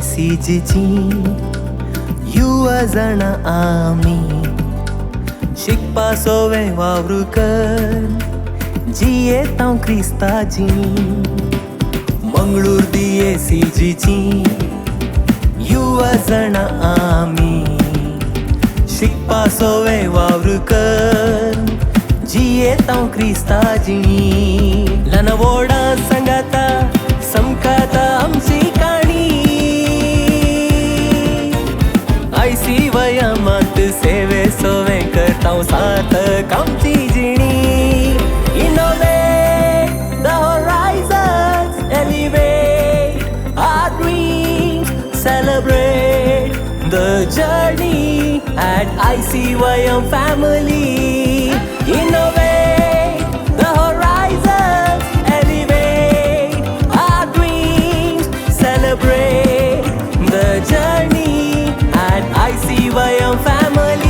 दियेसीजीची युवा जाणा आमी शिकपा सोवे वावरू कर जियेता क्रिस्ताजी मंगळूर दियेसीजीची युवा जाणा आमी शिकपा सोवे वावरू कर जियेता क्रिस्ताजी ल्हान व्हडा सांगाता समकाता आमची काणी आयसी वयामात सेवे सोवे करता सार्थक आमची जिणी. Innovate the horizons, elevate our dreams, celebrate the journey at ICYM family. Innovate the horizons, elevate our dreams, celebrate the journey at ICYM family.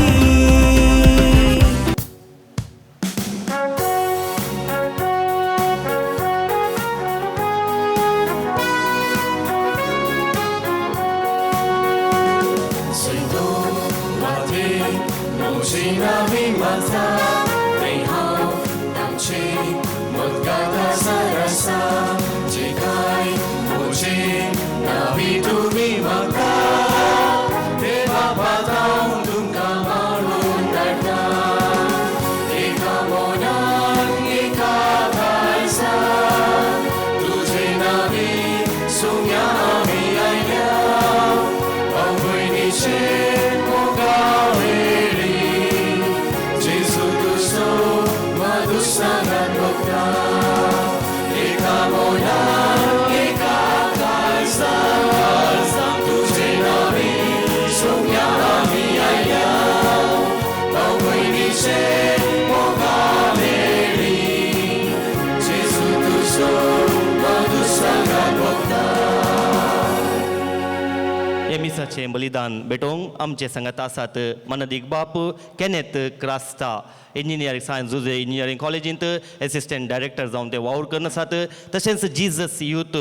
मिसाचें बलिदान भेटोवंक आमचे सांगात आसात मनदीक बाप Kenneth Crasta engineering science Jose engineering कॉलेजींत एसिस्टंट डायरेक्टर जावन ते वावर करून आसात. तशेंच जीजस यूथ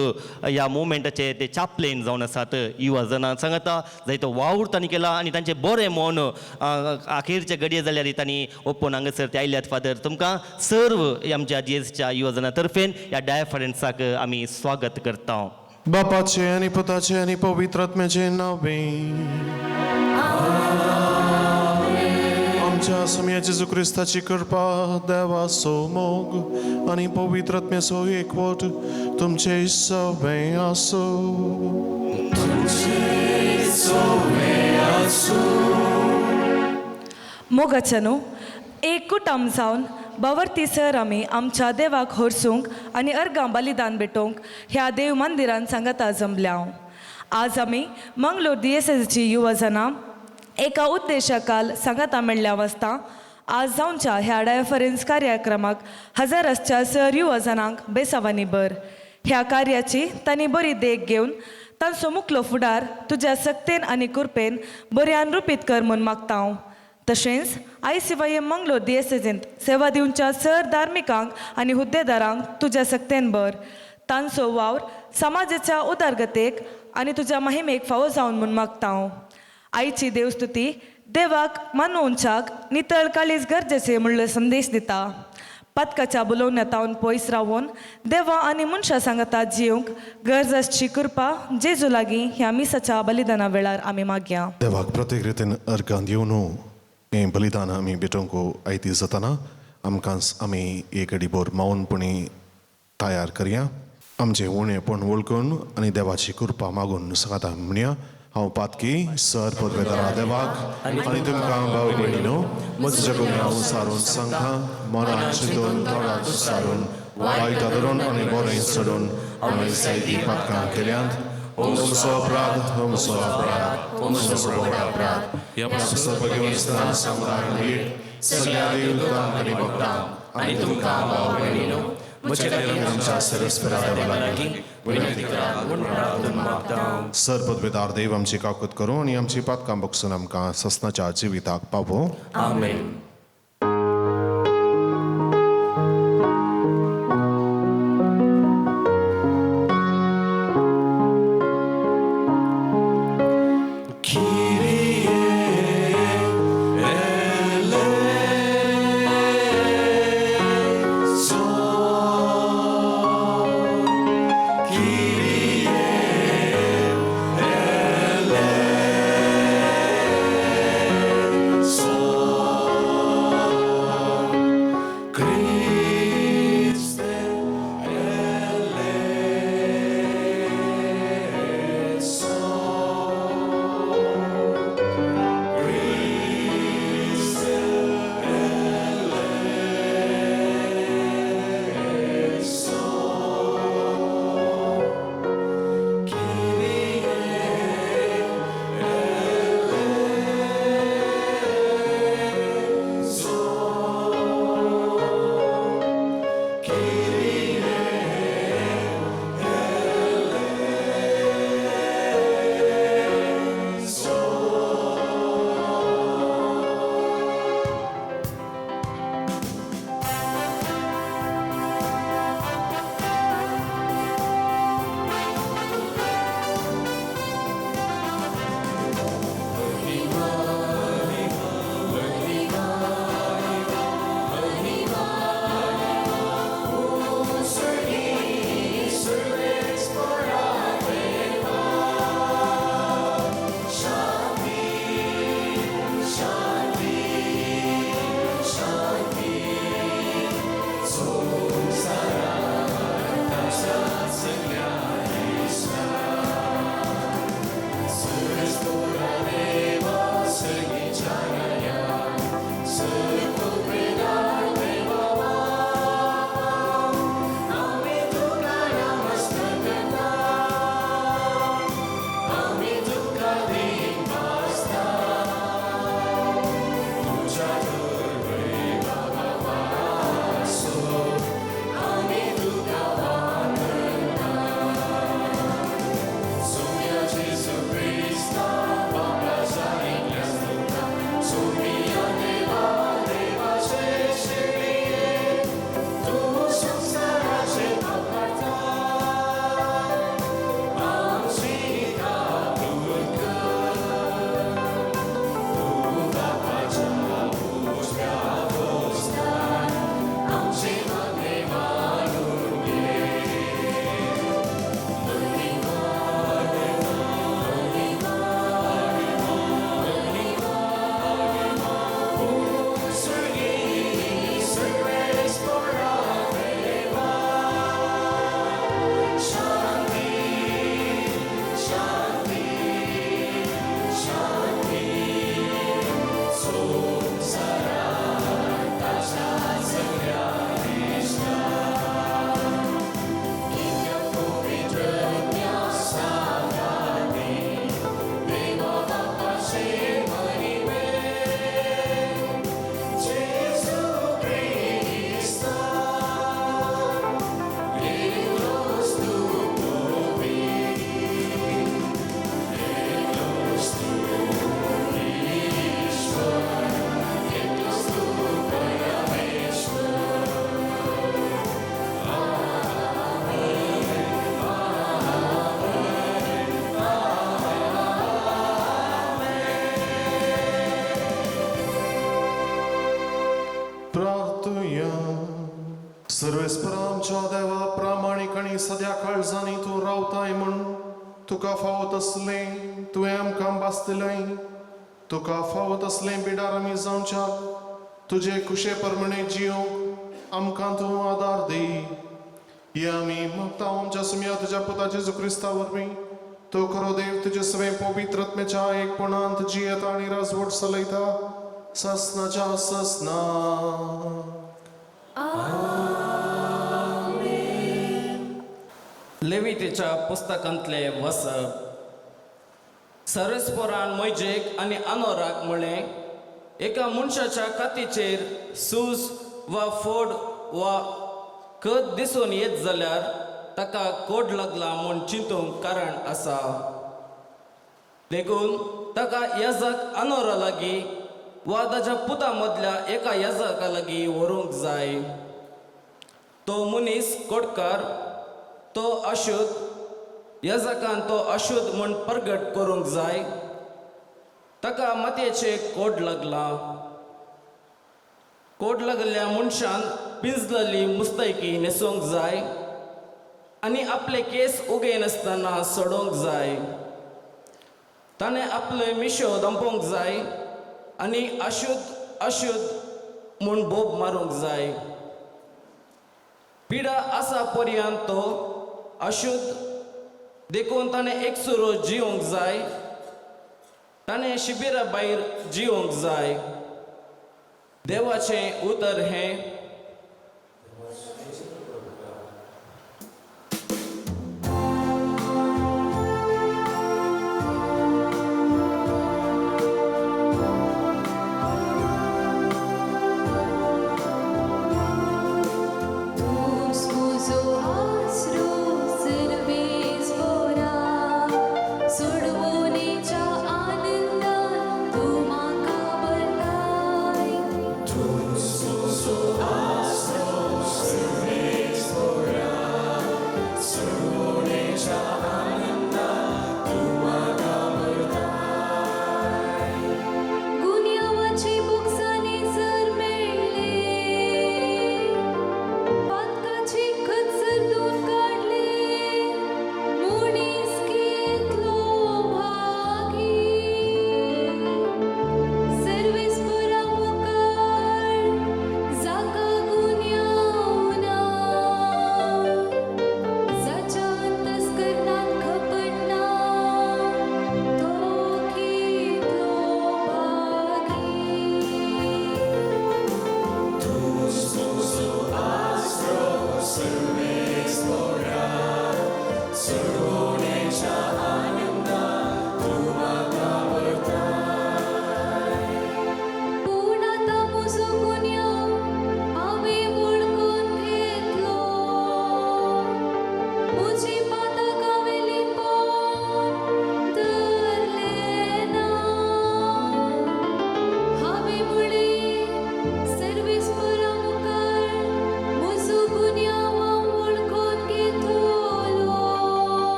ह्या मुवमेंटाचे ते चापलेन जावन आसात. युवा जणां सांगता जायतो वावर तांणी केला आनी तांचें बरें मन अखेरचे घडये जाल्यार तांणी ओपन हांगासर ते आयल्यात. फादर तुमकां सर्व आमच्या जीएसच्या युवा जणां तर्फेन ह्या डायफरन्साक आमी स्वागत करता. बापाचे आनी पुताचे आनी पवित्र आत्म्याचे नावे आमच्या स्वामी जेजू क्रिस्ताची कृपा देवाचो मोग आनी पवित्र आत्म्याचो एकवट तुमचे सगळे आसूं. मोगाच्यानो एक कुटुंब जावन बावरती सर आमी आमच्या देवाक होरसूंक आनी अर्गां बलिदान भेटोवंक ह्या देव मंदिरान सांगाता जमल्या. आज आमी मंगलोर दियेसेची युवा जनां एका उद्देशाकाल सांगाता मेळ्ळ्या वास्ता आज जावच्या ह्या डायफरन्स कार्यक्रमाक हजारासच्या सर युवा जनांक बेसावानी बर. ह्या कार्याची तांणी बरी देख घेवन तांचो मुखलो फुडार तुज्या सक्तेन आनी कृपेन बऱ्यान रुपीत कर म्हूण मागता हांव. तशेंच आयसीवायएम मंगलोर दियेसेजींत सेवा दिवच्या सर धार्मिकांक आनी हुद्देदारांक तुज्या सक्तेन बर. तांचो वावर समाजाच्या उदरगतेक आनी तुज्या महिमेक फावो जावन म्हूण मागता हांव. आयची देवस्तुती देवाक मानोवच्याक नितळ काळीज गरजेचें म्हणलो संदेश दिता. पातकाच्या बोलोवण्या पयस रावून देवा आनी मनशां सांगाता जिवंक गरज आसची कृपा जेजू लागीं ह्या मिसाच्या बलिदाना वेळार आमी मागया. देवाक प्रत्येक रितीन अर्गां दिवन हें बलिदान आमी भेटोवंक आयती जातना आमकां आमी एक घडीभर मौनपणी तयार करया. आमचें उणेपण वळखून आनी देवाची कृपा मागून सांगता म्हणया. हांव पातकी सर पदवेदारा देवाक आनी तुमकां भाव भयणीनो म्हज्या गुन्यांव सारून सांगता मनान चिंतून थोडाक सारून वायट धरून आनी बरें सोडून आमी जायतीं पातकां केल्यांत. तुमचो अपराध तुमचो अपराध तुमचो व्हड अपराध. ह्या सर्वगिवस्तान समुदाय सगळ्या देवतांक आनी भक्तांक आनी तुमकां भाव भयणीनो सर पदवेदार देव आमची काकूत करूं आनी आमची पातकां बगसून आमकां ससनाच्या जिविताक पावो. आमेन. सर्वेस्परा आमच्या देवा, प्रामाणीक आनी सद्या काळजांनी तूं रावताय म्हूण तुका फावो तसलें तुवें आमकां भासतलें. तुका फावो तसलें बिडार आमी जावच्याक तुजे कुशे परमणे जियोंक आमकां तूं आदार दी. हे आमी मागता आमच्या सुमया तुज्या पुता जेजू क्रिस्ता वरवीं. तो खरो देव तुजे सवें पवित्र आत्म्याच्या एकपणांत जियेता आनी राजवट चलयता ससनाच्या ससना. लेवितीच्या पुस्तकांतले वसप. सरस्परान मैजेक आनी अनोराक म्हळें, एका मनशाच्या कातीचेर सूज वा फोड वा कद दिसून येत जाल्यार ताका कोड लागला म्हूण चिंतूंक कारण आसा. देखून ताका याजक अनोरा लागीं वा ताच्या पुता मदल्या एका याजका लागीं व्हरूंक जाय. तो मनीस कोटकार, तो अशुद्ध. याजकान तो अशुद्ध म्हूण परगट करूंक जाय. ताका मातयेचे कोड लागला. कोड लागल्या मनशान पिंजलेली मुस्तैकी न्हेसूंक जाय आनी आपले केंस उगयनासतना सोडोवंक जाय. ताणें आपले मिशो दंपोवंक जाय आनी अशुद्ध अशुद्ध म्हूण बोब मारूंक जाय. पिडा आसा पर्यंत तो अशुद्ध, देखून ताणें एकसुरो जिवंक जाय. ताणें शिबिरा भायर जिवंक जाय. देवाचें उतर हें.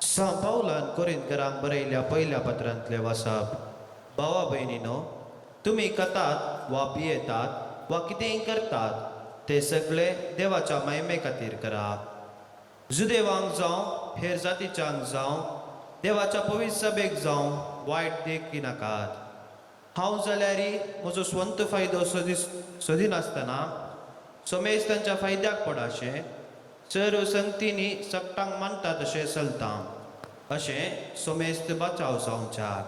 सां पावलान कोरिंतकरांक बरयल्या पयल्या पत्रांतले वासाप. भावा भयणीनो, तुमी कतात वा पियेतात वा कितेंय करतात ते सगळे देवाच्या महिमे खातीर करात. जुदेवांक जावं हेर जातीच्यांक जावं देवाच्या पवित्र सभेक जावं वायट देखी नाकात. हांव जाल्यारय म्हजो स्वंत फायदो सोदिनासतना समेस्तांच्या फायद्याक पडाशें सर्व संगतींनी सगटांक मानता तशें चलता अशें समेस्त बचाव जावच्याक.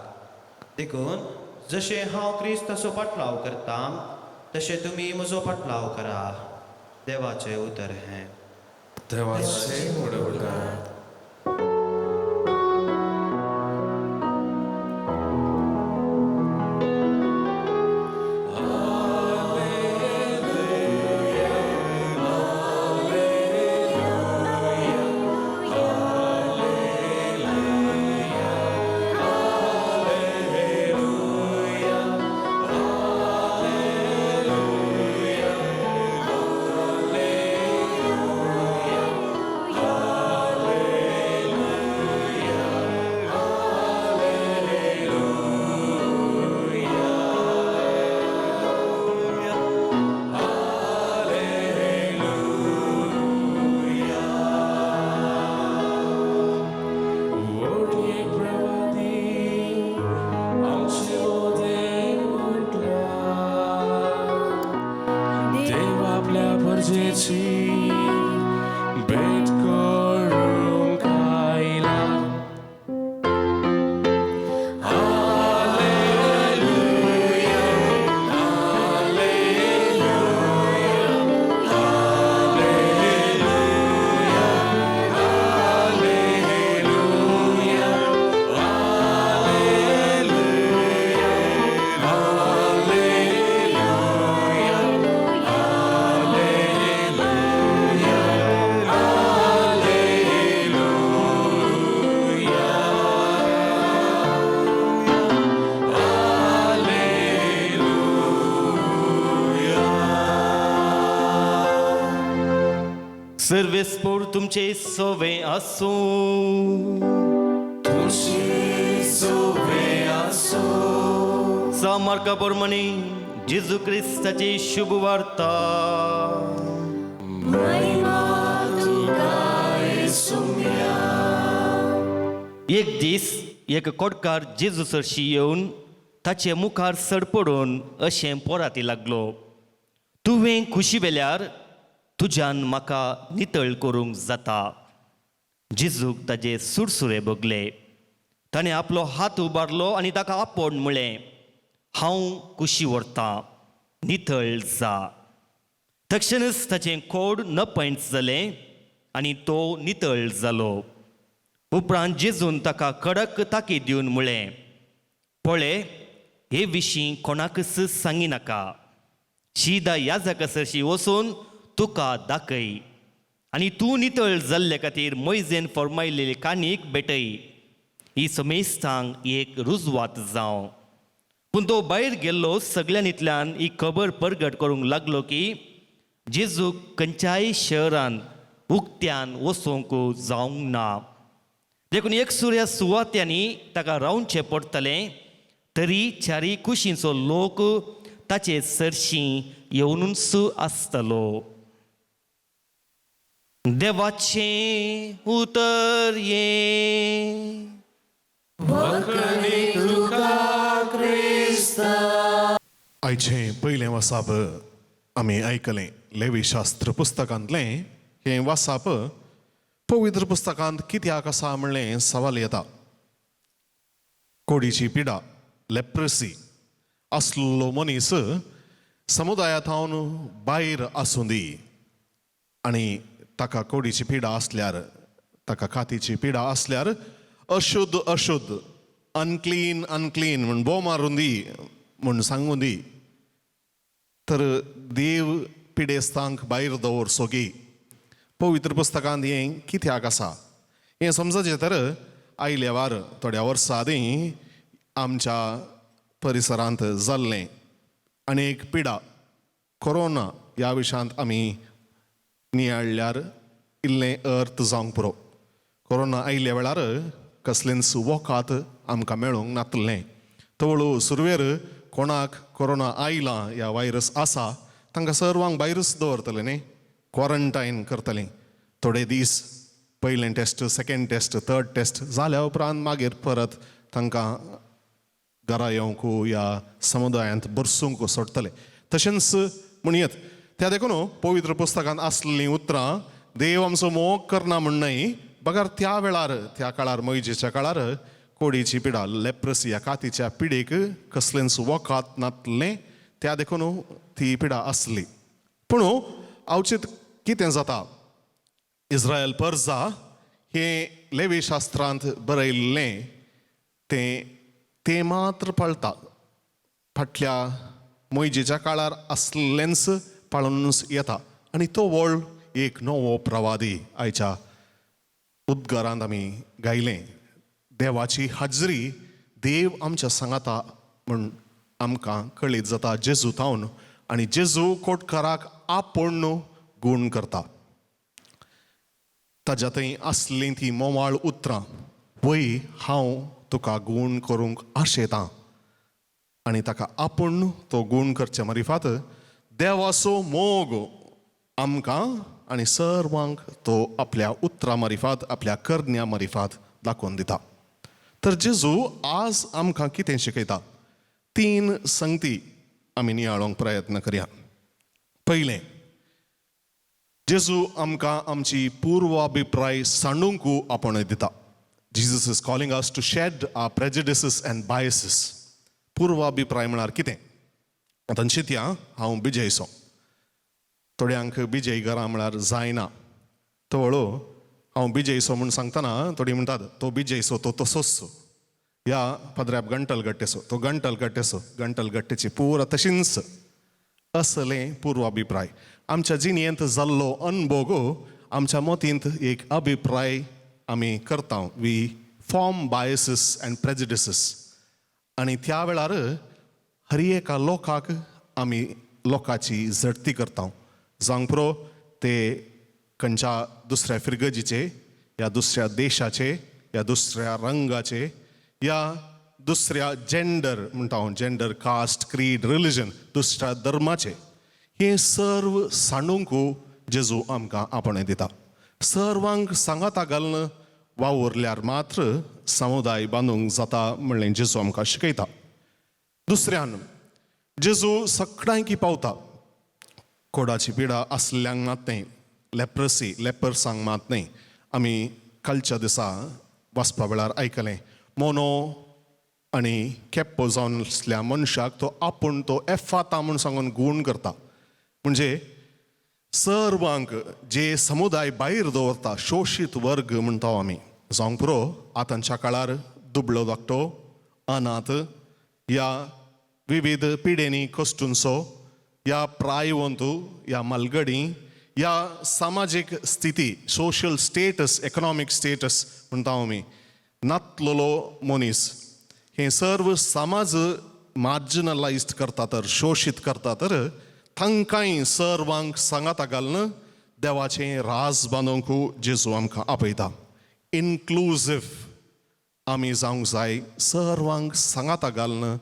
देखून जशें हांव क्रिस्ताचो पाटलाव करता तशें तुमी म्हजो पाटलाव करा. देवाचें उतर हें. देवाचें उडवतात. भेट करूंक आयला. सर्वेस्पोर तुमचे सोवे आसूं. तुमचे सोवे आसूं. सामार्का प्रमाणे जेजू क्रिस्ताची शुभ वार्ता. एक दीस एक कोटकार जेजू सरशी येवन ताचे मुखार सडपडून अशें पोराती लागलो, तुवें खुशी वेल्यार तुज्यान म्हाका नितळ करूंक जाता. जेजूक ताजे सुरसुरे भोगले. ताणें आपलो हात उबारलो आनी ताका आपोवन म्हळें, हांव कुशी व्हरतां, नितळ जा. तक्षणच ताचें कोड नपयंच जालें आनी तो नितळ जालो. उपरांत जेजून ताका कडक ताकीद दिवन म्हळें, पळय, हे विशीं कोणाकच सांगिनाका. शिदा याजका सरशी वचून तुका दाखय आनी तूं नितळ जाल्ले खातीर मोयजेन फर्मायलेली काणीक भेटय. ही समेस्तांक एक रुजवात जावं. पूण तो भायर गेल्लो सगळ्यांनीतल्यान ही खबर परगट करूंक लागलो की जेजूक खंयच्याय शहरान उक्त्यान वचूंक जावंक ना. देखून एकसुऱ्या सुवात्यांनी ताका रावचें पडटलें. तरी चारी कुशींचो लोक ताचे सरशीं येवनूच आसतलो. देवाचें उतर हें. आयचें पयलें वासाप आमी आयकलें लेवी शास्त्र पुस्तकांतलें. हें वासाप पवित्र पुस्तकांत कित्याक आसा म्हणलें सवाल येता. कोडीची पिडा, लेप्रसी आसलो मनीस समुदाया थावन भायर आसूं दी आनी ताका कोडीची पिडा आसल्यार, ताका कातीची पिडा आसल्यार अशुद्ध अशुद्ध, अनक्लीन अनक्लीन म्हूण बोव मारून दी म्हूण सांगूं दी, तर देव पिडेस्तांक भायर दवर सोगी. पवित्र पुस्तकांत हें कित्याक आसा हें समजचें तर आयल्या वार थोड्या वर्सां आदीं आमच्या परिसरांत जाल्लें आनी एक पिडा कोरोना ह्या विशयांत आमी नियाळ्ळ्यार इल्लें अर्थ जावंक पुरो. कोरोना आयिल्ल्या वेळार कसलेंच वखद आमकां मेळूंक नातलें. तवळ सुरवेर कोणाक कोरोना आयला या व्हायरस आसा तांकां सर्वांक भायरूच दवरतले न्ही, क्वॉरंटायन करतलीं थोडे दीस. पयलें test, second test, third test जाल्या उपरांत मागीर परत तांकां घरा येवंक या समुदायांत बरसूंक सोडटले. तशेंच म्हणयत त्या देखून पवित्र पुस्तकांत आसलेलीं उतरां देव आमचो मोग करना म्हण न्हय, बगर त्या वेळार त्या काळार मोयजेच्या काळार कोडीची पिडा, लेप्रसी ह्या कातीच्या पिडेक कसलेंच वखद नातलें, त्या देखून ती पिडा आसली. पूण अवचीत कितें जाता, इस्रायल परजा हें लेवी शास्त्रांत बरयल्लें तें तें मात्र पाळटा, फाटल्या मोयजेच्या काळार आसलेंच पाळूनच येता. आनी तो व्हड एक नवो प्रवादी आयच्या उद्गारांत आमी गायलें, देवाची हाजरी, देव आमच्या सांगाता म्हूण आमकां कळीत जाता जेजू थावन. आनी जेजू कोटकाराक आपूण गूण करता. ताज्या थंय आसलीं ती मोवाळ उतरां, वय हांव तुका गूण करूंक आशेतां. आनी ताका आपूण तो गूण करचे मारिफात देवाचो मोग आमकां आनी सर्वांक तो आपल्या उतरां मारिफात, आपल्या करण्या मारिफात दाखोवन दिता. तर जेजू आज आमकां कितें शिकयता, तीन संगती आमी नियाळोंक प्रयत्न करया. पयलें, जेजू आमकां आमची पूर्वाभिप्राय सांडूंक आपण दिता. Jesus is calling us to shed our prejudices and biases. पूर्वाभिप्राय म्हळ्यार कितें? आतां चिंतया, हांव बिजयसो, थोड्यांक बिजय घरां म्हळ्यार जायना. तवळो हांव बिजयसो म्हूण सांगतना थोडीं म्हणटात तो बिजयसो, तो तसोच, ह्या पदऱ्याप गंटल गट्टेसो, तो गंटल गट्टेसो, गंटल गट्टेची पुरा तशींच. असलें पूर्वाभिप्राय आमच्या जिणेंत जाल्लो अनभोग आमच्या मतींत एक अभिप्राय आमी करता. We form biases and prejudices. आनी त्या वेळार हर एका लोकाक आमी लोकाची झडती करता, जावंक पुरो ते खंयच्या दुसऱ्या फिरगजीचे या दुसऱ्या देशाचे या दुसऱ्या रंगाचे या दुसऱ्या जेंडर म्हणटा हांव, जेंडर, कास्ट, क्रीड, रिलिजन, दुसऱ्या धर्माचे. हे सर्व सांडूंक जेजू आमकां आपणें दिता. सर्वांक सांगाता घालून वावुरल्यार मात्र समुदाय बांदूंक जाता म्हणलें जेजू आमकां शिकयता. दुसऱ्यान, जेजू सगळ्यांकी पावता. कोडाची पिडा आसल्ल्यांक मात न्हय, लेप्रसी, लेपर्सांक मात न्हय. आमी कालच्या दिसा वाचपा वेळार आयकलें, मोनो आनी केप्पो जावन आसल्या मनशाक तो आपूण तो एफाता म्हूण सांगून गूण करता. म्हणजे सर्वांक जे समुदाय भायर दवरता, शोशीत वर्ग म्हणटा आमी, जावंक पुरो आतांच्या काळार दुबळो धाकटो, अनाथ या विविध पिडेनी कश्टूंचो या प्रायवंत या मालगडी या सामाजीक स्थिती, सोशल स्टेटस, इकनॉमीक स्टेटस म्हणटा आमी, नातलेलो मनीस, हे सर्व समाज मार्जिनलायज्ड करता तर शोशीत करता, तर तांकांय सर्वांक सांगाता घालून देवाचें राज बांदूंक जेजू आमकां आपयता. इनक्लुजीव आमी जावंक जाय, सर्वांक सांगाता घालून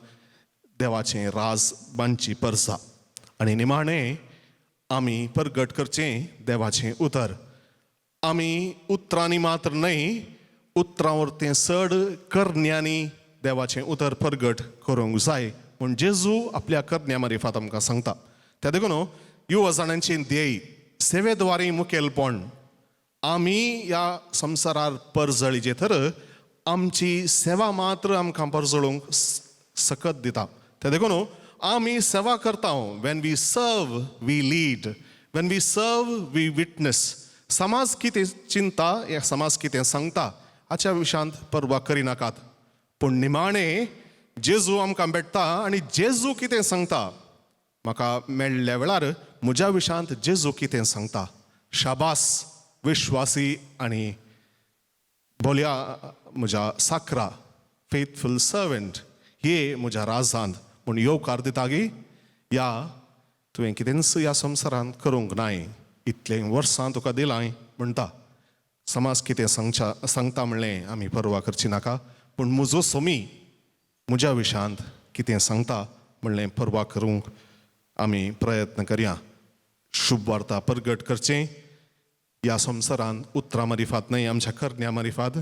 देवाचें राज बांदची परसा. आनी निमाणें आमी परगट करचें देवाचें उतर. आमी उतरांनी मात्र न्हय, उतरां वरतें चड करण्यांनी देवाचें उतर परगट करूंक जाय म्हूण जेजू आपल्या करण्या मारिफात आमकां सांगता. त्या देखून युवा जाणांची ध्येय सेवेद्वारी मुखेलपण. आमी ह्या संवसारार परजळीचे तर आमची सेवा मात्र आमकां परजळूंक सकत दिता. त्या देखून आमी सेवा करता. When we serve, we lead. When we serve, we witness. समाज कितें चिंता या समाज कितें सांगता हाच्या विशयांत पर्वा करिनाकात, पूण निमाणें जेजू आमकां भेटता आनी जेजू कितें सांगता, म्हाका मेळ्ळ्या वेळार म्हज्या विशयांत जेजू कितें सांगता. शाबास विश्वासी आनी बोलया म्हज्या साकरा, फेथफूल सर्वंट, हे म्हज्या राजांत म्हूण येवकार दिता गी, या तुवें कितेंच ह्या संवसारांत करूंक नाय, इतलें वर्सां तुका दिलां म्हणटा. समाज कितें सांगच्या सांगता म्हणलें आमी पर्वा करची नाका, पूण म्हजो सोमी म्हज्या विशयांत कितें सांगता म्हणलें पर्वा करूंक. आमी प्रयत्न करया शुभ वार्ता परगट करचें ह्या संवसारांत उतरां मारिफात न्हय आमच्या करण्या मारिफात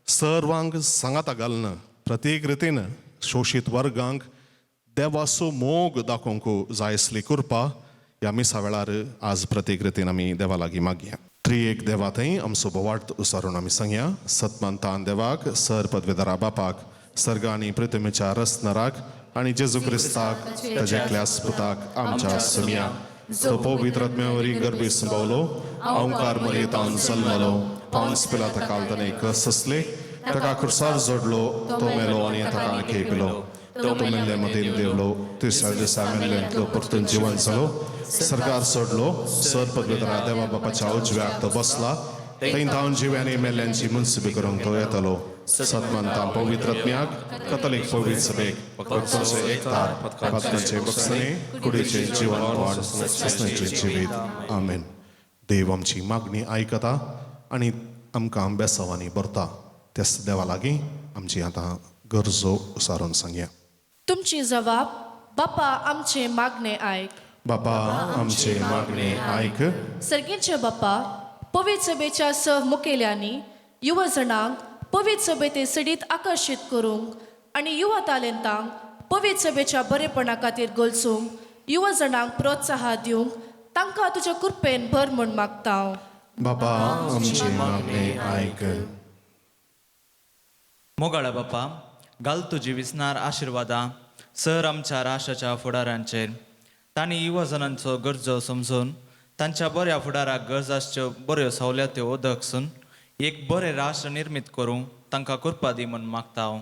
सर्वांक सांगाता घालना प्रत्येक रितीन शोशीत वर्गांक देवाचो मोग दाखोवंक जाय आसली कृपा ह्या मिसा वेळार आज प्रत्येक रितीन आमी देवा लागीं मागया. त्रिएक देवा थंय आमचो बोवाट उसारून आमी सांगया. सतमानतान देवाक सर पदवेदारा बापाक सर्ग आनी पृथ्वीच्या रसनराक आनी जेजू क्रिस्ताक ताज्या एकल्याच पुताक आमच्या सुमया तो पवित्र आत्म्यावरी गर्भी संभवलो अहंकार मर्येतान जल्मलो पावस पिला ताका ताणें कसले ताका खुर्सार जोडलो तो मेलो आनी ताका खेपलो तो मेल्ले मदीं देवलो तिसऱ्या दिसा मेल्ल्यांतलो परतून जिवन जालो सरकार सोडलो सर पदवेदारा देवा बापाच्या उजव्याक तो बसला थंय धांवन जिव्यांनी मेल्ल्यांची मुन्सिबी करूंक तो येतलो. सतमंता पवित्र आत्म्याक कथलिक पवित्र सभेक भक्तांचे एकतार पातकांचे बक्षणे कुडीचे जीवन वाड ससनाचें जिवीत. आमेन. देव आमची मागणी आयकता आनी आमकां बेसांवांनी भरता. त्याच देवा लागीं आमची आतां गरजो उसारून सांगया. तुमची जबाब बापा आमचे मागणे आयक. बापा आमचे मागणे आयक. सर्गींचे बापा पवित्र सभेच्या सह मुखेल्यांनी युवजणांक पवित्र सभेते सडीत आकर्शीत करूंक आनी युवा तालेंतांक पवित्र सभेच्या बरेपणा खातीर गलसूंक युवजणांक प्रोत्साह दिवंक तांकां तुज्या कृपेन भर म्हूण मागता. बापा आमचे मागणे आयक. मोगाळा बापा घाल तुजी विसनार आशिर्वादां सर आमच्या राष्ट्राच्या फुडारांचेर. तांणी युवजणांचो गरजो समजून तांच्या बऱ्या फुडाराक गरज आसच्यो बऱ्यो सवलत्यो ओदकसून एक बरें राष्ट्र निर्मीत करूंक तांकां कृपा दी म्हूण मागता हांव.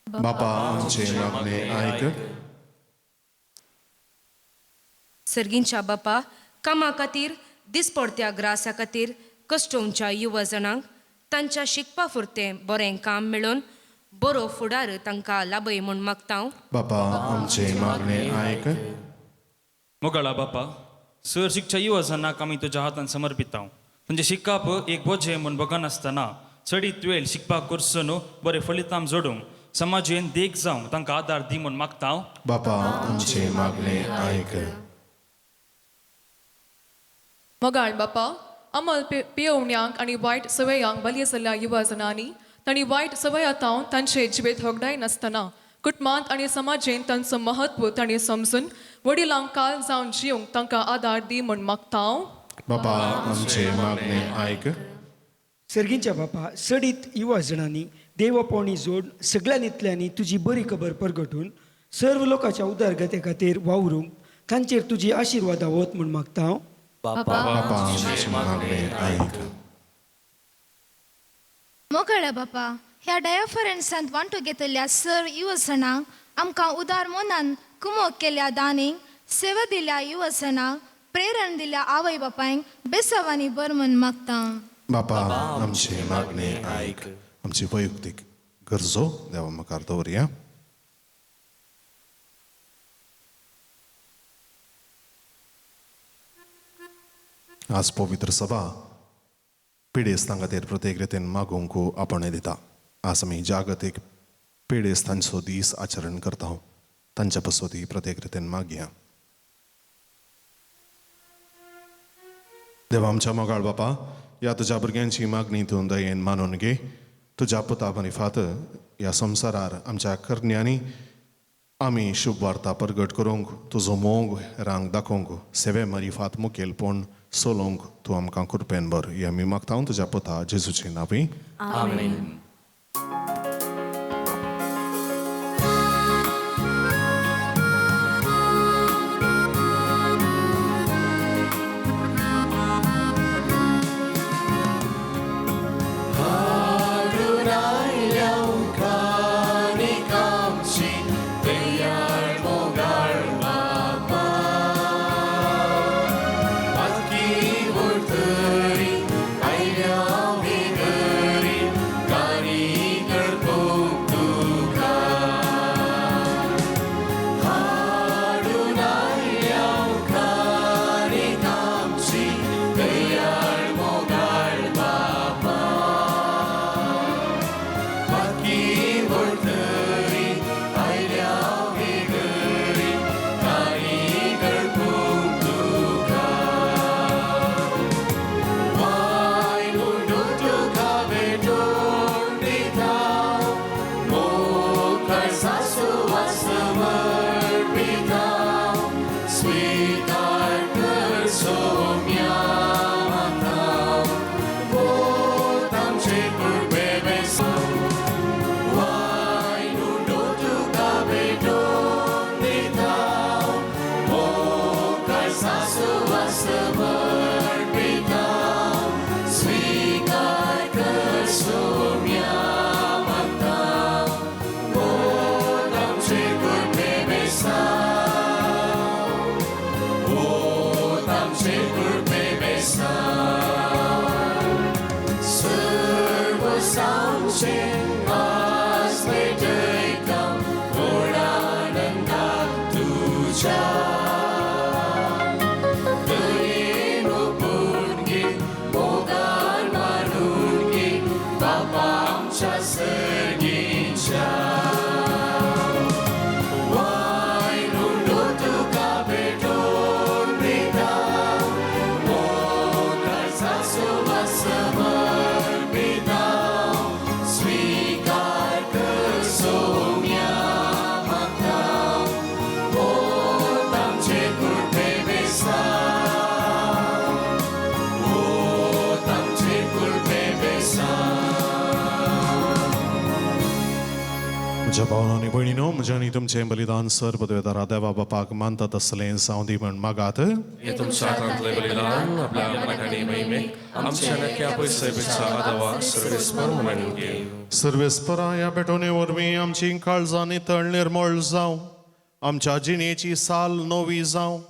बापा आमचे मागणे आयक. सर्गींच्या बापा कामा खातीर दिसपडत्या ग्रासा खातीर कश्टोवच्या युवजणांक तांच्या शिकपा फुरतें बरें काम मेळोवन बरो फुडार तांकां लाभय म्हूण मागता. बापा आमचे मागणे आयक. मोगाळा बापा सर शिकच्या युवजणांक आमी तुज्या हातान समर्पिता. तांचें शिकप एक बोजे म्हूण बगनासतना चडीत वेळ शिकपाक करसून बरें फलिताम जोडूंक समाजेन देख जावंक तांकां आदार दी म्हूण मागता. बापा आमचे मागणे आयक. मोगाळ बापा अमल पियोवण्यांक आनी वायट सवयांक बली जाल्ल्या युवजणांनी तांणी वायट सवया तावन तांचे जिवीत होगडाय नासतना कुटुंबांत आनी समाजेन तांचो महत्व तांणी समजून वडिलांक काल जावन जिवंक तांकां आदार दी म्हूण मागता. बापा आमचे मागणे आयक. सर्गींच्या बापा सडीत युवजणांनी देवपोणी जोड सगळ्यांतल्यांनी तुजी बरी खबर परगटून सर्व लोकांच्या उदरगते खातीर वावरूंक तांचेर तुजी आशिर्वादां वत म्हूण मागता. बापा आमचे मागणे आयक. मोगाळा बापा ह्या डायफरन्सांत वांटो घेतल्या सर युवजणांक आमकां उदार मनान कुमोक केल्या दानींक सेवा दिल्या युवजणांक प्रेरण दिल्या आवय बापायंक बेसावानी बर म्हूण मागता. बापा आमचे मागणे आयक. आमची वैयक्तीक गरजो देवा मुखार दवरया. आज पवित्र सभा पिडेस्तां खातीर प्रत्येक रितीन मागूंक आपण दिता. आज आमी जागतीक पिडेस्तांचो दीस आचरण करता. तांच्या पसोती प्रत्येक रितीन मागया. देवा आमच्या मोगाळ बापा ह्या तुज्या भुरग्यांची मागणी तूं दयेन मानून घे. तुज्या पुता मारिफात ह्या संवसारार आमच्या करण्यांनी आमी शुभ वार्ता परगट करूंक तुजो मोग रांग दाखोवंक सेवे मारिफात मुखेलपण सोलोवंक तूं आमकां कृपेन भर. हें आमी मागता तुज्या पुता जेजूचे नांवी. आमेन. सर्गीच्या वायन उंडो तुका भेटोवन दिता ओ काळजा सोबा समर्पिता स्वीकार कर सोम्या मागता ओ तांचे कृपे बेसा ओ तांचे कृपे बेसा. म्हज्या भावनो आनी भयणीनो, म्हज्या आनी तुमचें बलिदान सर पदवेदारा देवा बापाक मानतात तसलें जावं दी म्हण मागात. हे तुमच्या हातांतलें बलिदान आपल्या मनाक महिमेक आमच्या नक्या पयसो आदावा सर्वेस्पर म्हणून घेव. सर्वेस्परा ह्या भेटवणे वरवीं आमची काळजां नितळ निर्मळ जावं, आमच्या जिणेची साल नवी जावं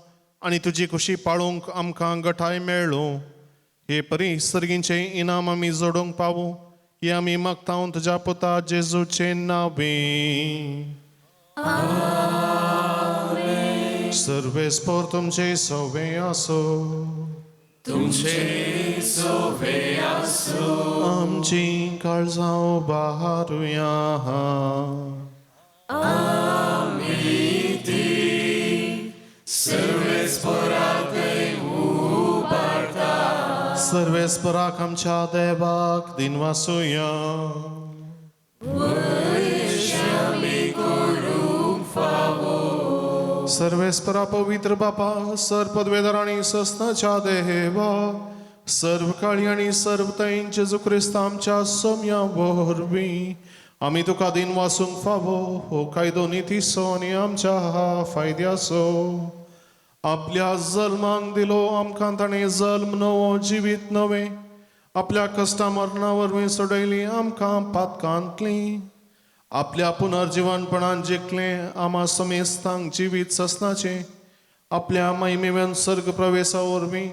आनी तुजी खुशी पाळूंक आमकां गठाय मेळूं. हे परी सर्गींचें इनाम आमी जोडूंक पावूं हे आमी मागता तुज्या पुता जेजूचे नावे. सर्वेस्पर तुमचे सवे आसो. तुमचे सोवे आसो. आमची काळजां उबारुया. आमी ती सर्वेस्पराकय उबारता. सर्वेस्पराक आमच्या देवाक दिनवासुया. वैश्यामी करूंक फावो. सर्वेस्परा पवित्र बापा, सर पदवेदार आनी सस्नाच्या देवा, सर्व काळी आनी सर्व तैन जेजू क्रिस्त आमच्या सोम्या वरवीं आमी तुका दिनवासूंक फावो हो कायदो नितीचो आनी आमच्या फायद्याचो. आपल्या जल्माक दिलो आमकां ताणें जल्म नवो जिवीत नवें, आपल्या कश्टा मरणा वरवीं सोडयली आमकां पातकांतली, आपल्या पुनर्जिवनपणान जिखलें आमा समेस्तांक जिवीत ससनाचें, आपल्या महिमेवन सर्ग प्रवेशा वरवीं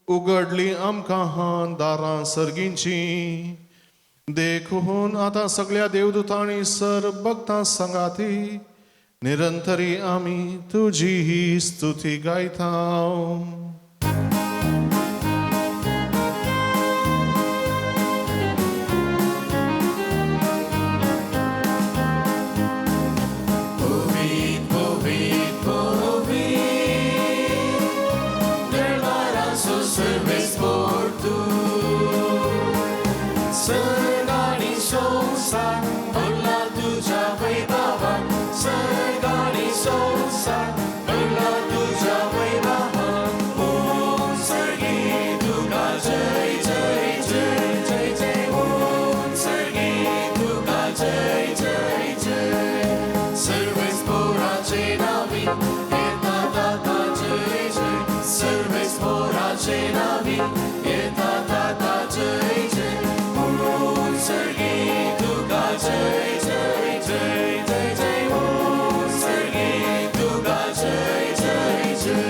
उगडली आमकां हां दारां सर्गींची. देखून आतां सगळ्या देवदूतांनी सर भक्तां सांगाती निरंतरी आमी तुजी ही स्तुती गायता. पवित्र पवित्र पवित्र दरबाराचो सर्वेस्पर तूं, सर्ग आनी संवसार भरला तुज्या वैभवान, सर्ग आनी संवसार भरला तुज्या वैभवान. ओम सर्गी तुका जय जय जय जय जय, ओम सर्गी तुका जय जय जय. सर्वेस्पराचे नावी येता ताता जय जय, सर्वेस्पराचे नावी येता ताता जय जय. ओम सर्गी तुका जय जय जय जय जय, ओम सर्गी तुका जय जय जय.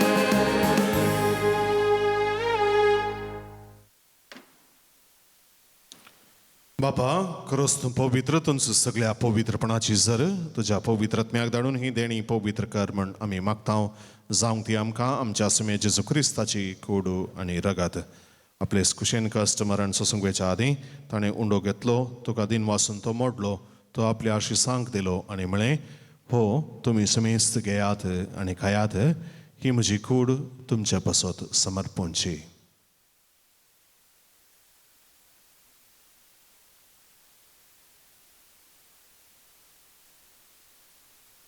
बापा, खरोच तूं पवित्र, तुमचं सगळ्या पवित्रपणाची जर तुज्या पवित्रत्म्याक धाडून ही देणी पवित्र कर म्हण आमी मागता. जावंक ती आमकां आमच्या सुमे जेजू क्रिस्ताची कोडू आनी रगत. आपले कुशेन कश्ट मरण सोसूंक वेच्या आदीं ताणें उंडो घेतलो, तुका दिन वासून तो मोडलो, तो आपल्या आशिसांक दिलो आनी म्हळें, हो तुमी समेस्त घेयात आनी खायात, ही म्हजी कूड तुमच्या पासत समर्पणची.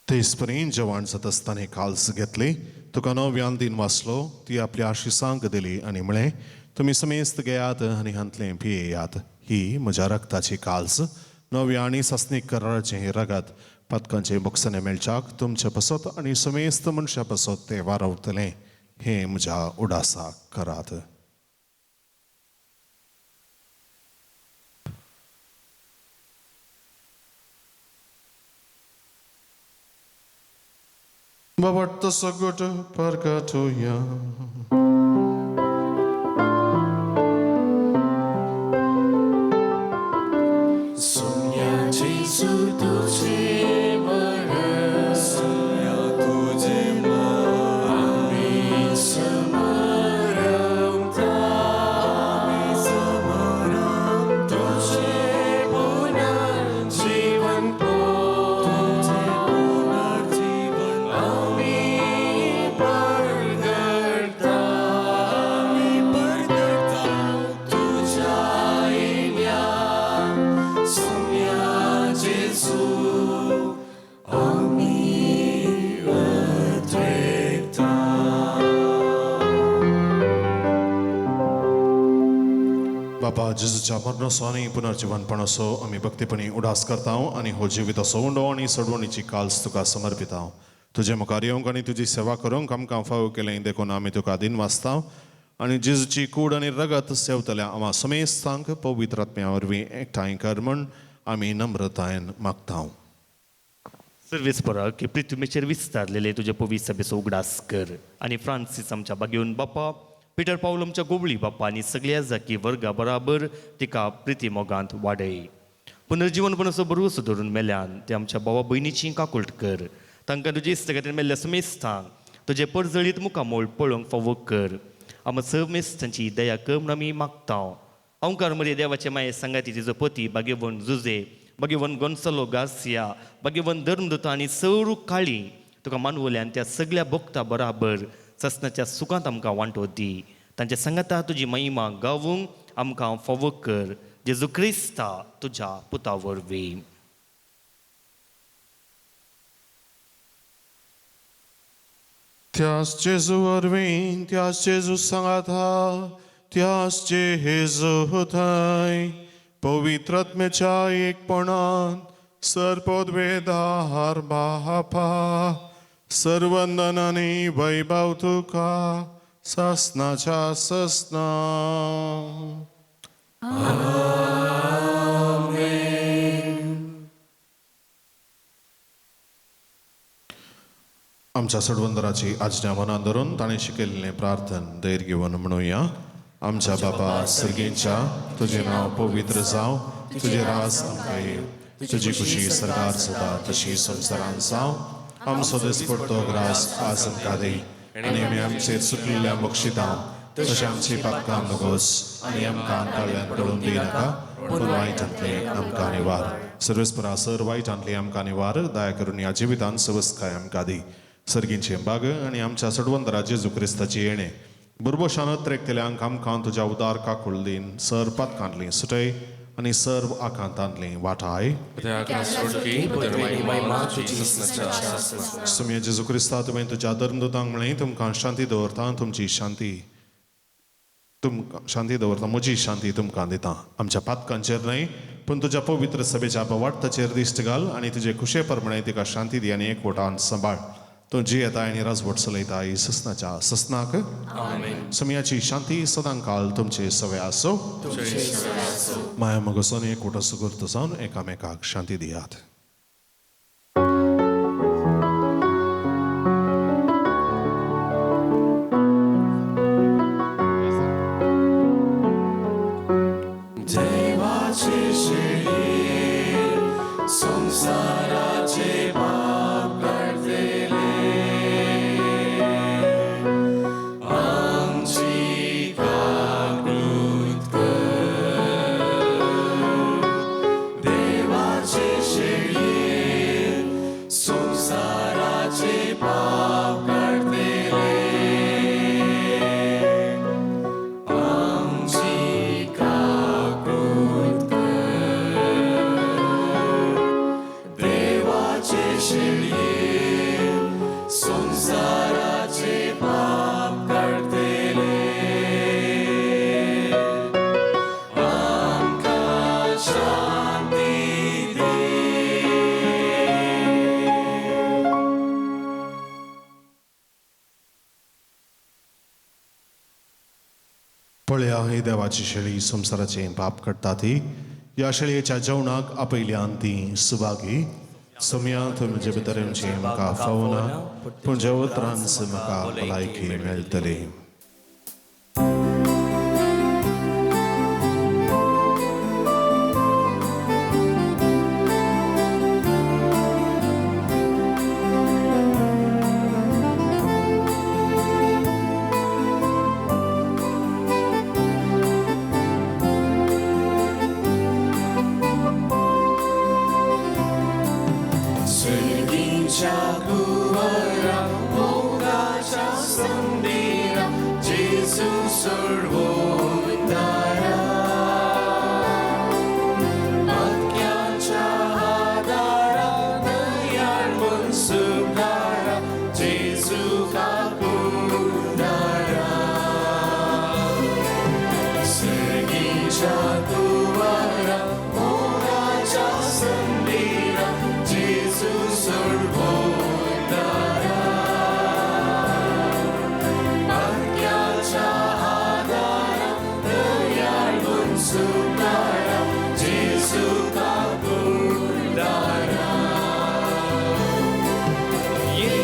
तेच परी जेवण जाता आसतना काल्स घेतली, तुका नव्यान दिन वाचलो, ती आपल्या आशिसांक दिली आनी म्हळें, तुमी समेस्त घेयात आनी हांतलें पियेयात, ही म्हज्या रक्ताची काल्स, नव्या आनी सासणीक कराराचें रगत, पातकांचें बोगसणें मेळच्याक तुमच्या पासत आनी समेस्त मनशां पासत तें वारवतलें, हें म्हज्या उडासाक करात. बाबा सगट परगटोया. सोम्या जेजू तुझे मरण, सोम्या तुझे मरण, आमी समरमता, आमी समरम तुझे पुनर्जीवनपण. जेजू आमी अत्रेकता. बाबा जेजूच्या मरणाचो आनी पुनर्जिवनपणाचो आमी भक्तीपणी उडास करता आनी हो जिविताचो उंडो आनी सोडवणीची काल्स तुका समर्पिता. तुजे मुखार येवंक आनी तुजी सेवा करूंक आमकां फावो केलें देखून आमी तुका दिनवासता आनी जेजूची कूड आनी रगत सेवतल्या आमा समेस्तांक पवित्र आत्म्या वरवीं एकठांय कर म्हूण आमी नम्रतायेन मागता. सर्वीस पराक की पृथ्वीचेर विस्तारलेले तुजे पवित्र सभेचो उगडास कर आनी फ्रांसीस आमच्या बागेवन बापा, पिटर पावल आमच्या गोवळी बापा आनी सगळ्या जाकी वर्गा बराबर तिका प्रिती मोगांत वाडय. पुनर्जिवनपणाचो भरवंसो धरून मेल्यान ते आमच्या भावा भयणीची काकुळट कर. तांकां तुजे इश्ट खातीर मेल्ल्या समेस्तांक तुजे परजळीत मुखामोळ पळोवंक फावो कर. आमकां समेस्तांची दया कर म्हूण आमी मागता. अंकार मरे देवाचे माये सांगाती तिजो पती बागेवन जुजे, बागेवन गोन्सालो गार्सिया, बागेवन धर्मदूत आनी सरू काळी तुका मानवल्यान त्या सगळ्या भोक्ता बराबर ससनाच्या सुखांत आमकां वांटो दी. तांच्या सांगाता तुजी महिमा गावूंक आमकां फावो कर. जेजू क्रिस्ता तुज्या पुता वरवीं. त्यास जेजू वरवीं, त्यास जेजू सांगाता, त्यास जेजू थंय पवित्र आत्म्याच्या एकपणान सर्पोद्वेदार बापा सर्वंदन आनी वैभव तुका ससनाच्या ससना. आमच्या सडवंदराची आज्ञा मनान धरून ताणें शिकयल्लें प्रार्थन धैर्य घेवन म्हणुया. आमच्या बापा सर्गेंच्या, तुजें नांव पवित्र जावं, तुजें राज आमकां येवं, तुजी खुशी सरकार सदा तशी संवसारांत जावं. आमचो दिसपडतो ग्रास आज आमकां दी आनी आमी आमचेर चुकलेल्या बक्षितां तशें आमची पापकां नगोस आनी आमकां काळ्यान पडून दिनाका, पूण वायटांतलें आमकां निवार. सर्वेस्परा सर वायटांतलें आमकां निवार, दया करून ह्या जिवितांत सवस्काय आमकां दी. सर्गींचे बाग आनी आमच्या सडवंदरा जेजू क्रिस्ताची येणें बुरबोशान अत्रेकतल्यांक आमकां तुज्या उदार काकुळ दीन सर पातकांतलीं सुटय आनी सर्व आकांतांतलीं वाटाय. सुम्या जेजू क्रिस्ता, तुवें तुज्या धर्मदूतांक म्हळें, तुमकां शांती दवरता, तुमची शांती तुमकां शांती दवरता, म्हजी शांती तुमकां दिता. आमच्या पातकांचेर न्हय पूण तुज्या पवित्र सभेच्या वाटताचेर दिश्ट घाल आनी तुजे खुशे प्रमाणे तिका शांती दी आनी एकवटान सांबाळ. तूं जियेता आनी राजवट चलयता ससनाच्या ससनाक. समयाची शांती सदांकाल तुमचे सवय आसो. माया मगोसन एकवटा सुगूर्त जावन एकामेकाक शांती दियात. देवाचे शेळये संवसाराचे पाप काडटले, आमची काकूत कर. देवाचे शेळये संवसाराचे पाप काडटले, आमची काकूत कर. देवाचे शेळये संवसाराचे पाप काडटले, आमकां शांती दी. पळया ही देवाची शेळी संवसाराचें पाप काडटा ती. ह्या शेळयेच्या जेवणाक आपयल्यान ती सुभागी. सोम्या तुमचे भितर येवचें म्हाका फावना, पूण जे उतरांच म्हाका भलायकी मेळटली. सर्गींच्या कुंवरा मोगाच्या संदीरा जेजू सोडवून दारा, पातक्यांच्या आदारा सुदारा जेजू काकुळदारा सर्गीच्या कुवारा मोगाच्या संदीरा जेजू सोडवणारा आज्ञाच्या आदारा दयाळून सुदारा जेजू काकुळदारा ये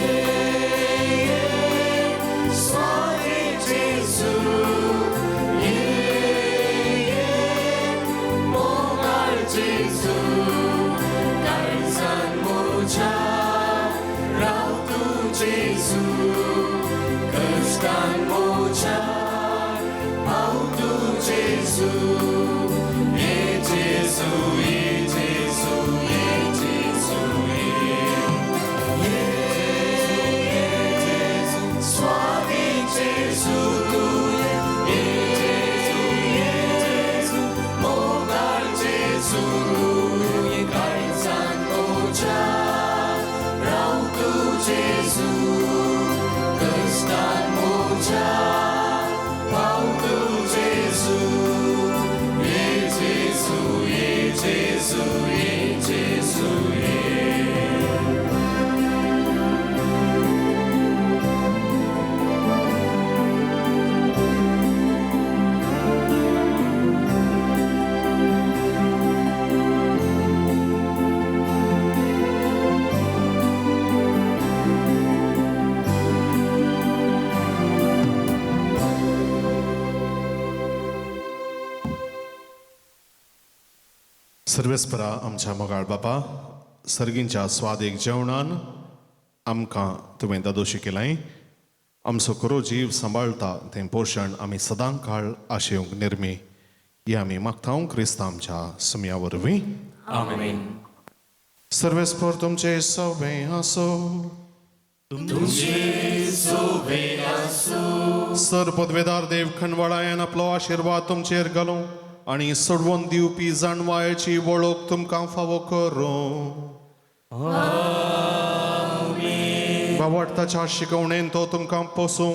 स्वामी जेजू ये मोगाळ जेजू काळजान म्हज्या राव तूं जेजू कश्टान म्हज्या पाव तूं जेजू ये जेजू ये जेजू ये जेजू ये जेजू स्वामी जेजू ये जेजू ये जेजू मोगाळ जेजू काळजान म्हज्या राव तूं जेजू कश्टान म्हज्या पाव तूं जेजू ये जेजू ये जेजू ये जेजू ये. सर्वेस्परा आमच्या मोगाळ बापा, सर्गींच्या स्वादीक जेवणान आमकां तुवें दादोशी केलाय. आमचो खरो जीव सांबाळटा तें पोशण आमी सदां काळ आशेवंक निर्मी हे आमी मागता क्रिस्ता आमच्या सुमया वरवीं. आमेन. सर्वेस्पर तुमचे सवे आसो. तुमचे सोबे आसो. सर पदवेदार देव खंडवाळायान आपलो आशिर्वाद तुमचेर घालूं आनी सोडवून दिवपी जाणवायेची वळख तुमकां फावो करूं. बावडताच्या शिकवणेन तो तुमकां पोसूं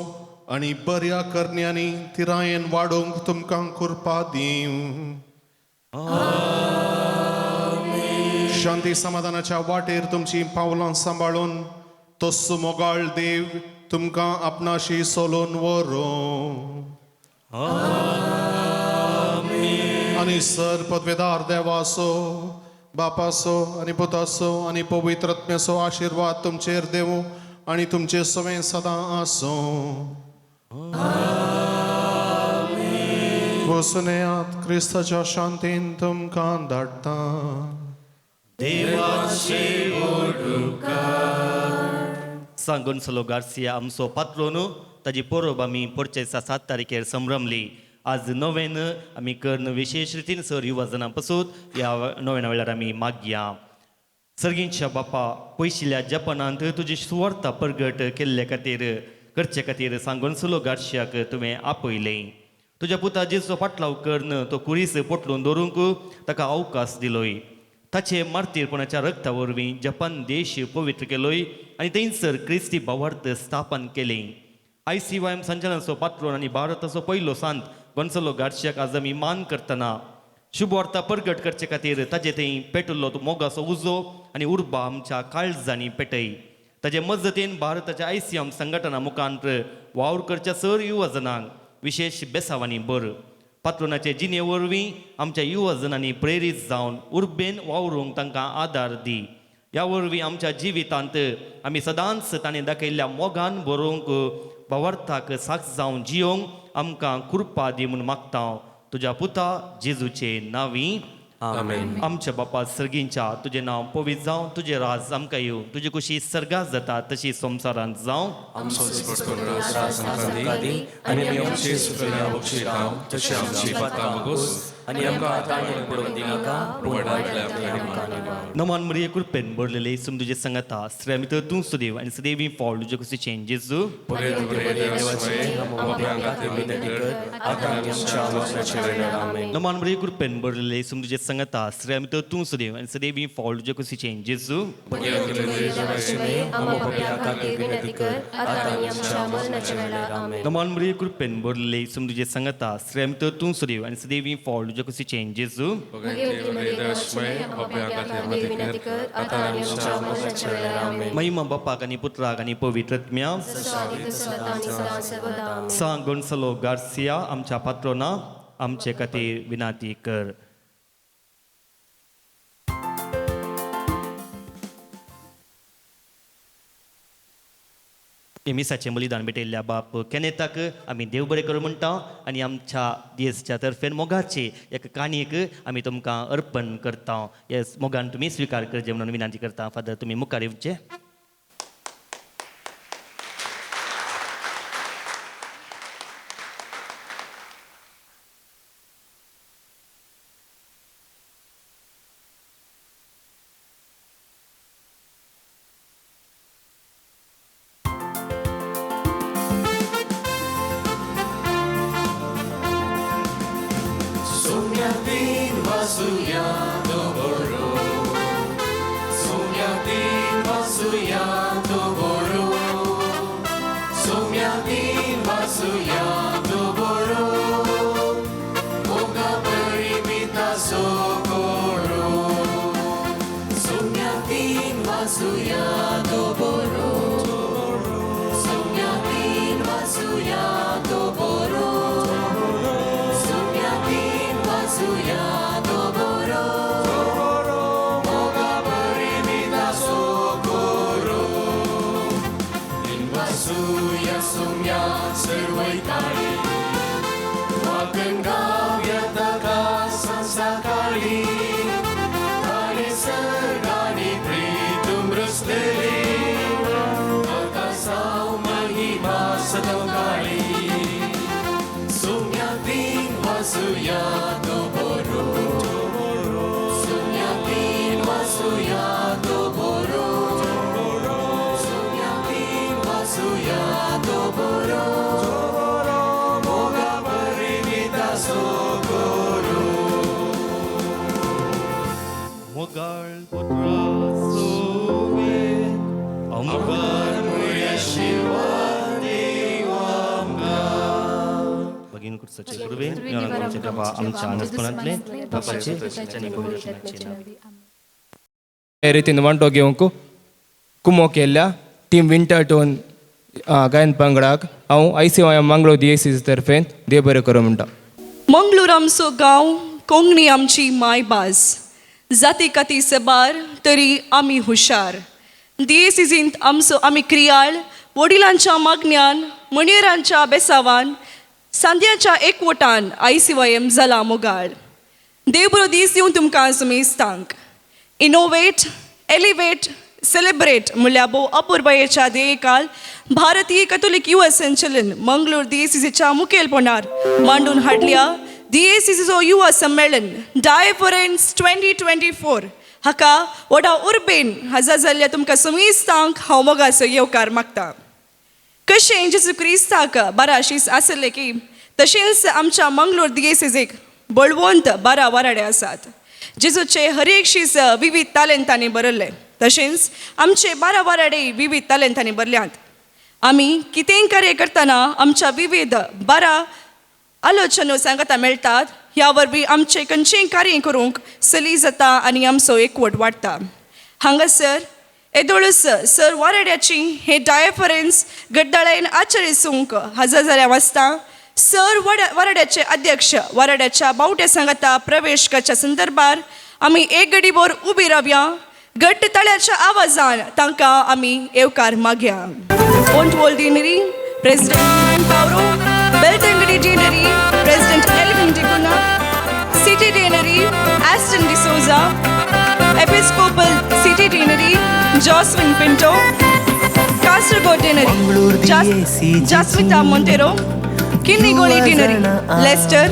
आनी बऱ्या करण्यांनी तिरायेन वाडोवंक तुमकां कृपा दिवं. शांती समाधानाच्या वाटेर तुमची पावलां सांबाळून तो सुमोगाळ देव तुमकां आपणाशी सोलून व्हरूं. आनी सर पदवेदार देवाचो बापाचो आनी पुताचो आनी पवित्र आत्म्याचो आशिर्वाद तुमचेर देवूं आनी तुमचे सवें सदां आसूं. वसुनेयात क्रिस्ताच्या शांतीन तुमकां धाडटा. देवाचे सांत गोन्सालो गार्सिया आमचो पात्रोन ताजी परब आमी पोरचेसा 7 तारखेर संभ्रमली. आज नोवेन आमी कर्ण विशेश रितीन सर युवा जणां पसून ह्या नोवेना वेळार आमी मागया. सर्गींच्या बापा, पयशिल्ल्या जपानांत तुजी सुवार्ता परगट केल्ले खातीर करचे खातीर सांत गोन्सालो गार्सियाक तुवें आपयलें. तुज्या पुता जेजूचो फाटलाव कर्ण तो कुरीस पोटलून दवरूंक ताका अवकाश दिलोय. ताचे मार्तीरपणाच्या रक्ता वरवीं जपान देश पवित्र केलोय आनी थंयसर क्रिस्ती भावार्थ स्थापन केलें. ICYM संचालनाचो पात्रोन आनी भारताचो पयलो सांत गोन्सालो गार्सियाक आज आमी मान करतना शुभवार्ता परगट करचे खातीर ताजे थंय पेटल्लो तो मोगाचो उजो आनी उर्बा आमच्या काळजांनी पेटय. ताजे मजतीन भारताच्या ICM संघटना मुखांत वावर करच्या सर युवा जणांक विशेश बेसावांनी बर पात्रोनाचे जिणे वरवीं आमच्या युवा जणांनी प्रेरीत जावन उर्बेन वावरूंक तांकां आदार दी. ह्या वरवीं आमच्या जिवितांत आमी सदांच ताणें दाखयल्ल्या मोगान बरोवंक भावार्थाक साक्ष जावन जियोंक आमकां कृपा दी म्हूण मागता तुज्या पुता जेजूचे नांवी. आमेन. आमच्या बापा सर्गींच्या, तुजें नांव पवित्र जावं, तुजें राज आमकां येवं, तुजी कुशी सर्गात जाता तशी संवसारांत जावं. आमचो दिसपडतो रास आमकां दी आनी आमी आमचे सुकल्या बक्षितांव तशें आमची पात्रां बगोस आनी आमकां ताळमेळ पडोवंक दिनाका, पूण वायटांतल्यान आमकां निवार. नमान मरिये कृपेन भरलेले सुम तुजे संगता, स्त्रियां भितर तूं सदैव आनी सदैवी फळ तुजे कुशीचें जेजू. नमान मरिये कृपेन भरलेले सुम तुजे संगता, स्त्रियां भितर तूं सदैव आनी सदैवी फळ तुजे कुशीचें जेजू. नमान मरिये कृपेन भरलेले सुम तुजे संगता, स्त्रियां भितर तूं सदैव आनी सदैवी फळ तुजे कुशीचें जेजू. महिमा बापाक आनी पुत्राक आनी पवित्र आत्म्या. सांग गोन्सालो गार्सिया आमच्या पात्रोना आमचे खातीर विनंती कर. मिसाचें बलिदान भेटयल्ल्या बाप केनेताक आमी देव बरें करूं म्हणटा आनी आमच्या दियेसच्या तर्फेन मोगाचे एक काणयेक आमी तुमकां अर्पण करता. येस मोगान तुमी स्विकार करचे म्हणून विनंती करता. फादर तुमी मुखार येवचे. हे रितीन वांटो घेवंक कुमो केल्ल्या टीम विंटर टोन गायन पंगडाक हांव I C Y M Mangalore दियेसी तर्फेन देव बरें करूं म्हणटा. मंगळूर आमचो गांव, कोंकणी आमची मायभास, जाती काती सबार तरी आमी हुशार. दियेसीजींत आमचो आमी क्रियाळ, वडिलांच्या मागण्यान, मणयेरांच्या बेसावान, सांद्याच्या एकवटान I C Y M जाला मोगाळ. देव बरो दीस दिवन तुमकां सुमेस्तांक. इनोवेट, एलिवेट, सेलिब्रेट म्हणल्यार भोव अपुरबायेच्या ध्येयकाल भारतीय कथोलीक युवा संचलन मंगळूर दियेसीसीच्या मुखेलपणार मांडून हाडल्या दियेसीसीचो युवा संमेलन डायफरन्स 2024 हाका व्हडा उर्बेन हजर जाल्ल्या तुमकां सुमेस्तांक हांव मोगाचो येवकार मागता. कशें जेजू क्रिस्ताक बारा शीस आसले की तशेंच आमच्या मंगळूर दियेसीसीक बळवंत 12 वाराडे आसात. जेजूचे हर एक शीस विविध तालेंतांनी बरयल्ले, तशेंच आमचे 12 वाराडे विविध तालेंतांनी बरल्यात. आमी कितेंय कार्य करतना आमच्या विविध 12 आलोचनो सांगता मेळटात. ह्या वरवीं आमचें खंयचेंय कार्य करूंक सली जाता आनी आमचो एकवट वाडटा. हांगासर येदोळूच सर वाराड्याची हे डायफरन्स गड्डाळायन आचरिसूंक हजर जाल्या वाचता सर वाराड्याचे अध्यक्ष वाराड्याच्या बावट्या सांगता प्रवेश करच्या संदर्भार आमी एक गडीभर उबी रावया. घट्ट ताळ्याच्या आवाजान तांकां आमी येवकार मागया. Bantwal deanery president Pavro, Belthangady deanery president Elvin D'Cunha, city deanery Aston D'Souza, episcopal city deanery Joswin Pinto, Kasaragod deanery Jaswitha Monteiro, Kinnigoli deanery Lester,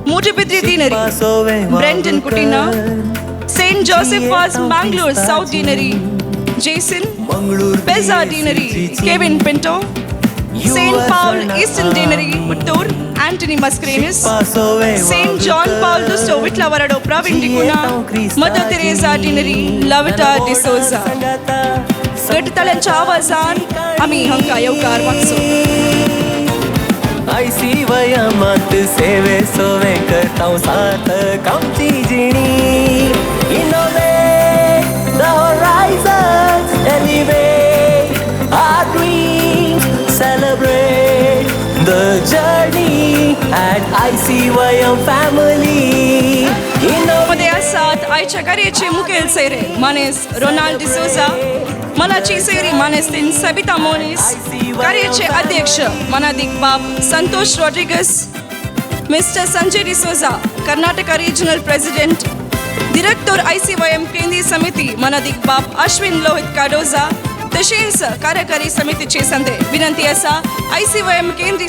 Moodbidri deanery, Brandon Coutinho, Saint Joseph Vaz Mangalore south deanery, Jason, Peza deanery, Kevin Pinto, Saint Paul eastern deanery Puttur, Antony Mascarenhas, Saint John Paul Dusto Vitlavarado Praveen D'Cunha, Mother Teresa deanery Lavita D'Souza. गटताळ्यांच्या आवाजान आमी हांकां येवकार मागचो. आयसी वयमात सेवे सोवे करता सार्थक आमची जिणी. Innovate the horizons, elevate our dreams, celebrate the journey at ICYM family. मध्ये आसात आयच्या कार्याचे मुखेल सोयरे मानेस रोनाल्ड डिसोजा, मनाची सोयरी मानेस्तीन सबिता मोनीस, कार्याचे अध्यक्ष मनादीक बाब Santosh Rodrigues, mister Sanjay D'Souza Karnataka regional president, director ICYM केंद्रीय समिती मनादीक बाब अश्विन लोहित कार्डोजा, तशेंच कार्यकारी समितीचे संदे. विनंती आसा ICYM केंद्रीय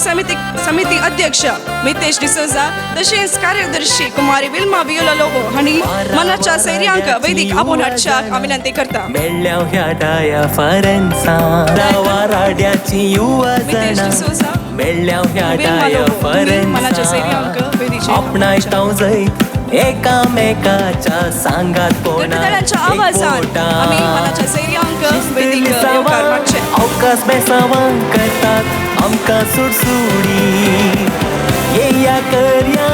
समिती अध्यक्ष मितेश डिसोजा तशेंच कार्यदर्शी कुमारी विल्मा वियोला लोबो हांणी मनाच्या सैर्यांक वैदिक आपोवन हाडच्याक हांव विनंती करता. मेळ्ळ्या ह्या डाया फरन्सा राड्याची युवा मितेश डिसोजा, मेळ्ळ्या ह्या विल्मा डाया लोबो मनाच्या सैर्यांक फरन्सा वेदीचे आपणायता जैत एकामेकाच्या सांगात गटताळ्यांच्या आवाजान आमी मनाच्या सैर्यांक वैदिक येवकार मागचे. अवकाश बेसावां करतात आमकां सुडसुडी. येया करया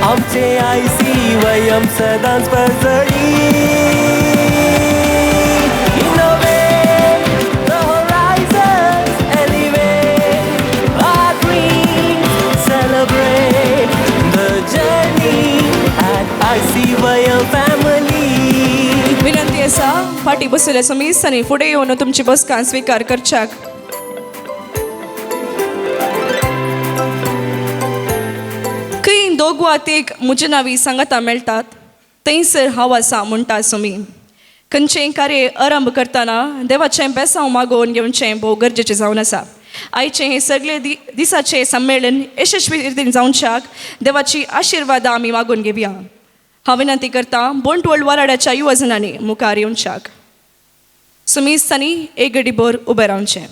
आमचे ICYM सदांच परजळी. Innovate the horizons, elevate our dreams, celebrate the journey at ICYM family. विनंती आसा फाटी बसलेल्या समिस्तांनी फुडें येवन तुमची बसका स्विकार करच्याक. खंय दोग वा तीग म्हजे नांवी सांगाता मेळटात थंयसर हांव आसा म्हणटा सुमी. खंयचें कार्य आरंभ करतना देवाचें बेसांव मागोवन घेवचें भोव गरजेचें जावन आसा. आयचें हें सगळे दिसाचें संमेलन यशस्वी रितीन जावच्याक देवाची आशिर्वादां आमी मागून घेवया. हांव विनंती करता बोंटवळ वाराड्याच्या युवजनांनी मुखार येवच्याक. सुमिस्तांनी एक गडीभर उबें रावचें.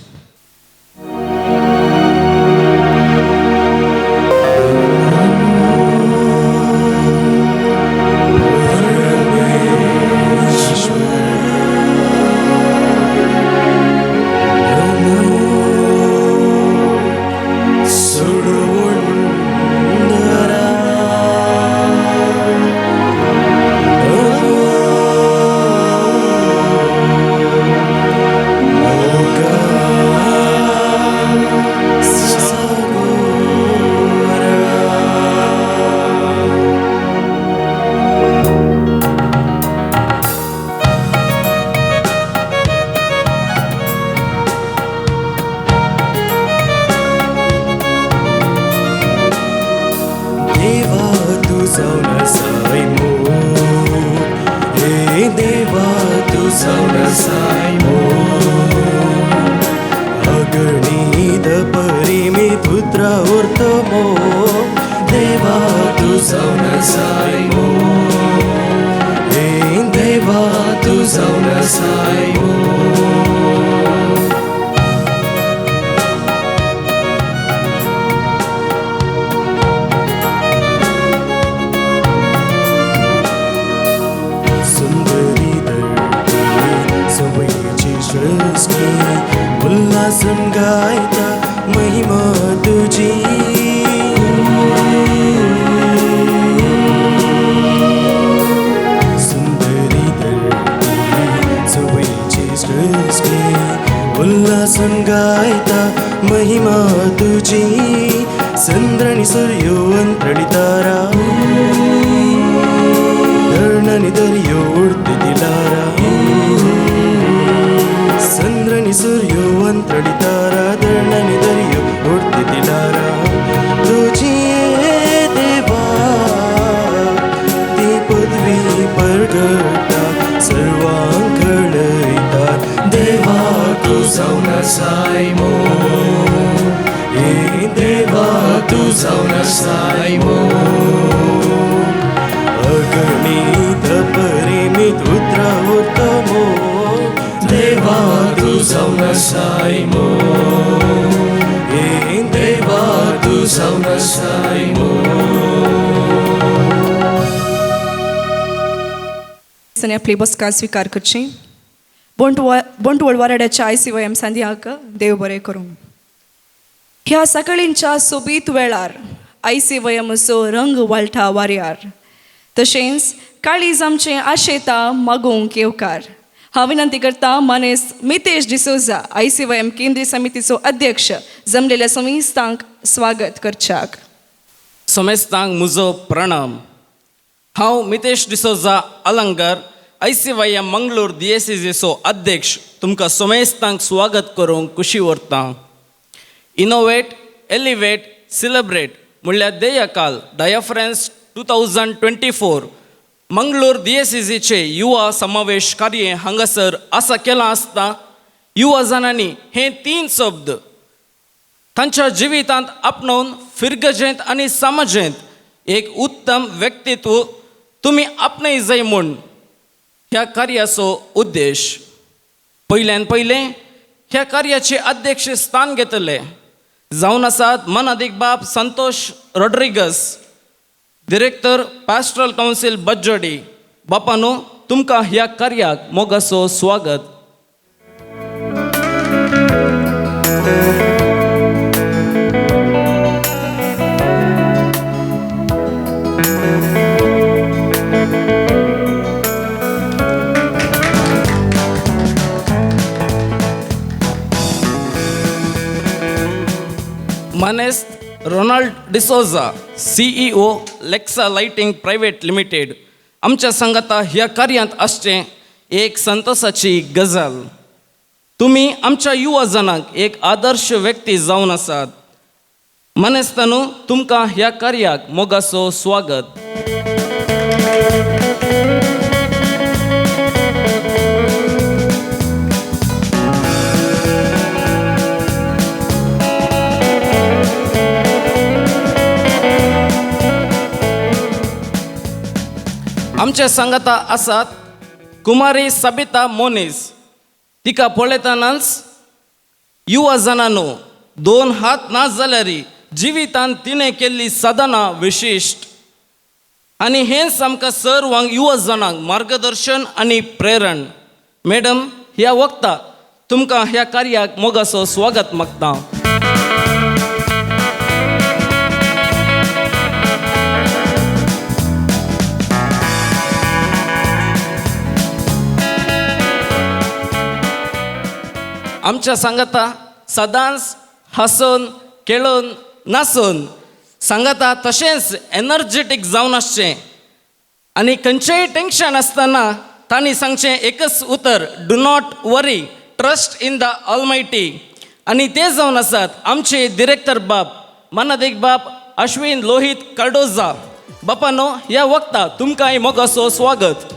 देवा तू जावन आसाय मोग. रावता मो देवा तूं जावन आसाय मो देवा तूं जावन आसाय मो. आपली बसका स्वीकार करची. बंटवळ वाराड्याच्या आयसीवायएम सांदियाक देव बरें करूं. ह्या सकाळींच्या सोबीत वेळार आयसीवायएमाचो रंग वाळटा वाऱ्यार, तशेंच काळीज आमचें आशेता मागोवंक येवकार. हांव विनंती करता मानेस मितेश डिसोजा आयसीवायएम केंद्रीय समितीचो अध्यक्ष जमलेल्या समेस्तांक स्वागत करच्याक. समेस्तांक म्हजो प्रणाम. हांव मितेश डिसोजा अलंकार आयसीवायएम मंगळूर दियेसेजीचो अध्यक्ष तुमकां समेस्तांक स्वागत करूंक खुशी व्हरता. इनोवेट, एलिवेट, सेलिब्रेट म्हणल्यार ध्येयकाल डायफ्रन्स 2024 मंगळूर दियेसेजीचे युवा समावेश कार्य हांगासर आसा केलां आसता. युवा जाणांनी हे 3 शब्द तांच्या जिवितांत आपणोवन फिरगजेंत आनी समाजेंत एक उत्तम व्यक्तित्व तुमी आपणय जाय म्हूण ह्या कार्याचो उद्देश. पयल्यान पयलें ह्या कार्याचे अध्यक्ष स्थान घेतले जावन आसात मनादीक बाब Santosh Rodrigues, director pastoral council Bajjodi. बापानो तुमकां ह्या कार्याक मोगाचो स्वागत. मानेस्त Ronald D'Souza, CEO Lexa lighting private limited आमच्या सांगाता ह्या कार्यांत आसचें एक संतोसाची गजाल. तुमी आमच्या युवा जणांक एक आदर्श व्यक्ती जावन आसात. मानेस्तानू तुमकां ह्या कार्याक मोगाचो स्वागत. आमच्या सांगाता आसात कुमारी सबिता मोनीस. तिका पळयतनाच युवा जाणांनो 2 हात ना जाल्यार जिवितांत तिणें केल्ली साधना विशिश्ट आनी हेंच आमकां सर्वांक युवा जाणांक मार्गदर्शन आनी प्रेरण. मॅडम, ह्या वक्ता तुमकां ह्या कार्याक मोगाचो स्वागत मागता. आमच्या सांगाता सदांच हांसून खेळून नासून सांगाता तशेंच एनर्जेटीक जावन आसचें आनी खंयचेंय टेंशन आसतना तांणी सांगचें एकच उतर, do not worry, trust in the almighty. आनी ते जावन आसात आमचे डिरेक्टर बाब मानादीक बाब अश्विन लोहित कार्डोजा. बापानो ह्या वक्ता तुमकांय मोगाचो स्वागत.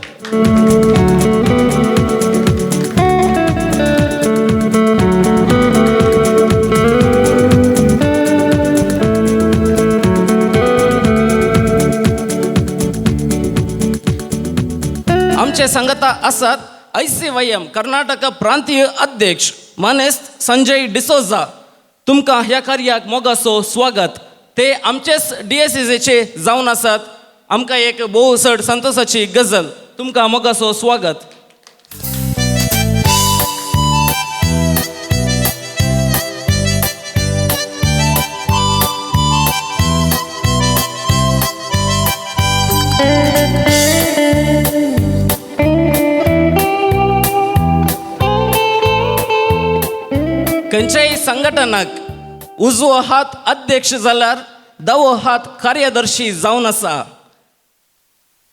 आमचे सांगाता आसात आयसीवायएम कर्नाटक प्रांतीय अध्यक्ष मानेस्त संजय डिसोजा. तुमकां ह्या कार्याक मोगाचो स्वागत. ते आमचेच डीएसएचे जावन आसात. आमकां एक भोव चड संतोशाची गजल. तुमकां मोगाचो स्वागत. खंयच्याय संघटनाक उजवो हात अध्यक्ष जाल्यार दावो हात कार्यदर्शी जावन आसा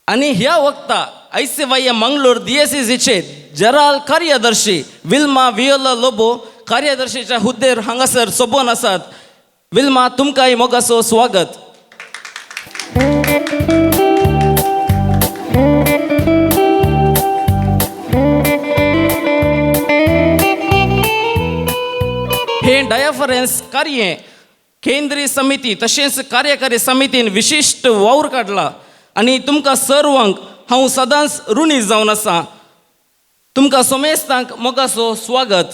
आनी ह्या वक्ता आयसीवायएम मंगळूर डीएसएसीचे जराल कार्यदर्शी विल्मा वियोला लोबो कार्यदर्शीच्या हुद्देर हांगासर सोबोन आसात. विल्मा, तुमकांय मोगाचो स्वागत. हे डायफरन्स कार्य केंद्रीय समिती तशेंच कार्यकारी समितीन विशिश्ट वावर काडला आनी तुमकां सर्वांक हांव सदांच ऋणी जावन आसा. तुमकां सोमेस्तांक मोगाचो स्वागत.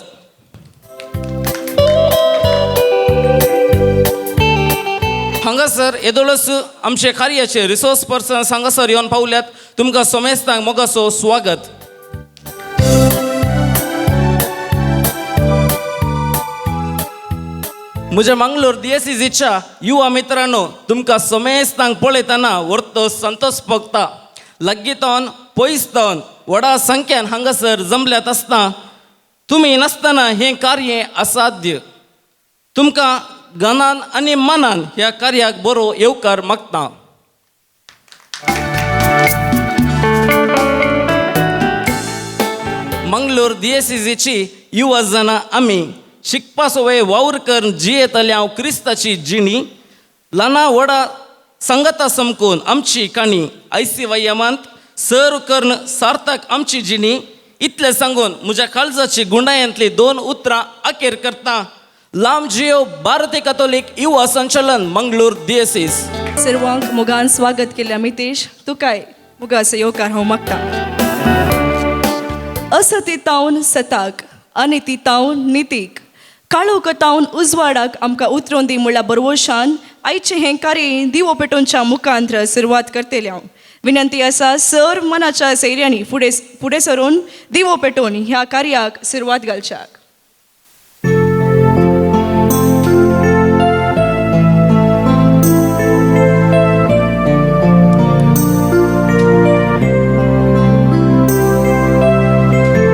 हांगासर येदोळच आमचे कार्याचे रिसोर्स पर्सन हांगासर येवन पावल्यात. तुमकां सोमेस्तांक मोगाचो स्वागत. म्हज्या मंगलोर दियेसीच्या युवा मित्रांनो, तुमकां समेस्तांक पळयतना वर्तो संतोष भोगता. लागीं पयस तावन व्हडा संख्यान हांगासर जमल्यात आसतना तुमी नासतना हें कार्य असाध्य. तुमकां गनान आनी मनान ह्या कार्याक बरो येवकार मागता. मंगलोर दियेसीची युवा जाणां आमी शिकपासोवे वावर करून जियेतले हांव क्रिस्ताची जिणी ल्हाना व्हडा सांगाता समकून आमची काणी आयसीवायमांत सर करून सार्थक आमची जिणी. इतलें सांगून म्हज्या काळजाची गुंडायांतली दोन उतरां अखेर करता. लांब जियो भारतीय कथोलीक युवा संचलन मंगलोर दियेसीस. सर्वांक मोगान स्वागत केल्या मितेश, तुकाय मोगाचो येवकार हांव मागता. असती तावन सताक अनिती तावन नितीक काळोख तावन उजवाडाक आमकां उतरोवन दी म्हणल्या बरवशान आयचें हें कार्य दिवो पेटोवच्या मुखांत्र सुरवात करतले हांव. विनंती आसा सर मनाच्या सैर्यांनी फुडें फुडें सरून दिवो पेटोवन ह्या कार्याक सुरवात घालच्याक.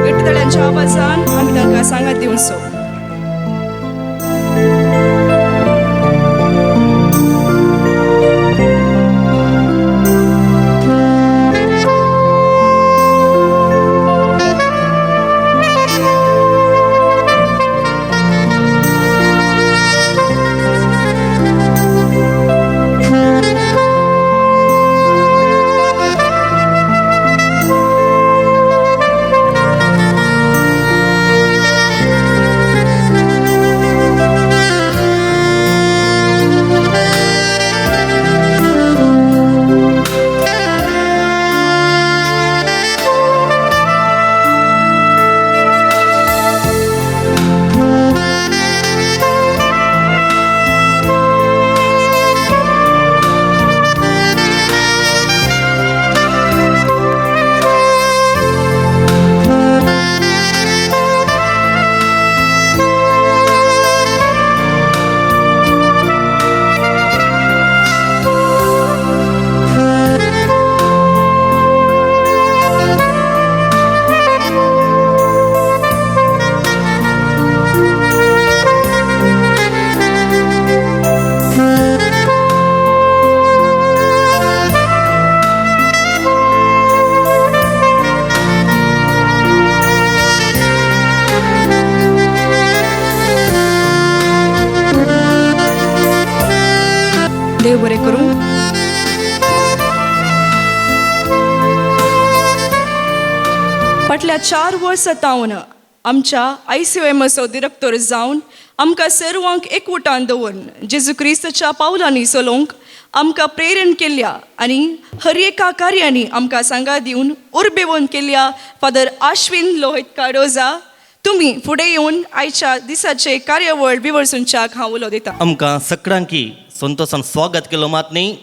गट्टतळ्यांच्या आवाजान आमी तांकां सांगात दिवचो. देव बरें करूं. फाटल्या 4 वर्सां तावन आमच्या आयसीएमएसो डिरेक्टर जावन आमकां सर्वांक एकवटान दवरून जेजू क्रिस्ताच्या पावलांनी चलोवंक आमकां प्रेरण केल्या आनी हर एका कार्यांनी आमकां सांगा दिवन उर्बेवन केल्या फादर आश्विन लोहित कार्डोजा, तुमी फुडें येवन आयच्या दिसाचे कार्यावळ विवर्सूंच्याक हांव उलो दिता. आमकां सगळ्यांकी संतोषान स्वागत केलो मात न्ही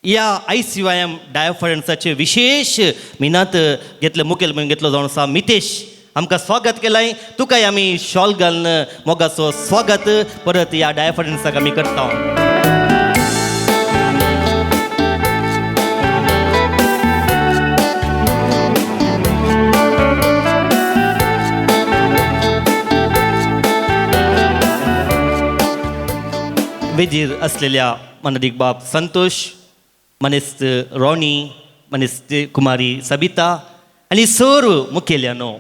ह्या आयसीवायएम डायफरन्साचे विशेष मिनात घेतले मुखेल म्हणून घेतलो जावन आसा मितेश, आमकां स्वागत केलाय. तुकाय आमी शॉल घालून मोगाचो स्वागत परत ह्या डायफरन्साक आमी करता. वेदीर असलेल्या मानदीक बाब संतोष, मनेस्त रॉनी, मनेस्त कुमारी सबिता आनी सर्व मुखेल्यानो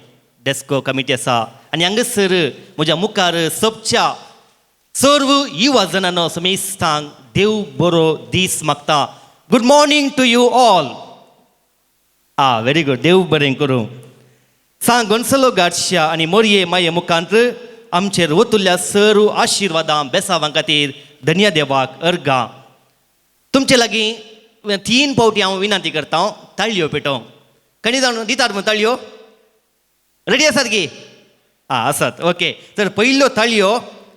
डेस्को कमिटी आसा आनी हांगासर म्हज्या मुखार सोबच्या सर्व युवा जणांनो समेस्तांक देव बरो दीस मागता. Good morning to you all. Ah, very good. देव बरें करूं. सांग गोन्सलो गार्शिया आनी मोरये माये मुखांत आमचेर वतुल्ल्या सर्व आशिर्वादां बेसावां खातीर धन्य देवाक अर्गां. तुमचे लागीं 3 फावटी हांव विनंती करता ताळयो पेटोवंक. कणी जाण दितात मग ताळयो? रेडी आसात की? आं आसात, ओके. तर पयल्यो ताळयो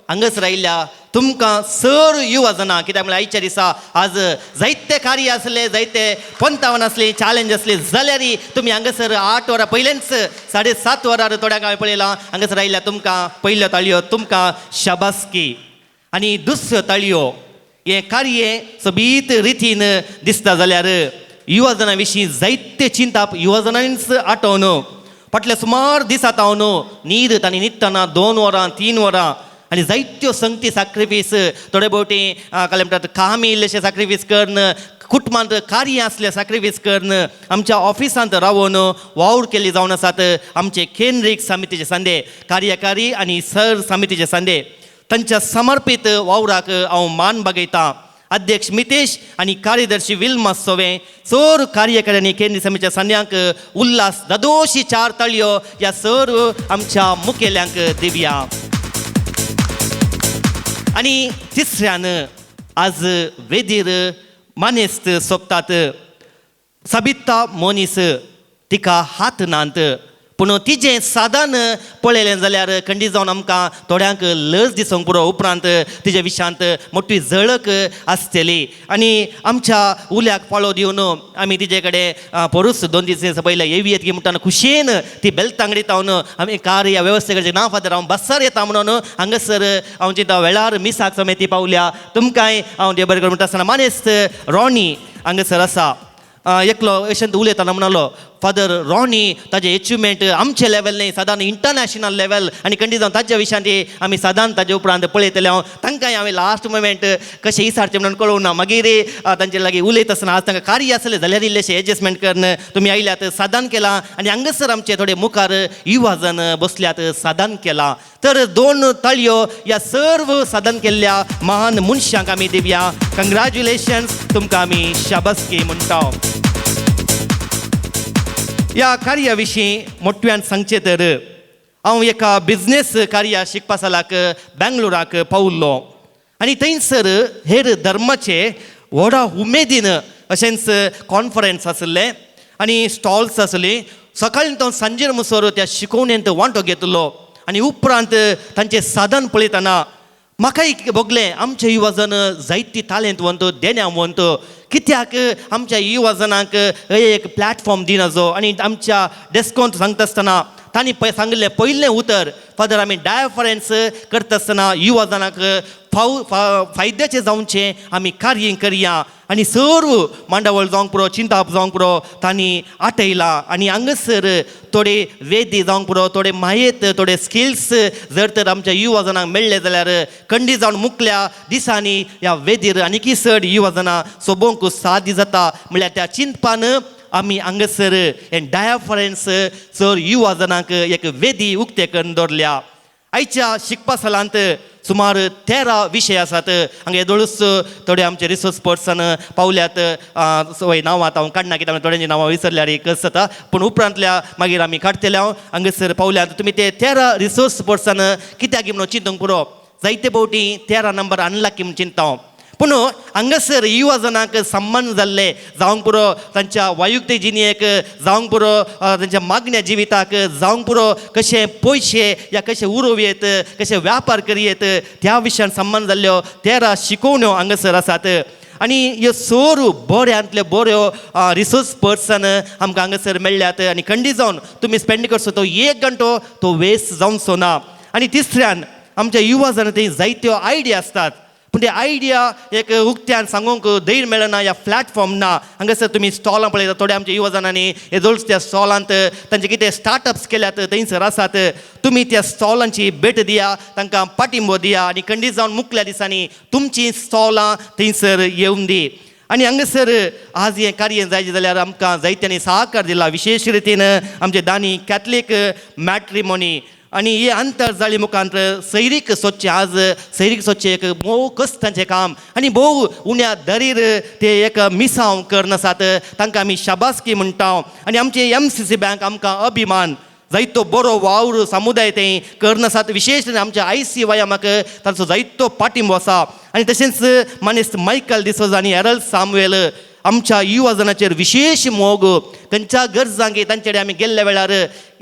हांगासर आयिल्ल्या तुमकां सर युवा जाणां, कित्याक म्हणल्यार आयच्या दिसा आज जायते कार्य आसले, जायते पंतावन आसले, चॅलेंज आसले, जाल्यार तुमी हांगासर 8 वरां पयलेंच 7:30 वरार थोड्यांक हांवें पळयलां हांगासर आयिल्ल्या तुमकां पयल्यो ताळयो तुमकां शाबासकी. आनी दुसऱ्यो ताळयो हें कार्य सोबीत रितीन दिसता जाल्यार युवा जाणां विशीं जायते चिंताप युवा जाणांनीच आठोवन फाटल्या सुमार दिसांत हांव न्हीद तांणी न्हिदतना 2 वरां 3 वरां आनी जायत्यो संगती साक्रिफीस, थोडे भोवटी काल म्हणटात कामी इल्लेशे साक्रिफीस करून, कुटुंबांत कार्य आसले साक्रिफीस करून, आमच्या ऑफिसांत रावन वावर केल्ली जावन आसात आमचे केंद्रीक समितीचे संदे, कार्यकारी आनी सर समितीचे संदे. तांच्या समर्पीत वावराक हांव मान बागयतां. अध्यक्ष मितेश आनी कार्यदर्शी विल्मा सोवे, चड कार्यकाऱ्यांनी केंद्रीय समितीच्या संद्यांक उल्हास दादोशी 4 ताळयो ह्या सर्व आमच्या मुखेल्यांक दिवया. आनी तिसऱ्यान आज वेदीर मानेस्त सोंपतात सबिता मोनीस, तिका हात नात पूण तिजें सादान पळयलें जाल्यार खंडीत जावन आमकां थोड्यांक लज दिसूंक पुरो. उपरांत तिजे विशांत मोठी झळक आसतली. आनी आमच्या उल्याक पाळो दिवन आमी तिजे कडेन पोरूस 2 दीस पयले येवयेत की म्हणटाना खुशयेन ती बेलतांगडीत हांव आमी कार ह्या वेवस्थे करचें ना फादर हांव बस्सार येता म्हणून हांगासर हांव चिंता वेळार मिसाक समेती पावल्या. तुमकांय हांव देव बरें करूं म्हणटा आसतना मानेस्त रॉनी हांगासर आसा. एकलो अशें उलयतना म्हणालो फादर रॉनी ताजें एचिवमेंट आमचे लेवल न्ही, सादारण इंटरनॅशनल लेवल. आनी खंडीत जावन ताज्या विशयांत आमी सादारण ताजे उपरांत पळयतले. हांव तांकांय हांवें लास्ट मुमेंट कशें इसारचें म्हणून कळोवं ना. मागीर तांचे लागीं उलयता आसतना आज तांकां कार्य आसलें जाल्यार इल्लेशें एडजस्टमेंट करून तुमी आयल्यात सादारण केलां. आनी हांगासर आमचे थोडे मुखार युवा जण बसल्यात सादारण केलां. तर 2 ताळयो ह्या सर्व साधन केल्ल्या महान मनशांक आमी दिवया. कंग्रेच्युलेशन्स, तुमकां आमी शाबासकी म्हणटा. ह्या कार्या विशीं मोठ्यान सांगचें तर हांव एका बिजनेस कार्या शिकपा सालाक बेंगलोराक पावल्लो आनी थंयसर हेर धर्माचे व्हडा उमेदीन अशेंच कॉन्फरन्स आसलें आनी स्टॉल्स आसली. सकाळीं तो सांजेर मुसर त्या शिकोवणेंत वांटो घेतलो आनी उपरांत तांचें साधन पळयतना म्हाका एक भोगलें आमचे युवा जण जायती तालेंतवंत देण्यावंत, कित्याक आमच्या युवा जणांक एक प्लॅटफॉर्म दिना जो. आनी आमच्या डेस्कोंत सांगता आसतना तांणी पळय सांगिल्लें पयलें उतर, फादर आमी डायफरन्स करता आसतना युवा जणांक फायद्याचें जावचें आमी कार्य करया. आनी सर्व मांडावळ जावंक पुरो, चिंताप जावंक पुरो तांणी आटयलां. आनी हांगासर थोडे वेदी जावंक पुरो, थोडे मायेत, थोडे स्किल्स जर तर आमच्या युवा जणांक मेळ्ळे जाल्यार खंडीत जावन मुखल्या दिसांनी ह्या वेदीर आनीकय चड युवा जणां सोबोवंक साध्य जाता. म्हणल्यार त्या चिंतपान आमी हांगासर हें डायफरन्स चड युवा जणांक एक वेदी उक्ते करून दवरल्या. आयच्या शिकपा सालांत सुमार 13 विशय आसात. हांगा येदोळूच थोडे आमचे रिसोर्स पर्सन पावल्यात. नांवां आतां हांव काडना कित्याक थोड्यांची नांवां विसरल्यार कस जाता, पूण उपरांतल्या मागीर आमी काडटले. हांव हांगासर पावल्यात तुमी ते 13 रिसोर्स पर्सन कित्याक म्हणून चिंतूंक पुरो. जायते फावटी 13 नंबर अनलकी म्हूण चिंता हांव, पूण हांगासर युवा जणांक सम्मान जाल्ले जावंक पुरो, तांच्या वैयक्तीक जिणेक जावंक पुरो, तांच्या मागण्या जिविताक जावंक पुरो, कशे पयशे या कशे उरोवयेत, कशे व्यापार करयेत त्या विशयान सम्मान जाल्ल्यो 13 शिकोवण्यो हांगासर आसात. आनी ह्यो सोर बऱ्यांतल्यो बऱ्यो रिसोर्स पर्सन आमकां हांगासर मेळ्ळ्यात. आनी खंडीत जावन तुमी स्पेंड करचो तो 1 घंटो तो वेस्ट जावचो ना. आनी तिसऱ्यान आमच्या युवा जण थंय जायत्यो आयडिया आसतात, पूण ते आयडिया एक उक्त्यान सांगूंक धैर्य मेळना या प्लॅटफॉर्म ना. हांगासर तुमी स्टॉलां पळयता, थोडे आमच्या युवा जाणांनी येदोळच त्या स्टॉलांत तांचे कितें स्टार्टअप्स केल्यात थंयसर आसात. तुमी त्या स्टॉलांची भेट दिया, तांकां पाठिंबो दिया आनी खंडीत जावन मुखल्या दिसांनी तुमचीं स्टॉलां थंयसर येवन दी. आनी हांगासर आज हें कार्य जायचें जाल्यार आमकां जायत्यांनी सहकार दिला, विशेश रितीन आमचे दानी कॅथलीक मॅट्रिमोनी आनी हे आंतरजाळी मुखांत सैरीक सोदचें. आज सैरीक सोदचें एक भोव कश्टांचें काम आनी भोव उण्या दरीर ते एक मिसांव करून आसात, तांकां आमी शाबासकी म्हणटा. आनी आमचे MCC bank आमकां अभिमान, जायतो बरो वावर समुदाय ते करून आसात. विशेश आमच्या ICYMक तांचो जायतो पाठिंबो आसा. आनी तशेंच मानेस्त मायकल डिसोजा आनी एरल सामुएल आमच्या युवाजनाचेर विशेश मोग खंयच्या गरजांक तांचे कडेन आमी गेल्ल्या वेळार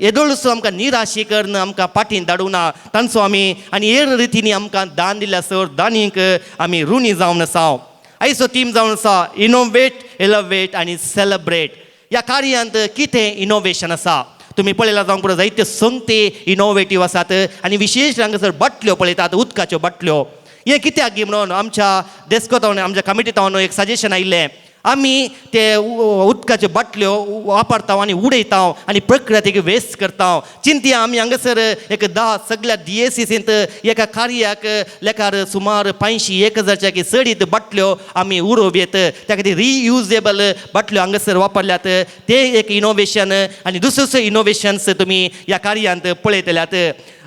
येदोळसो आमकां निराशी करून आमकां पाटीन धाडूना तांचो आमी आनी हेर रितींनी आमकां दान दिल्ल्या सर दानीक आमी ऋणी जावन आसा. आयचो थीम जावन आसा इनोवेट, एलवेट आनी सेलेब्रेट. ह्या कार्यांत कितें इनोवेशन आसा तुमी पळयलां जावंक पुरो, जायते संगते इनोवेटीव आसात आनी विशेश हांगासर बाटल्यो पळयतात, उदकाच्यो बाटल्यो. हें कित्याक गी म्हणून आमच्या डेस्को आमच्या कमिटी तावन एक सजेशन आयिल्लें, आमी ते उदकाच्यो बाटल्यो वापरता आनी उडयता आनी प्रकृतीक वेस्ट करता. चिंतया आमी हांगासर एक 10 सगळ्या डीएसीसींत एका कार्याक लेखार सुमार 500 1000च्या चडीत बाटल्यो आमी उडोवप येत. त्या खातीर रियुजेबल बाटल्यो हांगासर वापरल्यात, ते एक इनोवेशन. आनी दुसरें इनोवेशन्स तुमी ह्या कार्यांत पळयतल्यात.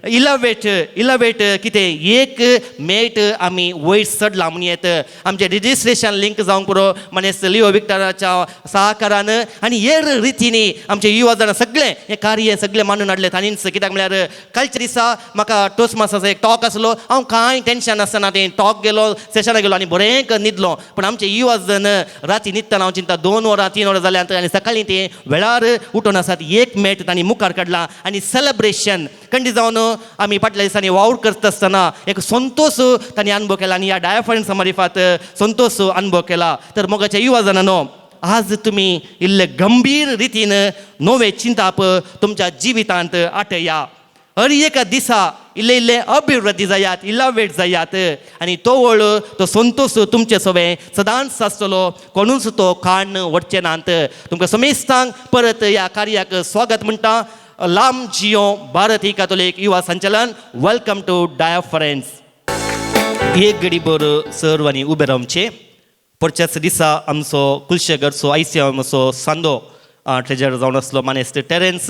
इलवेट, इलवेट कितें एक मेट आमी वयर चडला म्हणून येत. आमचें रजिस्ट्रेशन लिंक जावंक पुरो मानेस्त लिओ विक्टराच्या सहकारान आनी हेर रितींनी आमचे युवा जाणां सगळें हें कार्य सगळें मानून हाडलें ताणीच. कित्याक म्हळ्यार कालच्या दिसा म्हाका टोस्ट मास्टराचो एक टॉक आसलो, हांव कांय टेंशन नासतना तें टॉक गेलो, सेशनाक गेलो आनी बरें न्हिदलो. पूण आमचे युवा जण राती न्हिदतना हांव चिंता 2 वरां 3 वरां जाल्यात आनी सकाळीं ते वेळार उठून आसात. एक मेट तांणी मुखार काडला आनी सेलेब्रेशन कंडी जावन आमी फाटल्या दिसांनी वावर करता आसतना एक संतोश तांणी अनुभव केला आनी ह्या डायफरन्स मारिफात संतोश अनुभव केला. तर मोगाच्या युवा जाणांनो, आज तुमी इल्ले गंभीर रितीन नवे चिंताप तुमच्या जिवितांत आटया. हर एका दिसा इल्ले इल्ले अभिवृद्धी जायात, इलावेट जायात आनी तो वळ तो संतोश तुमचे सवें सदांच आसतलो, कोणूच तो काण वडचे नात. तुमकां समेस्तांक परत ह्या कार्याक स्वागत म्हणटा. लाम जियो भारती कातोलीक युवा संचलन, welcome to डायफरन्स. एक गडीभर सर्वांनी उबे रावचे. परच्याच दिसा आमचो कुलशेगरचो आयसीएमाचो सांदो ट्रेजर जावन आसलो मानेस्त टेरन्स,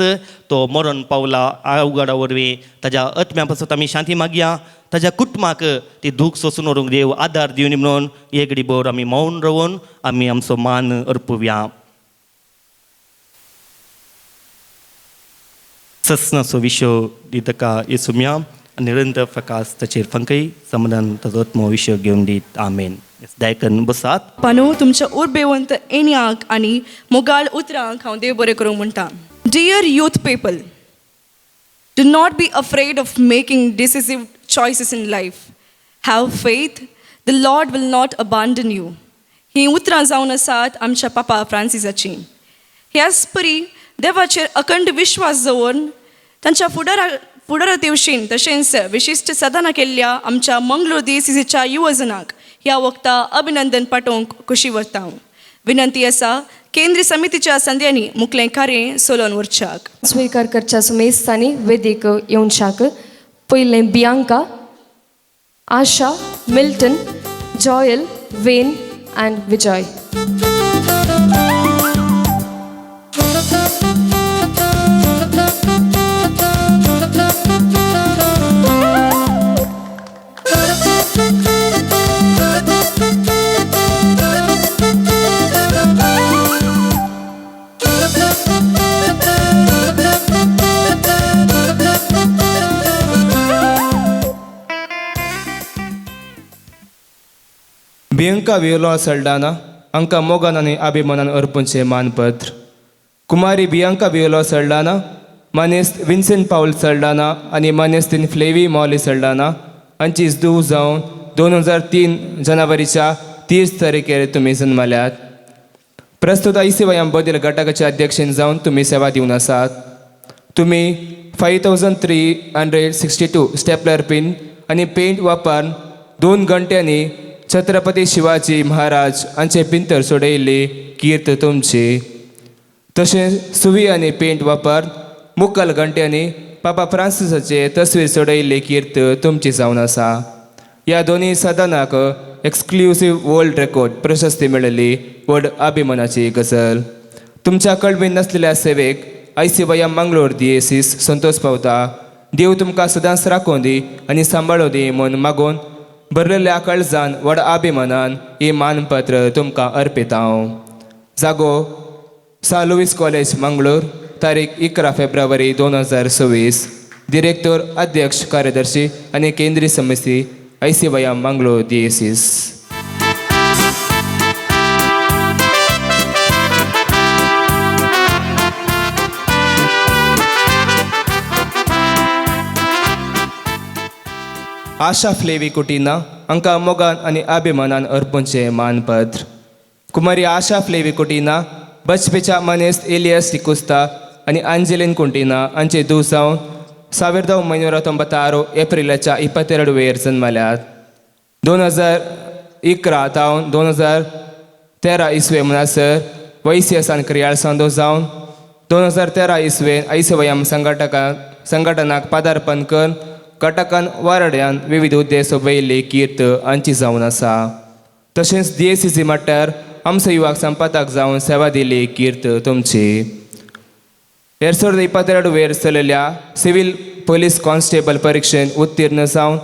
तो मरण पावला अवघडा वरवीं. ताज्या आत्म्या पासत आमी शांती मागया, ताज्या कुटुंबाक ती दूख सोसून व्हरूंक देव आदार दिवनी म्हणून एक गडीभर आमी मौन रावन आमी आमचो मान अर्पुया. ससनाचो विशय दितका येसुम्या निरंतर प्रकाश ताचेर फंकय समाधान ताचो आत्मो विशय घेवन दीत. आमेन. दायकन बसात. पानो तुमच्या उर्बेवंत येण्याक आनी मोगाळ उतरांक हांव देव बरें करूंक म्हणटा. Dear youth people, do not be afraid of making decisive choices in life. Have faith, the Lord will not abandon you. हीं उतरां जावन आसात आमच्या पापा फ्रांसिसाचीं. ह्याच परी देवाचेर अखंड विश्वास दवरून तांच्या फुडारा तेवशीन तशेंच विशिश्ट साधना केल्ल्या आमच्या मंगळूर दियसिसीच्या युवजनाक ह्या वखता अभिनंदन पाठोवंक खोशी व्हरता. हांव विनंती आसा केंद्रीय समितीच्या संद्यांनी मुखलें कार्य सोलोवन व्हरच्याक. स्वीकार करच्या सुमेस्तांनी वेदीक येवच्याक पयलें Bianca, Asha, Milton, Joel, Wayne and Vijay. Bianca Viola Saldanha हांकां मोगान आनी अभिमानान अर्पूंचें मानपत्र. कुमारी बियांका वियोला सल्डाना, मानेस्त विन्सेंट पावल सल्डाना आनी मानेस्तीन फ्लेवी मॉली सल्डाना हांची धूव जावन 2003 जानेवारीच्या 30 तारखेर तुमी जन्मल्यात. प्रस्तुत आयसीवायम बदल घटकाचे अध्यक्षन जावन तुमी सेवा दिवन आसात. तुमी 5362 स्टेपलर पिन आनी पेंट वापरून 2 घंट्यांनी छत्रपती शिवाजी महाराज हांचे पिंतर सोडयल्ली कीर्त तुमची. तशेंच सुवी आनी पेंट वापर मुकल घंट्यांनी पापा फ्रांसिसाचे तस्वीर सोडयल्ली कीर्त तुमची जावन आसा. ह्या दोनूय साधनाक एक्सक्लुसीव वर्ल्ड रेकॉर्ड प्रशस्ती मेळिल्ली व्हड अभिमानाची गजल. तुमच्या कळवीन नासलेल्या सेवेक आयसीवायम मंगळूर दियेसीस संतोष पावता. देव तुमकां सदांच राखून दी आनी सांबाळूं दी म्हूण मागून भरलेल्या काळजान व्हड अभिमानान ही मानपत्र तुमकां अर्पिता हांव. जागो सा लुईस कॉलेज मंगळूर, तारीख 11 फेब्रुवारी 2026. डिरेक्टर अध्यक्ष कार्यदर्शी आनी केंद्रीय समिती आयसीवायम मंगळूर दियेसीस. आशा फ्लेवी कुटिना हांकां मोगान आनी अभिमानान अर्पूंचें मानपत्र. कुमारी आशा फ्लेवी कुटिना बचपेच्या मनेस्त एलियस डिकुस्ता आनी अंजलीन कुंटिना हांचे धूव जावन 1996 एप्रिलाच्या 22 वेर जन्मल्यात. 2011 तावन 2013 इसवे म्हणसर वैसीएसान क्रियाळ संदो जावन 2013 इसवेन आयसीवायएम संघटनाक पदार्पण करून घटकान वारड्यान विविध हुद्दे सोबयल्ली कीर्त हांची जावन आसा. तशेंच DACC मट्टार आमचो युवाक संपादक जावन सेवा दिल्ली कीर्त तुमची. 2022 वेर चलयल्ल्या सिव्हील पोलीस कॉन्स्टेबल परिक्षेंत उत्तीर्ण जावन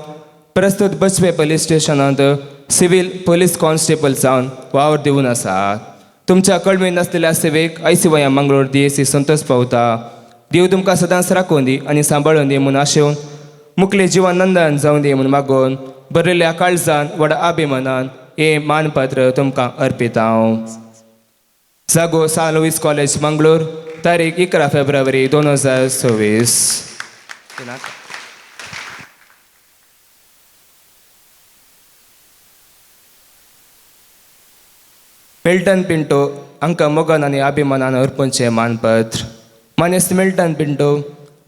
प्रस्तुत बचपे पोलीस स्टेशनांत सिव्हील पोलीस कॉन्स्टेबल जावन वावर दिवन आसा. तुमच्या कळमी नासलेल्या सेवेक आयसीवायएम मंगळूर DAC संतोष पावता. देव तुमकां सदांच राखून दी आनी सांबाळून दी म्हूण आशेवन मुखले जिवन नंदन जावन दी म्हूण मागून बरयल्ल्या काळजान व्हड अभिमानान हें मानपत्र तुमकां अर्पिता हांव. जागो सान लुईस कॉलेज मंगळूर, तारीख 11 फेब्रुवारी 2026. मिल्टन पिंटो हांकां मोगान आनी अभिमानान अर्पूंचें मानपत्र. मानेस्त मिल्टन पिंटो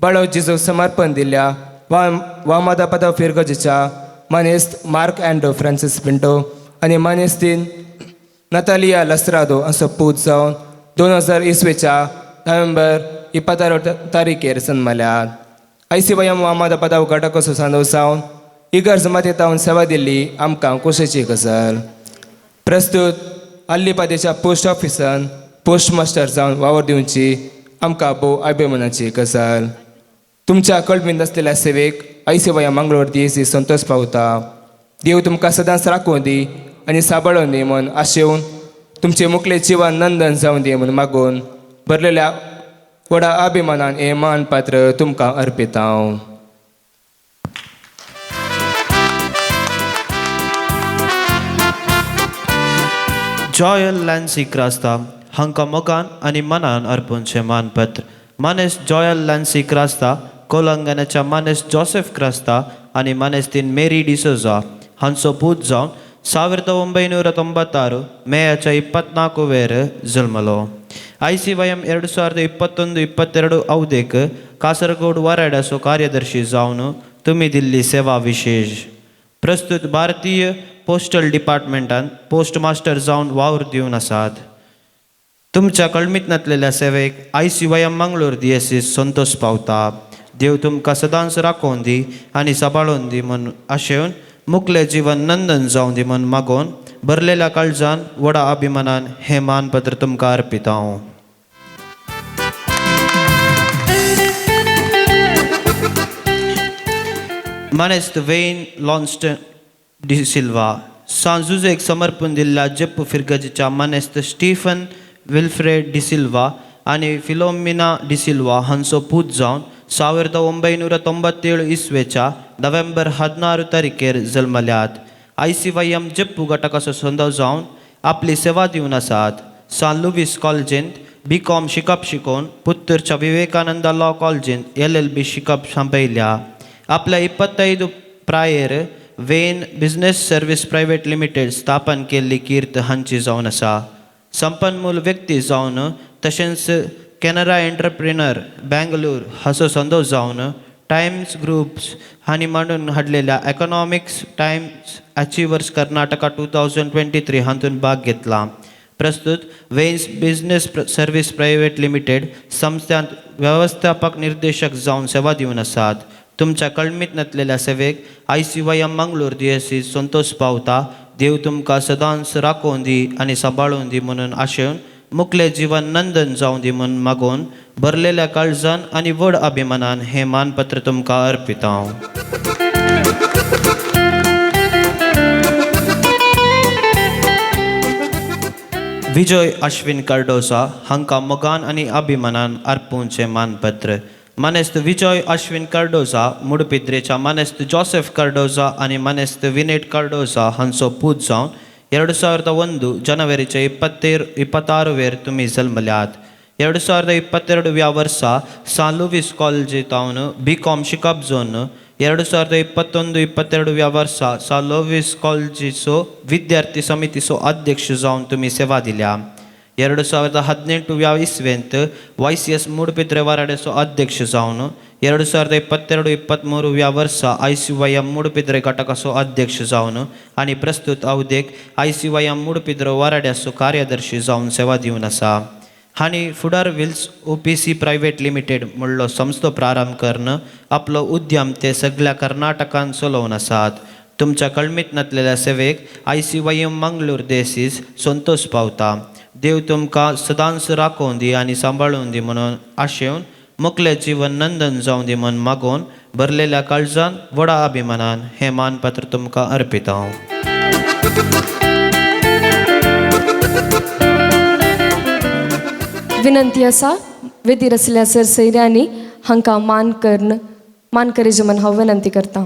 बाळो जिजो समर्पण दिल्ल्या वामादापदा फिरगजीच्या मानेस्त मार्क अँड्रो फ्रांसीस पिंटो आनी मानेस्तीन नतालिया लसरादो हांचो पूत जावन 2020 नोव्हेंबर 26 तारीखेर जन्मल्यात. आयसीवायएम वामादापदा घटकाचो सांदो जावन इगर्ज मातयेंत सेवा दिल्ली आमकां खोशेची गजाल. प्रस्तुत अल्लीपादेच्या पोस्ट ऑफिसान पोस्ट मास्टर जावन वावर दिवची आमकां भोव अभिमानाची गजाल. तुमच्या कळमीन आसलेल्या सेवेक आयसीवायएम मंगळूर DAC संतोष पावता. देव तुमकां सदांच राखून दी आनी सांबाळून दी म्हूण आशेवन तुमचें मुखलें जिवन नंदन जावन दी म्हूण मागून भरलेल्या व्हडा अभिमानान हें मानपात्र तुमकां अर्पिता हांव. जॉयल लॅन्सी क्रास्ता हांकां मोगान आनी मनान अर्पूंचें मानपत्र. मानेस जॉयल लॅन्सी क्रास्ता कोलंगनाच्या मानेस जोसेफ क्रास्ता आनी मानेस्तीन मेरी डिसोजा हांचो पूत जावन 1996 मेयाच्या 24 ವೇರ್ ಜನ್ಮಲೋ. ICYM 2021-22 ಅವಧಿಕ್ ಕಾಸರಗೋಡು ವಾರಾಡಸೋ ಕಾರ್ಯದರ್ಶಿ जावन तुमी दिल्ली सेवा विशेष. प्रस्तुत भारतीय पोस्टल डिपार्टमेंटान पोस्ट मास्टर जावन वावर दिवन आसात. तुमच्या कळमीत नातलेल्या सेवेक ICYM Mangalore DAC संतोष पावता. देव तुमकां सदांच राखोवन दी आनी सांबाळून दी म्हूण आशेवन मुखले जिवन नंदन जावन दी म्हूण मागोवन भरलेल्या काळजान व्हडा अभिमानान हें मानपत्र तुमकां अर्पिता हांव. मानेस्त वेन लॉन्स्टन डिसिल्वा सांजुजेक समर्पण दिल्ल्या जेप्पू फिरगजीच्या मानेस्त स्टीफन विल्फ्रेड डिसिल्वा आनी फिलोमिना डिसिल्वा हांचो पूत जावन 1997 इसवेच्या नोव्हेंबर 16 तारखेर जल्मल्यात. ICYM Jeppu घटकाचो संदो जावन आपली सेवा दिवन आसात. सान लुवीस कॉलेजींत BCom शिकप शिकोवन पुत्तूरच्या विवेकानंदा लॉ कॉलेजींत LLB शिकप सोंपयल्या. आपल्या 25 प्रायेर Wayne business service private limited स्थापन केल्ली कीर्त हांची जावन आसा. संपन्मूल व्यक्ती जावन तशेंच कॅनरा एंटरप्रिनर बेंगलोर हाचो संदो जावन टायम्स ग्रुप्स हांणी मांडून हाडलेल्या एकॉनॉमिक्स टायम्स अचिवर्स कर्नाटका 2023 हातूंत भाग घेतला. प्रस्तुत Wayne's business service private limited संस्थांत वेवस्थापक निर्देशक जावन सेवा दिवन आसात. तुमच्या कळमीत नातलेल्या सेवेक ICYM Mangalore DAC संतोष पावता. देव तुमकां सदांच राखोवन दी आनी सांबाळून दी म्हणून आशेवन मुखले जिवन नंदन जावन दी म्हूण मागोवन भरलेल्या काळजान आनी व्हड अभिमानान हें मानपत्र तुमकां अर्पिता हांव. विजय अश्विन कार्डोसा हांकां मोगान आनी अभिमानान अर्पूंचें मानपत्र. मानेस्त विजय अश्विन कार्डोजा मुडपिद्रेच्या मानेस्त जोसेफ कार्डोजा आनी मानेस्त विनेट कार्डोजा हांचो पूत जावन 2001 जनवरीचे 26 वेर तुमी जल्मल्यात. 2022 व्या वर्सा सान लुवीस कॉलेजींत BCom शिकप जोन 2021-22 वर्सा सा लोवीस कॉलेजीचो विद्यार्थी समितीचो अध्यक्ष जावन तुमी सेवा दिल्या. 2018 इस्वेंत YCS Moodbidri वाराड्याचो अध्यक्ष जावन 2022-23 वर्सा ICYM Moodbidri घटकाचो अध्यक्ष जावन आनी प्रस्तुत अवधेक ICYM Moodbidri वाराड्याचो कार्यदर्शी जावन सेवा दिवन आसा. हांणी फुडार व्हील्स OPC private limited म्हणलो संस्थो प्रारंभ करून आपलो उद्यम ते सगळ्या कर्नाटकान चलोवन आसात. तुमच्या कळमीत नातलेल्या सेवेक ICYM Mangalore देसीस संतोष पावता. देव तुमकां सदांच राखोवन दी आनी सांबाळून दी म्हणून आशेवन मुकलें जीवन नंदन जावं दी म्हूण मागोवन भरलेल्या काळजान व्हडा अभिमानान हें मानपत्र तुमकां अर्पिता. विनंती आसा वेदीर आसल्या सर सैऱ्यांनी हांकां मान करून मान करीजे म्हूण हांव विनंती करता.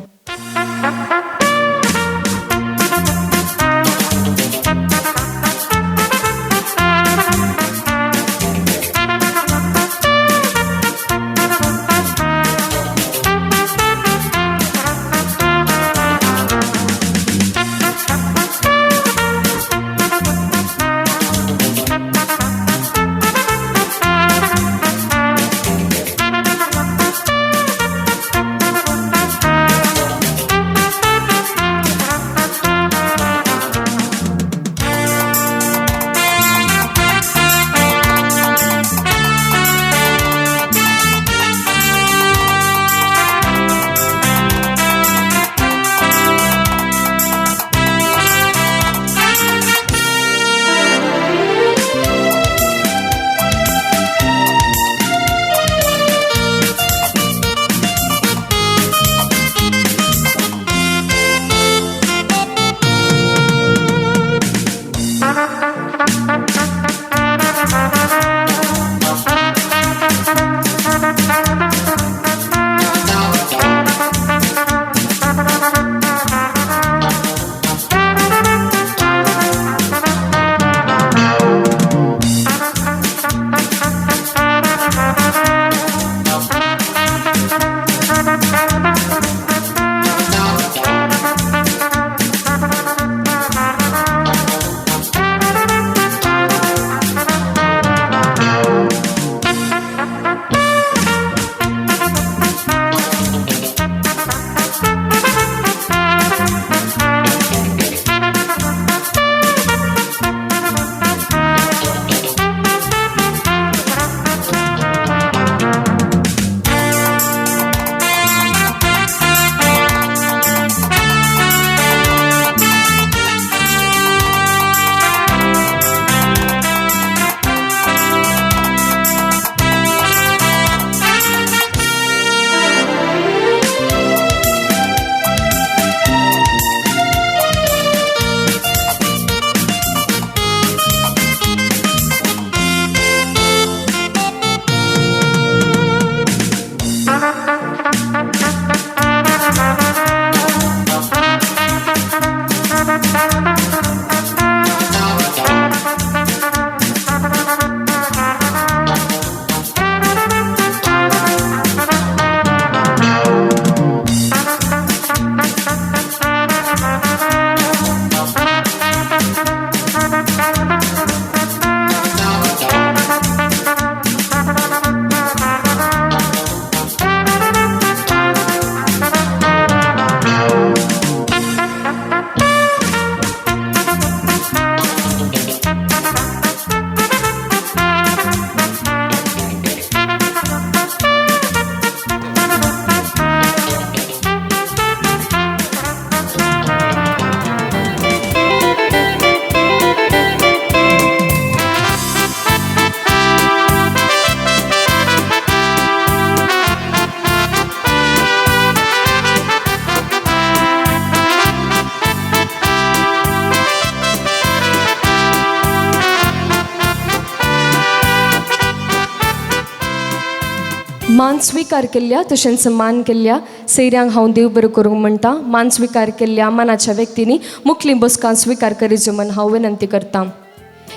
मान स्वीकार केल्ल्या तशेंच मान केल्ल्या सैऱ्यांक हांव देव बरो करूंक म्हणटा. मान स्वीकार केल्ल्या मानाच्या व्यक्तींनी मुखली बसकां स्वीकार करीचे म्हूण हांव विनंती करता.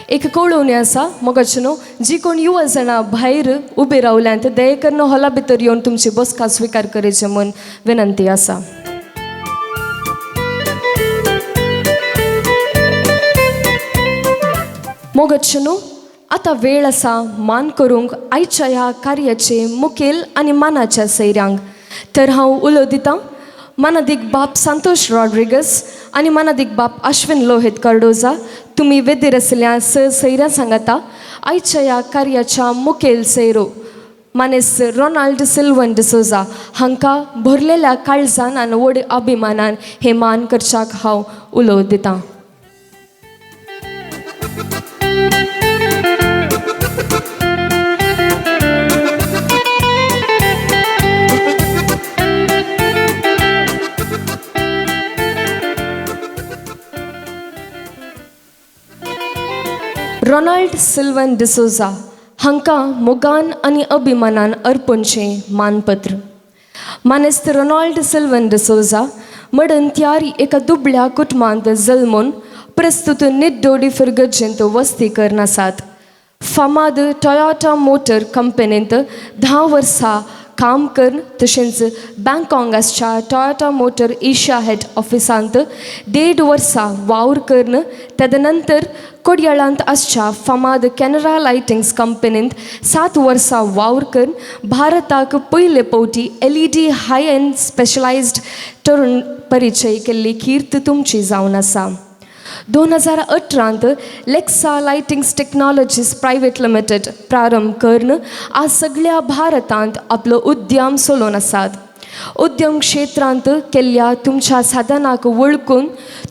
एक कळोवणी आसा मोगाचे न्हू, जी कोण युवा जाणां भायर उबे रावल्यांत दया करून हॉला भितर येवन तुमची बसका स्विकार करची म्हूण विनंती आसा. मोगाचे न्हू, आतां वेळ आसा मान करूंक आयच्या ह्या कार्याचे मुखेल आनी मानाच्या सैऱ्यांक. तर हांव उलो दितां मानादीक बाप संतोष रॉड्रिगस आनी मानादीक बाप अश्विन लोहित कार्डोजा. तुमी वेदीर आशिल्ल्या स सैऱ्यां सांगाता आयच्या ह्या कार्याच्या मुखेल सैरो मानेस्त रोनाल्ड सिल्वन डिसोजा हांकां भरलेल्या काळजान आनी व्हड अभिमानान हे मान करच्याक हांव उलो दितां. रोनाल्ड सिल्वन डिसोजा हांकां मोगान आनी अभिमानान अर्पणचें मानपत्र. मानेस्त रोनाल्ड सिल्वन डिसोजा मडन त्यारी एका दुबळ्या कुटुंबांत जल्मून प्रस्तुत निड्डोडी फिरगर्जेंत वस्ती करून आसात. फामाद टोयोटा मोटर कंपनींत 10 वर्सां काम करून तशेंच बँकॉक आसच्या टोयोटा मोटर एशिया हेड ऑफिसांत 1.5 वर्सां वावर करून तेदनंतर कोडयाळांत आसच्या फामाद कॅनरा लायटिंग्स कंपनींत 7 वर्सां वावर करून भारताक पयले फावटी LED high end specialised तरुण परिचय केल्ली कीर्त तुमची जावन आसा. 2018 Lexa lightings technologies private limited प्रारंभ करून आज सगळ्या भारतांत आपलो उद्यम चलोवन आसात. उद्यम क्षेत्रांत केल्ल्या तुमच्या साधनाक वळखून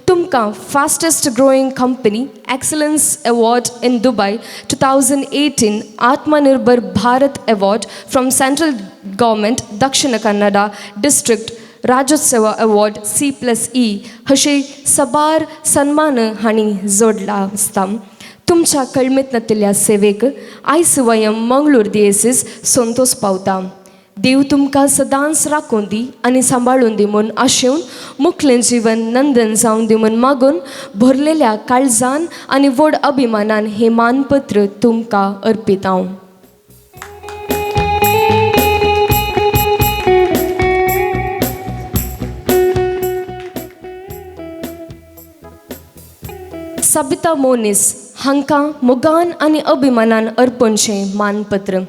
तुमकां fastest growing company excellence award in Dubai 2018, Atmanirbhar Bharat award from central government, Dakshina Kannada district Rajyotsava award C+E अशे सबार सन्मान हांणी जोडला आसता. तुमच्या कळमेत नातिल्ल्या सेवेक आयस वयम मंगळूर दियेसीस संतोष पावता. देव तुमकां सदांच राखून दी आनी सांबाळून दी म्हूण आशेवन मुखलें जीवन नंदन जावन दी म्हूण मागून भरलेल्या काळजान आनी व्हड अभिमानान हें मानपत्र तुमकां अर्पित हांव. सबिता मोनीस हांकां मोगान आनी अभिमानान अर्पणचें मानपत्र.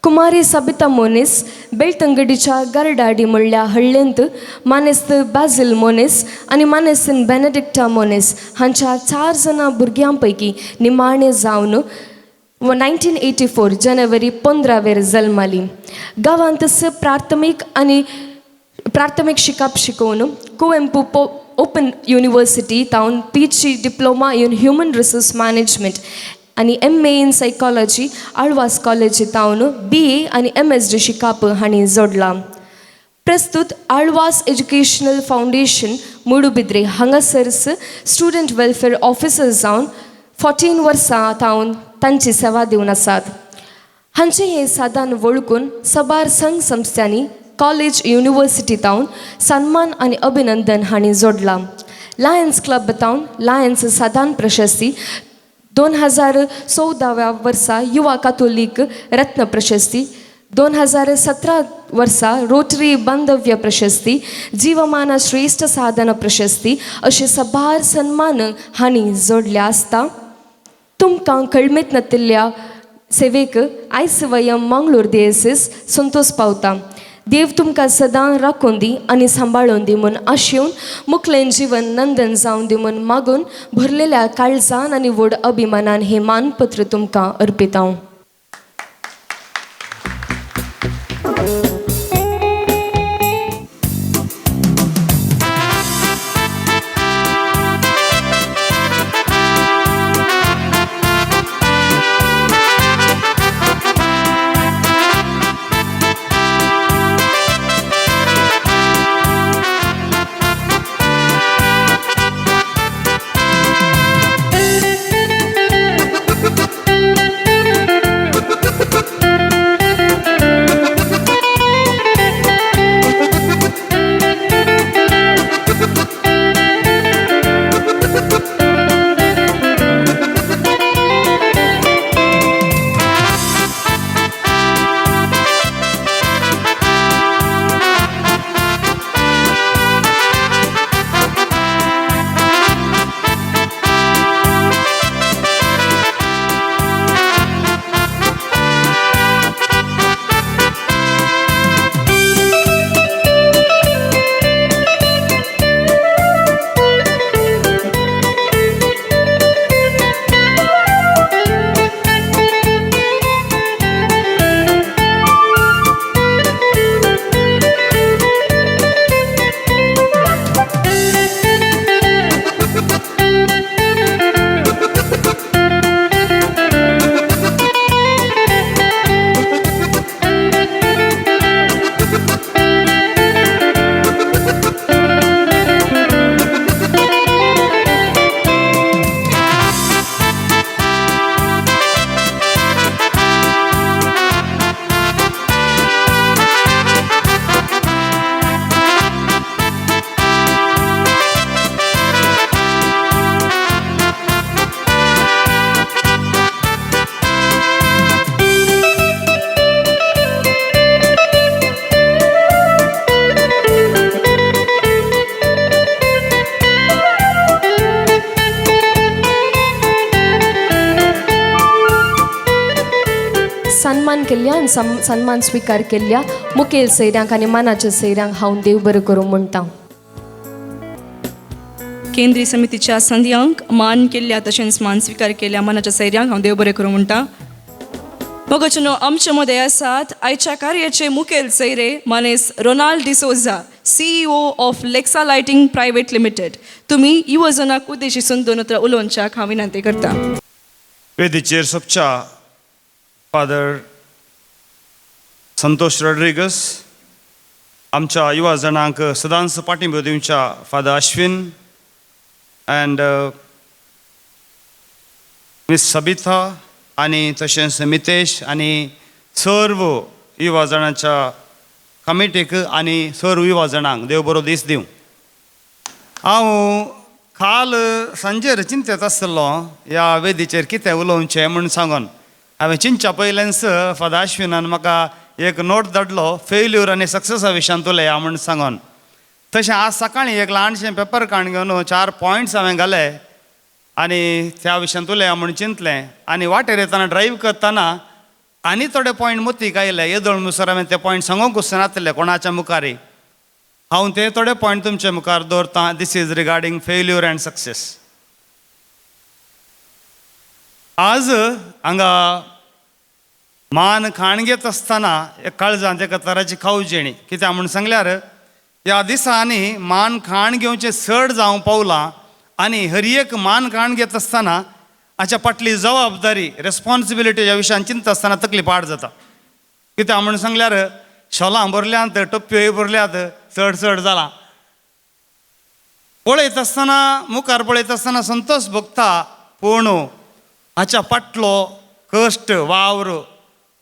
कुमारी सबिता मोनीस बेलतंगडीच्या गरडाडी म्हणल्या हळ्ळेंत मानेस्त बाजील मोनीस आनी मानेस्त बेनेडिक्टा मोनीस हांच्या 4 जाणां भुरग्यां पैकी निमाणें जावन 1984 जानेवारी 15 जल्माली. गांवांत प्राथमीक आनी प्राथमीक शिकप शिकोवन कुवेम्पू ओपन युनिवर्सिटी तावन PG diploma in human resource management आनी MA in psychology Alva's college तावन BA आनी MSD शिकप हांणी जोडलां. प्रस्तुत आळवास एज्युकेशनल फावंडेशन मुडुबिद्रे हांगासरच स्टुडंट वेलफेअर ऑफिसर जावन 14 वर्सां तावन तांची सेवा दिवन आसात. हांचें हें साधन वळखून सबार संघ संस्थांनी कॉलेज युनिवर्सिटी तावन सन्मान आनी अभिनंदन हांणी जोडलां. लायन्स क्लब तावन लायन्स साधन प्रशस्ती, 2014 वर्सा युवा कातोलीक रत्न प्रशस्ती, 2017 वर्सा रोटरी बांधव्य प्रशस्ती, जीवमान श्रेष्ठ साधन प्रशस्ती अशे सबार सन्मान हांणी जोडल्या आसता. तुमकां कळमेत नातिल्ल्या सेवेक आयस वयम मंगळूर दियेसीस संतोष पावता. देव तुमकां सदां राखून दी आनी सांबाळून दी म्हूण आशेवन मुखलें जीवन नंदन जावन दी म्हूण मागून भरलेल्या काळजान आनी व्हड अभिमानान हें मानपत्र तुमकां अर्पित हांव. केल्ल्या आनी सन्मान स्विकार केल्ल्या मुखेल सैऱ्यांक आनी मानाच्या सैऱ्यांक हांव देव बरें करूं म्हणटा. केंद्रीय समितीच्या संदयांक मान केल्ल्या तशेंच मान स्विकार केल्ल्या मानाच्या सैऱ्यांक हांव देव बरें करूं म्हणटा. मोगाचेनो आमचे मदें आसात आयच्या कार्याचे मुखेल सैरे मानेस Ronald D'Souza, CEO of Lexa lighting private limited. तुमी युवजनाक उद्देशिसून दोन उतरां उलोवच्याक हांव विनंती करता. वेदीचेर सोबच्या फादर संतोष रॉड्रिगस, आमच्या युवा जणांक सदांच पाठिंबो दिवच्या father Ashwin and miss Sabitha आनी तशेंच मितेश आनी सर्व युवा जाणांच्या कमिटीक आनी सर्व युवा जाणांक देव बरो दीस दिवं. हांव काल सांजेर चिंतेत आसलो ह्या वेदीचेर कितें उलोवचें म्हूण सांगून. हांवें चिंतच्या पयलेंच फादर अश्विनान म्हाका एक नोट धाडलो, फेल्यूर आनी सक्सेसा विशयांत उलया म्हूण सांगून. तशें आज सकाळीं एक ल्हानशें पेपर काण घेवन 4 पॉयंट्स हांवें घाले आनी त्या विशयांत उलया म्हूण चिंतलें. आनी वाटेर येतना ड्रायव्ह करतना आनी थोडे पॉयंट मतीक आयले. येदोळ मुसर हांवें ते पॉयंट सांगूंक नासले कोणाच्या मुखार. हांव ते थोडे पॉयंट तुमचे मुखार दवरतां. This is regarding failure and success. आज हांगा मान खाण घेत आसतना एक काळजांत एका तराची खावजेणी. कित्याक म्हूण सांगल्यार ह्या दिसांनी मान खाण घेवचें चड जावंक पावलां आनी हर एक मान खाण घेत आसतना हाच्या फाटली जबाबदारी रेस्पॉन्सिबिलिटी ह्या विशयान चिंतता आसतना तकली पाड जाता. कित्याक म्हूण सांगल्यार शोलां भरल्यांत, टोपयोय भरल्यात, चड चड जालां. पळयत आसतना मुखार पळयत आसतना संतोष भोगता, पूण हाच्या फाटलो कश्ट वावर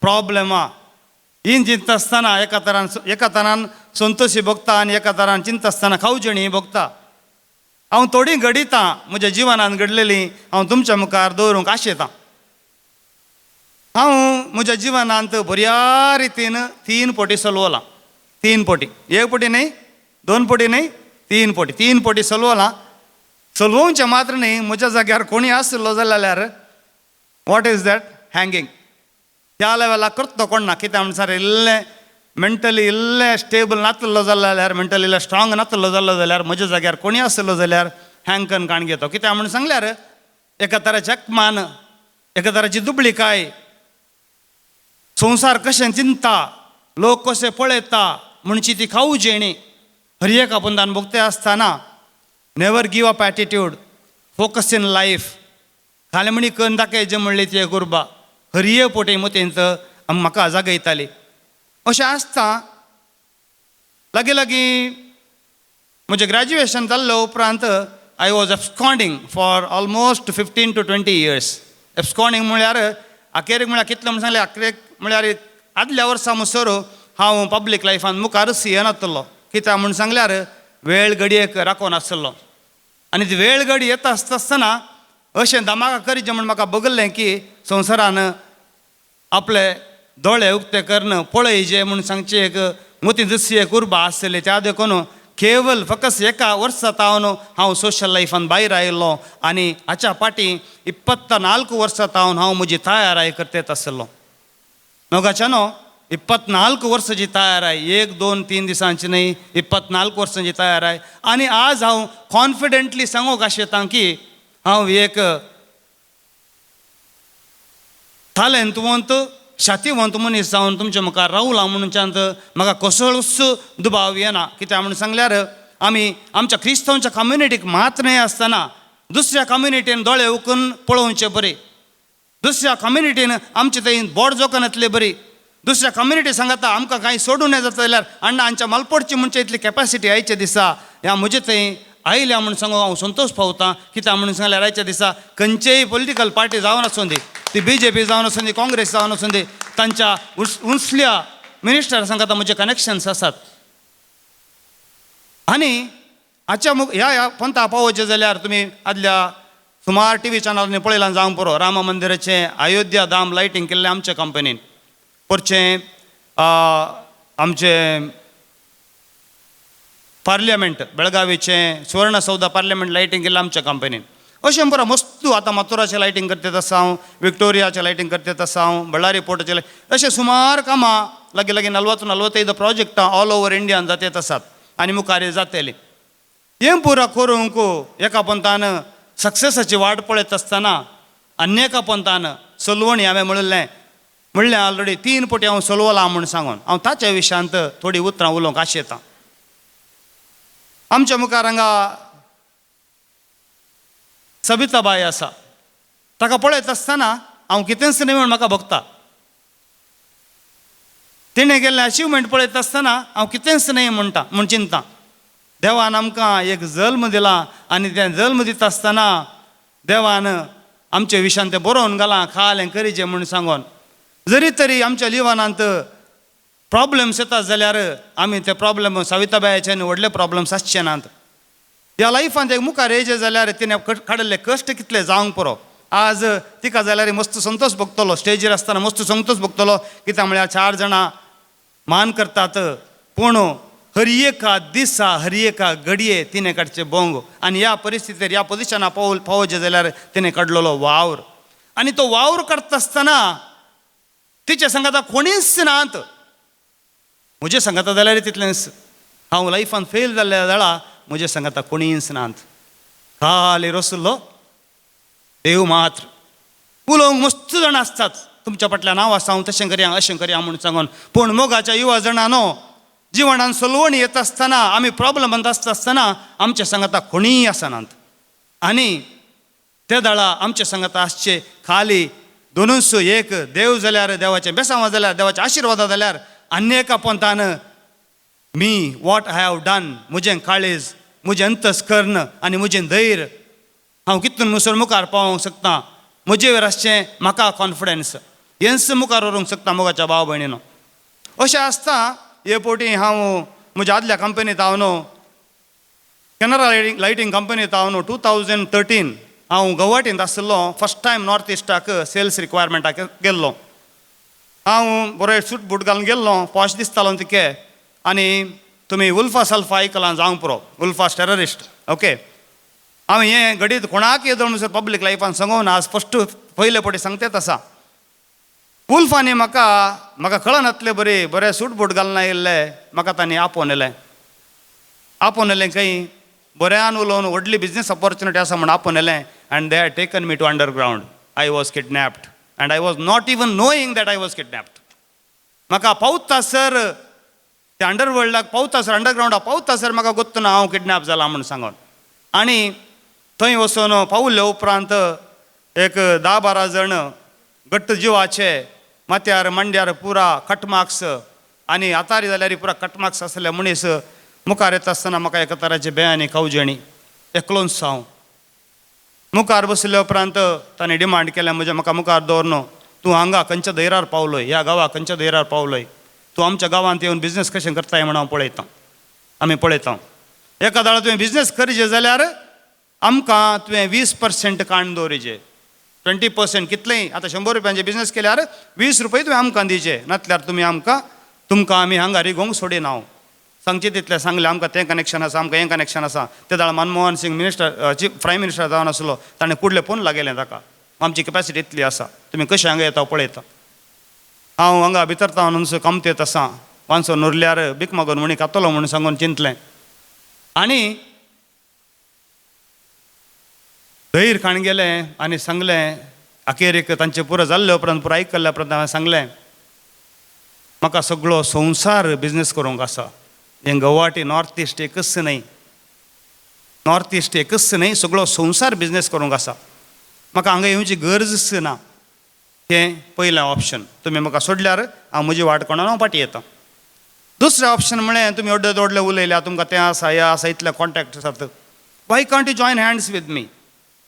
प्रॉब्लेमां ही चिंतता आसतना एका तरान संतोशी भोगता आनी एका तरान चिंतता आसतना खावजेणी भोगता. हांव थोडीं घडितां म्हज्या जिवनांत घडलेलीं हांव तुमच्या मुखार दवरूंक आशेतां. हांव म्हज्या जिवनांत बऱ्या रितीन 3 पटी चलवलां. 3 पटी, 1 पटी न्हय, 2 पटी न्हय, 3 पटी. 3 पटी चलवलां. चलोवचें मात्र न्हय, म्हज्या जाग्यार कोणी आसलो जाल्यार what is that hanging त्या लेवलाक करतो कोण ना. कित्याक म्हणसार इल्लें मेंटली इल्लें स्टेबल नातलो जाल्यार, मेंटली इल्लें स्ट्रांग नातलो जालो जाल्यार म्हज्या जाग्यार कोणी आसलो जाल्यार हँग करून काण घेतो. कित्याक म्हूण सांगल्यार एका तराचें अपमान, एका तराची दुबळीकाय, संवसार कशें चिंता, लोक कशें पळयता म्हणची ती खावजेणी हर एका बंदान भोगते आसतना never give up attitude, focus in life, खालेमणी करून दाखयचें म्हणलें ती एक उर्बा हर एक पोटे मतींत म्हाका जागयताली. अशें आसता लागीं लागीं म्हजें ग्रॅज्युएशन जाल्ले उपरांत I was absconding for almost 15 to 20 years. Absconding म्हळ्यार अखेरेक म्हळ्यार कितलें म्हण सांगलें, अखेरेक म्हळ्यार आदल्या वर्सा मुसर हांव पब्लीक लायफान मुखारच येनातलो. कित्याक म्हूण सांगल्यार वेळ घडयेक राखून आसलो आनी ती वेळ घडी येता आसता आसतना अशें दमाका करीचें म्हूण म्हाका बगल्लें की संवसारान आपले दोळे उक्ते करून पळयचे म्हूण सांगची एक मोती दुसरी एक उर्बा आसली. त्या देखून केवल फकत एका वर्सा तावन हांव सोशल लायफान भायर आयिल्लो आनी हाच्या फाटीं 24 वर्सां तावन हांव म्हजी तयाराय करतेत आसलो. मोगाच्यानो 24 वर्सांची तयाराय, 1 2 3 दिसांची न्हय, 24 वर्सांची तयाराय. आनी आज हांव कॉन्फिडंटली सांगूंक आशेतां की हांव एक तालेंतवंत शातीवंत मनीस जावन तुमच्या मुखार रावला म्हणूनच्यान म्हाका कसलोच दुबाव येना. कित्याक म्हूण सांगल्यार आमी आमच्या क्रिस्तांवच्या कम्युनिटीक मात्र न्हय आसतना दुसऱ्या कम्युनिटीन दोळे उकून पळोवचे बरी, दुसऱ्या कम्युनिटीन आमचे थंय बोड जोखनातले बरी, दुसऱ्या कम्युनिटी सांगता आमकां कांय सोडून जाता जाल्यार अण्णा आमच्या मलपोडची म्हणचे इतली कॅपॅसिटी आयच्या दिसा ह्या म्हजे थंय आयल्या म्हूण सांगू हांव संतोश पावतां. कित्याक म्हणून सांगल्यार आयच्या दिसा खंयचेय पॉलिटिकल पार्टी जावन आसूं दी, ती BJP जावन आसूं दी, काँग्रेस जावन आसूं दी, तांच्या उंचल्या मिनिस्टर सांगता म्हजे कनेक्शन्स आसात. आनी हाच्या ह्या ह्या पंथा पावोवचें जाल्यार तुमी आदल्या सुमार TV चॅनलांनी पळयलां जावंक पुरो, राम मंदिराचें अयोध्या धाम लायटींग केल्लें आमच्या कंपनीन, परचें आमचें पार्लियामेंट बेळगावीचें सुवर्णसौदा पार्लियामेंट लायटींग केल्लें आमच्या कंपनीन. अशें बरो मस्तू आतां मथुराचें लायटींग करतात आसा हांव, विक्टोरियाचें लायटींग करतात आसा हांव, बळ्ळारी पोर्टाचें, अशें सुमार कामां लागीं लागीं 40 45 प्रोजेक्टां ऑल ओवर इंडियान जातात आसात आनी मुखार जातलीं. हें पुरा करूंक एका पंथान सक्सेसाची वाट पळयत आसतना आनी एका पंथान सलवणी हांवें म्हणलें ऑलरेडी 3 पटी हांव सलवलां म्हूण सांगून हांव ताच्या विशयांत थोडीं उतरां उलोवंक आशेतां. आमच्या मुखार हांगा सबिताबाय आसा, ताका पळयत आसतना हांव कितेंच न्हय म्हूण म्हाका भोगता. तिणें केल्लें अचिवमेंट पळयत आसतना हांव कितेंच न्हय म्हणटा म्हूण चिंता. देवान आमकां एक जल्म दिला आनी तें जल्म दिता आसतना देवान आमच्या विशयान तें बरोवन घालां खालें करीचें म्हूण सांगून. जरी तरी आमच्या जिवनांत प्रॉब्लम्स येतात जाल्यार आमी ते प्रॉब्लम सविताबायाचे आनी व्हडले प्रॉब्लम्स आसचे नात. ह्या लायफांत एक मुखार येयचें जाल्यार तिणें काडिल्ले कश्ट कितले जावंक पुरो. आज तिका जाल्यार मस्त संतोश भोगतलो, स्टेजीर आसतना मस्त संतोश भोगतलो, कित्याक म्हळ्यार 4 जाणां मान करतात. पूण हर एका दिसा हर एका घडये तिणें काडचें बोंग आनी ह्या परिस्थितीर ह्या पोजिशना पावचें जाल्यार तिणें काडलेलो वावर आनी तो वावर काडटा आसतना तिच्या सांगाता कोणीच नात. म्हजे सांगाता जाल्यार तितलेंच हांव लायफान फेल जाल्ल्या जाल्यार म्हजे सांगाता कोणीच नात. खाली रसलो देव मात्र. उलोवंक मस्त जाणां आसतात तुमच्या फाटल्यान हांव आसा, हांव तशें करया अशें करया म्हूण सांगून. पूण मोगाच्या युवा जाणांनो जिवनान सलवणी येता आसतना आमी प्रॉब्लमांत आसता आसतना आमच्या सांगाता कोणीय आसनात आनी ते दळा आमच्या सांगाता आसचे खाली दोनूच एक देव जाल्यार देवाचें बेसांव जाल्यार देवाच्या आशिर्वादा जाल्यार आनी एका पंथान me what I have done, म्हजें काळीज म्हजें अंतस्कर्ण आनी म्हजें धैर्य हांव कितून मुसर मुखार पावोवंक शकता, म्हजेर आसचें म्हाका कॉन्फिडन्स हेंच मुखार व्हरूंक शकता मोगाच्या भाव भयणीनो. अशें आसता हे फावटी हांव म्हज्या आदल्या कंपनींत हांव न्हू कॅनरा लायटींग कंपनींत हांव न्हू 2013 हांव गुवाहाटींत आशिल्लो. फर्स्ट टायम नॉर्थ इस्टाक सेल्स रिक्वायरमेंटाक गेल्लो. हांव बरो सूट बूट घालून गेल्लो, पॉश दिसतालो तिके. आनी तुमी उल्फा सल्फा आयकलां जावंक पुरो, उल्फास टेररिस्ट. ओके, हांव हें घडीत कोणाक येदोळ म्हणसर पब्लीक लायफान सांगून आज फर्स्ट पयले फावटी सांगतेच आसा. उल्फांनी म्हाका म्हाका कळनातले बरे बरे सूट बूट घालना येयल्ले म्हाका तांणी आपोवन येलें. आपोवन येलें खंय बऱ्यान उलोवन व्हडली बिजनेस ऑपॉर्च्युनिटी आसा म्हूण आपोवन येलें. And they had taken me to underground. I was kidnapped and I was not even knowing that I was kidnapped. म्हाका पावता सर त्या अंडरवर्ल्डाक पावता सर अंडरग्रावंडाक पावता सर म्हाका गोत्त ना हांव किडनॅप जाला म्हूण सांगून. आनी थंय वचून पावले उपरांत एक 10-12 जण घट्ट जिवाचे माथ्यार मांड्यार पुरा कटमार्क्स आनी हातारी जाल्यार पुरा कटमार्क्स आसले मनीस मुखार येता आसतना म्हाका एका तराचे बें आनी खावजेणी एकलोच हांव मुखार बसले उपरांत ताणें डिमांड केलें म्हज्या म्हाका मुखार दवरनो, तूं हांगा खंयच्या धैरार पावलोय, ह्या गांवाक खंयच्या धैरार पावलोय, तूं आमच्या गांवांत येवन बिजनेस कशें करताय म्हूण हांव पळयतां, आमी पळयता. एका दाळा तुवें बिजनेस करीजे जाल्यार आमकां तुवें 20% काण दवरीजे, 20% कितलेंय आतां 100 रुपयांचे बिजनेस केल्यार 20 रुपये तुवें आमकां दिवचे, नातल्यार तुमी आमकां तुमकां आमी हांगा रिगोवंक सोडिना. हांव सांगचें तितलें सांगलें, आमकां तें कनेक्शन आसा, आमकां हें कनेक्शन आसा. ते दाळ Manmohan Singh minister chief prime minister जावन आसलो, ताणें कुडले फोन लागयलें ताका, आमची कॅपेसिटी इतली आसा, तुमी कशें हांगा येता पळयता. हांव हांगा भितर तावन कमतेत आसा, वांचो नुरल्यार भीक मागून म्हणी खातलो म्हूण सांगून चिंतलें आनी धैर्य खाण गेलें आनी सांगलें. अखेरेक तांचें पुरो जाल्ले उपरांत पुरो आयकल्ल्या उपरांत हांवें सांगलें म्हाका सगळो संवसार बिजनेस करूंक आसा, हें गुवाहाटी नॉर्थ इस्ट एकच न्हय, नॉर्थ इस्ट एकच न्हय, सगळो संवसार बिजनेस करूंक आसा, म्हाका हांगा येवची गरजच ना. हें पयलें ऑप्शन, तुमी म्हाका सोडल्यार हांव म्हजी वाट कोणाक हांव फाटीं येता. दुसरें ऑप्शन म्हळें तुमी व्हडले व्हडले उलयल्या, तुमकां तें आसा हें आसा इतले कॉन्टेक्ट आसात, why can't you join hands with me,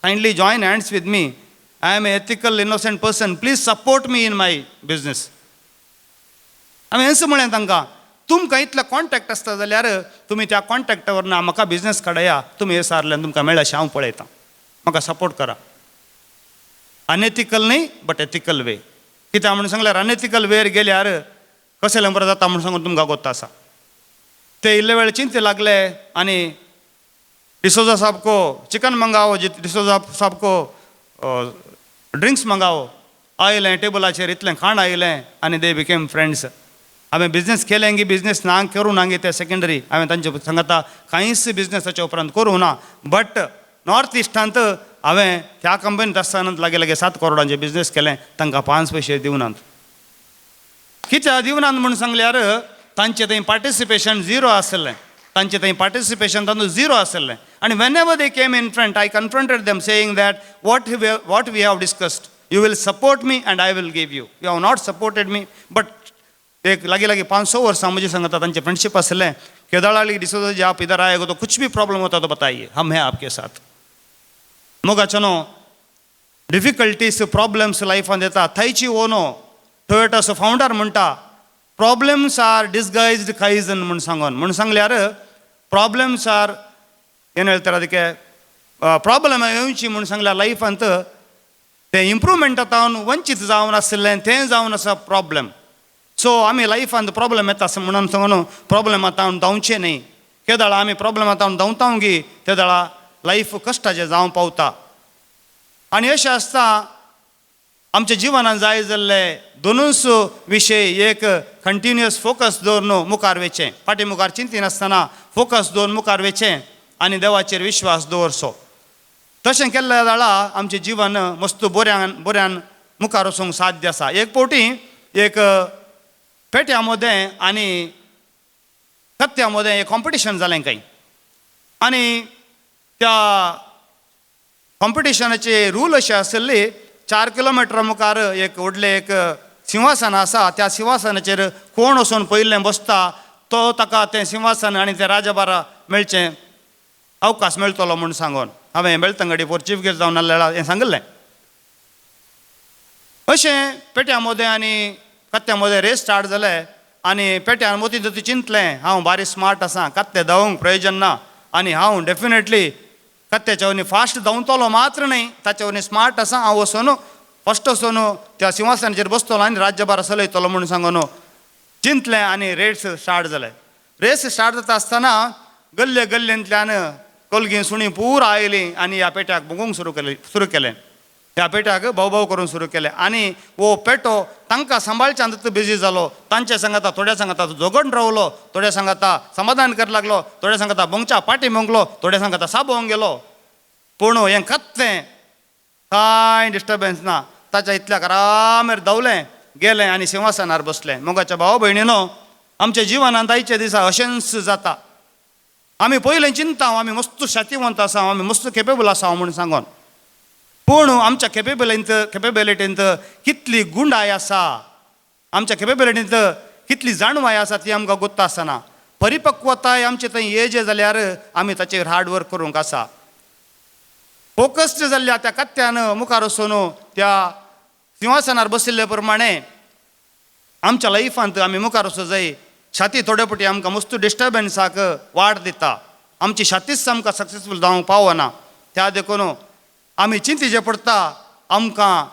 kindly join hands with me, I am a ethical innocent person, please support me in my business. हांवें हेंच म्हळें तांकां, तुमकां इतले कॉन्टेक्ट आसता जाल्यार तुमी त्या कॉन्टेक्टा वरना म्हाका बिजनेस काडया, तुमी हे सारल्यान तुमकां मेळ्ळें अशें हांव पळयतां, म्हाका सपोर्ट करा. अनएथिकल न्हय बट एथिकल वे, कित्याक म्हणून सांगल्यार अनएथिकल वेर गेल्यार कसलें बरें जाता म्हूण सांगून तुमकां गोत्त आसा. ते इल्ले वेळ चिंते लागले आनी डिसोजा साहब को चिकन मंगाओ, डिसोजा साहब को ड्रिंक्स मंगाओ. आयलें टेबलाचेर इतलें खाण आयलें आनी they became friends. हांवें बिजनेस केलें की बिजनेस ना करूं ना तें सेकेंडरी, हांवें तांचे सांगता कांयच बिजनेसाच्या उपरांत करूं ना. बट नॉर्थ इस्टांत हांवें त्या कंपनीत आसतना लागीं लागीं 7 करोडांचे बिजनेस केलें, तांकां 5 पयशे दिवनात. कित्याक दिवनात म्हूण सांगल्यार तांचें थंय पार्टिसिपेशन झिरो आसलें, तांचें थंय पार्टिसिपेशन तातूंत झिरो आसलें. आनी whenever they came in front I confronted them saying that what we have discussed, you will support me and I will give you, you have not supported me. But एक लागीं लागीं 500 वर्सां म्हजे सांगता तांचें फ्रेंडशीप आसलें. केदाळाली डिसोजा जी आप इधर आएगा तो कुछ भी प्रॉब्लम होता तो बताइए, हम हैं आपके साथ. मोगाचो न्हू डिफिकल्टीज प्रॉब्लम्स लायफान येता. थंयची ओनो टोयोटाचो फावंडर म्हणटा प्रॉब्लम्स are disguised kaizen म्हूण सांगून, म्हूण सांगल्यार प्रॉब्लम्स are ಏನು ಹೇಳ್ತಾರೆ ಅದಕ್ಕೆ प्रॉब्लम येवची म्हूण सांगल्यार लायफांत तें इम्प्रूवमेंट जावन वंचीत जावन आशिल्लें तें जावन आसा प्रॉब्लम. सो आमी लायफांत प्रॉब्लम येता आसा म्हणून सांगून प्रॉब्लम आतां धांवचें न्ही. केदळा आमी प्रॉब्लम आतां धांवता गी तेदळा लायफ कश्टाचें जावंक पावता. आनी अशें आसता आमच्या जिवनान जाय जाल्ले दोनूच विशय एक कंटिन्युअस फोकस दवरून मुखार वचचें, फाटीं मुखार चिंतिनासतना फोकस दवरून मुखार वचचें आनी देवाचेर विश्वास दवरचो. तशें केल्ल्या जाल्यार आमचें जिवन मस्त बऱ्यान बऱ्यान मुखार वचूंक साध्य आसा. एक फावटी एक पेट्या मदें आनी कत्त्या मदें एक कॉम्पिटिशन जालें कांय, आनी त्या कॉम्पिटिशनाचे रूल अशें आशिल्ले 4 किलोमिटर मुखार एक व्हडलें एक सिंहासन आसा, त्या सिंहासनाचेर कोण वचून पयलें बसता तो ताका तें सिंहासन आनी तें राजभारा मेळचें अवकाश मेळटलो म्हूण सांगून हांवें बेळतंगडी फोर चीफ गेस्ट जावन आसल्या हें सांगिल्लें. अशें पेट्या मदें आनी कत्त्या मदें रेस स्टार्ट जालें आनी पेट्यान मोती ती चिंतलें हांव बारीक स्मार्ट आसा, कत्ते धांवंक प्रयोजन ना आनी हांव डेफिनेटली कत्त्याच्या वरवीं फास्ट धांवतलो मात्र न्हय, ताच्या वरवीं स्मार्ट आसा, हांव वचून फस्ट वचून त्या सिंहासनाचेर बसतलो आनी राज्यभार चलयतलो म्हूण सांगून चिंतलें आनी रेस स्टार्ट जालें. रेस स्टार्ट जाता आसतना गल्ले गल्लेंतल्यान कोलगीं सुणीं पुरा आयलीं आनी ह्या पेट्याक भोंगूंक सुरू केलें, ह्या पेट्याक भोव भोव करूंक सुरू केलें. आनी हो पेटो तांकां सांबाळच्यांत बिजी जालो, तांचे सांगाता थोड्या सांगाता जोगण रावलो, थोड्या सांगाता समाधान कर लागलो, थोड्या सांगाता भोंगच्या पाटी भोंगलो, थोड्या सांगाता साबोवंक गेलो. पूण हें कत्तें कांय डिस्टर्बन्स ना, ताच्या इतल्याक आरामेर धांवलें गेलें आनी सिंहासनार बसलें. मोगाच्या भाव भयणीनो, आमच्या जिवनांत आयच्या दिसा अशेंच जाता. आमी पयलें चिंता आमी मस्त शातिवंत आसा, आमी मस्त केपेबल आसा म्हूण सांगून, पूण आमच्या केपेबिलिटींत कितली गुंडाय आसा, आमच्या केपेबिलिटींत कितली जाणवाय आसा ती आमकां गोत्ता आसना. परिपक्वताय आमचे थंय येजे जाल्यार आमी ताचेर हार्ड वर्क करूंक आसा. फोकस्ड जाल्ल्या त्या कत्त्यान मुखार वचून त्या सिंहासनार बशिल्ले प्रमाणे आमच्या लायफांत आमी मुखार वचूं जाय. छाती थोडे फावटी आमकां मस्त डिस्टर्बन्साक वाट दिता, आमची छातीच आमकां सक्सेसफूल जावंक पावना. त्या देखून आमी चिंतीचें पडटा, आमकां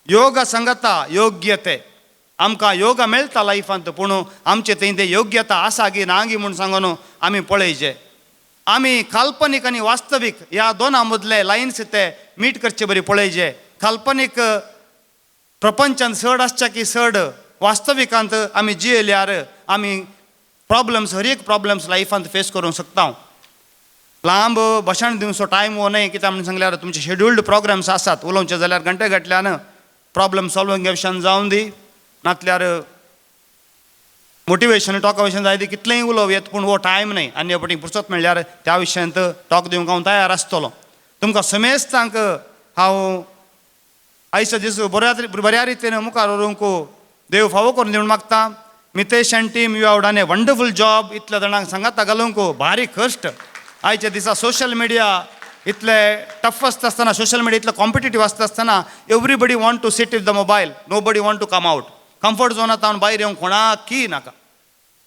योगा सांगता योग्य ते आमकां योगा मेळटा लायफांत, पूण आमचे थंय ते योग्यता आसा गी ना गी म्हूण सांगून आमी पळयचें. आमी काल्पनीक आनी वास्तवीक ह्या दोना मदले लायन्स ते मीट करचे बरी पळयचे. काल्पनीक प्रपंचांत चड आसच्या की चड वास्तविकांत आमी जियेल्यार आमी प्रॉब्लम्स हर एक प्रॉब्लम्स लायफांत फेस करूंक शकता. लांब भाशण दिवचो टायम हो न्हय, कित्याक म्हणून सांगल्यार तुमचे शेड्युल्ड प्रोग्राम्स आसात, उलोवचें जाल्यार घंटे घातल्यान प्रॉब्लम सॉल्विंग विशयान जावन दी, नातल्यार मोटिवेशन टॉका विशयान जाय दी, कितलेंय उलोवं येत, पूण हो टायम न्हय. आनी हे फावटी फुरसत मेळ्ळ्यार त्या विशयांत टॉक दिवंक हांव तयार आसतलो. तुमकां समेस्तांक हांव आयचो दीस बऱ्या रितीन मुखार व्हरूंक देव फावो करून दिवन मागता. Mitesh and team, you have done a wonderful job. इतल्या जाणांक सांगाता घालूंक भारी कश्ट. आयच्या दिसा सोशल मिडिया इतले टफ आसता आसतना, सोशल मिडिया इतले कॉम्पिटिटीव आसता आसतना everybody want to sit with the mobile, nobody want to come out. Comfort झोनांत भायर येवंक कोणाकय नाका.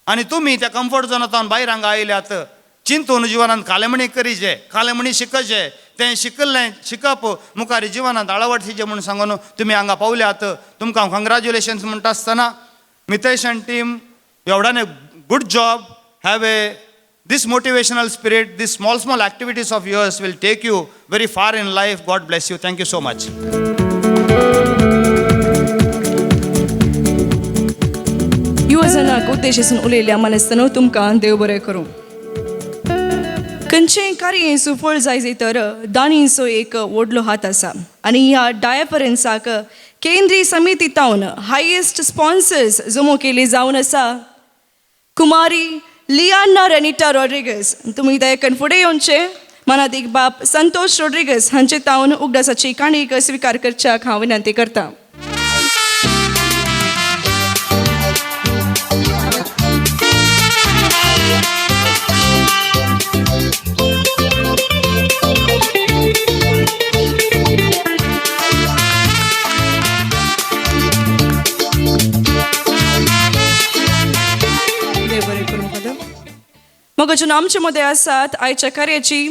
आनी तुमी त्या कम्फर्ट झोनांत भायर हांगा आयल्यात, चिंतून जिवनांत कालेमणी करीचे, कालेमणी शिकचे, तें शिकल्लें शिकप मुखार जिवनांत आळवटचें म्हूण सांगून तुमी हांगा पावल्यात. तुमकां हांव कंग्रेच्युलेशन्स म्हणटा आसतना Mitesh and team, you have done a good job, have a This motivational spirit, this small small activities of yours will take you very far in life. God bless you. Thank you so much. युवजनाक उद्देशिसून उलयल्या मानेस्तांनो, तुमकां देव बरें करूं. खंयचेंय कार्य सुफळ जाय तर दानींचो एक व्हडलो हात आसा आनी ह्या डायफरन्साक केंद्रीय समिती तावन हायेस्ट स्पॉन्सर्स जमो केली जावन आसा कुमारी लियाना रेनिटा रॉड्रिगस. तुमी दयकन फुडें येवचें. मनादीक बाप संतोष रॉड्रिगस हांचे तावन उगडासाची काणीक स्विकार करच्याक हांव विनंती करता. देव बरें करूं फादर. मग अजून आमचे मदें आसात आयच्या कार्याची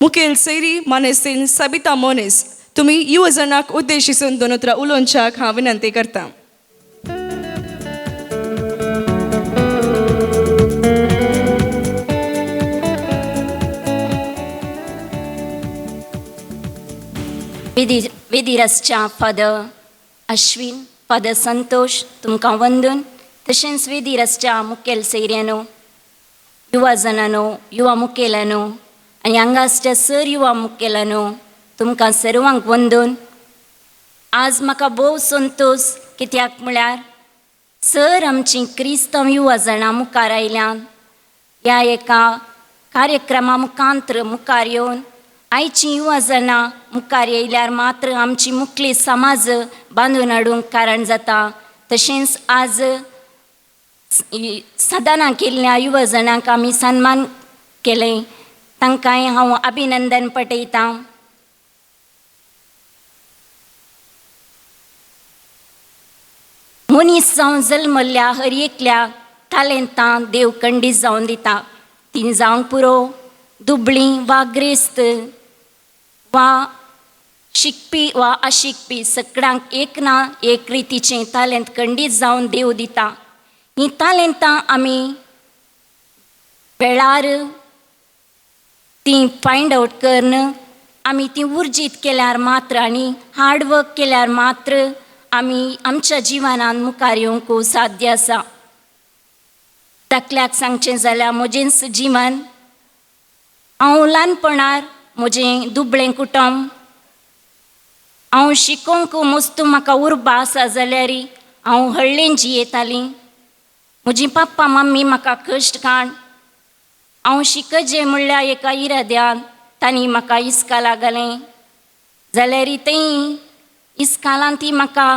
मुखेल सैरी मानेस्तीन सबिता मोनीस. तुमी युवजनाक उद्देशिसून दोन उतरां उलोवच्याक हांव विनंती करता. वेदीरसच्या फादर अश्विन, फादर संतोष, तुमकां वंदून. तशेंच वेदीरसच्या मुखेल सैऱ्यानो, युवा जणांनो, युवा मुखेलानो आनी हांगासच्या सर युवा मुखेलानो, तुमकां सर्वांक वंदून. आज म्हाका भोव संतोश, कित्याक म्हळ्यार सर आमचीं क्रिस्तांव युवा जाणां मुखार आयल्यान ह्या एका कार्यक्रमा मुखांत्र मुखार येवन आयचीं युवा जाणां मुखार येयल्यार मात्र आमची मुखली समाज बांदून हाडूंक कारण जाता. तशेंच आज साधना केल्ल्या युवा जाणांक आमी सन्मान केलें, तांकांय हांव अभिनंदन पटयतां. मनीस जावन जल्मल्ल्या हर एकल्या तालेंतां देव कंडीत जावन दिता. तीं जावंक पुरो दुबळीं वा ग्रेस्त वा शिकपी वा अशिकपी, सगळ्यांक एक ना एक रितीचें तालेंत कंडीत जावन देव दिता. हीं तालेंतां आमी वेळार तीं फायंड आवट करून आमी तीं उर्जीत केल्यार मात्र आनी हार्ड वर्क केल्यार मात्र आमी आमच्या जिवनान मुखार येवंक साध्य आसा. धाकल्याक सांगचें जाल्यार म्हजेंच जिवन, हांव ल्हानपणार म्हजें दुबळें कुटुंब, हांव शिकोवंक मस्तू म्हाका उर्बा आसा जाल्यार हांव हळ्ळेन जियेतालीं. म्हजी पप्पा मम्मी म्हाका कश्ट काण हांव शिकजे म्हणल्यार एका इराद्यान तांणी म्हाका इस्कालाक घालें. जाल्यार थंय इस्कालान ती म्हाका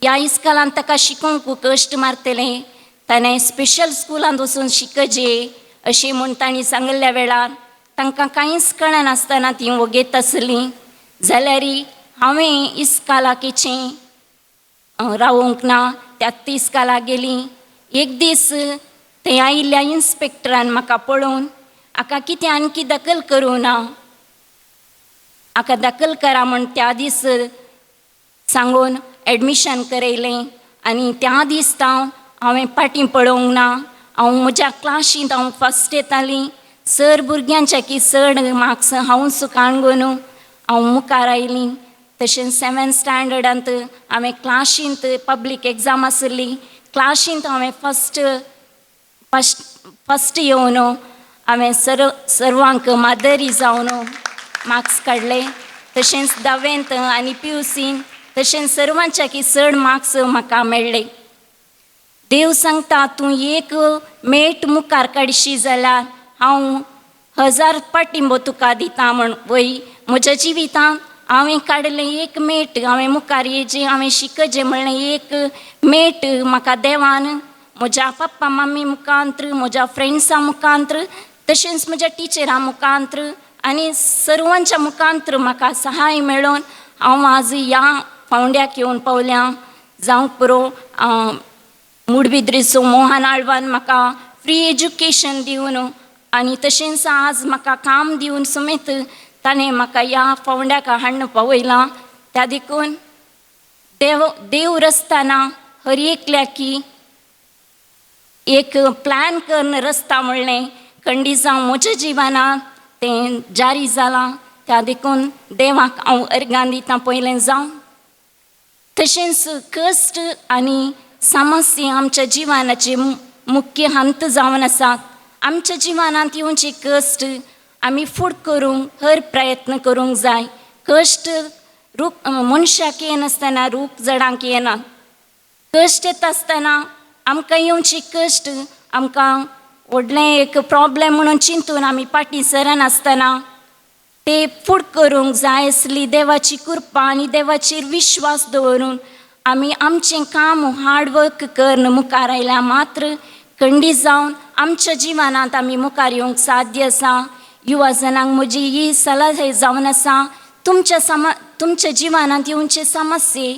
ह्या इस्कालान ताका शिकोवंक कश्ट मारतलें, ताणें स्पेशल स्कुलांत वचून शिकजे अशें म्हूण तांणी सांगिल्ल्या वेळार तांकां कांयच कळनासतना तीं वोगेत आसलीं. जाल्यार हांवें इस्कालाकेचें रावोंक ना, त्याच इस्कालाक गेलीं. एक दीस थंय आयिल्ल्या इन्स्पेक्टरान म्हाका पळोवन हाका कितें आणकी दखल करूं ना, हाका दखल करा म्हूण त्या दीस सांगून एडमिशन करयलें. आनी त्या दीस तावन हांवें फाटीं पळोवंक ना. हांव म्हज्या क्लासींत हांव फस्ट येतालीं. सर भुरग्यांच्या की चड मार्क्स हांवूच काणगून हांव मुखार आयलीं. तशेंच सेवेंथ स्टँडर्डांत हांवें क्लासींत पब्लीक एग्जाम आसली, क्लासींत हांवें फस्ट फस्ट फस्ट येवन हांवें सर्वांक मादरी जावन मार्क्स काडले. तशेंच धावेंत आनी पी you scene तशेंच सर्वांच्या की चड मार्क्स म्हाका मेळ्ळे. देव सांगता तूं एक मेट मुखार काडशी जाल्यार हांव 1000 पाटिंबो तुका दिता म्हण. वय म्हज्या जिवितांत हांवें काडलें एक मेट, हांवें मुखार येजें, हांवें शिकजें म्हणलें एक मेट म्हाका देवान म्हज्या पप्पा मम्मी मुखांत्र, म्हज्या फ्रेंड्सां मुखांत्र, तशेंच म्हज्या टिचरां मुखांत्र आनी सर्वांच्या मुखांत्र म्हाका सहाय मेळोवन हांव आज ह्या पावंड्याक येवन पावल्या. जावंक पुरो मुडबिद्रीचो मोहन आळवान म्हाका फ्री एज्युकेशन दिवन आनी तशेंच आज म्हाका काम दिवन समेत ताणें म्हाका ह्या पावंड्याक हाडून पावयलां. त्या देखून देव देव रसतना हर एकल्याकी एक प्लॅन करून रस्ता म्हणलें खंडीत जावं म्हज्या जिवनांत तें जारी जालां. त्या देखून देवाक हांव अर्गां दिता पयलें जावं. तशेंच कश्ट आनी समस्या आमच्या जिवनाचे मुख्य हंत जावन आसात. आमच्या जिवनांत येवचे कश्ट आमी फुड करूंक हर प्रयत्न करूंक जाय. कश्ट रूख मनशाक येनासतना रूख जडांक येना. कश्ट येता आसतना आमकां येवचे कश्ट आमकां व्हडलें एक प्रॉब्लेम म्हणून चिंतून आमी फाटीं सरनासतना ते फुड करूंक जाय आसली देवाची कृपा आनी देवाचेर विश्वास दवरून आमी आमचें काम हार्डवर्क करून मुखार आयल्या मात्र खंडीत जावन आमच्या जिवनांत आमी मुखार येवंक साध्य आसा. युवा जणांक म्हजी ही सलाह जावन आसा, तुमच्या जिवनांत येवचे समस्ये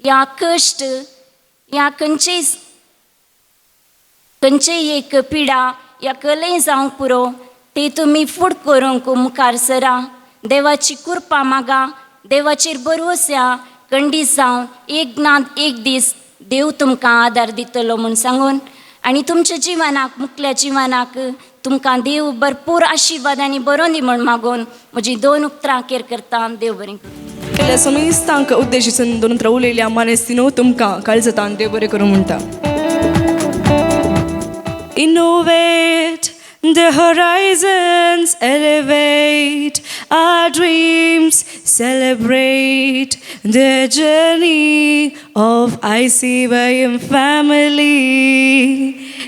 या कश्ट या खंयचेय खंयचेय एक पिडा या कलेय जावंक पुरो ते तुमी फुड करूंक मुखार सरा. देवाची कृपा मागा, देवाचेर भरवस्या, खंडीत जावन एक ना एक दीस देव तुमकां आदार दितलो म्हूण सांगून आनी तुमच्या जिवनाक मुखल्या जिवनाक तुमकां देव भरपूर आशिर्वाद आनी बरोवन दी म्हूण मागून म्हजी दोन उतरां अखेर करता. देव बरें करूं. केल्या समेस्तांक उद्देशिसून दोन उतरां उलयल्या मानेस्तीनो तुमकां काळजांत देव बरें करूं म्हणटा. Innovate the horizons, elevate our dreams, celebrate the journey of ICYM family.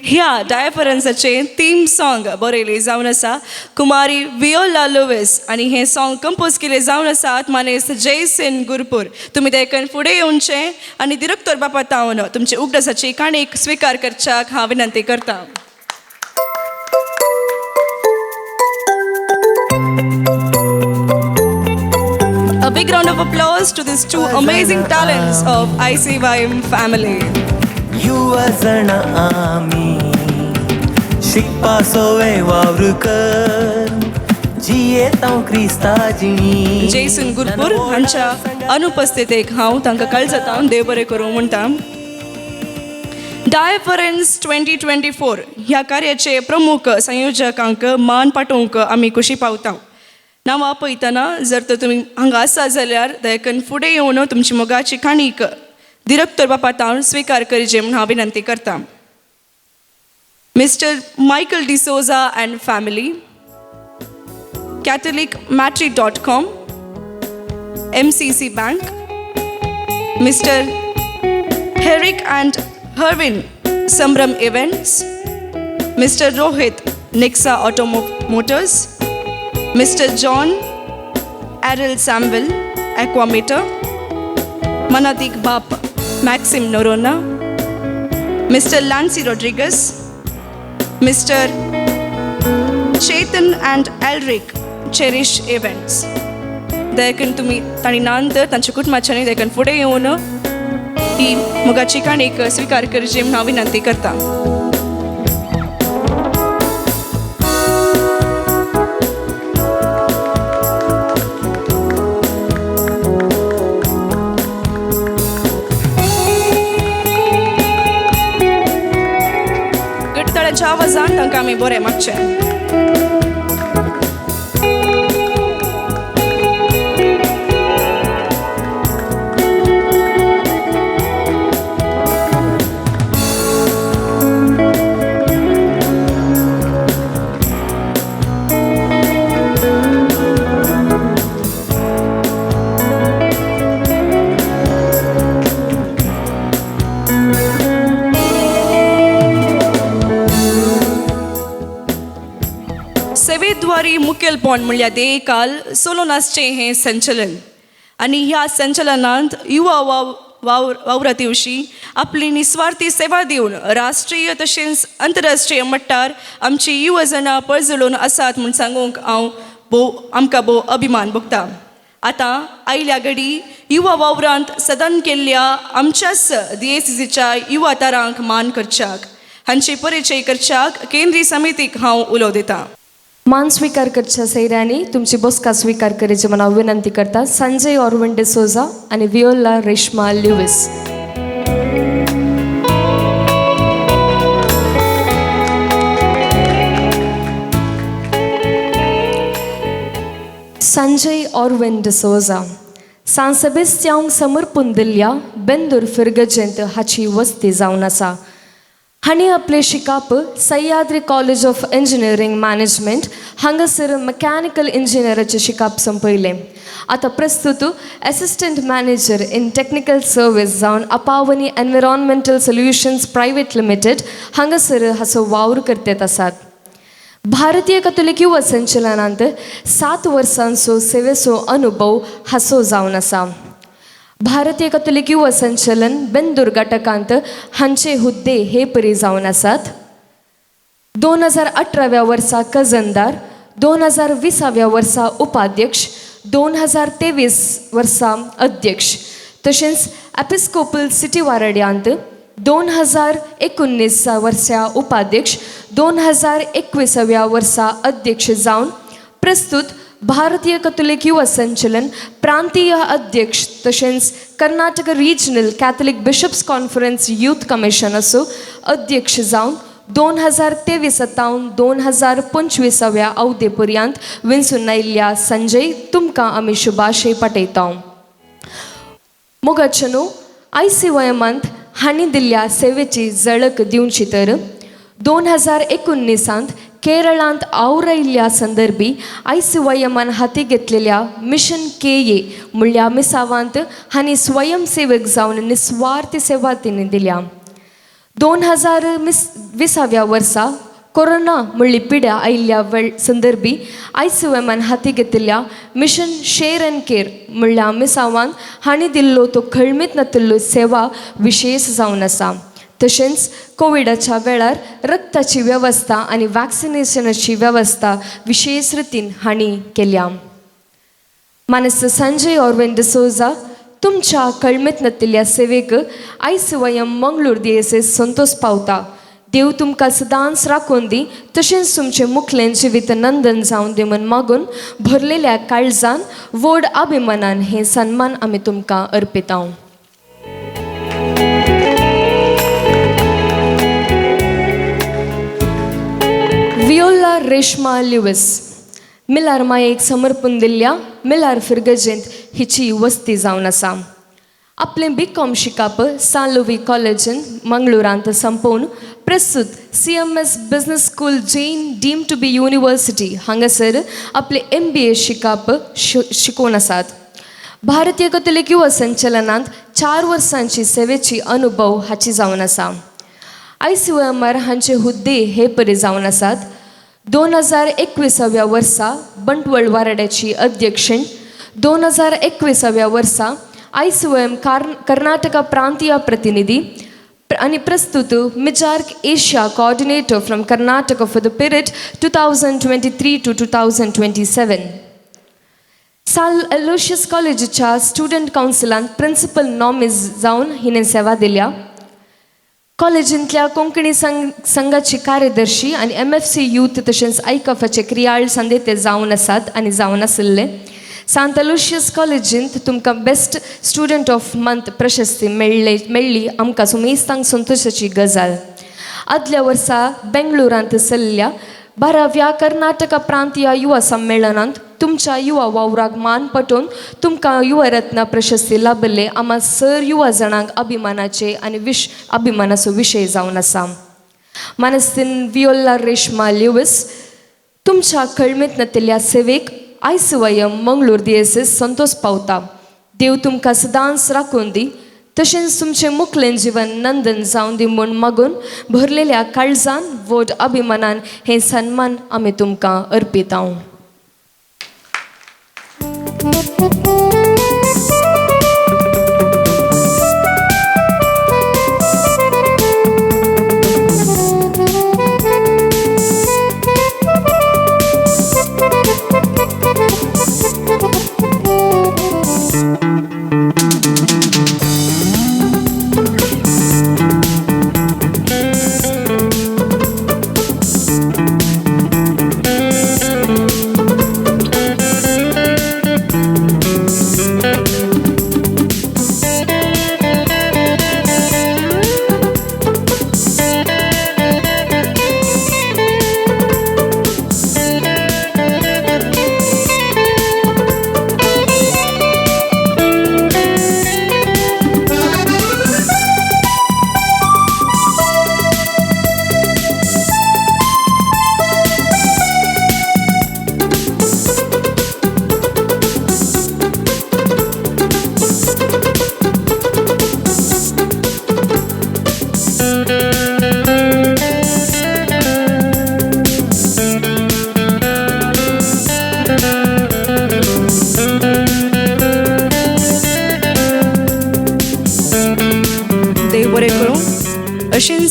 ह्या डायफरन्साचें थीम सॉंग बरयलें जावन आसा कुमारी वियोला लुवीस आनी हें सॉंग कंपोज केलें जावन आसा मानेस्त जयसिन गुरपूर. तुमी देखून फुडें येवचें आनी दिरक्तोर बापा तावन तुमचे उगडासाची काणीक स्विकार करच्याक हांव विनंती करता. A big round of applause to these two amazing talents of ICYM family. युवा जण आमी शिकपा सोवे वावर कर जियेतांव क्रिस्ताजी. जयसन गुरपूर हांच्या अनुपस्थितीक हांव तांकां काळजांत देव बरें करूं म्हणटा. डायफरन्स 2024 ह्या कार्याचे प्रमुख संयोजकांक मान पाठोवंक आमी खुशी पावता. नांवां पळयतना जर तर तुमी हांगा आसा जाल्यार दयकन फुडें येवन तुमची मोगाची काणीक दिरक्तोर बापा तावन स्विकार करचे म्हूण हांव विनंती करता. Mister Michael D'Souza and family, Catholic matri.com, MCC bank, mister Herrick and Herwin Sambhram events, mister Rohit Nexa auto motors, mister John Errol Samuel Aquameter, मनातीक बाप Maxim Noronha, mister Lancy Rodrigues, mister Chetan and Elric Cherish events. देखून तुमी तांणी नांतर तांच्या कुटुंबाच्यानी देखून फुडें येवन ही मोगाची काणीक स्विकार करची म्हूण हांव विनंती करता. गटताळ्यांच्या आवाजान तांकां आमी बरें मागचें. सेवेद्वारी मुखेलपण म्हणल्यार देकाल सोलोन आसचें हें संचलन आनी ह्या संचलनांत युवा वावराती विशीं आपली निस्वार्थी सेवा दिवन राष्ट्रीय तशेंच अंतरराष्ट्रीय मट्टार आमची युवा जाणां पर्जळून आसात म्हूण सांगूंक हांव भोव आमकां भोव अभिमान भोगता. आतां आयल्या घडी युवा वावरांत सदन केल्ल्या आमच्याच DACCच्या युवा तारांक मान करच्याक हांचे परिचय करच्याक केंद्रीय समितीक हांव उलो दितां. मान स्वीकार करच्या सैऱ्यांनी तुमची बसका स्वीकार करची म्हूण हांव विनंती करता. संजय ऑरविन डिसोजा आनी वियोला रेश्मा ल्युवीस. संजय ऑरविन डिसोजा सान सेबेस्त्यांक समर्पून दिल्ल्या बेंदूर फिर्गजेंत हाची वस्ती जावन आसा. हांणी आपलें शिकाप Sahyadri college of engineering management हांगासर मॅकॅनिकल इंजिनियराचें शिकाप संपयलें. आतां प्रस्तुत assistant manager in technical service जावन Apavani environmental solutions private limited हांगासर हाचो वावर करतेत आसात. भारतीय कथोलिक युवा संचलनांत 7 वर्सांचो सेवेचो अनुभव हाचो जावन आसा. भारतीय कथोलिक युवा संचलन बेंदूर घटकांत हांचे हुद्दे हे परी जावन आसात. 2018व्या वर्सा खजनदार, 2020व्या वर्सा उपाध्यक्ष, 2023 वर्सा अध्यक्ष, तशेंच एपिस्कोपल सिटी वारड्यांत 2019 वर्सा उपाध्यक्ष, 2021व्या वर्सा अध्यक्ष जावन प्रस्तुत भारतीय कथोलिक युवा संचलन प्रांतीय अध्यक्ष तशेंच Karnataka regional Catholic bishops conference youth कमिशनाचो अध्यक्ष जावन 2023 तावन 2025व्या अवधे पर्यंत विंचून आयिल्ल्या संजय तुमकां आमी शुभाशय पाठयता. मोगाचें आयसीवायमांत हांणी दिल्ल्या सेवेची झळक दिवची तर 2019 केरळांत आवरायिल्ल्या संदर्भी आयसीवायमान हाती घेतलेल्या मिशन के ए म्हणल्या मिसावांत हांणी स्वयंसेवक जावन निस्वार्थी सेवा तिणें दिल्या. 2020व्या वर्सा कोरोना म्हणली पिड्या आयिल्ल्या वेळ संदर्भी आयसीवायमान हाती घेतिल्ल्या मिशन शेअर अँड केअर म्हणल्या मिसावांत हांणी दिल्लो तो खळमीत नातिल्लो सेवा विशेश जावन आसा. तशेंच कोविडाच्या वेळार रक्ताची वेवस्था आनी वॅक्सिनेशनाची वेवस्था विशेश रितीन हांणी केल्या. मानेस्त संजय ऑरविन डिसोजा तुमच्या कळमेत नातिल्ल्या सेवेक आयसीवायम मंगळूर दियेसेस संतोष पावता. देव तुमकां सदांच राखून दी तशेंच तुमचें मुखलें जिवीत नंदन जावन दी म्हूण मागून भरलेल्या काळजान व्हड अभिमानान हे सन्मान आमी तुमकां अर्पिता. वियोला रेश्मा लिविस मिलार मायेक समर्पण दिल्ल्या मिलार फिर्गजेंत हिची वस्ती जावन आसा. आपलें बी कॉम शिकाप सान लुवी कॉलेजीन मंगळुरांत संपोवन प्रस्तुत CMS business school Jain deemed to be university हांगासर आपलें MBA शिकाप शिकोवन आसात. भारतीय कथोलिक युवा संचलनांत 4 वर्सांची सेवेची अनुभव हाची जावन आसा. आयसीवायएमआर हांचे हुद्दे हे परी जावन आसात. 2021व्या वर्सा बंटवळ वारड्याची अध्यक्षण, 2021व्या वर्सा आयसीवायएम कर्नाटका प्रांतीय प्रतिनिधी आनी प्रस्तुत MIJARC Asia coordinator from Karnataka for the period 2023 to 2027. San Aloysius कॉलेजीच्या स्टुडंट कावन्सिलांत प्रिंसिपल नॉमिज जावन हिणें सेवा दिल्या. कॉलेजींतल्या कोंकणी संघाची कार्यदर्शी आनी MFC youth तशेंच आयकफाचे क्रियाळ संदेते जावन आसात आनी जावन आशिल्ले. सांत अलोशियस कॉलेजींत तुमकां बेस्ट स्टुडंट ऑफ मंथ प्रशस्ती मेळ्ळी आमकां सुमेस्तांक संतोशाची गजाल. आदल्या वर्सा बेंगळुरांत चल्ल्या 12व्या कर्नाटका प्रांतीय युवा संमेलनांत तुमच्या युवा वावराक मान पटोवन तुमकां युवरत्न प्रशस्ती लाभिल्ले आमा सर युवा जाणांक अभिमानाचे आनी अभिमानाचो विशय जावन आसा. मानस्तीन वियोला रेश्मा लिविस तुमच्या कळमेत नातिल्ल्या सेवेक आयसीवायएम मंगळूर दियेसेस संतोष पावता. देव तुमकां सदांच राखून दी तशेंच तुमचें मुखलें जिवन नंदन जावन दी म्हूण मागून भरलेल्या काळजान व्हड अभिमानान हे सन्मान आमी तुमकां अर्पिता.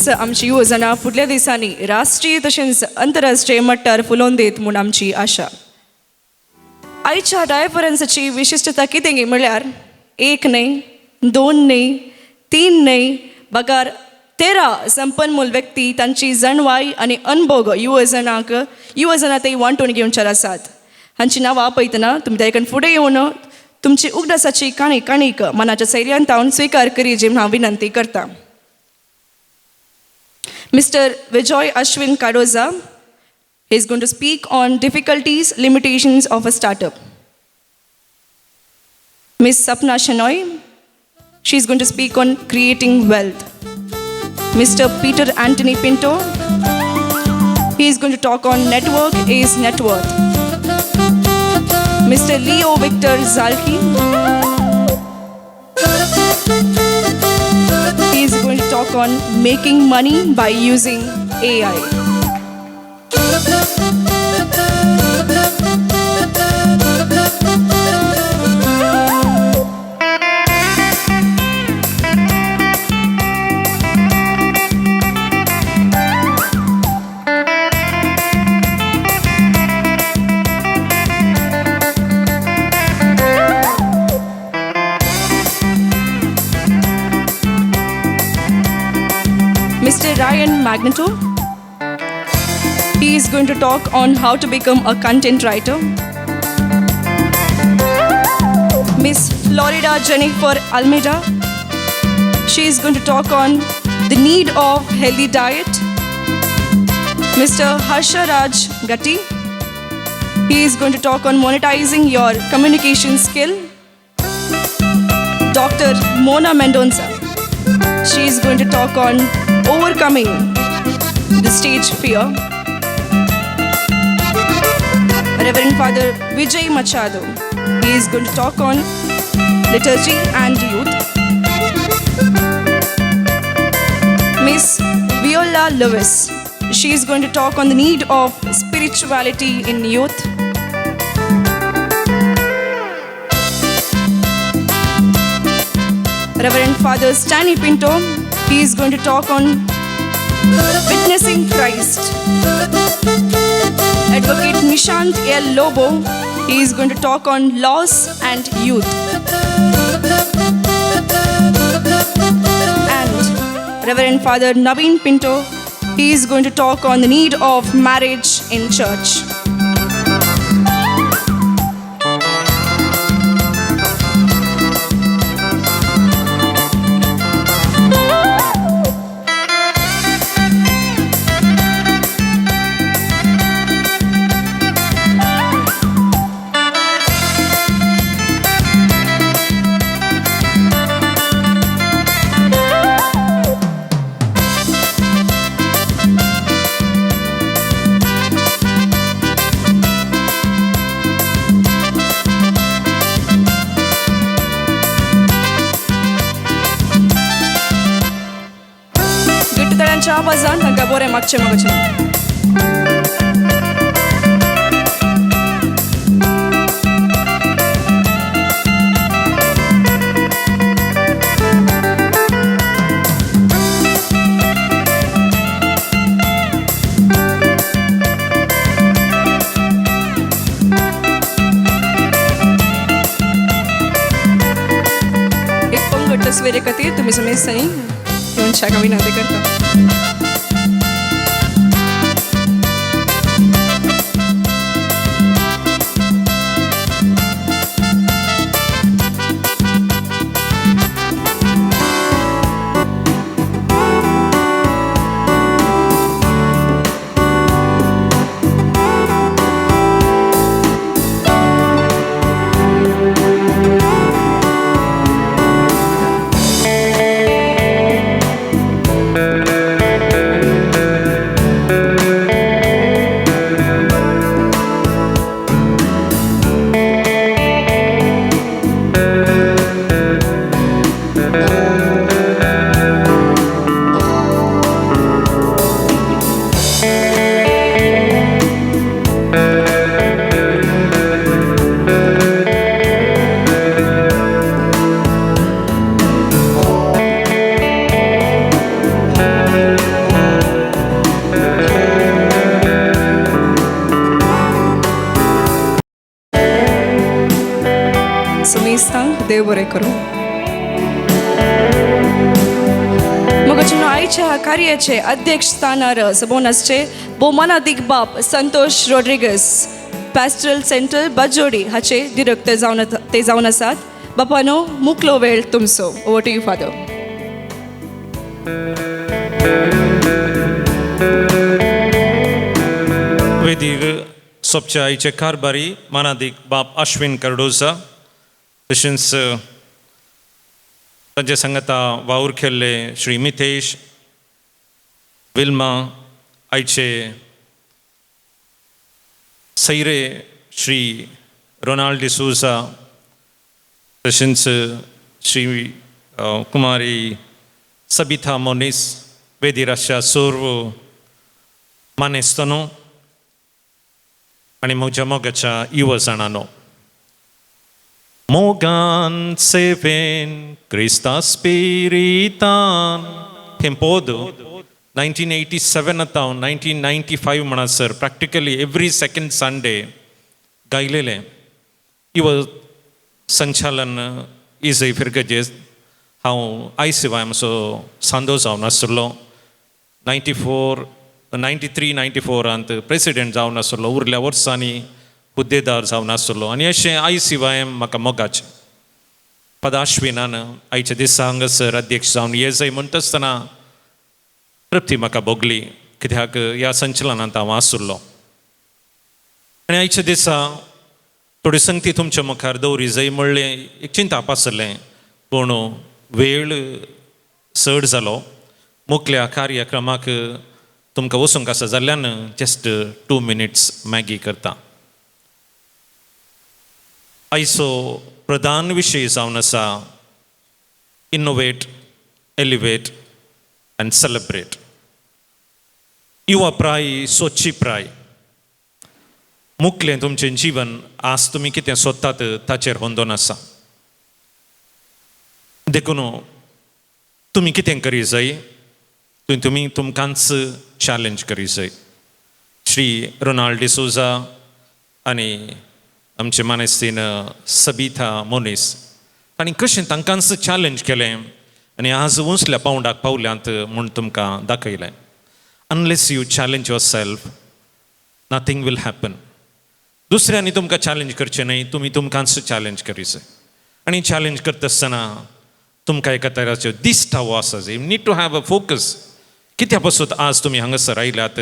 अशींच आमची युवजणां फुडल्या दिसांनी राष्ट्रीय तशेंच अंतरराष्ट्रीय मट्टार फुलोवन दीत म्हूण आमची आशा. आयच्या डायफरन्साची विशिश्टता कितें गी म्हणल्यार एक न्हय, दोन न्हय, तीन न्हय, बगार 13 संपन्मूल व्यक्ती तांची जाणवाय आनी अनभोग युवजणांक युवजणां ते वांटून घेवच्यार आसात. हांची नांवां आपयतना तुमी त्या फुडें येवन तुमची उगडासाची काणी काणीक मनाच्या सैर्यान तावन स्विकार करी जी हांव विनंती करता. Mister Vijoy Ashwin Cardoza is going to speak on difficulties, limitations of a startup. Miss Sapna Shenoy, she is going to speak on creating wealth. Mr. Peter Anthony Pinto, he is going to talk on network is net worth. Mr. Leo Victor Zalki, he is going to talk on making money by using AI. Mr. Ryan Magneto, he is going to talk on how to become a content writer. Miss Florida Jennifer Almeida, she is going to talk on the need of healthy diet. Mr. Harsha Raj Gatti, he is going to talk on monetizing your communication skill. Dr. Mona Mendonca, she is going to talk on overcoming the stage fear. Reverend Father Vijay Machado, he is going to talk on liturgy and youth. Miss Viola Lewis, she is going to talk on the need of spirituality in youth. Reverend Father Stanley Pinto, he is going to talk on witnessing Christ. Advocate Nishant L. Lobo, he is going to talk on loss and youth. And Reverend Father Naveen Pinto, he is going to talk on the need of marriage in church. आवाजान तांकां बरें मागचें मागचें. एक पंगड तस्वीरे खातीर तुमी समेस्तांनी येवन विनंती करता. देव बरें करूं. मगाचें आयच्या ह्या कार्याचे अध्यक्ष स्थानार सबोन आसचे भोवमानादीक बाप संतोष रॉड्रिगस, पॅस्टरल सेंटर बाजोडी हाचे डिरेक्टर जावन ते जावन आसात. बापानो, मुकलो वेळ तुमचो. Over to you father. वेदीर सोपच्या आईचे कारभारी मानादीक बाप अश्विन कार्डोजा, तशेंच तांचे सांगाता वावर केल्ले श्री मितेश, विल्मा, आयचे सैरे श्री रोनाल्ड डिसोजा, तशेंच श्री कुमारी सबिथा मोनीस, वेदीर आसच्या सर्व मानेस्तानो आनी म्हज्या मोगाच्या युवा जाणांनो, मोगान सेवेन क्रिस्ता स्पिरितान हें पद 1987 तावन 1995 म्हणसर प्रॅक्टिकली एवरी सेकंड संडे गायलेलें. युवा संचालन इजय फिरगजेस, हांव आय सिवाय मातसो सांदो जावन आसलो. 94 93 94 प्रेसिडेंट जावन आसलो. उरल्या वर्सांनी हुद्देदार जावन आसलो आनी अशें आय सिवाय म्हाका मोगाचें. पद आश्विनान आयच्या दिसा हांगासर अध्यक्ष जावन ये जाय म्हणटा आसतना तृप्ती म्हाका भोगली, कित्याक ह्या संचलनांत हांव आसलो. आनी आयच्या दिसा थोडी संगती तुमच्या मुखार दवरी जाय म्हणलें एक चिंताप आसलें, पूण वेळ चड जालो. मुखल्या कार्यक्रमाक तुमकां वचूंक आसा जाल्ल्यान जस्ट 2 मिनिट्स मॅगी करता. आयचो प्रधान विशय जावन आसा इनोवेट, एलिवेट आनी सेलेब्रेट. युवा प्राय सोदची प्राय मुखलें तुमचें जिवन आज तुमी कितें सोदतात ताचेर होंदोन आसा. देखून तुमी कितें करी जाय, तुमी तुमकांच चॅलेंज करी जाय. श्री रोनाल्ड डिसोजा आनी आमचे मानेस्तीन सबिथा मोनीस तांणी कशें तांकांच चॅलेंज केलें आनी आज उंचल्या पावंडाक पावल्यांत म्हूण तुमकां दाखयलें. Unless you challenge yourself nothing will happen. दुसऱ्यांनी तुमकां चॅलेंज करचें न्हय, तुमी तुमकांच चॅलेंज करी जाय. आनी चॅलेंज करता आसतना तुमकां एका तराचो दिश्टावो आसा जाय. You need to have a focus. कित्या पासून आज तुमी हांगासर आयल्यात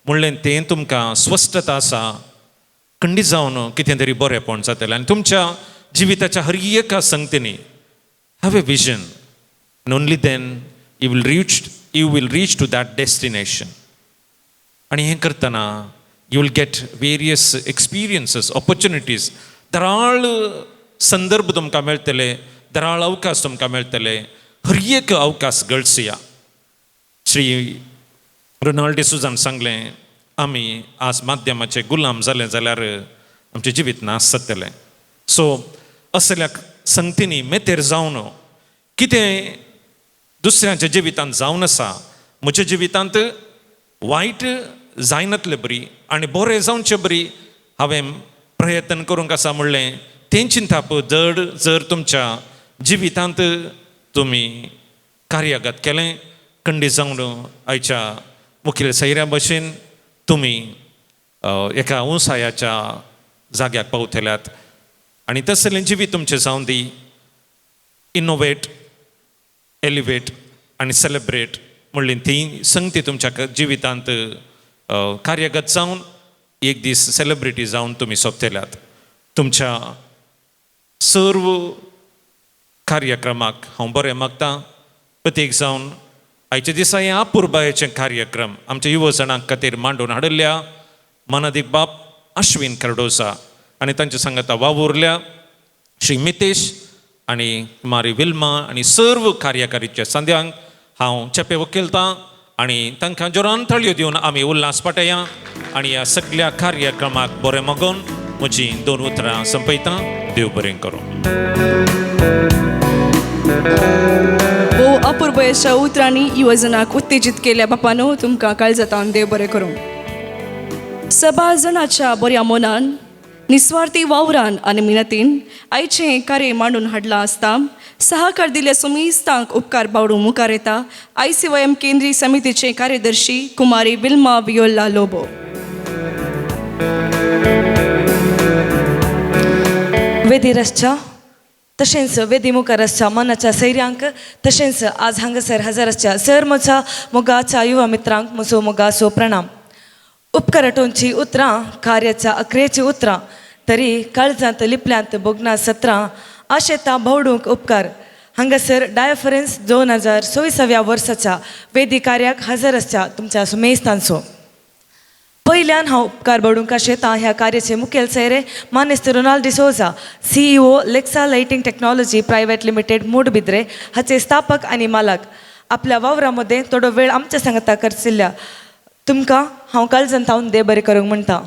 म्हणलें तें तुमकां स्पश्टता आसा, खंडीत जावन कितें तरी बरेंपण जातलें. आनी तुमच्या जिविताच्या हर एका संगतींनी have a vision and only then you will reach to that destination. आनी हें करतना you will get various experiences, opportunities. दराळ संदर्भ तुमकां मेळटले, दराळ अवकाश तुमकां मेळटले. हर एक अवकाश गळसया. श्री रोनाल्ड डिसोजान सांगलें, आमी आज माध्यमाचे गुलाम जाले जाल्यार आमचें जिवीत नाश जातलें. सो असल्या संगतींनी मेतेर जावन कितें दुसऱ्यांच्या जिवितांत जावन आसा, म्हज्या जिवितांत वायट जायनातले बरी आनी बरें जावचें बरी हांवें प्रयत्न करूंक आसा म्हणलें तें चिंताप जड जर तुमच्या जिवितांत तुमी कार्यगत केलें, खंडीत जावन आयच्या मुखेल सैऱ्या भशेन तुमी एका उंचायाच्या जाग्याक पावतल्यात. आनी तसलें जिवीत तुमचें जावन दी. इनोवेट, एलिवेट आनी सेलेब्रेट म्हणली ती संगती तुमच्या जिवितांत कार्यगत जावन एक दीस सेलेब्रिटी जावन तुमी सोंपतल्यात. तुमच्या सर्व कार्यक्रमाक हांव बरें मागतां. प्रत्येक जावन आयच्या दिसा हें अपुरबायेचें कार्यक्रम आमच्या युवजणां खातीर मांडून हाडिल्ल्या मानादीक बाप अश्विन कार्डोजा आनी तांच्या सांगाता वावुरल्या श्री मितेश आनी कुमारी विल्मा आनी सर्व कार्यकारीच्या संद्यांक हांव चेपे वकेलतां आनी तांकां जोरान ताळयो दिवन आमी उल्हास पाटया आनी ह्या सगल्या कार्यक्रमाक बरें मागून म्हजीं 2 उतरां संपयता. देव बरें करूं. भोव अपुरबायेच्या उतरांनी युवजनाक उत्तेजीत केल्या बापानो, तुमकां काळजांत देव बरें करूं. सभा जणाच्या बऱ्या मनान निस्वार्थी वावरान आनी मिनतीन आयचें हें कार्य मांडून हाडलां आसता सहकार दिल्ल्या सुमिस्तांक उपकार बावडूंक मुखार येता आयसीवायएम केंद्रीय समितीचे कार्यदर्शी कुमारी विल्मा वियोला लोबो. वेदी रसच्या तशेंच वेदी मुखार आसच्या मनाच्या सैर्यांक तशेंच आज हांगासर हजर आसच्या सर म्हज्या मोगाच्या युवा मित्रांक म्हजो मोगाचो प्रणाम. उपकराटोंची उतरां कार्याच्या अकरेची उतरां तरी काळजांत लिपल्यांत भोगना सत्रां आशेता भोवडूंक उपकार. हांगासर डायफरन्स 2024व्या वर्साच्या वेदी कार्याक हजर आसच्या तुमच्या सुमेस्तांचो पयल्यान हांव उपकार बडूंक आशेता ह्या कार्याचे मुखेल सयरे मानेस्त Ronald D'Souza, CEO Lexa lighting technology private limited Moodbidri हाचे स्थापक आनी मालक. आपल्या वावरा मदें थोडो वेळ आमच्या सांगता करचिल्ल्या तुमकां हांव काळजान थावन देव बरें करूंक म्हणटा.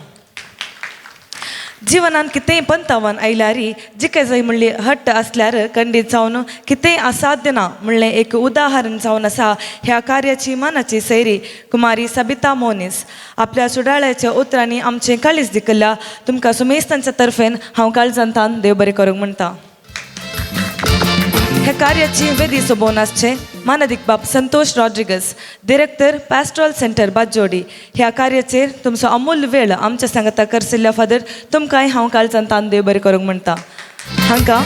जिवनान कितेंय पंतावन आयल्यार जिके जाय म्हणली हट्ट आसल्यार खंडीत जावन कितेंय असाध्य ना म्हणलें एक उदाहरण जावन आसा ह्या कार्याची मानाची सैरी कुमारी सबिता मोनीस. आपल्या सुडाळ्याच्या उतरांनी आमचें काळीज दिकल्ल्या तुमकां सुमेस्तांच्या तर्फेन हांव काळजान थावन देव बरें करूंक म्हणटा. ह्या कार्याची वेदी सोबोवन आसचे मानादीक बाब Santosh Rodrigues, director pastoral centre Bajjodi. ह्या कार्याचेर तुमचो अमूल्य वेळ आमच्या सांगता करसिल्ल्या फादर तुमकांय हांव काळजान तान देव बरें करूंक म्हणटा. हांकां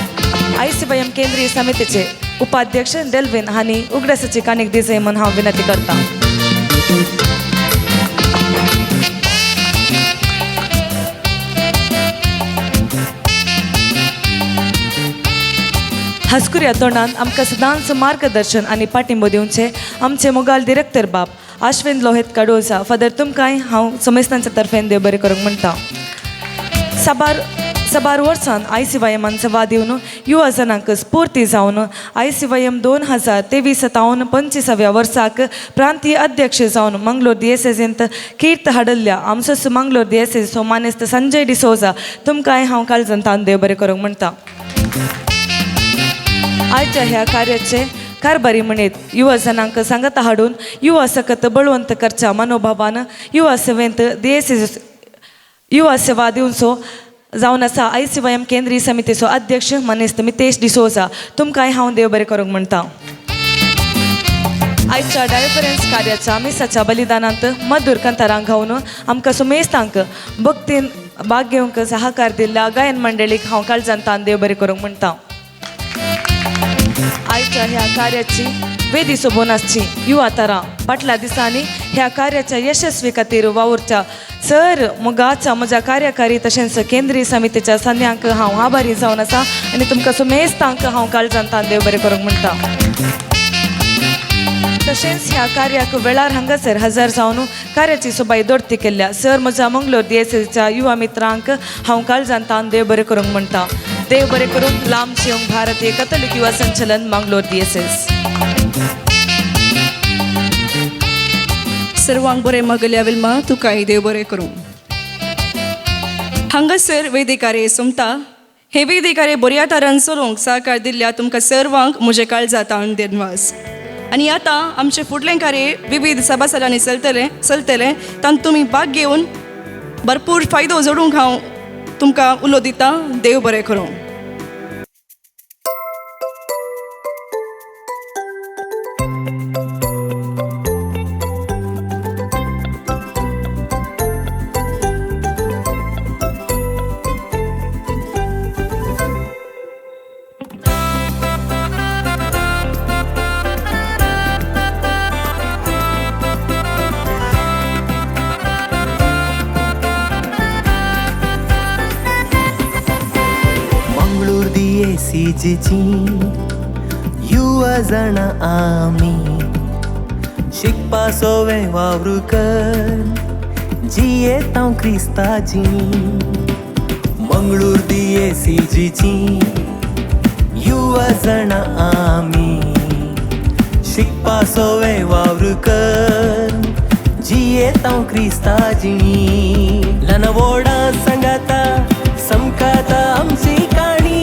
आयसीवायएम केंद्रीय समितीचे उपाध्यक्ष डेल्विन हांणी उगडासाची काणीक दिजय म्हूण हांव विनंती करतां. हस्कुऱ्या तोंडान आमकां सदांच मार्गदर्शन आनी पाठिंबो दिवचें आमचे मोगाल डिरेक्टर बाब आश्विन लोहेत काडोजा फादर तुमकांय हांव समेस्तांच्या तर्फेन देव बरें करूंक म्हणटा. साबार साबार वर्सान आयसीवायएमान सेवा दिवन युवा जणांक स्फूर्ती जावन आयसीवायएम 2023 तावन 25व्या वर्साक प्रांतीय अध्यक्ष जावन मंगलोर दिएसेजींत कीर्त हाडल्ल्या आमचोच मंगलोर दिएसेजीचो मानेस्त संजय डिसोजा तुमकांय हांव काळजान तान देव बरें करूंक म्हणटा. आयच्या ह्या कार्याचे कारभारी म्हणीत युवा जणांक सांगता हाडून युवा सकत बळवंत करच्या मनोभावान युवा सेवेंत दिएसेजी युवा सेवा दिवचो जावन आसा आयसीवायएम केंद्रीय समितीचो अध्यक्ष मानेस्त मितेश डिसोजा तुमकांय हांव देव बरें करूंक म्हणटा. आयच्या डायफरन्स कार्याच्या मिसाच्या बलिदानांत मधुर कंतारांक गावन आमकां सुमेस्तांक भक्तीन भाग घेवंक सहकार दिल्ल्या गायन मंडळीक हांव काळजान तान देव बरें करूंक म्हणटा. आयच्या ह्या कार्याची वेदी सोबोवन आसची युवा तारा फाटल्या दिसांनी ह्या कार्याच्या यशस्वी खातीर वावुरच्या सर मोगाच्या म्हज्या कार्यकारी तशेंच केंद्रीय समितीच्या सन्यांक हांव आभारी जावन आसा आनी तुमकां सुमेस्तांक हांव काळजान तान देव बरें करूंक म्हणटा. तशेंच ह्या कार्याक वेळार हांगासर हजर जावन कार्याची सोबाय दोडती केल्ल्या सर म्हज्या मंगलोर दिएसेजीच्या युवा मित्रांक हांव काळजान तान देव बरें करूंक म्हणटा. देव बरें करूंक लांब शिवंक भारतीय कथोलिक युवा संचलन मंगलोर दिएसेज. सर्वांक बरें मगल्या विल्मा तुकाय देव बरें करूं. हांगासर वेदिकार्य सोमता हे वेदिकार्य बऱ्या तरान चलोवंक सहकार दिल्ल्या तुमकां सर्वांक म्हजें काळजा तावन दिनवास. आनी आतां आमचें फुडलें कार्य विविध सभासदांनी चलतलें तातूंत तुमी भाग घेवन भरपूर फायदो जोडूंक हांव तुमकां उलो दिता. देव बरें करूं. युवा जाणा आमी शिकपा सोवे वावरू कर जियेता क्रिस्ताची मंगळूर दिएसीजीची युवा जाणा आमी शिकपा सोवे वावरू कर जियेता क्रिस्ताजी ल्हान व्हडा सांगाता समकाता आमची काणी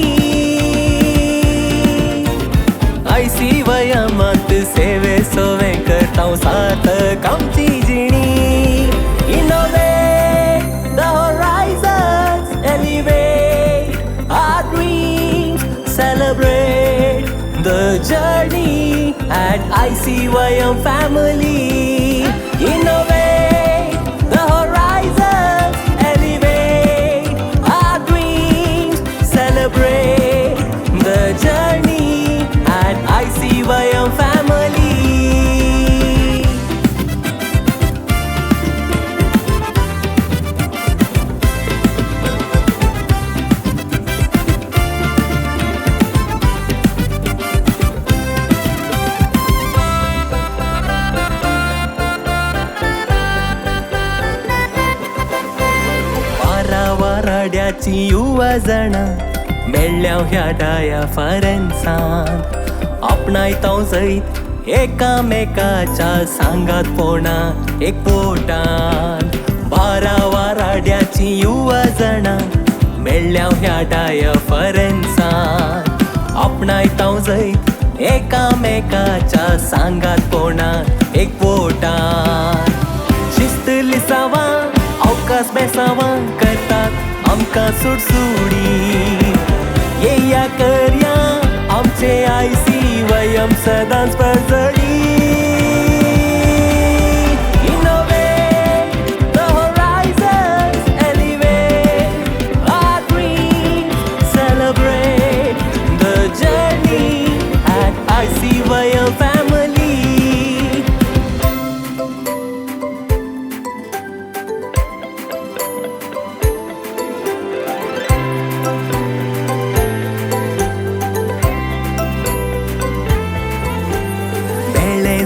आयसीवायएमांत सेवे सोवे करता सार्थक आमची जिणी. Innovate the horizons, elevate at ICYM family. Innovate the horizons, elevate our dreams, celebrate the journey at ICYM family. वाराड्याची युवा जाणां मेळ्ळ्या ह्या डायाफारेन्सान आपणायता जैत एकामेकाच्या सांगात पोणा एक पोटान. 12 वाराड्याची युवा जाणां मेळ्ळ्या ह्या डायाफारेन्सान आपणायता जैत एकामेकाच्या सांगात पोणा एक पोटान. शिस्त लिसावां अवकाश बेसावां करतात आमकां सुडसुडी. येया करया आमचे ICYM सदांच परजळी. Innovate the horizons, elevate our dreams, celebrate the journey at ICYM family.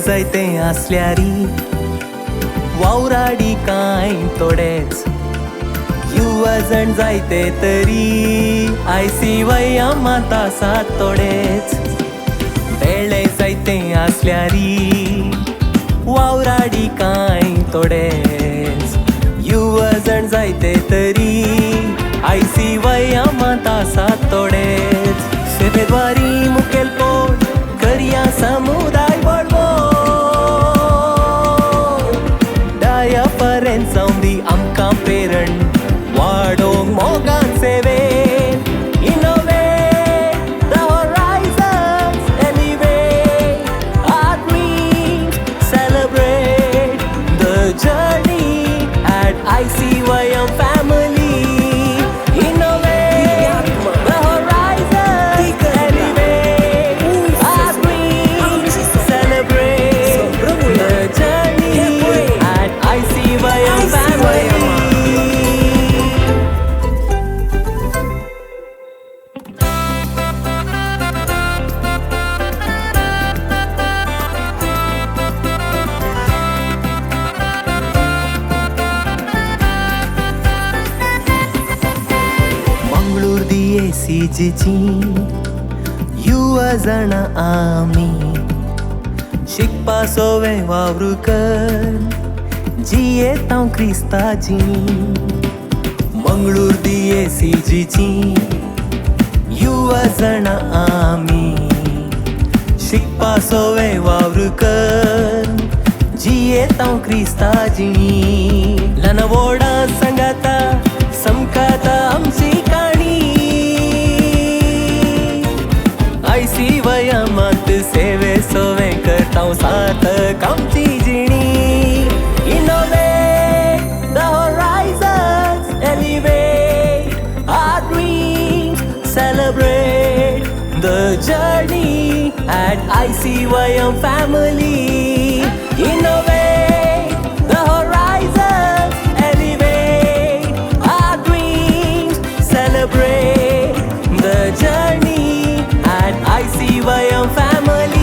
जायते आसल्यारी वावराडी कांय थोडेच युवा जण जायते तरी ICYM आसात थोडेच. बेळे जायते आसल्यारी वावराडी कांय थोडेच युवा जण जायते तरी ICYM आसात थोडेच. सेवेद्वारी मुखेलपण करया समुदाय बळवो. डायाफरेन्स जावं दी आमकां प्रेरण वाडोवंक मोगान seven. Innovate the horizons, elevate our dreams, celebrate the journey at ICYM family. Innovate the horizons, elevate our dreams, celebrate the journey at ICYM family. Mangalore दियेसीजीची युवा जाणां आमी शिकपा सोवे वावरू कर जियेता क्रिस्ताची. मंगळूर दियेसीजीची युवा जाणां आमी शिकपा सोवे वावरू कर जियेता क्रिस्ताजी. ल्हान व्हडां सांगाता समकाता आमची काणी. ICYM सेवे सोवे करता सार्थक आमची जिणी. Innovate the horizons, elevate our dreams, celebrate the journey at ICYM family. Innovate the horizons, elevate our dreams, celebrate the journey at ICYM family.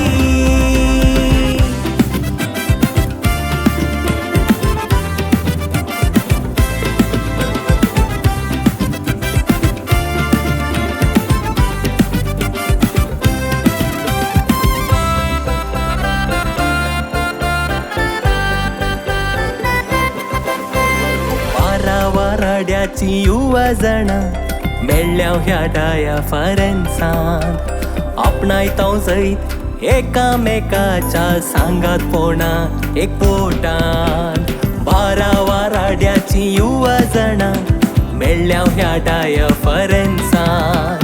वाराड्याची युवा जाणां मेळ्ळ्या ह्या डायाफारेन्सान आपणायता जैत एकामेकाच्या सांगात पोणा एक पोटान. 12 वाराड्याची युवा जाणां मेळ्ळ्या ह्या डायाफारेन्सान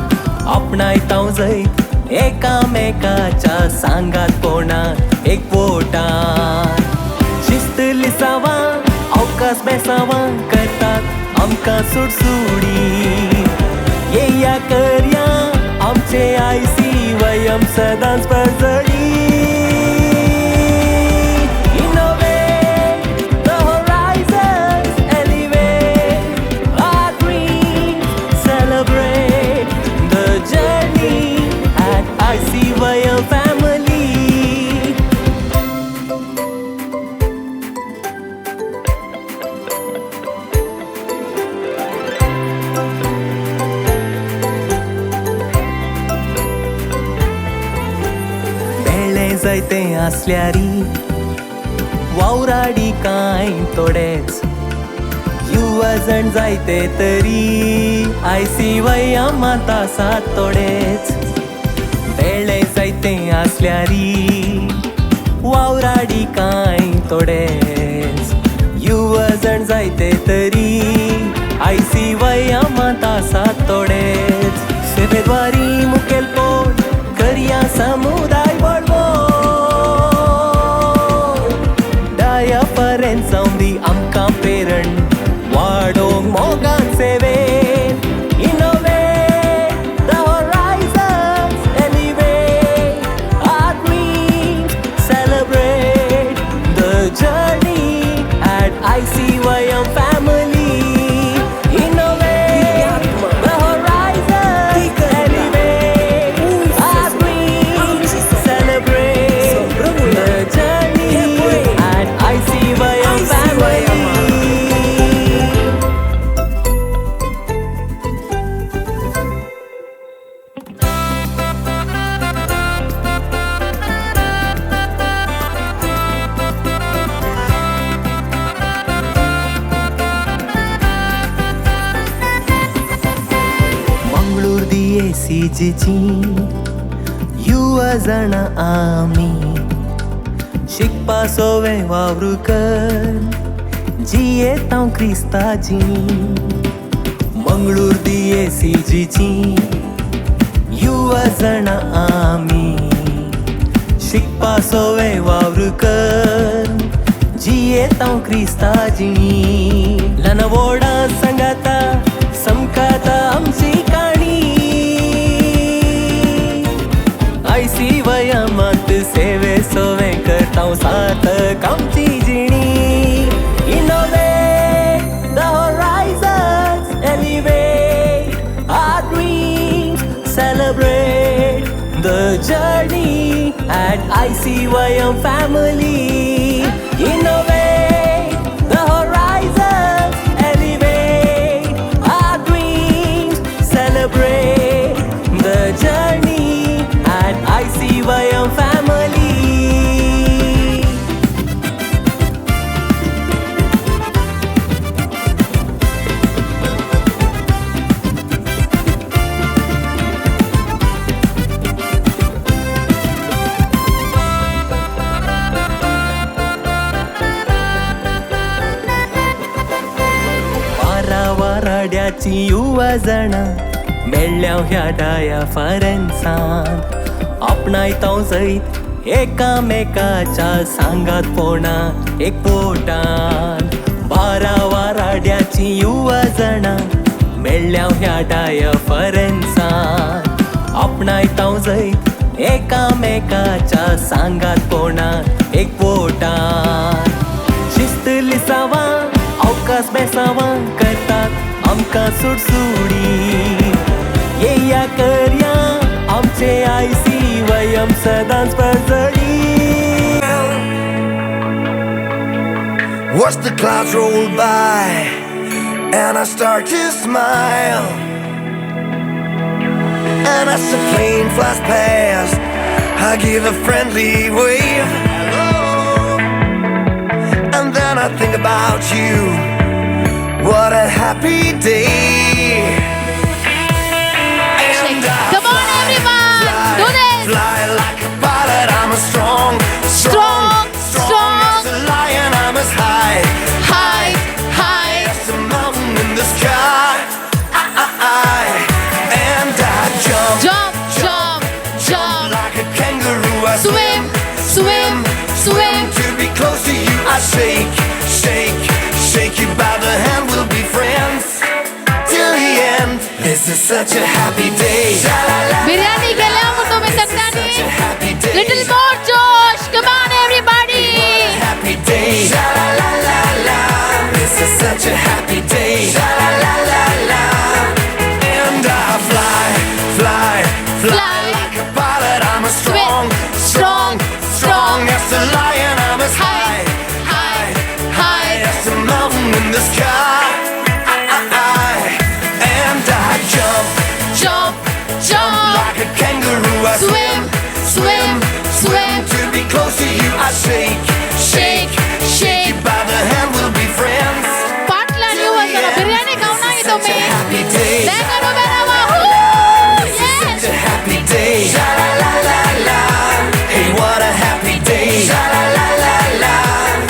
आपणायता जैत एकामेकाच्या एकामेकाच्या सांगातपणान एकवटान शिस्त लिसावां अवकाश बेसावां करतात आमकां सुडसुडी येया करया आमचे आयसीवायएम सदांच पर्जळी. ICYM family. बेळे जायते आसल्यारी वावराडी कांय थोडेच युवा जण जायते तरी ICYM आतां आसात थोडेच. बेळे जायते आसल्यारी वावराडी कांय थोडेच युवा जण जायते तरी ICYM आतां आसात थोडेच. सेवेद्वारी मुखेलपण करया समुदाय बळवो डायाफरेन्स जावं दी आमकां प्रेरण वाडोवंक मोगान seven. Journey at ICYM family. Innovate the horizons, elevate our dreams, celebrate the journey at ICYM family. सीजीची युवा जाणां आमी शिकपा सोवे वावरू कर जियेता हांव क्रिस्ताची. मंगळूर दिये सीजीची युवा जाणां आमी शिकपा सोवे वावरू कर जियेता हांव क्रिस्ताची. ल्हान व्हडां सांगाता समकाता आमची काणी ICYM सेवे सोवे करता सार्थक आमची जिणी. Innovate the horizons, elevate our dreams, celebrate the journey at ICYM family. Innovate the horizons, elevate our dreams, celebrate the journey at ICYM family. वारावाराड्याची युवा जाणां मेळ्ळ्या ह्या डायाफरेन्सान आपणायता जैत एकामेकाच्या सांगातपणान एकवटान. बारा वाराड्याची युवा जाणां मेळ्ळ्या ह्या डायाफरेन्सान आपणायता जैत एकामेकाच्या सांगातपणान एकवटान. शिस्त लिसावां अवकाश बेसावां करतात आमकां सुडसुडी येया करया आमचे ICYM सदांच पर्जळी. Watch the clouds roll by and I start to smile. And as the plane flies past, I give a friendly wave. Hello. And then I think about you. What a happy day. And I Come on, everyone. Fly, do this. Fly like a pilot. I'm a strong, strong, strong, as a lion. I'm as high, high, high as a mountain in the sky. I, and I jump, jump, jump, jump like a cat. This is such a happy day. Biryani केल्या म्हूण तुमी सगळ्यांनी. Little more Josh. Come on everybody. Happy day. Sha la la la la. This is such a happy day. Sha la la la la. And I fly, fly, fly like a pilot. I'm a strong, strong, strong as a lion. I'm as high, high, high as a mountain in the sky. And I jump, jump, jump like a kangaroo. I swim, swim, swim to be close to you. I shake, shake, shake you by the hand. We'll be friends. पाटलान युवा बिर्याणी खावना ही तुम्ही. Happy day. बेगीन उबे रावा. This is such a happy day. Sha la la la la. Hey, what a happy day. Sha la la la la.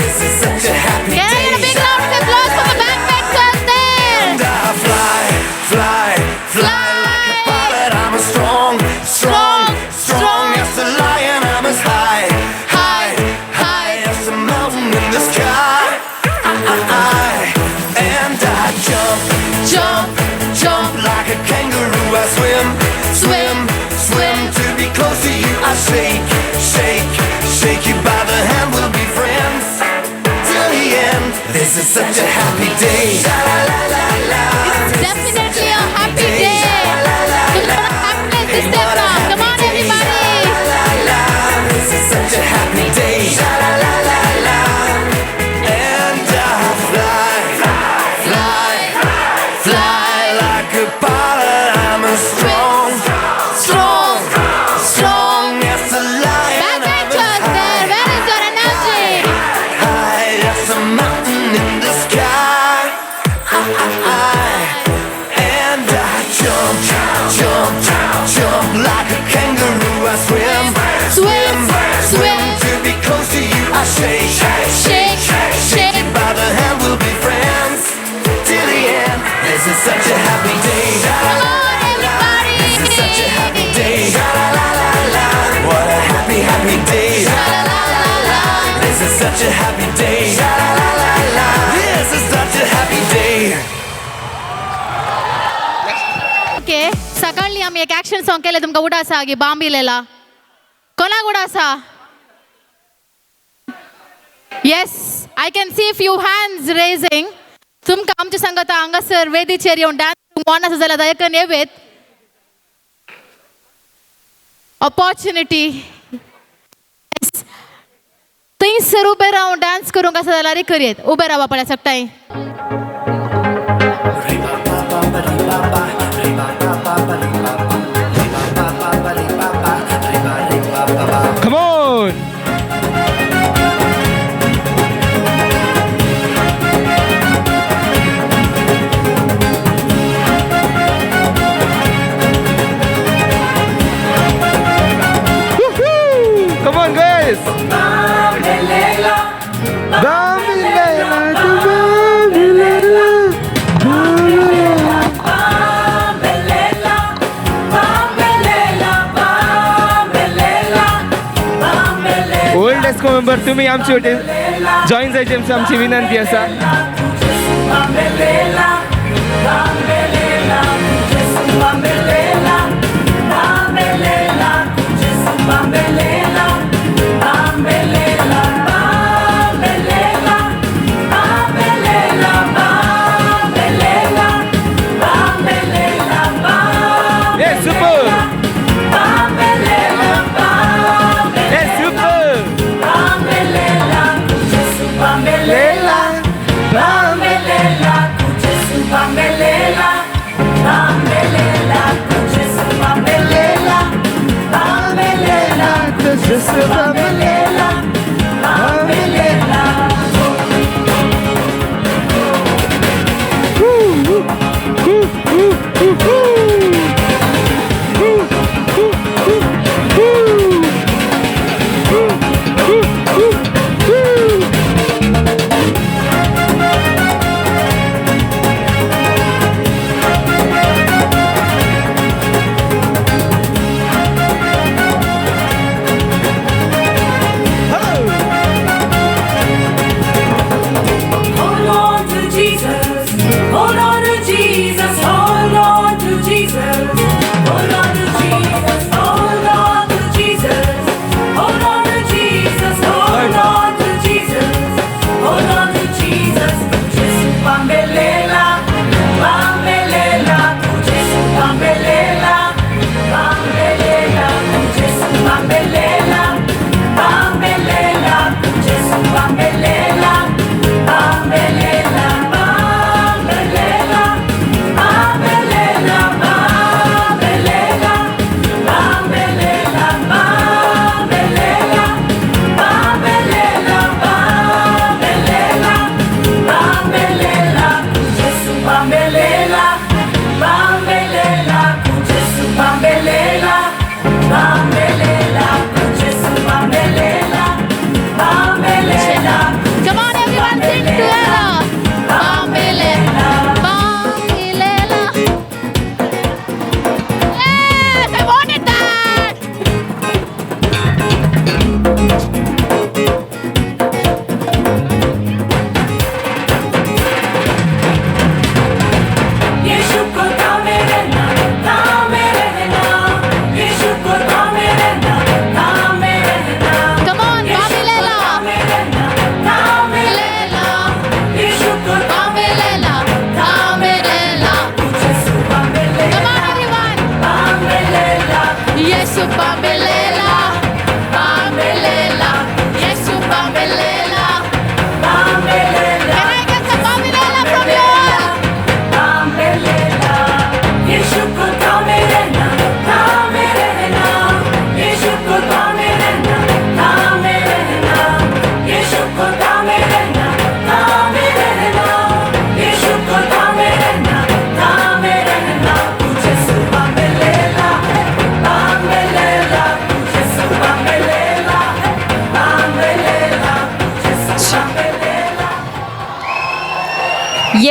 This is such a happy Can I day. get a big round of applause for the backbenchers there? And I fly, fly, fly like a pilot. I'm a strong, strong, strong as a lion. I'm as high, high, high as a mountain in the sky. And I jump, jump, jump like a kangaroo. I swim, swim, swim to be close to you. I shake, shake, shake you by the hand. We'll be friends till the end. This is such a happy day. Sha la la la la. It's definitely a happy day. Happiness this step now. Come on everybody. This is such a happy day. Sha la la la la. And I fly, fly, fly like a pilot. I'm a strong, strong, strong as a lion. Backbenchers there, where is your energy? High as a mountain in the sky. And I jump, jump, jump like a kangaroo. I swim, swim, swim to be close to you. I shake, shake, shake you by the hand. We'll be friends till the end. This is such a happy day. Come on everybody. This is such a happy day. La la la. What a happy, happy day. La la la la. This is such a happy day. La la la la. This is such a happy day. Okay, सकाळी आमी एक action song केलें तुमकां उडा आसा गी बांबिलेला कोणाक उडा आसा? Yes, I can see few hands raising. तुमकां आमच्या सांगता हांगासर वेदीचेर येवन डान्स मन आसा जाल्यार दयकन येवेत. ऑपॉर्च्युनिटी थंयसर उबे रावन डान्स करूंक आसा जाल्यार करयेत. उबे रावा पळय सगटाय. Come on! Woohoo! Come on, guys! Bambilela, bambilela, old ESCO member तुम्ही आमचे वटेन जॉईन जायची आमची आमची विनंती आसा. Yes, super! Yes, super! Lela,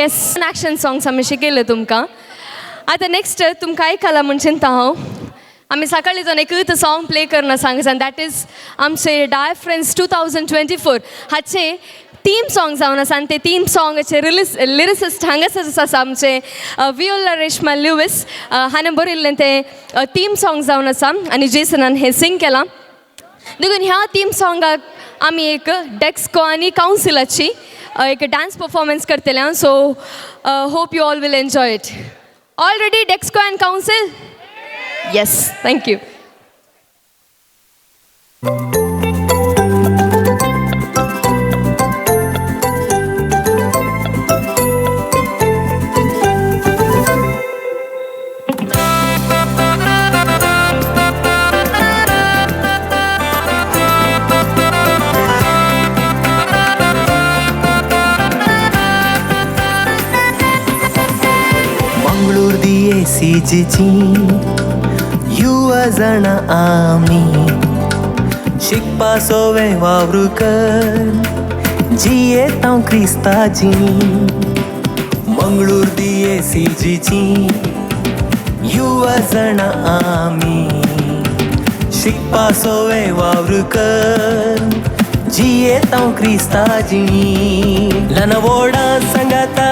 येस, एक्शन सॉंग्स आमी शिकयले तुमकां. आतां नेक्स्ट तुमकां आयकलां म्हूण चिंता हांव. आमी सकाळीं जावन एकूच सॉंग प्ले करना सांगता, that is आमचे डायफ्रन्स 2024 हाचे थीम सॉंग जावन आसा. आनी ते थीम सॉंगाचे रिलीस लिरिसिस्ट हांगासर आसा आमचे वियोला रेशमा ल्युवीस हाणें बरयल्लें तें थीम सॉंग जावन आसा आनी जेसनान हें सिंग केलां. देखून ह्या थीम सॉंगाक आमी एक डेक्स्को आनी कावन्सिलाची एक डांस परफॉर्मन्स करतले. So hope you all will enjoy it. All ready Dexco and council? Yes, thank you. Mangalore दियेसीजीची युवा जाणा आमी शिकपा सोवे वावरू कर जियेता हांव क्रिस्ताची. मंगळूर दियेसीजीची युवा जाणा आमी शिकपा सोवे वावरू कर जियेता हांव क्रिस्ताची. ल्हान व्हडां सांगाता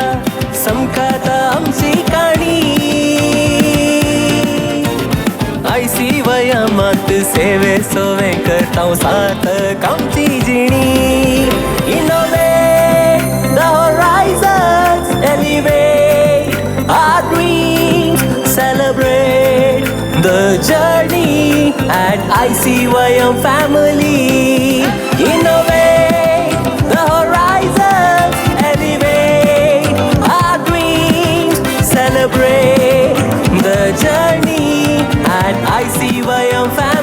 समकाता आमची काणी आयसी वयामात सेवे सोवे करता सार्थक आमची जिणी. Innovate the horizons, elevate our dreams, celebrate the journey at ICYM family. Innovate the horizons, elevate our dreams, celebrate the journey at ICYM family.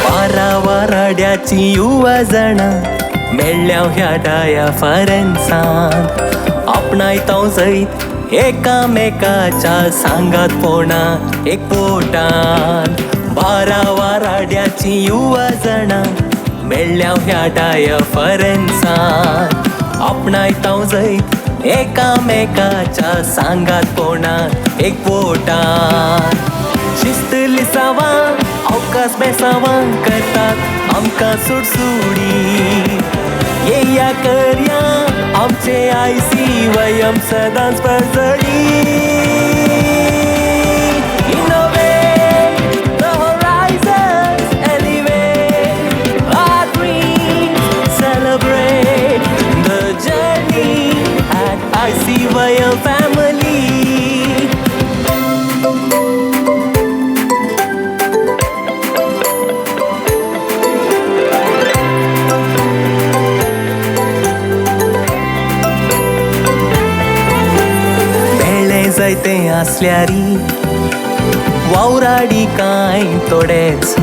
वारावाराड्याची युवा जाणां मेळ्ळ्या ह्या डायफरन्सान आपणायता जैत एकामेकाच्या सांगात पोणा एक पोटान. बारा वाराड्याची युवा जाणां मेळ्ळ्या ह्या डायफरन्सान आपणायता जैत एकामेकाच्या सांगात पोणा एक पोटान. शिस्त लिसावां अवकाश बेसावां करतात आमकां सुडसुडी. येया करया आमचे आयसीवायएम सदांच पर्जळी. Innovate the horizons, elevate our dreams, celebrate the journey at ICYM family. जायते आसल्यारी वावराडी कांय थोडेच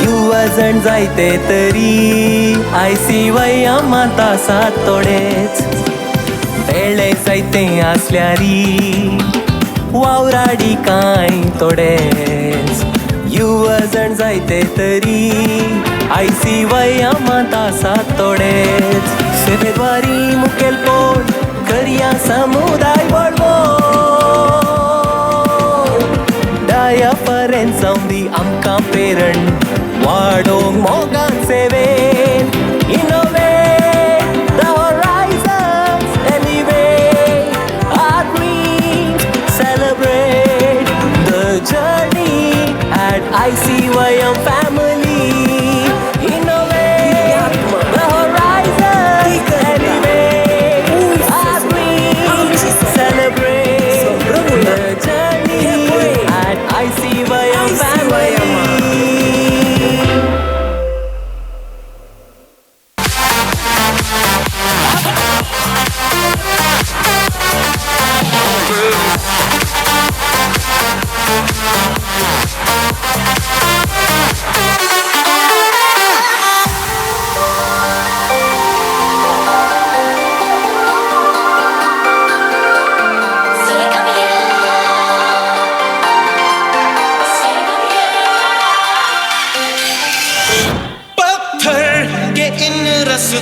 युवा जण जायते तरी आयसीवायएमांत आसात थोडेच. बेळे जायते आसल्यारी वावराडी कांय थोडेच युवा जण जायते तरी आयसीवायएमांत आसात थोडेच. सेवेद्वारी मुखेलपण करया समुदाय बळवो डायफरन्स जावं दी आमकां प्रेरण वाडोवंक मोगान seven. Innovate the horizons, elevate our dreams, celebrate the journey at ICYM family. Innovate the horizons, elevate our dreams, celebrate the journey at ICYM family.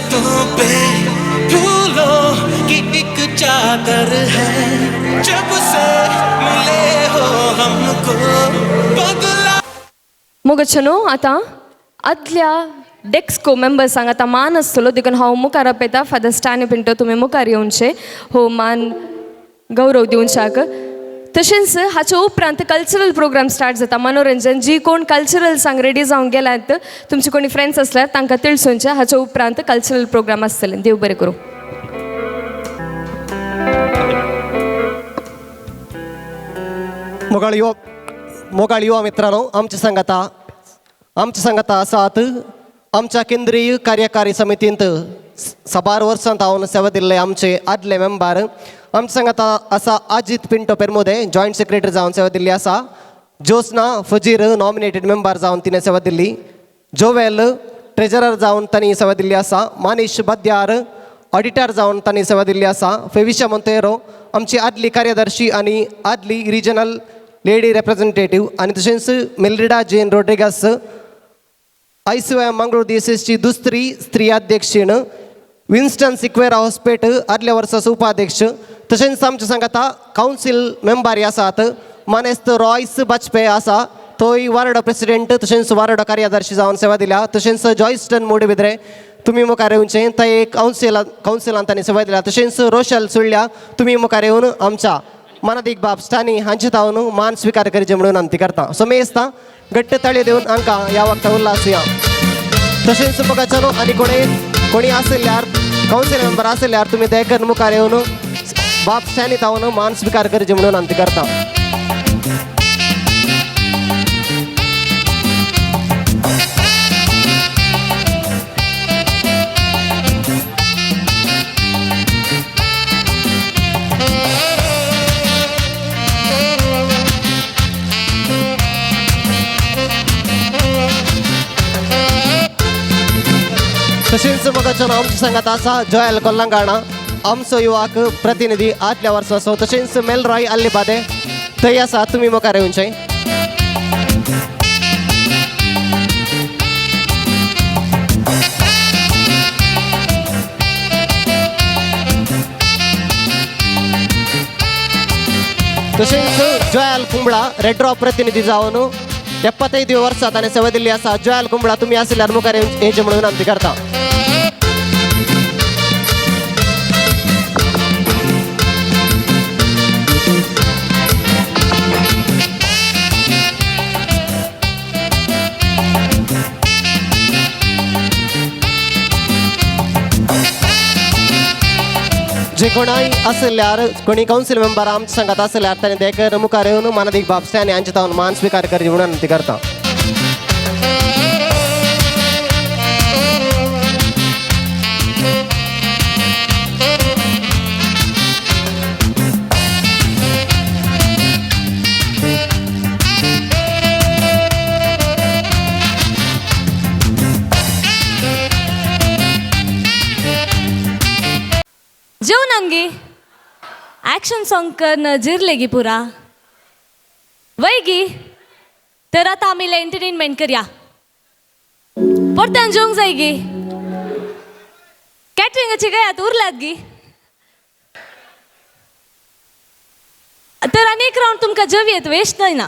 दरख्तों पे फूलों की एक चादर है। जब से मिले हो हमको बदला। मोगचनो आतां आदल्या डेक्स्को मेंबर्सांक आतां मान आसतलो देखून हांव मुखार आपयता फादर स्टॅनी पिंटो, तुमी मुखार येवचे हो मान गौरव दिवच्याक। तशेंच हाचे उपरांत कल्चरल प्रोग्राम स्टार्ट जाता, मनोरंजन। जी कोण कल्चरल्सांक रेडी जावंक गेल्यात, तुमचे कोणी फ्रेंड्स आसल्यार तांकां तिळसुनचें। हाचे उपरांत कल्चरल प्रोग्राम आसतले। देव बरें करूं। मोगाळ युवा मित्रांनो, आमच्या सांगाता आसात आमच्या केंद्रीय कार्यकारी समितींत साबार वर्सांत हांव सेवा दिल्ले आमचे आदले मेंबर। आमच्या सांगाता आसा अजीत पिंटो पेरमोदे, जॉयंट सेक्रेटरी जावन सेवा दिल्ली आसा। ज्योत्स्ना फजीर नॉमिनेटेड मेंबर जावन तिणें सेवा दिल्ली। जोवेल ट्रेजरर जावन तांणी सेवा दिल्ली आसा। मानीश बद्यार ऑडिटर जावन तांणी सेवा दिल्ली आसा। फेविशा मोंतेरो आमची आदली कार्यदर्शी आनी आदली रिजनल लेडी रेप्रेझेंटेटीव आनी तशेंच मेल्रिडा जेन रोड्रिगस आयसीवाय मंगळूर दिसेसची दुसरी स्त्री अध्यक्षीण। विन्स्टन सिक्वेरा हॉस्पेट आदल्या वर्साचो उपाध्यक्ष। तशेंच आमच्या सांगाता कावन्सील मेंबर आसात मानेस्त रॉयस बाजपेय आसा, तोय वार्ड प्रेसिडेंट तशेंच वार्ड कार्यदर्शी जावन सेवा दिल्या। तशेंच जॉयस्टन मोडबिद्रे तुमी मुखार येवचें, थंय कावन्सिलान तांणी सेवा दिल्या। तशेंच रोशल सुळ्ळ्या तुमी मुखार येवन आमच्या मानादीक बाब स्टानी हांचे तावन मान स्विकार करचे म्हणून विनंती करता। समेस्ता घट्ट ताळयो दिवन हांकां ह्या वखता उल्हासया। तशेंच मोगाच्यानो आनी कोणी आसल्यार कावन्सील मेंबर आसल्यार तुमी दयकन मुखार येवन बाब स्टॅनी तावन मान स्विकार करचे म्हणून विनंती करता। तशेंच मोगाच्यानो आमच्या सांगात आसा जोयल कोल्लंगाणा आमचो युवाक प्रतिनिधी आदल्या वर्साचो। तशेंच मेलरॉय अल्लिबादे थंय आसा, तुमी मुखार येवचें। तशेंच जोयल कुंबळा रेड्रॉ प्रतिनिधी जावन 75 वर्सां ताणें सेवा दिल्ली आसा। जोयल कुंबळा तुमी आसल्यार मुखार येवचें म्हणून विनंती करता। जे कोणाय आसल्यार कोणी कावन्सील मेंबर आमच्या सांगात आसल्यार ताणें देखर मुखार येवन मानादीक बाब स्टॅनी हांचे तावन मान स्विकार करचे म्हणून विनंती करता। जेवणांगी ॲक्शन सॉंग करून जिरले गी पुरा वय गी। तर आतां आमी एंटरटेनमेंट करया, परत्यान जेवंक जाय गी। कॅटरिंगाची गयात उरल्यात गी। तर आनी एक रावंड तुमकां जेवयेत वेस्ट जायना।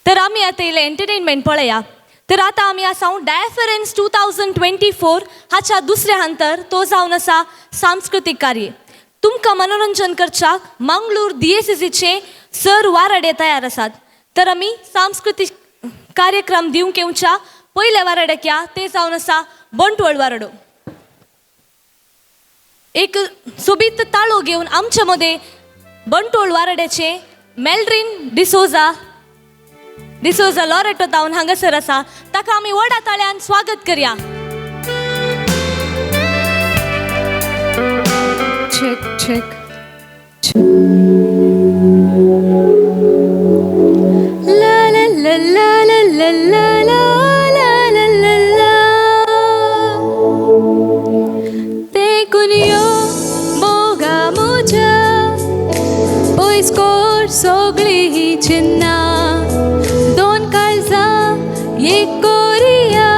तर आमी आतां इल्लें एंटरटेनमेंट पळया। तर आतां आमी आसा डायफरन्स 2024 हाच्या दुसऱ्या हांतर, तो जावन आसा सांस्कृतीक कार्य। तुमकां मनोरंजन करच्याक मंगळूर DSCचे सर वाराडे तयार आसात। तर आमी सांस्कृतीक कार्यक्रम दिवंक येवच्या पयल्या वाराड्याक या, ते जावन आसा बंटवळ वाराडो। एक सोबीत ताळो घेवन आमच्या मदें बंटवळ वाराड्याचे मेल्ड्रीन डिसोजा लॉरेटो तावन हांगासर आसा, ताका आमी व्हडा ताळ्यान स्वागत करया। Check check. La la la la la la la la la la. देखून यो मोगा म्हज्या पयस कोर सगळीं चिन्नां, दोन काळजां एक कोरिया,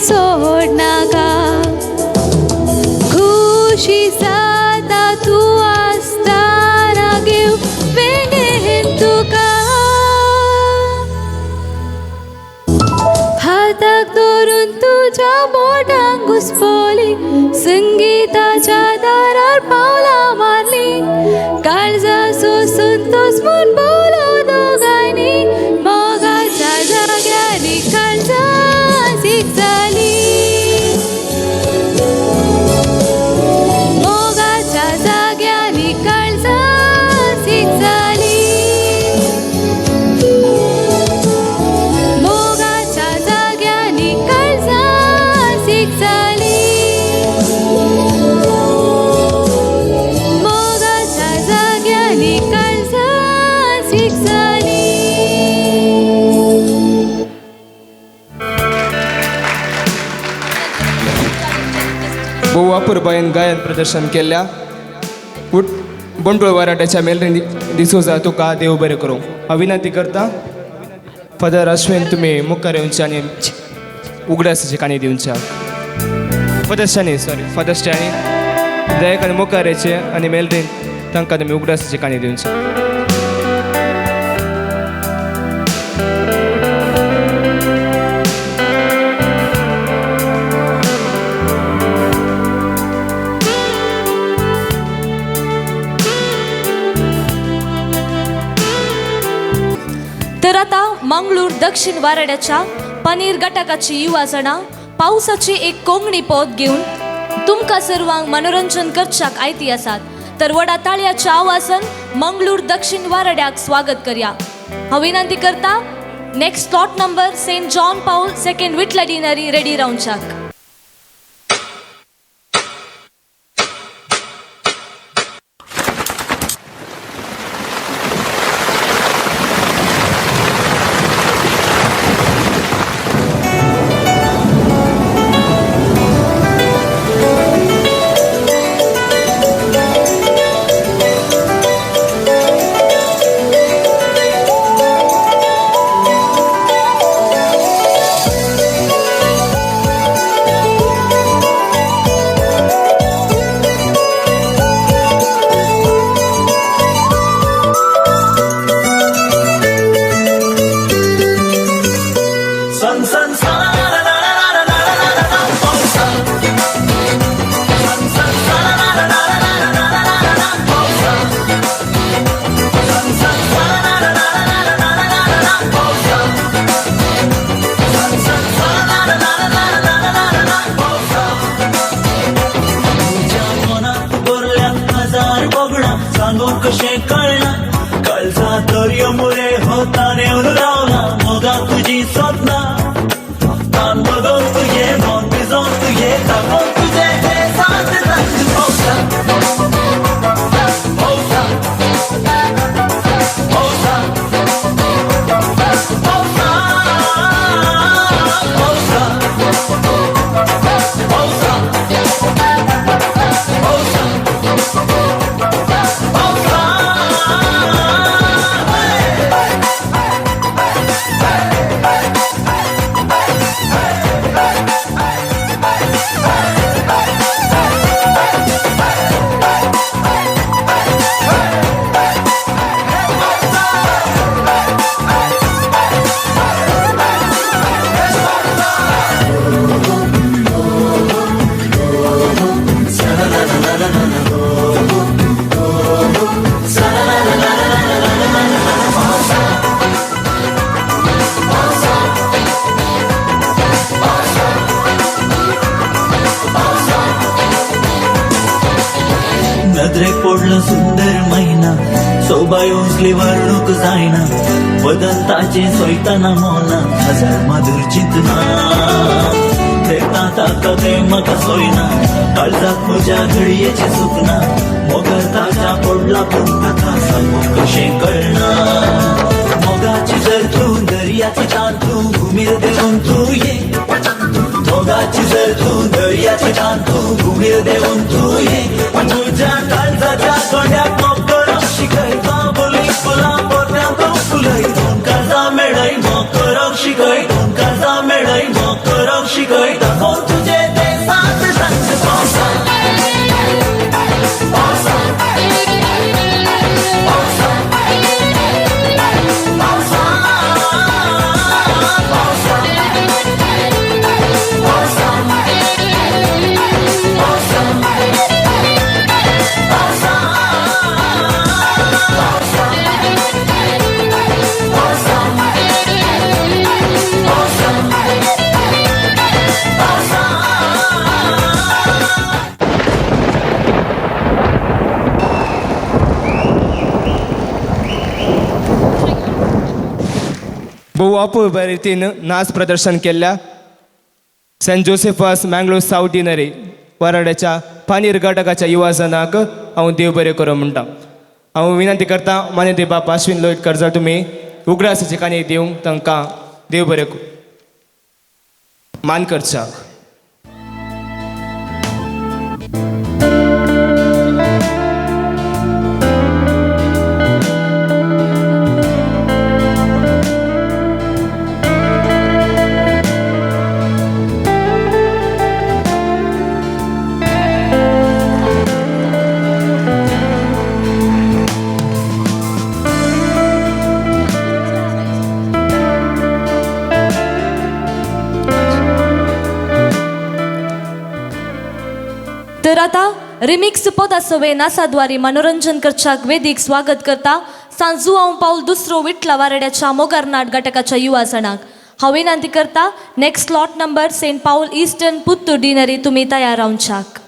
सोडनाका खुशी जाता तूं आसतना घेव वेंगेन तुका हाताक धरून तुज्या बोटांक घुसपली संगीताच्या दारार पावलां मारली काळजा सोसून तोच म्हूण बोलो दोगांनी मोगाच्या जाग्यांनी काळजा सीक जाली मोगाच्या जाग्यांनी काळजा सीक जाली मोगाच्या जाग्यांनी काळजा सीक जाली मोगाच्या जाग्यांनी काळजा सीक जाली. भोव अपुरबायेन गायन प्रदर्शन केल्ल्या उट बंटोळ वराट्याच्या मेलरीन डिसोजा तुका देव बरें करूं. हांव विनंती करता फादर अश्विन तुमी मुखार येवचे आनी उगडासाची काणी दिवच्या. Father Stany, sorry, father Stany दयाकान मुखार येचे आनी मेलरीन तांकां तुमी उगडासाची काणी दिवचे. तर आता मंगळूर दक्षिण वाराड्याच्या पनीर गटकाची युवा जाणां पावसाची एक कोंकणी पोत घेवन तुमकां सर्वांक मनोरंजन करच्याक आयती आसात. तर व्हडा ताळयाच्या आवाजान मंगळूर दक्षिण वाराड्याक स्वागत करया. हांव विनंती करता next slot number Saint John Paul second Vitla deanery ready रावच्याक. Sun sun sun la la la la la la la la la pausa. Sun sun sun la la la la la la la la la pausa. Sun sun sun la la la la la la la la la pausa. Sun sun sun la la la la la la la la pausa. तुझ्या मनात भरल्यात हजार बगडां सांगूंक कशें कळना काळजा दर्यो मुरे होता नेवन रावला मोगा तुजी सपना तान बगोन तुजे मन भिजोन तुजे ताकोन तुजे ते सात रंग पावसा पावसा पावसा पावसा पावसा पावसा पावसा पावसा. नदरेक पडलो सुंदर मैना सोबाय उंचली वर्णूक जायना बदन ताचें सोयतना मोला हजार माधुर चिंतना तेता ताका तें म्हाका सोयना काळजाक म्हज्या घडयेचें सुकना मोगार ताच्या पडला पूण ताका सांगूंक कशें कळना मोगाची जर तूं दर्याची तान तूं भुमीर देंवून तूं ये मोगाची जर तूं दर्याची तान तूं भुमीर देंवून तूं ये तुज्या काळजाच्या कोंड्याक मोग शिकय बाबुली फुलां पोत्यांत फुलय दोन काळजां मेळय मोग करप शिकय दोन काळजां मेळय मोग करप शिकय. भोव अपूर्व रितीन नाच प्रदर्शन केल्ल्या Saint Joseph's Mangalore South Deanery वराड्याच्या पानीर घटकाच्या युवा जणांक हांव देव बरें करूं म्हणटा. हांव विनंती करता मान्य बाप आश्विन लोहित करजल तुमी उगडासाची काणी दिवंक तांकां देव बरें मान करच्याक. तर आता रिमिक्स पदासवे नासाद्वारे मनोरंजन करच्याक वेदीक स्वागत करता सांजू हांव पावल दुसरो विटला वारड्याच्या मोगारनाट घटकाच्या युवा जणांक. हांव विनंती करता next slot number Saint Paul Eastern Puttur Deanery तुमी तयार रावच्याक.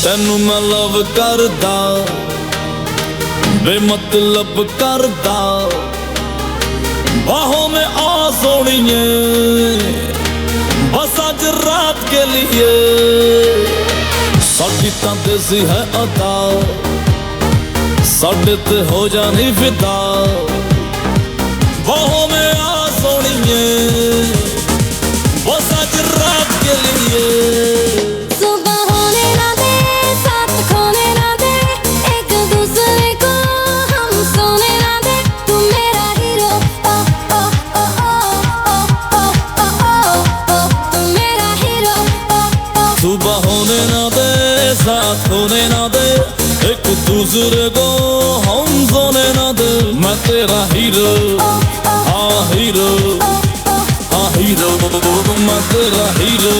तैनू मैं लव करदा बेमतलब करदा बाहों में आ सोनिए बस आज रात के लिए साडी तां देसी है अदा साडे ते हो जानी फिदा बाहों में आ सोनिए बस आज रात के लिए. होने ना दे एक दूसरे को हम सोने ना दे मैं तेरा हीरो हाँ हीरो हाँ हीरो मैं तेरा हीरो.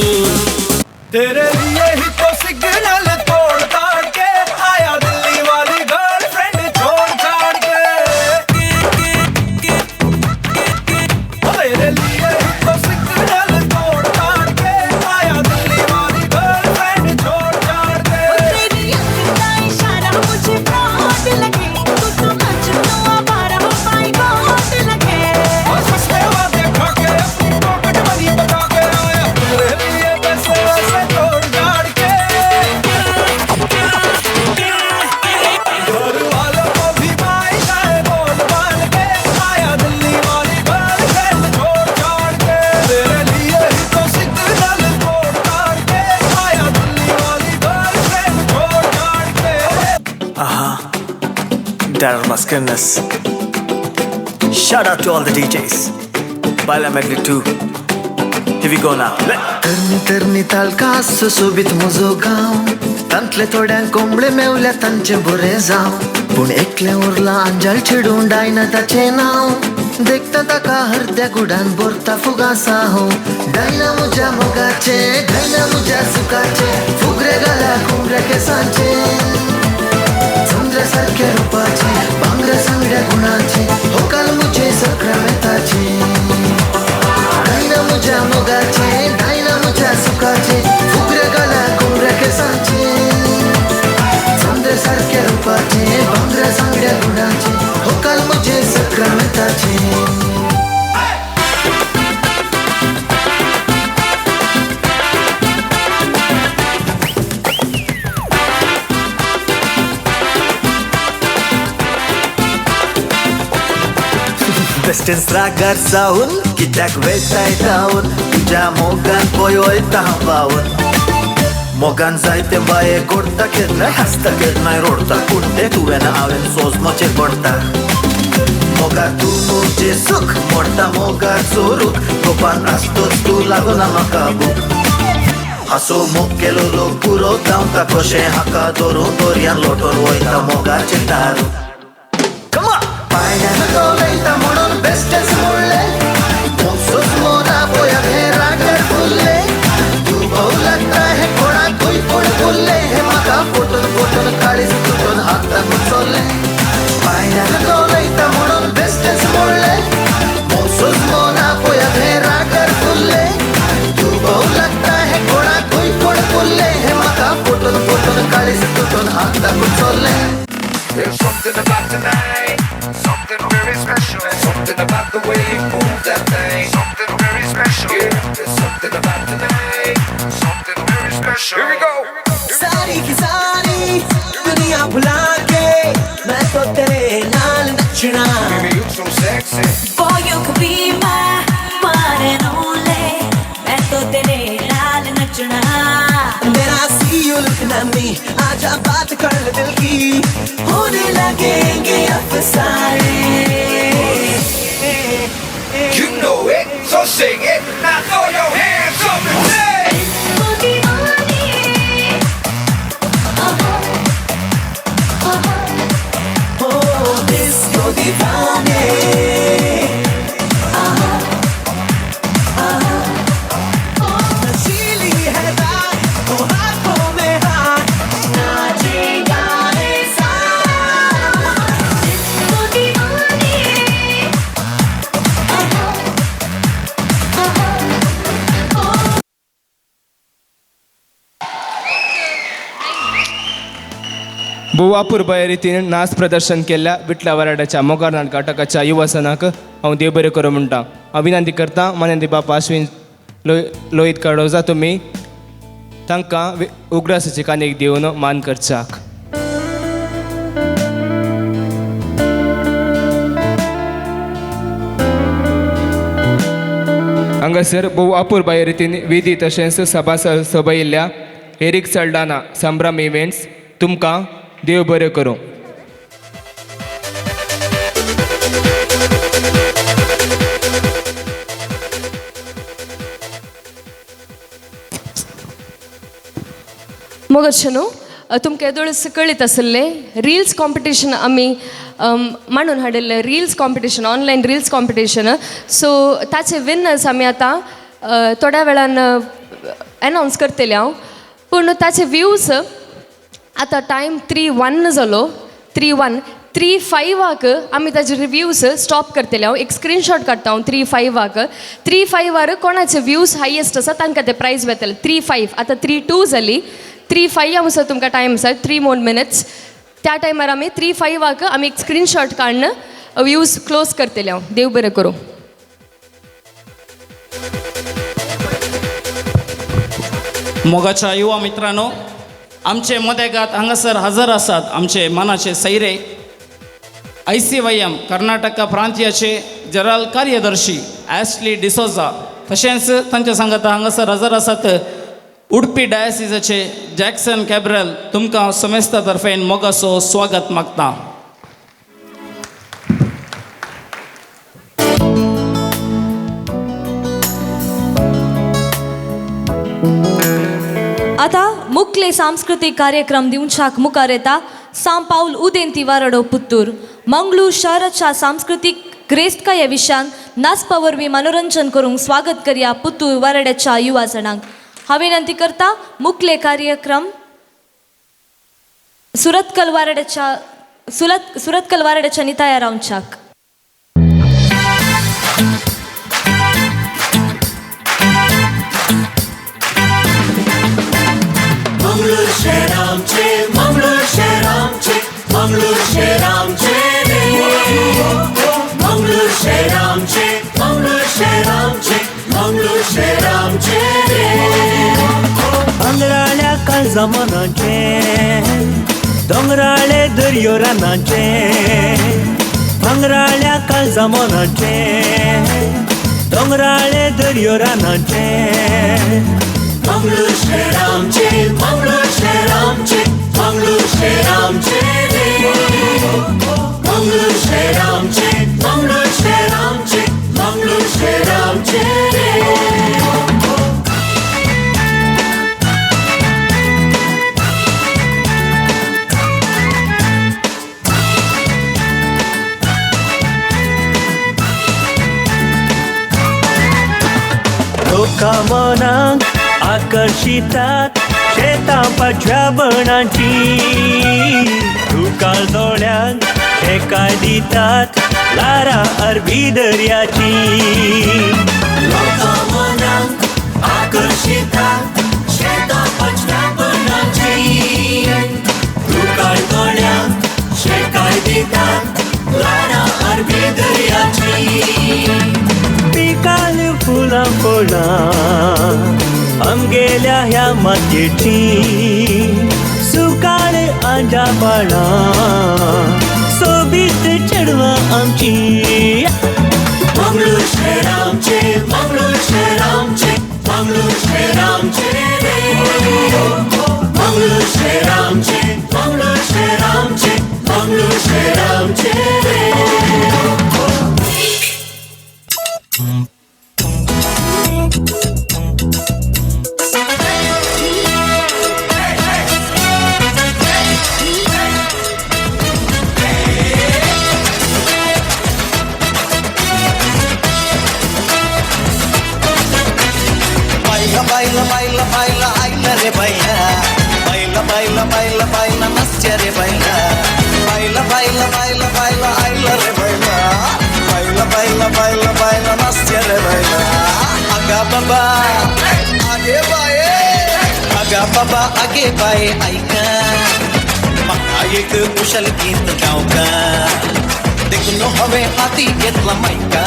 तेरे लिए ही तो सिग्नल तोड़ ताड़ के आया दिल्ली वाली गर्लफ्रेंड छोड़ छाड़ के. तेरे लिए ही तो सिग्नल तोड़ ताड़ के आया दिल्ली वाली गर्लफ्रेंड छोड़ छाड़ के. तेरी अख का इशारा मुझे फ्रॉड लगे तू तो मजनू आवारा my God लगे. और सस्ते वादे खा के अपनी पॉकेट मनी बचा के आया तेरे लिए पैसे वैसे तोड़ गाड़ के. घर वालों को भी भाई जाए बोल बाल के आया दिल्ली वाली गर्लफ्रेंड छोड़ छाड़ के. तेरे लिए ही तो सिग्नल तोड़ ताड़ के आया दिल्ली वाली गर्लफ्रेंड छोड़ छाड़ K. Aha, Darren Mascarenhas. Shout out to all the DJs. Baila Medley 2. Here we go now. तरनी तरनी तालकास सोबीत म्हजो गांव तांतले थोड्यांक कोंबळे मेवल्या तांचें बरें जावं पूण एकलें उरलां आंजाल चेडूं डायना ताचें नांव देखता ताका हरद्या गुडान भरता फुगासां हांव. डायना म्हज्या मोगाचें डायना म्हज्या सुखाचें फुगरे घाल्या कुमऱ्या केसांचें चंद्रा सारक्या रुपाचें भांगरा सांगड्या गुणाचें होकाल म्हजें सक्रमेताचें. डायना म्हज्या मोगाचें डायना म्हज्या सुखाचें फुगरे घाल्या कुमऱ्या केसांचें चंद्रा सारक्या रुपाचें भांगरा सांगड्या गुणाचें होकाल म्हजें सक्रमेताचें. बेस्टेंस रागार जावन कित्याक वेताय धांवन तुज्या मोगान पळय वयता हांव पावन मोगान जायते बाये कोरता केन्नाय हांसता केन्नाय रोडता पूण तें तुवें हांवें सोजमोचें पडटा मोगार तूं म्हजें सूख मोडटा मोगार चोरूक गोपान आसतोच तूं लागना म्हाका भूक हांसो मोग केलो लोक पुरो धांवता कशें हाका धरून दर्यान लोटून वयता मोगाचें तारू पांयान उलयता म्हणून बेस्टेंच म्हणलें मोग सोजमोना पळयात हें रागार फुल्लें तूं भोव लागता हें कोणाकूय कोण फुल्लें हें म्हाका फुटून फुटून काळीज तुटून हाताक चल्लें पांयान उलयता म्हणून बेस्टेंच म्हणलें मोग सोजमोना पळयात हें रागार फुल्लें तूं भोव लागता हें कोणाकूय कोण फुल्लें हें म्हाका फुटून फुटून काळीज तुटून हाताक चल्लें. There's something about tonight, something very special, something about the way you move that thing, something very special. Yeah, there's something about tonight, something very special. Here we go. सारी की सारी दुनिया भुला के मैं तो तेरे नाल नचना. Baby, you so sexy. Boy, you could be my one and only. मैं तो तेरे नाल नचना. मेरा see you looking at me, आजा बात कर ले दिल की, होने लगेंगे अफसाने. You know it, so sing it. Now throw your hands up and say. ओ दीवाने, oh disco दीवाने, नशीली है रात, ओ हाथों में हाथ, नाचे गाने साथ. ओ दीवाने, बुवापूर रितीन नाच प्रदर्शन केल्ल्या विटला वराड्याच्या मोगार नाटकाच्या युवासनाक हांव देव बरें करूं म्हणटा. हांव विनंती करता मानंदी बापा अश्विन लोहित कडोजा तुमी तांकां उगडासाची कानीक दिवन मान करचाक. हांगासर भोव अपुरबाये रितीन विधी तशेंच सभा सभयिल्ल्या एरीक सल्डाना संभ्रम इव्हेंट्स तुमकां देव बरें करूं. मोगाचे न्हू तुमकां येदोळच कळीत आसलें रिल्स कॉम्पिटिशन आमी मांडून हाडिल्लें reels competition online reels competition. So ताचे विनर्स आमी आतां थोड्या वेळान एनावन्स करतले हांव. पूण ताचे व्यूज आतां टायम 3:01 जालो 3:01 3:05 आमी ताजे रिव्यूज स्टॉप करतले हांव. एक स्क्रिनशॉट काडटा हांव 3:05 3:05 कोणाचे व्यूज हायेस्ट आसा तांकां ते प्रायज वेतले. 3:05 आतां 3:02 जाली 3:05 आसा तुमकां टायम आसा 3 मोर मिनट्स. त्या टायमार आमी 3:05 आमी एक स्क्रिनशॉट काडून व्यूज क्लोज करतले हांव. देव बरें करूं. मोगाच्या युवा मित्रांनो, आमचे मदेगात हांगासर हजर आसात आमचे मानाचे सैरे ICYM Karnataka प्रांतीयाचे जनरल कार्यदर्शी ॲशली डिसोजा, तशेंच तांच्या सांगाता हांगासर हजर आसात उडपी डायसिसाचे जॅक्सन कॅब्रल. तुमकां समेस्ता तर्फेन मोगाचो स्वागत मागता. आतां मुखले सांस्कृतीक कार्यक्रम दिवच्याक मुखार येता सांव पावल उदेंती वारडो पुत्तूर मंगळूर शहराच्या सांस्कृतीक ग्रेस्तकाये विशयान नाचपा वरवीं मनोरंजन करूंक स्वागत करया पुत्तूर वारड्याच्या युवा जणांक. हांव विनंती करता मुखले कार्यक्रम सुरतकल वारड्याच्या तयार रावच्याक. मंगळूर शहरामचे, मंगळूर शहरामचे, मंगळूर शहरामचे रे. मंगळूर शहरामचे, मंगळूर शहरामचे, मंगळूर शहरामचे रे. भांगराळ्या काळजा मनाचे, दोंगराळे दर्यो रानाचे, भांगराळ्या काळजा मनाचे दोंगराळे दर्यो रानाचे मंगळूर शहर आमचे मंगळूर शहर आमचे मंगळूर शहर आमचे रे मंगळूर शहर आमचे मंगळूर शहर आमचे मंगळूर शहर आमचे रे. लोकां मनाक आकर्शितात शेतां पांचव्या बणाची दुकाळ दोळ्यांक शेकाय दितात लारा अरबी दर्याची. लोकां मनाक आकर्शितात शेतां पांचव्या बणाची दुकाळ दोळ्यांक शेकाय दितात लारा अरबी दर्याची. पिकाल फुलां फळां आमगेल्या ह्या मातयेची सुकाळ आंजा बाळां सोबीत चेडवां आमची. मंगळूर शहर आमचे मंगळूर शहर आमचे मंगळूर शहर आमचे रे मंगळूर शहर आमचे मंगळूर शहर आमचे मंगळूर शहर आमचे रे. बायला बायला बायला आयला रे बायला बायला बायला बायला बायला नसच्या रे बायला बायला बायला बायला बायला आयला रे बायला बायला बायला बायला बायला नसच्या रे बायला. अगा बाबा आगे बाये अगा बाबा आगे बाये ऐका म्हाका एक कुशल गीत गावका देखून हांवें हाती घेतला मायका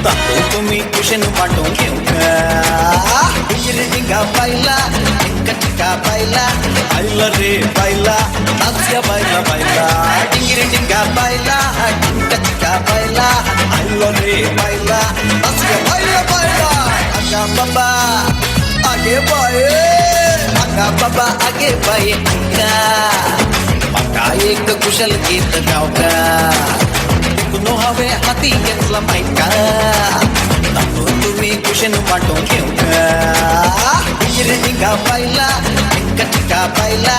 तातूंत तुमी कुशेन वांटून घेवका. डिंगिरी डिंगा बायला टिंका टिका बायला आयला रे बायला नाचया बायला बायला डिंगिरी डिंगा बायला टिंका टिका बायला आयला रे बायला नाचया बायला बायला. अगा बाबा आगे बाये अगा बाबा आगे बाये ऐका म्हाका एक कुशल गीत गावका देखून हांवें हाती घेतला मायका तातूंत तुमी कुशेन वांटून घेवका. डिंगिरी डिंगा बायला टिंका टिका बायला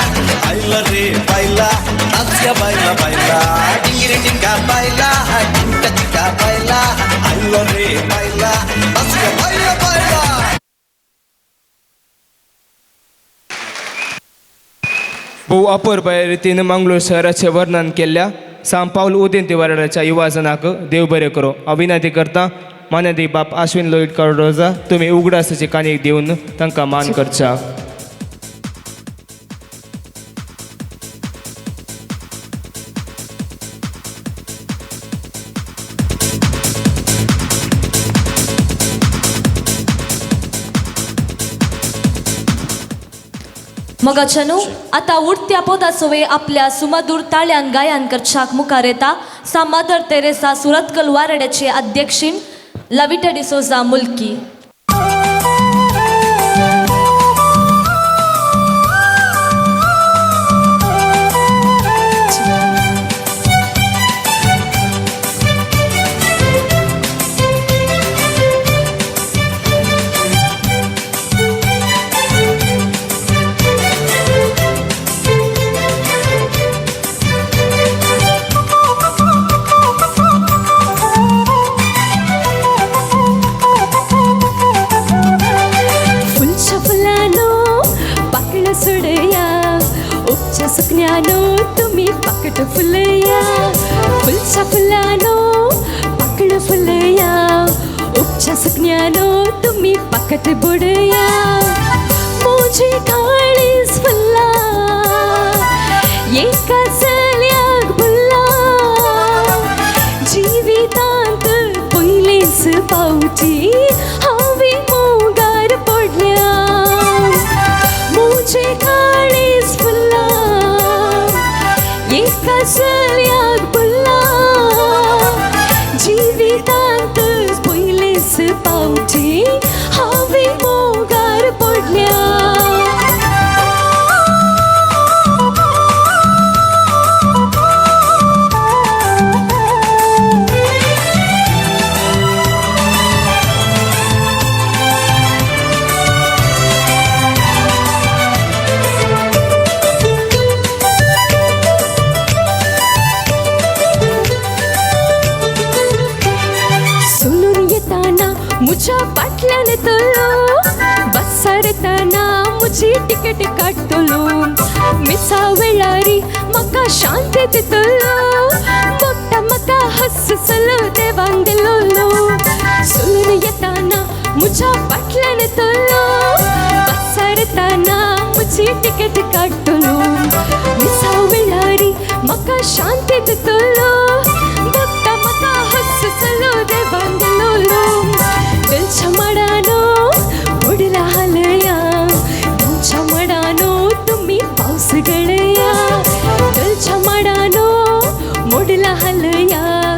आयला रे बायला नाचया बायला बायला डिंगिरी डिंगा बायला टिंका टिका बायला आयला रे बायला नाचया बायला बायला. भोव अपुरबाये रितीन मंगळूर शहराचें वर्णन केल्ल्या सांव पावल उदेंती वाराड्याच्या युवाजनाक देव बरें करूं. हांव विनंती करता मान्यदी बाप आश्विन लोहित कार्डोजा तुमी उगडासाची काणी दिवन तांकां मान करच्या. मगाच्यानू आता उडत्या पोदासोवे आपल्या सुमधूर ताळ्यान गायन करच्याक मुखार येता सा मदर तेरेसा सुरतकल वारड्याचे अध्यक्षीण लविटा डिसोजा मुल्की. सुकन्यानो तुम्ही पाकट फुलया फुलच्या फुलानो पाकड फुलया उपच्या सुकन्यानो तुम्ही पाकट बुडया मोजी काळीज फुल्ला एका चल्याक भुल्ला जिवितांत पयलींच पावची हांवें मोगार पडल्या मोजे काळीज फुल्ला एका चल्याक भुल्ला. बसारतना मुजी तिकेट काडटलो मिसा वेळारी म्हाका शांती दितलो बघता म्हाका हससलो देवान दिलोलो सोलून येताना मुझ्या फाटल्यान येतलो बसारतना मुजी तिकेट काडटलो मिसा वेळारी म्हाका शांती दितलो बघता म्हाका हससलो देवान दिलोलो दिलच्या माडानो उडला हालया तुमच्या माडानो तुम्ही पावस गळया दिलच्या माडानो मोडला हालया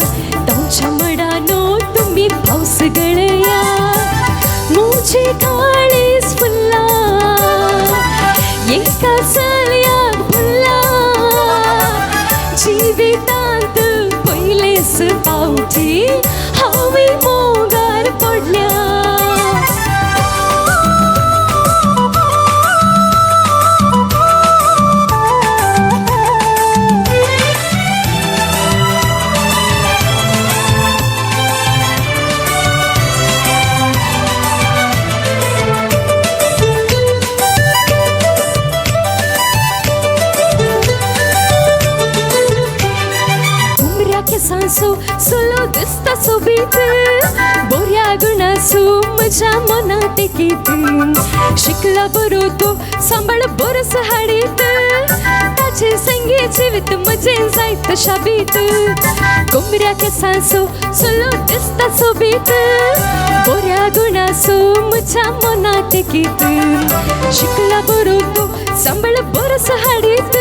तुमच्या माडानो तुम्ही पावस गळया मुझे काळीज फुल्ला एका चलयाक फुल्ला जिवितांत पयलेच पावटी हांवें मोगार पडल्या. केसांसो सोलो दिसता सोबीत बोऱ्या गुणासो म्हज्या मनात टेकीत शिकला बरो तो सांबाळ बरोस हाडीत ताचे संगी जिवीत म्हजें जायत शाबीत कोमऱ्या केसांसो सोलो दिसता सोबीत बोऱ्या गुणासो म्हज्या मनात टेकीत शिकला बरो तो सांबाळ बरोस हाडीत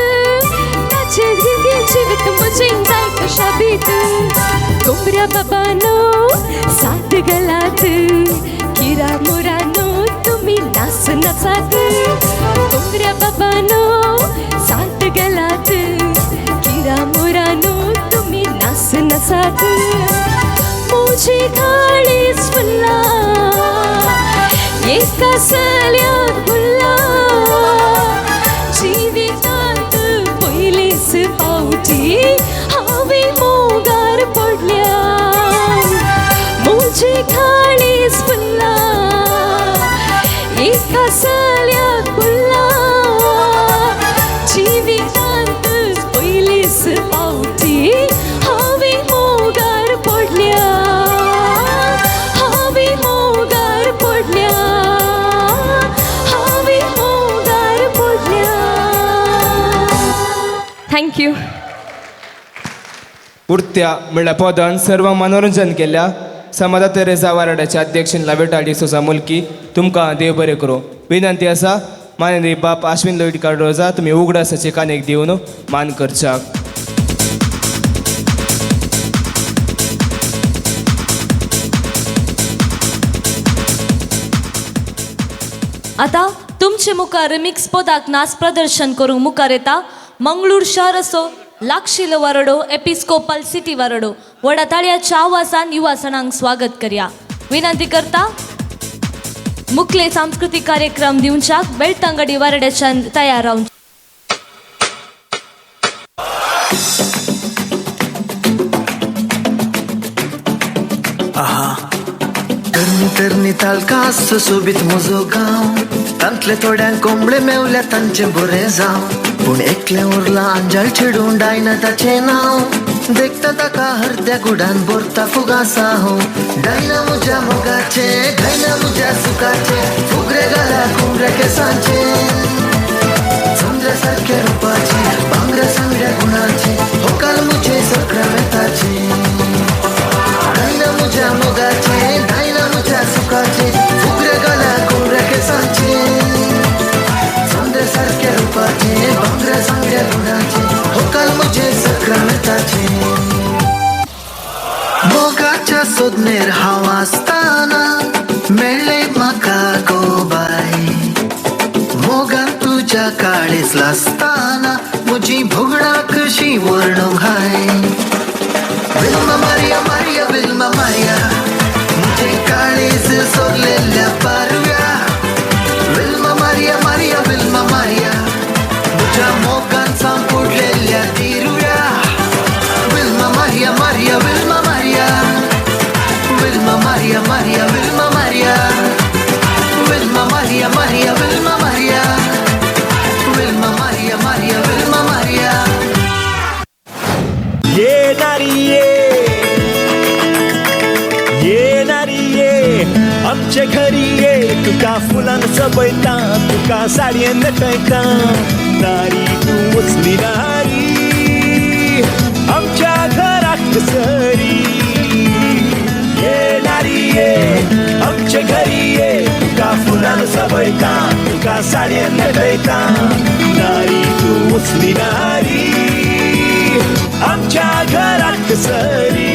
जिवीत म्हजें जायत शाबीत कोंबऱ्या बाबानो साथ गलात किरा मोरानो तुमी नाच नाचात कोंबऱ्या बाबानो साथ गलात किरा मोरानो तुमी नाच नाचात मुझे काळीज फुल्ला एका चलयाक फुल्ला जिवितांत पयलेच पावटी हांवें मोगार पडल्या मुझे काळीज फुल्ला एका चलयाक फुल्ला जिवितांत पयलेच पावटी हांवें मोगार पडल्या हांवें मोगार पडल्या हांवें मोगार पडल्या. Thank you. उरत्या म्हणल्यार पदान सर्व मनोरंजन केल्या समाजा तेरेजा वाराड्याचे अध्यक्ष लावेटा डिसोजा मुलकी तुमकां देव बरें करूं. विनंती आसा माननीय बाप आश्विन लोहित कार्डोजा तुमी उगडासाचे कानेक दिवन मान करच्याक. आतां तुमचे मुखार रिमिक्स पदाक नाच प्रदर्शन करूंक मुखार येता मंगळूर शाराचो लागशिलो वारडो एपिस्कोपल सिटी वारडो. व्हडा ताळयाच्या आवाजान युवासणांक स्वागत करया. विनंती करता मुखले सांस्कृतीक कार्यक्रम दिवच्याक बेळतांगडी वारड्याच्यान तयार रावचे. तरणी तरणी तालकास सोबीत म्हजो गांव तांतले थोड्यांक कोंबळे मेवल्या तांचें बरें जावं पूण एकलें उरलां आंजाळ चेडूं डायना ताचें नांव देखता ताका हरद्या गुडान भरता फुगासा हांव डायना म्हज्या मोगाचें डायना म्हज्या सुखाचें फुगरे घाल्या कुमऱ्या केसांचें चंद्रा सारक्या रुपाचें भांगरा सांगड्या गुणाचें होकाल म्हजें सक्रमेताचें डायना म्हज्या मोगाचें डायना म्हज्या सुखाचें फुगरे घाल्या कुमऱ्या केसांचें चंद्रा सारक्या रुपाचें भांगरा सांगड्या गुणाचें होकाल म्हजें सक्रमेताचें मोगाच्या सोदनेर हांव आसतना मेळ्ळें म्हाका गो बाय मोगान तुज्या काळीज लासतना म्हजी भोगणां कशी वर्णूंक हाय विल्मा मारिया मारिया विल्मा मारिया म्हजें काळीज सोरलेल्या पारव्या विल्मा मारिया मारिया विल्मा मारिया म्हज्या मोगान सांपुडलेल्या तिरुव्या Wilma Maria Maria Wilma Maria Wilma Maria Maria Wilma Maria Wilma Maria Maria तुका फुलान सोबयता, तुका साडयेन नटयता. नारी तूं वचली नारी आमच्या घराक सरी. ये नारी ये आमच्या घरी ये, तुका फुलान सोबयता, तुका साडयेन नटयता. नारी तूं वचली नारी आमच्या घराक सरी.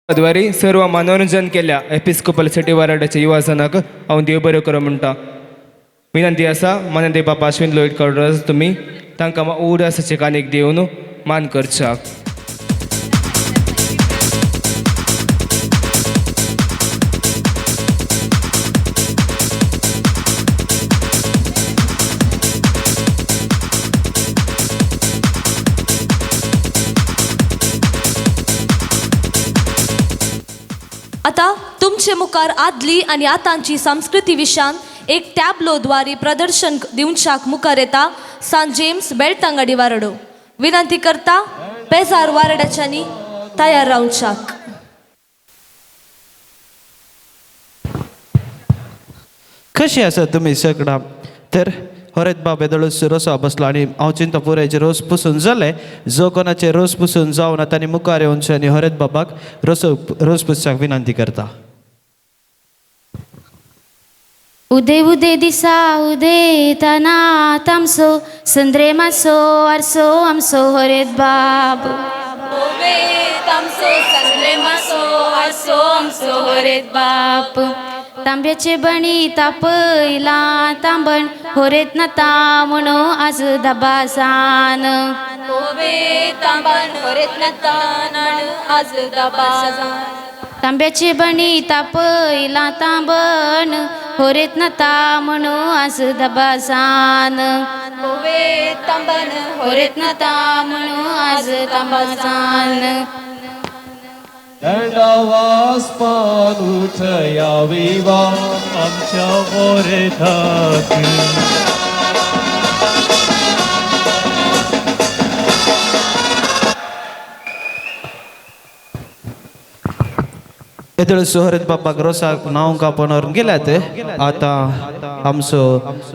द्वारे सर्व मनोरंजन केल्या एपिस्कोपल सिटी वाराड्याच्या युवाजनाक हांव देव बरो करूं म्हणटा. विनंती आसा माननीय बाबा अश्विन लोहित कडरस तुमी तांकां उडासाचे कानीक दिवन मान करच्याक. आता तुमचे मुखार आदली आनी आतांची संस्कृती विशान एक टॅबलो द्वारे प्रदर्शन दिवच्याक मुखार येता सांत जेम्स बेळतांगडी वारडो. विनंती करता पेजार वारड्याच्यांनी तयार रावच्याक. कशी आसा तुमी सगळां? तर हरेत बाब येदोळच रोसा बसलो आनी हांव चिंता पुरायचे रोस पुसून जाले. जो कोणाचे रोस पुसून जावना तांणी मुखार येवचें आनी हरेत बाबाक रोस पुसच्याक विनंती करता. उदे उदे दिसा उदे तना तामसो संद्रे मासो आरसो आमसो हरेत बाब. उदे तामसो संद्रे मासो आरसो आमसो हरेत बाप. तांब्याचे बणी तापयला तांबण होरेत नाता म्हणो आज दबाजान. ओवे तांबण होरेत नाता आज दबाजान. तांब्याचे बणी तापयला तांबण होरेत नाता म्हणो आज दबाजान. ओवे तांबण होरेत नाता म्हणो आज दबाजान. दंडावास उठया विवा आमच्या वरेधाक. येदोळच हरेत बाबाक रोसाक नांव कापून व्हरून गेल्यात. आतां आमचो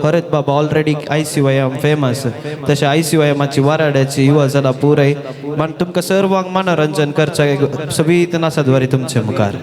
हरेत बाबा ऑलरेडी ICYM famous, तशें ICYMाची वाराड्याची युवा जाणां पुराय म्हण तुमकां सर्वांक मनोरंजन करच्याक सोबीत नासाद्वारे तुमचे मुखार.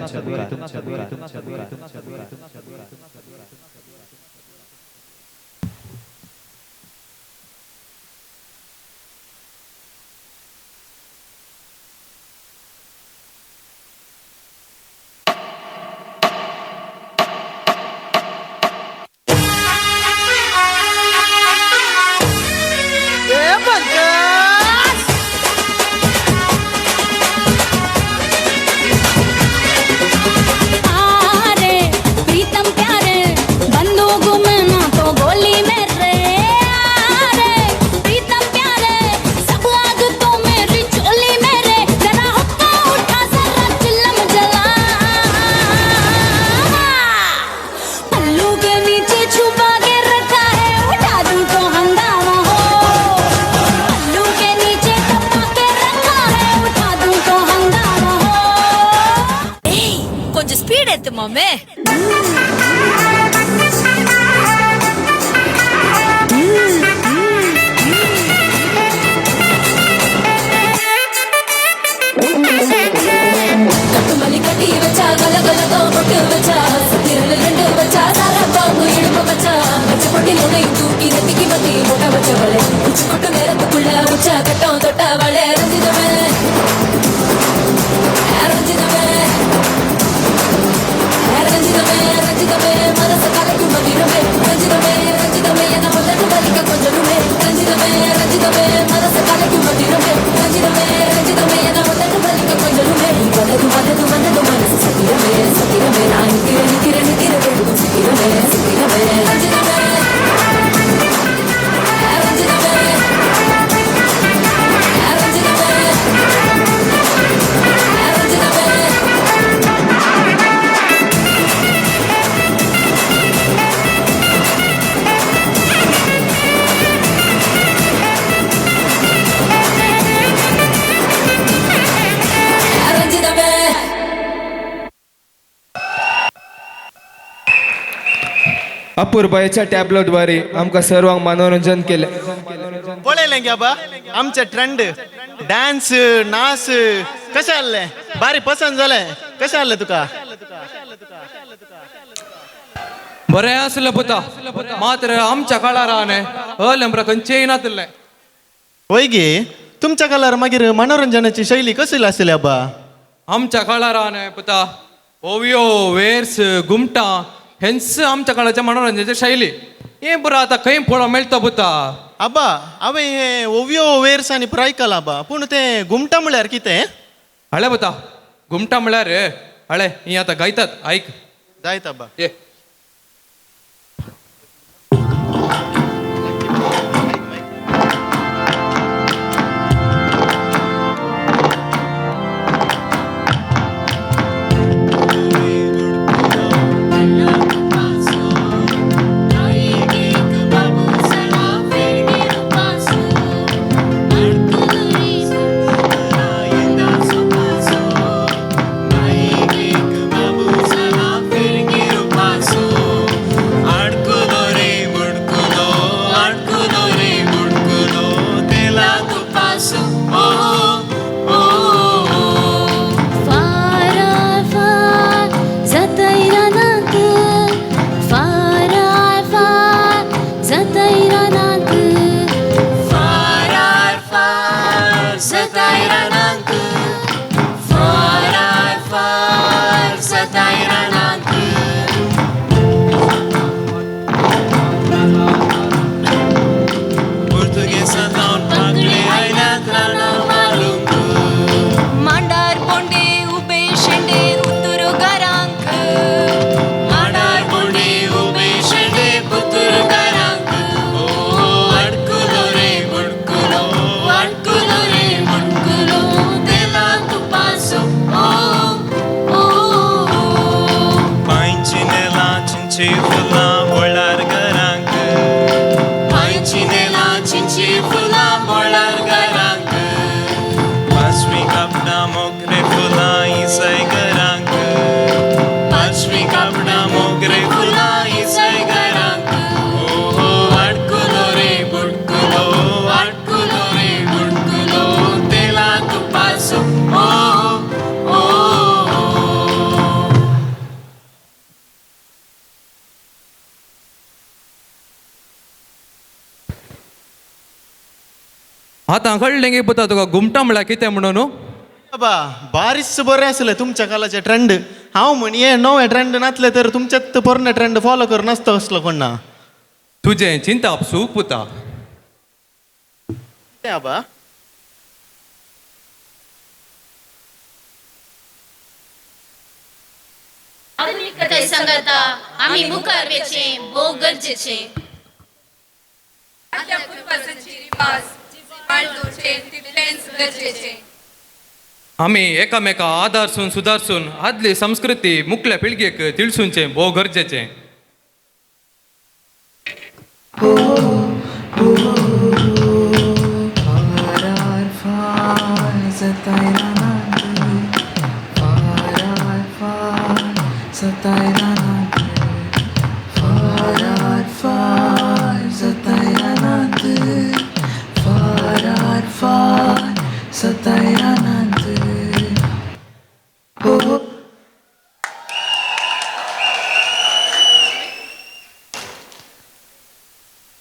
रेगडेत मम्मी. கட்டுமல்லி கட்டி வச்சா கல கலக்கம் பொட்டு வச்சா சத்திரல ரெண்டு வச்சா சாரா பாம்பு இடுப்பு வச்சா வச்ச பொட்டி உன்னை தூக்கி நெத்திக்கு மத்தி போட்ட வச்சவளே உச்சி கொட்டு நேரத்துக்குள்ள உச்சா கட்டம் தொட்டவளே ரஞ்சிதமே ரஞ்சிதமே ரஞ்சிதமே ரஞ்சிதமே மனச கலைக்கும் மதிரமே ரஞ்சிதமே ரஞ்சிதமே என்ன முதல் வலிக்க கொஞ்சமே ரஞ்சிதமே ரஞ்சிதமே மனச கலைக்கும் மதிரமே ரஞ்சிதமே ரஞ்சிதமே என்ன முதல் வலிக்க கொஞ்சமே வந்தது வந்தது வந்தது மனசு சத்திரமே சத்திரமே நான் நிற்கிற நிற்கிற நிற்கிற வெறும் சத்திரமே சத்திரமே ரஞ்சிதமே ரஞ்சிதமே ரஞ்சிதமே ரஞ்சிதமே. ரஞ்சிதமே. अपुरबायेच्या टॅबलोद्वारे आमकां सर्वांक मनोरंजन केलें. पळयलें गे आबा आमचे ट्रेंड डान्स नाच कशें आहलें बारी पसंत जालें कशें आहलें तुका? बरें आसलें पुता, मात्र आमच्या काळार न्ही अलेंब्रा खंयचेय नातिल्लें. वय गे तुमच्या काळार मागीर मनोरंजनाची शैली कसली आसली आबा? आमच्या काळार न्ही पुता ओवयो वेर्स घुमटां हेंच आमच्या काळाच्या मनोरंजनाची शैली. हे बरं आतां खंय पळोवंक मेळटा पुता? आबा हांवें हे ओवयो वेर्स आनी पुराय आयकलां आबा, पूण तें घुमटां म्हळ्यार कितें? हळे पुता घुमटां म्हळ्यार हळे ही आतां गायतात आयक. जायत आबा. ये आतां कळ्ळें गे पुता तुका घुमटां म्हळ्यार कितें म्हणून? आबा बारीस बरें आसलें तुमच्या काळाचें ट्रेंड. हांव म्हण हे नवें ट्रेंड नासलें तर तुमच्यात पोरणे ट्रेंड फॉलो करून नासता असलो कोण ना. तुजें चिंताप सूख पुता. कितें आबा? आधुनिकताय सांगाता आमी मुखार वेचें भोव गरजेचें. आदल्या पुर्वजांची रिवाज जिवाळ दवरचें तितलेंच गरजेचें. आमी एकामेका आदारसून सुदारसून आदली संस्कृती मुखल्या पिळगेक तिळसूनचें भोव गरजेचें. सतायना नात फारार फार सतायना नात फारार फार सतायना नात हो.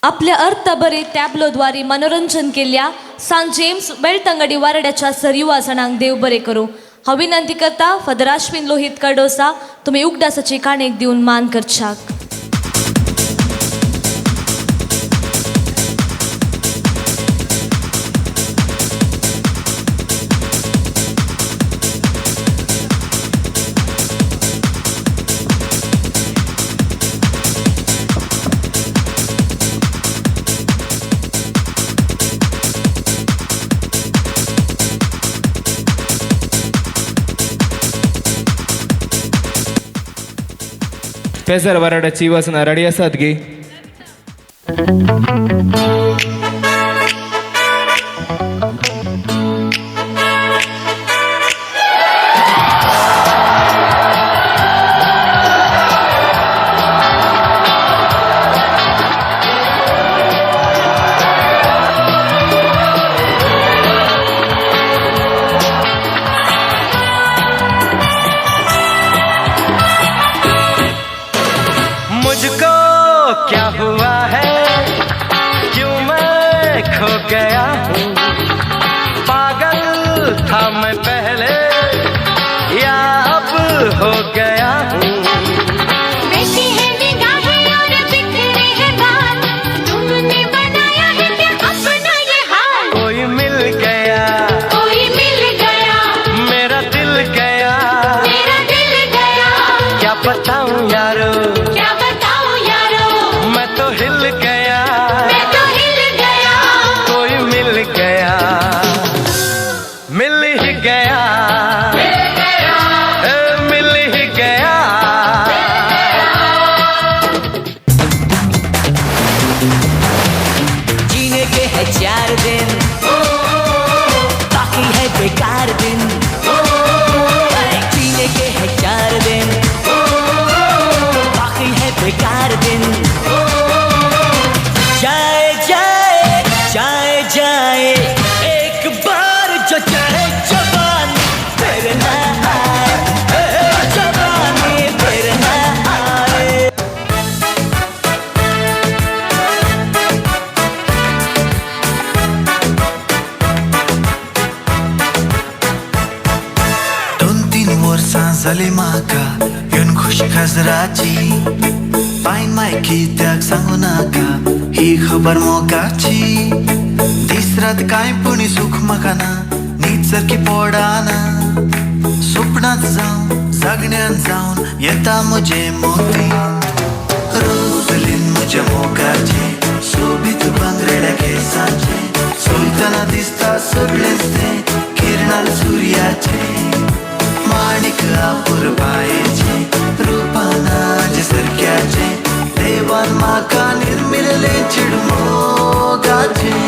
आपल्या अर्थबरे टॅब्लोद्वारे मनोरंजन केल्या सांत जेम्स बेलतंगडी वारड्याच्या सर युवा जणांक देव बरे करूं. हांव विनंती करता फादर आश्विन लोहित कार्डोसा तुमी उगडासाची काणयेक दिवन मान करच्याक. पेजर वराडाची वचना रेडी आसात गी? मुझको क्या हुआ है, क्यों मैं खो गया हूँ, पागल था मैं पहले या अब हो गया हूँ। वैसी है निगाहें और बिखरे हैं बाल, तुमने बनाया है क्या अपना ये हाल। कोई मिल गया, कोई मिल गया, मेरा दिल गया, मेरा दिल गया। क्या बताऊँ यारो, क्या बताऊँ यारो, मैं तो हिल गया, मैं तो हिल गया। कोई मिल गया, मिल ही गया, मिल गया, ए, मिल ही गया। जीने के है 4 दिन, बाकी है बेकार दिन। जीने के है 4 दिन, बाकी है बेकार दिन। जाए जाए जाए जाए एक बार जो चढ़े जवानी फिर ना आए, जवानी फिर ना आए। दोन तीन वर्सां जाली म्हाका येवन खुशी खाजराची, पायन माय कित्याक सांगू नाका ही खबर मोगाची। दीस रात कांय पूण सुख म्हाका ना, न्हीद सारकी पडना, सपनांत जावन जागण्यांत जावन येता म्हजे मोती। रोजलीन म्हज्या मोगाचें सोबीत बांगरेड्या केसांचें, चोयतना दिसता सगळेंच तें किरणाल सुर्याचें। माणिक अपुरबायेचें रुपानाजे सारक्याचें, देवान म्हाका निर्मिल्लें चेडूं मोगाचें।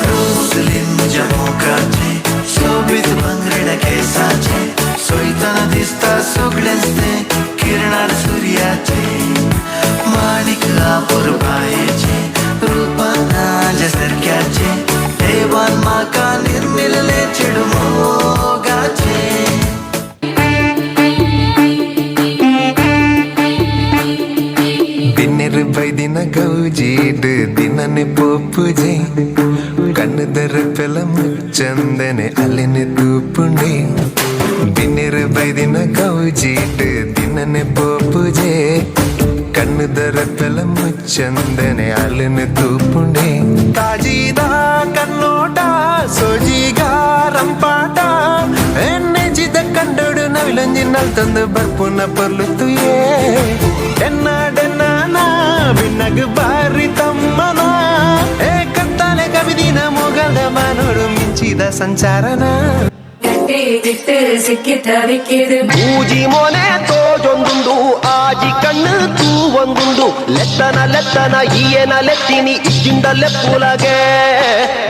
रोजलीन म्हज्या मोगाचें सोबीत बांगरेड्या केसांचें, चोयतना दिसता सगळेंच तें किरणार सुर्याचें। माणिक अपुरबायेचें रुपानाजे सारक्याचें, देवान म्हाका निर्मिल्लें चेडूं मोगाचें। ದಿನರ್ ಬೈದಿನ ಗೌಜೀಡ್ ದಿನನೆ ಪೋಪುಜೆ, ಕಣ್ಣದರ ಪೆಲ ಮುಚ್ಚಂದನೆ ಅಲೆನೆ ತೂಪುಂಡೆ. ದಿನರ್ ಬೈದಿನ ಗೌಜೀಡ್ ದಿನನೆ ಪೋಪುಜೆ, ಕಣ್ಣದರ ಪೆಲ ಮುಚ್ಚಂದನೆ ಅಲೆನೆ ತೂಪುಂಡೆ. ಕಾಜಿದ ಕಣ್ಣೋಟ ಸೋಜಿಗ ರಂಪಾಟ, ಎನ್ನೆಜಿದ ಕಂಡೋಡು ನವಿಲೊಂಜಿ ನಲ್ತಂದು ಬರ್ಪುನ ಪೊರ್ಲು ತುಯೇ. ಎನ್ನ ಡೆನ್ನ ಬಿನ್ನಗ್ ಬಾರಿ ತಮ್ಮನ, ಏ ಕತ್ತಾಲೆ ಕವಿದಿನ ಮೊಗಲ ಮನೋಡು ಮಿಂಚಿದ ಸಂಚಾರನ. ಮೂಜಿ ಮೋನೆ ತೋಜೊಂದುಂಡು ಆಜಿ ಕಣ್ಣು ತೂವೊಂದುಂಡು, ಲೆತ್ತನ ಲೆತ್ತನ ಈಯನ ಲೆತ್ತಿನಿ ಇಜ್ಜಿಂಡ ಲೆಪ್ಪುಲಗೆ,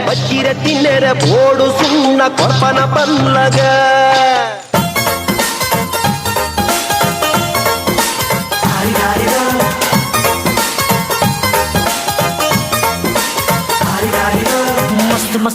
ಬಚ್ಚಿರೆ ತಿನ್ನೆರೆ ಬೋಡು ಸುಣ್ಣ ಕೊರ್ಪನ ಪಲ್ಲಗ.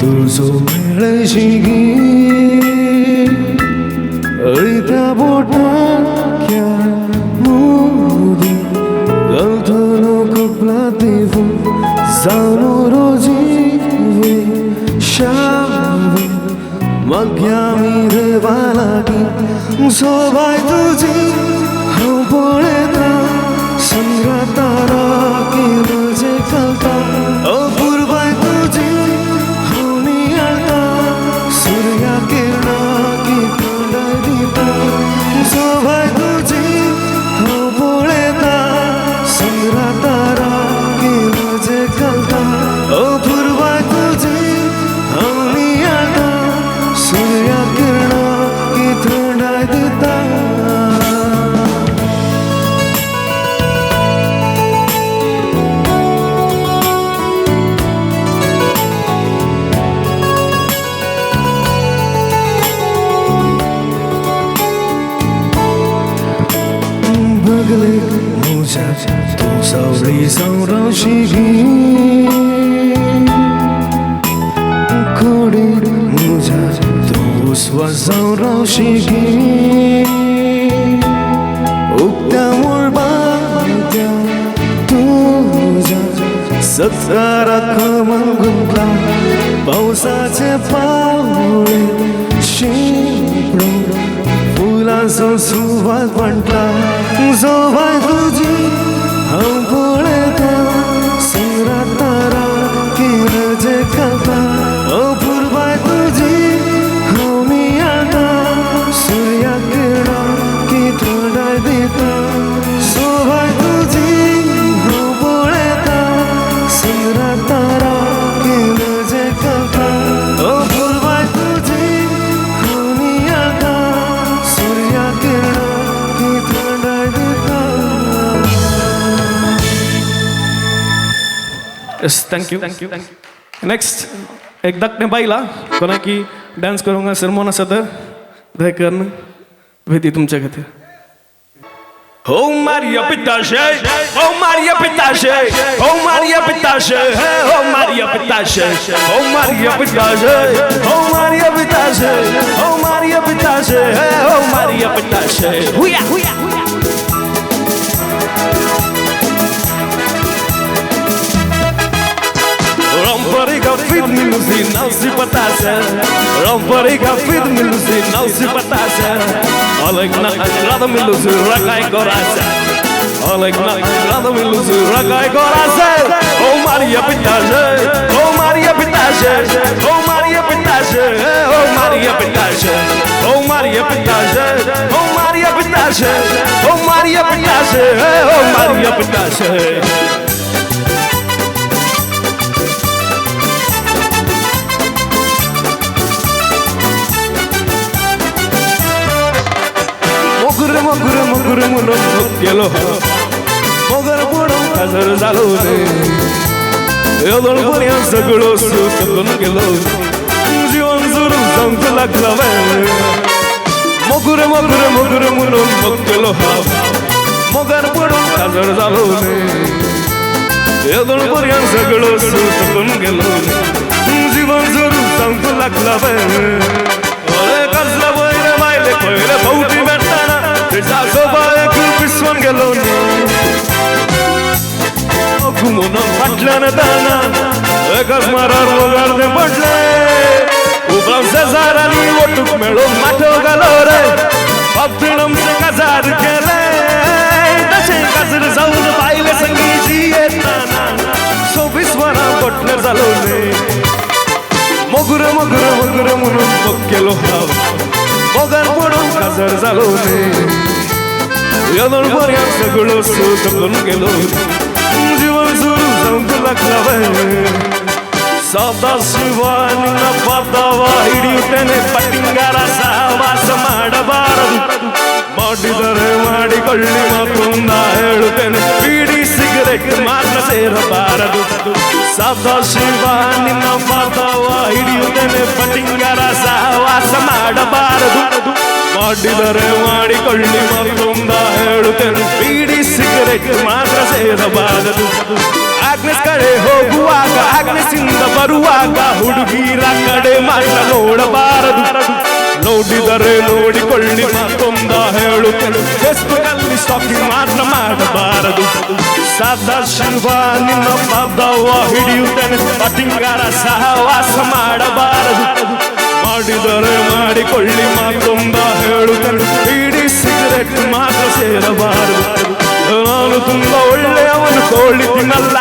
तुजो मेळशिगी अळत्या बोटाक्या मुदी गलथलो कपला देवू जालो रोजी शावी मग्या मी देवा लागी सोबाय तुजी हांव पळयता संग्रतारा किरजे घालता अपुरबाय तुजी हांव नियाळता सुर्या किरणा की तोंडाय दिता सोबाय तुजी हांव पळयता संग्रतारा किरजे घालता अपुरबाय तुजी हांव नियाळता सुर्या किरणा की तोंडाय दिता. बगले म्हज्या तूं सावळी जावन रावशी कोडी म्हज्या तूं उस्वास जावन रावशी उक्त्या मळबांतल्या तुज्या सत्साराक मन गुंतला पावसाचे पावळे शिंपडून फुलांचो सुवास वांटला सोबाय तुजी हांव पळयता संग्रतारा किरजे घालता अपुरबाय तुजी हांव नियाळता सुर्या किरणा की तोंडाय दिता सोबाय तुजी हांव पळयता संग्रतारा किरजे घालता अपुरबाय तुजी हांव नियाळता सुर्या किरणा की तोंडाय दिता. Yes, thank you. Next एक धाकटें बायला कोणाकी डान्स करूंक सरमोन आसा तर दया करून वेदी तुमच्या खातीर. Oh Maria Pitache, oh Maria Pitache, oh Maria Pitache, oh Maria Pitache, oh Maria Pitache, oh Maria Pitache, oh Maria Pitache, oh Maria Pitache. Huya, huya, huya. Romperiga fit miluzi não se patase, romperiga fit miluzi não se patase. Alegna rada miluzi rakai gorase, alegna rada miluzi rakai gorase. Oh Maria Pitache, oh Maria Pitache, oh Maria Pitache, oh Maria Pitache, oh Maria Pitache, oh Maria Pitache, oh Maria Pitache, oh Maria Pitache. मोगुर मोगुर मोगुर म्हणून गेलो मोगर पडून काजर जालो रे येदोळ पर्यंत सगळो सुकून गेलो जीवन सुरू जावंक लागला वे मोगुर मोगुर मोगुर म्हणून गेलो मोगर पडून काजर जालो रे येदोळ पर्यंत सगळो सुकून गेलो जीवन सुरू जावंक लागला वे अरे कसला वयर बायले पयले फावटी मेळटाना सोबायक पिसवून गेलो म्हणून फाटल्यान ताना एकाच मारार वगार तें पडलें उपरांत शेजारांनी वटूक मेळून माठो घालो रे बापतीण आमचें काजार केलें तशें काजर जावन बायले संगी जियेतना 24 वरां पटल्यार जालो न्ही मोगुर मोगुर मोगुर म्हणून मोग केलो हांव मोगार पडून काजर जालो न्ही येदोळ पर्यंत सगळो सुकून गेलो जीवन सुरू जावंक लागला वे ಸದಾಶಿವ ನಿನ್ನ ಪಾದವ ಹಿಡಿಯುತ್ತೇನೆ ಪಟ್ಟಿಂಗರ ಸಹವಾಸ ಮಾಡಬಾರದು, ಮಾಡಿದರೆ ಮಾಡಿಕೊಳ್ಳಿ ಮಾತೊಂದ ಹೇಳುತ್ತೇನೆ, ಬೀಡಿ ಸಿಗರೆಟ್ ಮಾತ್ರ ಸೇರಬಾರದು. ಸದಾಶಿವ ನಿನ್ನ ಪಾದವ ಹಿಡಿಯುತ್ತೇನೆ ಪಟ್ಟಿಂಗರ ಸಹವಾಸ ಮಾಡಬಾರದು, ಮಾಡಿದರೆ ಮಾಡಿಕೊಳ್ಳಿ ಮಾತೊಂದ ಹೇಳುತ್ತೇನೆ, ಬೀಡಿ ಸಿಗರೆಟ್ ಮಾತ್ರ ಸೇರಬಾರದು. ಆಗ್ನೆಸ್ ಕಡೆ ಹೋಗುವಾಗ, ಆಗ್ನೆಸ್ಸಿಂದ ಬರುವಾಗ ಹುಡುಗಿರ ಕಡೆ ಮಾತ್ರ ನೋಡಬಾರದು. ನೋಡಿದರೆ ನೋಡಿಕೊಳ್ಳಿ ಮತ್ತೊಂದ ಹೇಳುತ್ತೇನೆ, ಫೇಸ್ಬುಕ್ ಅಲ್ಲಿ ಸ್ಟಾಕಿಂಗ್ ಮಾತ್ರ ಮಾಡಬಾರದು. ಸದಾ ಶಿವ ನಿನ್ನ ಪದವ ಹಿಡಿಯುತ್ತೇನೆ, ಪಟಿಂಗರ ಸಹವಾಸ ಮಾಡಬಾರದು. ಮಾಡಿದರೆ ಮಾಡಿಕೊಳ್ಳಿ ಮತ್ತೊಂದ ಹೇಳುತ್ತೇನೆ, ಇಡೀ ಸಿಗರೆಟ್ ಮಾತ್ರ ಸೇರಬಾರದು. ನಾನು ತುಂಬಾ ಒಳ್ಳೆಯವನು, ಕೋಳಿ ತಿನ್ನಲ್ಲ,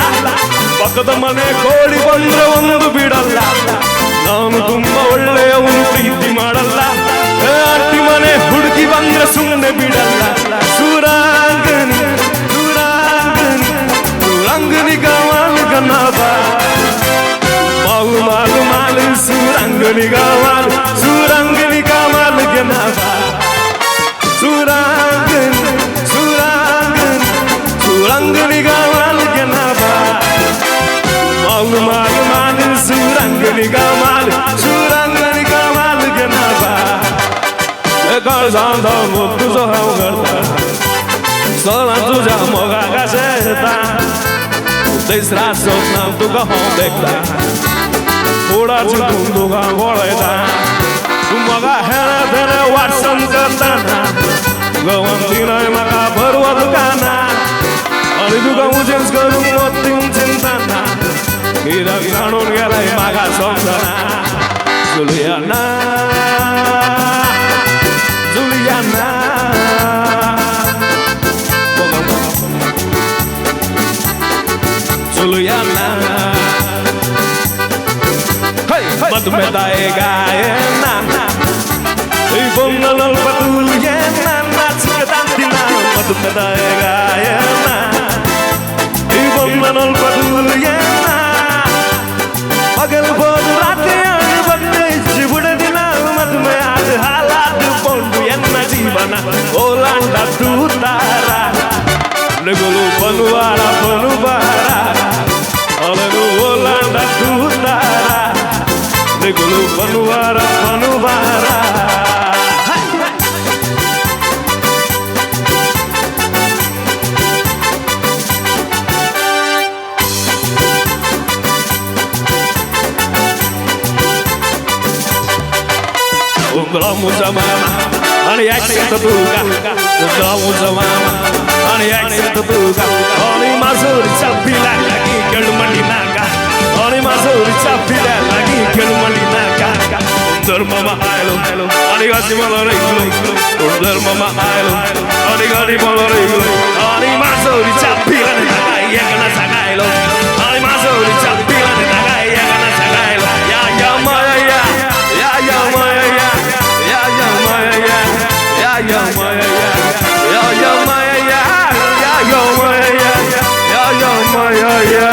ಪಕ್ಕದ ಮನೆ ಕೋಳಿ ಬಂದ್ರೆ ಒಂದು ಬಿಡಲ್ಲ. ನಾನು ತುಂಬಾ ಒಳ್ಳೆಯವನು, ಪ್ರೀತಿ ಮಾಡಲ್ಲ, ಆಂಟಿ ಮನೆ ಹುಡುಗಿ ಬಂದ್ರೆ ಸುಮ್ಮನೆ ಬಿಡಲ್ಲ. ಸುರಾಂಗನಿ ಸುರಾಂಗನಿ ಸುರಾಂಗನಿ ಗವಾಲ್ ಗನಬ, ಬಾವು ಮಾಲು ಮಾಲು ಸುರಾಂಗನಿ ಗವಾಲ್, ಸುರಾಂಗನಿ ಗವಾಲ್ ಗನಬ. ಸುರಾಂಗನಿ ಸುರಾಂಗನಿ ಸುರಾಂಗನಿ ಗವಾಲ್ ಗನಬ, ಮಾಲು ಮಾಲು ಮಾಲು ಸುರಂಗನಿ ಗಮಾಲ್, ಸುರಂಗನಿ ಗಮಾಲ್ ಗನಬ. तुझो हांव करता, सदां तुज्या मोगाक आशेता, दीस रात सपनां तुका हांव देखता, फुडार चिंतून तुका पळयता. तूं म्हाका हेणे तेणे वाटसन करतना, गवंतीनय म्हाका बरवा तुका ना, आनी तुका उजेंच करूंक वतीन चिंतना, कित्याक जाणून गेलें म्हाका समजना. जुलियाना जुलियाना जुलियाना, मधुमेह गायना, मधुमेह गायना, पगल बोल राते जीवन ओलांड तू तारा, नगुलु बनुवारा बनुवारा, अलगु ओलांड तू तारा, नगुलु बनुवारा बनुवारा. उंगळा मामा आणि ॲक्सेंट तुका, उंगळा मामा आणि ॲक्सेंट तुका, आणि माजोरीच्या पिल्या लागी खेळमणी नाका, आणि माजोरीच्या पिल्या लागी खेळमणी नाका. उंदर मामा आयलो आणि गाडी मला रेगलो, उंदर मामा आयलो आणि गाडी मला रेगलो, आणि माजोरीच्या पिल्या नाका एकना सांगायलो, आणि माजोरीच्या पिल्या नाका एकना सांगायलो. या या माया या या या माया या या या माया या या या माया या या माया या या या माया या या माया या.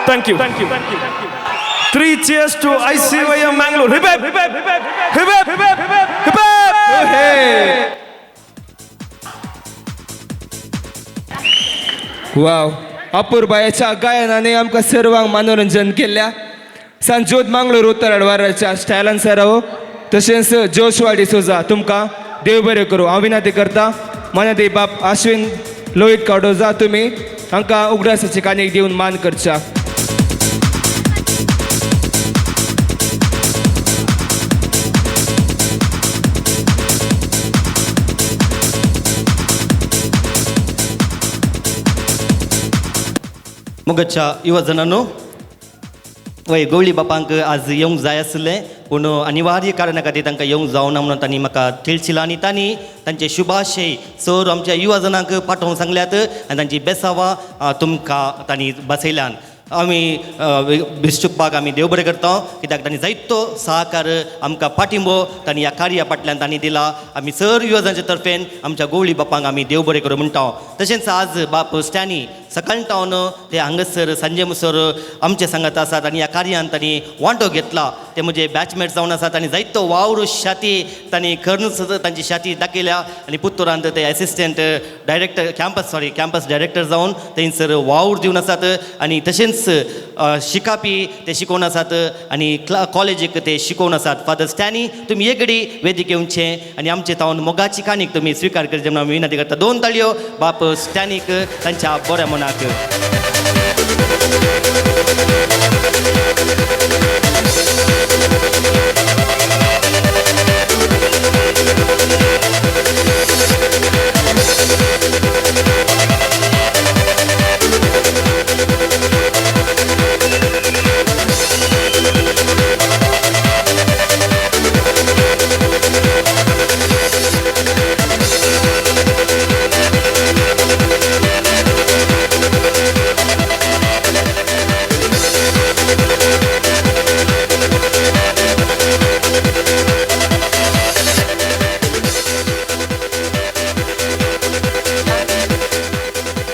Thank you. Thank you. 3 cheers to ICYM Mangalore. Hip hip hip hip hip hip hip hip hip. वाव, अपूर्बायाच्या गायनाने आमकां सर्वांक मनोरंजन केल्ल्या. सांजोत मांगलोर उत्तराड वाराच्या स्टायलान सराव, तशेंच जोशवा डिसोजा तुमकां देव बरें करूं हांव विनंती करता. मनादे बाप आश्विन लोहित कार्डोजा तुमी हांकां उगडासाची काणयेक दिवन मान करच्या. मुगच्या युवजनांनो, वय गवळी बापांक आज येवंक जाय आसलें, पूण अनिवार्य कारणा खातीर तांकां येवंक जावना म्हणून तांणी म्हाका तिळचिलां आनी तांणी तांचे शुभाशय सर आमच्या युवजनांक पाठोवंक सांगल्यात आनी तांची बेसावां तुमकां तांणी बसयल्यान. आमी बिश्चुकपाक आमी देव बरें करता, कित्याक तांणी जायतो सहकार आमकां पाठिंबो तांणी ह्या कार्या फाटल्यान तांणी दिला. आमी सर युवजनांच्या तर्फेन आमच्या गवळी बापांक आमी देव बरें करूं म्हणटा. तशेंच आज बाप स्टॅनी सकाळटावन ते हांगासर सांजे मुसर आमचे सांगात आसात आनी ह्या कार्यान तांणी वांटो घेतला. ते म्हजे बॅचमेट जावन आसात आनी जायतो वावर शाती तांणी करूनच तांची शाती दाखयल्या आनी पुत्तुरांत ते assistant director campus sorry campus director जावन थंयसर वावर दिवन आसात आनी तशेंच शिकापी ते शिकोवन आसात आनी कॉलेजीक ते शिकोवन आसात. फादर स्टॅनी तुमी एक घडी वेदीक येवचें आनी आमचे तावन मोगाची काणीक तुमी स्विकार करचे म्हणून आमी विनंती करता. दोन ताळयो बाप स्टॅनीक तांच्या बऱ्या मनाक.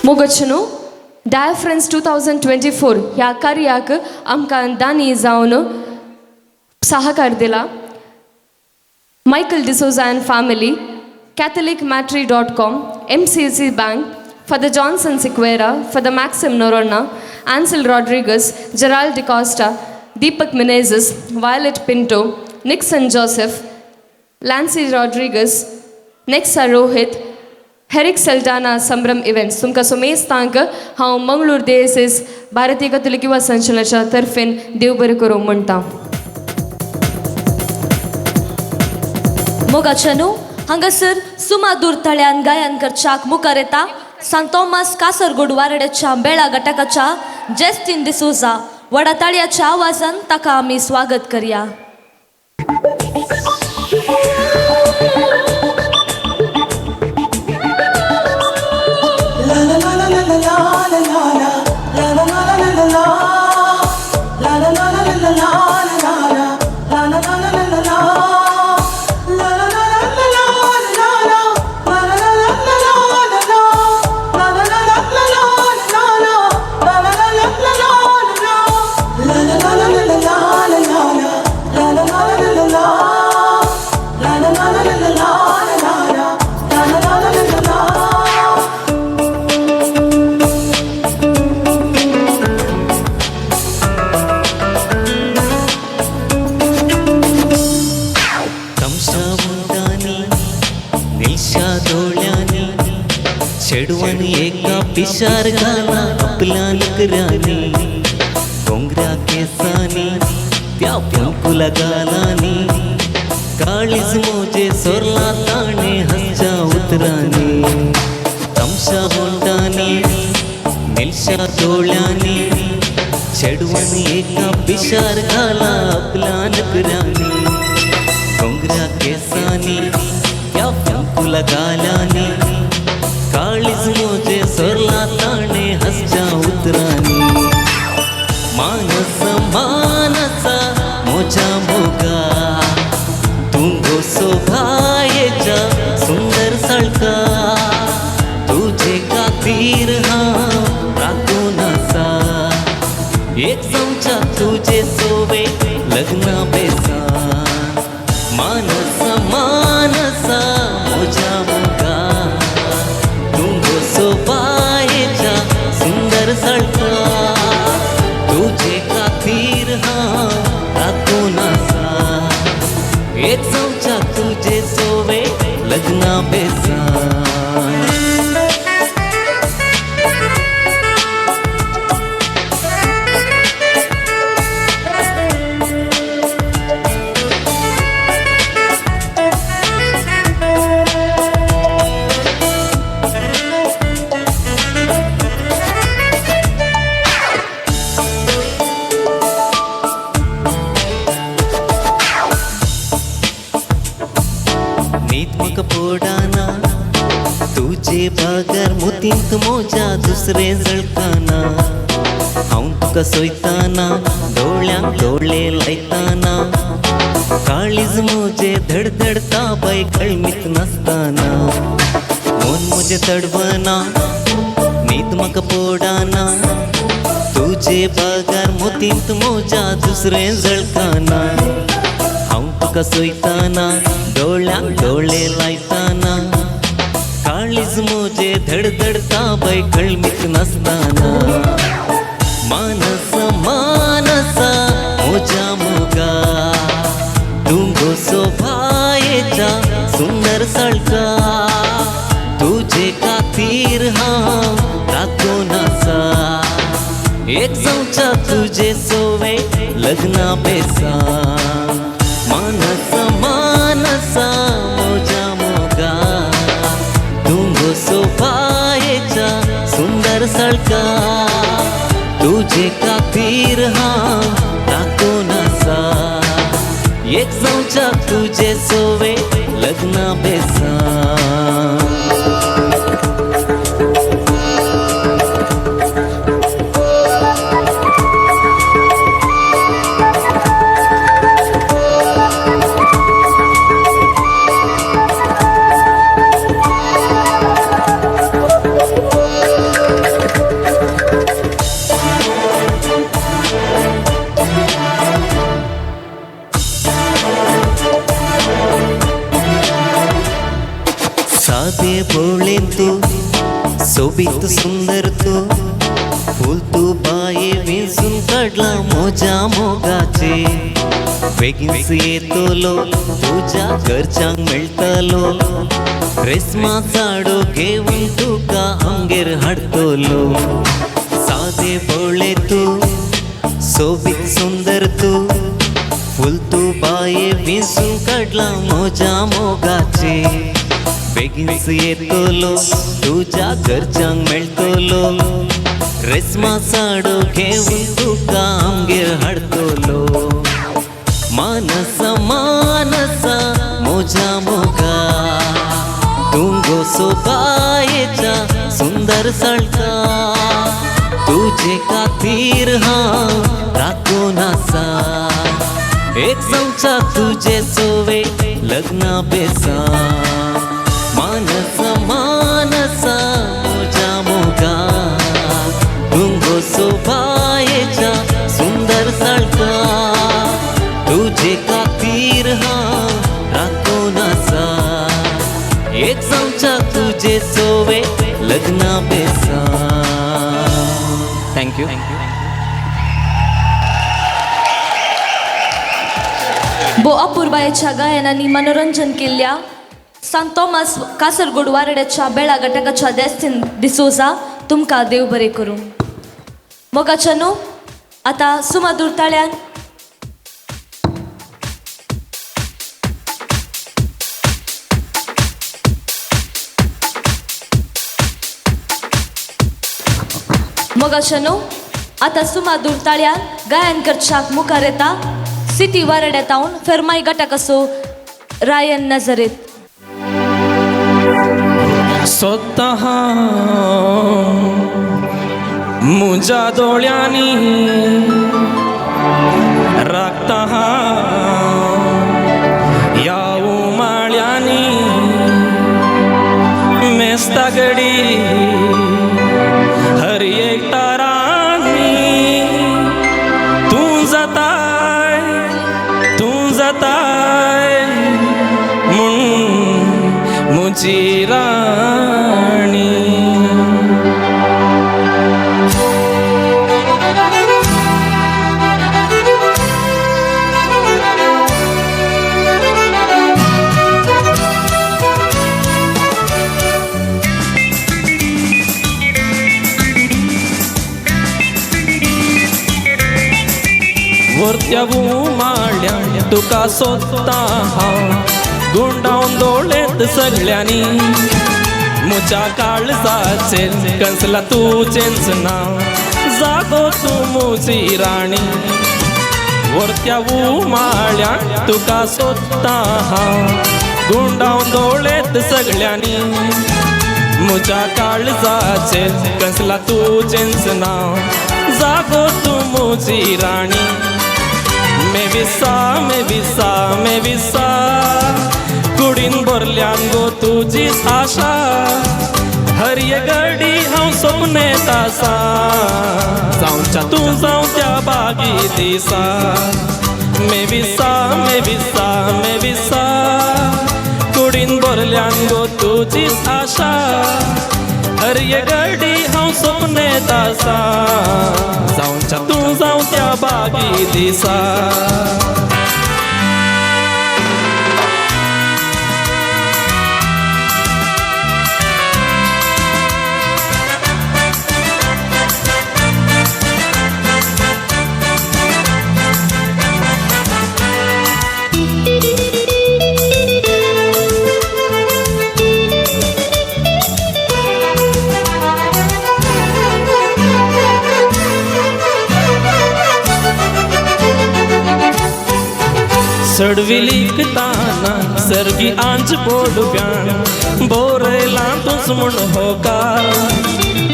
मोगचनो डायफ्रन्स 2024 ह्या कार्याक आमकां दानी जावन सहकार दिला Michael D'Souza and family, CatholicMatri.com, MCC Bank, Father Johnson Sequeira, Father Maxim Noronha, Ansel Rodriguez, Gerald D'Costa, Deepak Menezes, Violet Pinto, Nixon Joseph, Lancy Rodriguez, Nexa Rohit, Herrick Saldana, Sambhram events. तुमकां सुमेस्तांक हांव मंगळूर देएसएस भारतीय Catholic युवा संचलनाच्या तर्फेन देव बरें करूं म्हणटा. मोगाच्या न्हू हांगासर सुमादूर तळ्यान गायन करच्याक मुखार येता सांत तोमास कासरगोड वारड्याच्या बेळा घटकाच्या जेस्टीन डिसोजा. वडा ताळयाच्या आवाजान ताका आमी स्वागत करया. पिशार घाला आपल्या नकऱ्यानी गोंगऱ्या केसानी त्या पंकुला गालानी काळीज मोजे सोरला ताणे हसच्या उतरानी तमशा होंडानी निलशा डोळ्यानी चेडवानी एका पिशार घाला आपल्या नकऱ्यानी गोंगऱ्या केसानी त्या पंकुला गालानी काळीज मोजे सोरला ताणे हसच्या उतरानी मानस मानसा मोजा मोगा तुंगो सोभायेच्या सुंदर साळका तुझे खातीर हांव राखून आसा एक चमचा तुझे सोवे लग्ना बेसा मानस मानसा मोजा मोगा सोबायेच्या सुंदर साळका तुझे खातीर हांव राखून आसा एक चमचा तुझे सोवे लग्ना बेसा. तुझे बागर मुतींत मोजा दुसरे जळकाना हांव तुका सोयताना दोळ्यांक दोळे लायताना काळीज मोजे धडधडता बाय कळमीत नासताना मन म्हजें तडवना न्हीद म्हाका पडना तुझे तुजे बगर मोतींत मोजा दुसरें जळकाना हांव तुका सोयताना डोळ्यांक डोळे लायताना काळीज मोजे धडधडता बाय कळमीत नासताना मानसा मानसा मोजा मोगा तूं गो सोभायेच्या सुंदर साळका तुजे खातीर हांव राखून आसा एक जावच्या तुजे सोवे लग्ना बेसा मानसा मानसा मोजा मोगा तूं गो सोभायेच्या सुंदर साळका तुजे खातीर हांव राखून आसा एक जावच्या तुजे सोवे लग्ना बेसा. सादे भोळे तूं सोबीत सुंदर तूं फूल तूं बाये विंचून काडला मोजा मोगाचे बेगीन येतलो तुज्या घरच्यांक मेळटलो रेस्मा झाडो घेवन तुका आमगेर हाडटलो. सादे भोळे तूं सोबीत सुंदर तूं फूल तूं बाये विंचून काडला मोजा मोगाचे बेगीन येतलो तुज्या घरच्यांक मेळटलो रेस्मा साडो घेवन तुका आमगेर हाडटलो. मानसा मानसा मोजा मोगा तूं गो सोबायेच्या सुंदर साळका तुजे खातीर हांव राखून आसा एक जावच्या तुजे सोवे लग्ना बेसा मानसा मानसा मोजा मोगा तूं गो सोबायेच्या सुंदर साळका तुजे खातीर हांव राखून आसा एक जावच्या तुजे सोवे लग्ना बेसा. Thank you. बो अपुरबायेच्या गायनांनी मनोरंजन केल्ल्या सांत तोमास कासरगोड वारड्याच्या बेळा घटकाच्या देस्तीन डिसोजा तुमकां देव बरें करूं. मोगाच्या न्हू आतां सुमादूर ताळ्यान मोगाच्या न्हू आतां सुमादूर ताळ्यान गायन करच्याक मुखार येता सिटी वारड्या तावन फेरमाय घटक असो रायन नजरेत. सोदता मुझ्या दोळ्यांनी राखता ह्या उमाळ्यांनी मेस्ता गडी हर एक तारांनी तूं जाताय तूं जाताय म्हूण म्हजी राणी. वरत्या उमाळ्या तुका सोदता हांव गुंडावन दोळेत सगळ्यांनी म्हज्या काळजाचेर कसला तुजेंच नांव जागो तूं म्हजी राणी. वरत्या उमाळ्या तुका सोदता हांव गुंडावन दोळेत सगळ्यांनी म्हज्या काळजाचेर कसला तुजेंच नांव जागो तूं म्हजी राणी. मेविसा मेविसा मेविसा कुडीन भरल्यान गो तुजीच आशा हर एक घडी हांव सपनेत आसा जावच्या तूं जावच्या बागी दिसा मेविसा मेविसा मेविसा कुडीन भरल्यान गो तुजीच आशा हर एक घडी हांव सपनेत आसा जावच्या तूं जावच्या बागी दिसा. सडविलीक ताना सर्गी आंच बोडव्यान बोरयलां तूंच म्हूण होकार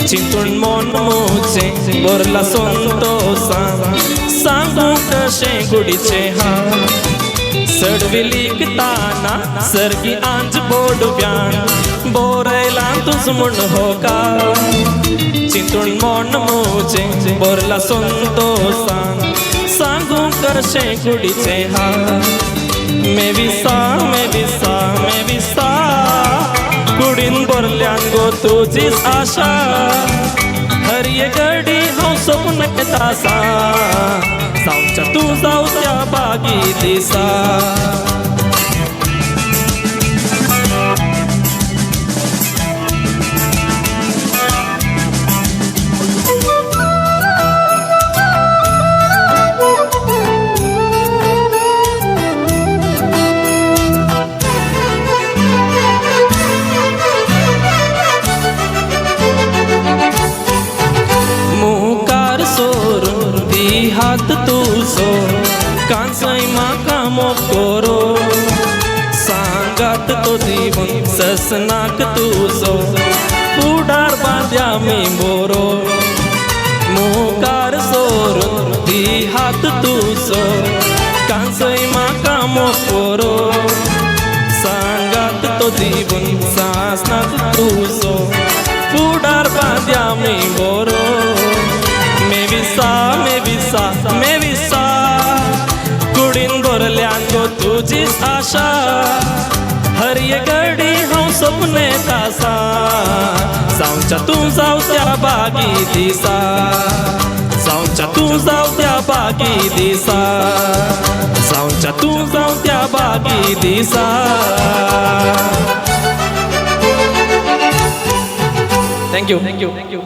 चिंतून मन मोचें बोरला संतोसान सांगूं कशें कुडीचें हांव सडविलीक ताना सर्गी आंच बोडव्यान बोरयलां तूंच म्हूण होकार चिंतून मन मोचें बोरला संतोसान सांगूं कशें कुडीचें हांव मेविसा मेविसा मेविसा कुडीन भरल्यान गो तुजीच आशा हर एक घडी हांव सपनेत आसा जावच्या तूं जावच्या बागी दिसा. हात तुजो कांसय म्हाका मोग करो सांगात तो दिवन ससनाक तुजो फुडार बांद्या मी बोरो मुखार सोरून दी हात तुजो कांसय म्हाका मोग करो सांगात तो दिवन सासनाक तुजो फुडार बांद्या मी बोरो मेविसा मेविसा मेविसा कुडीन भरल्यान गो तुजीच आशा हर एक घडी हांव सपनेत आसा जावच्या तूं जावच्या बागी दिसा जावच्या तूं जावच्या बागी दिसा जावच्या तूं जावच्या बागी दिसा. Thank you thank you thank you.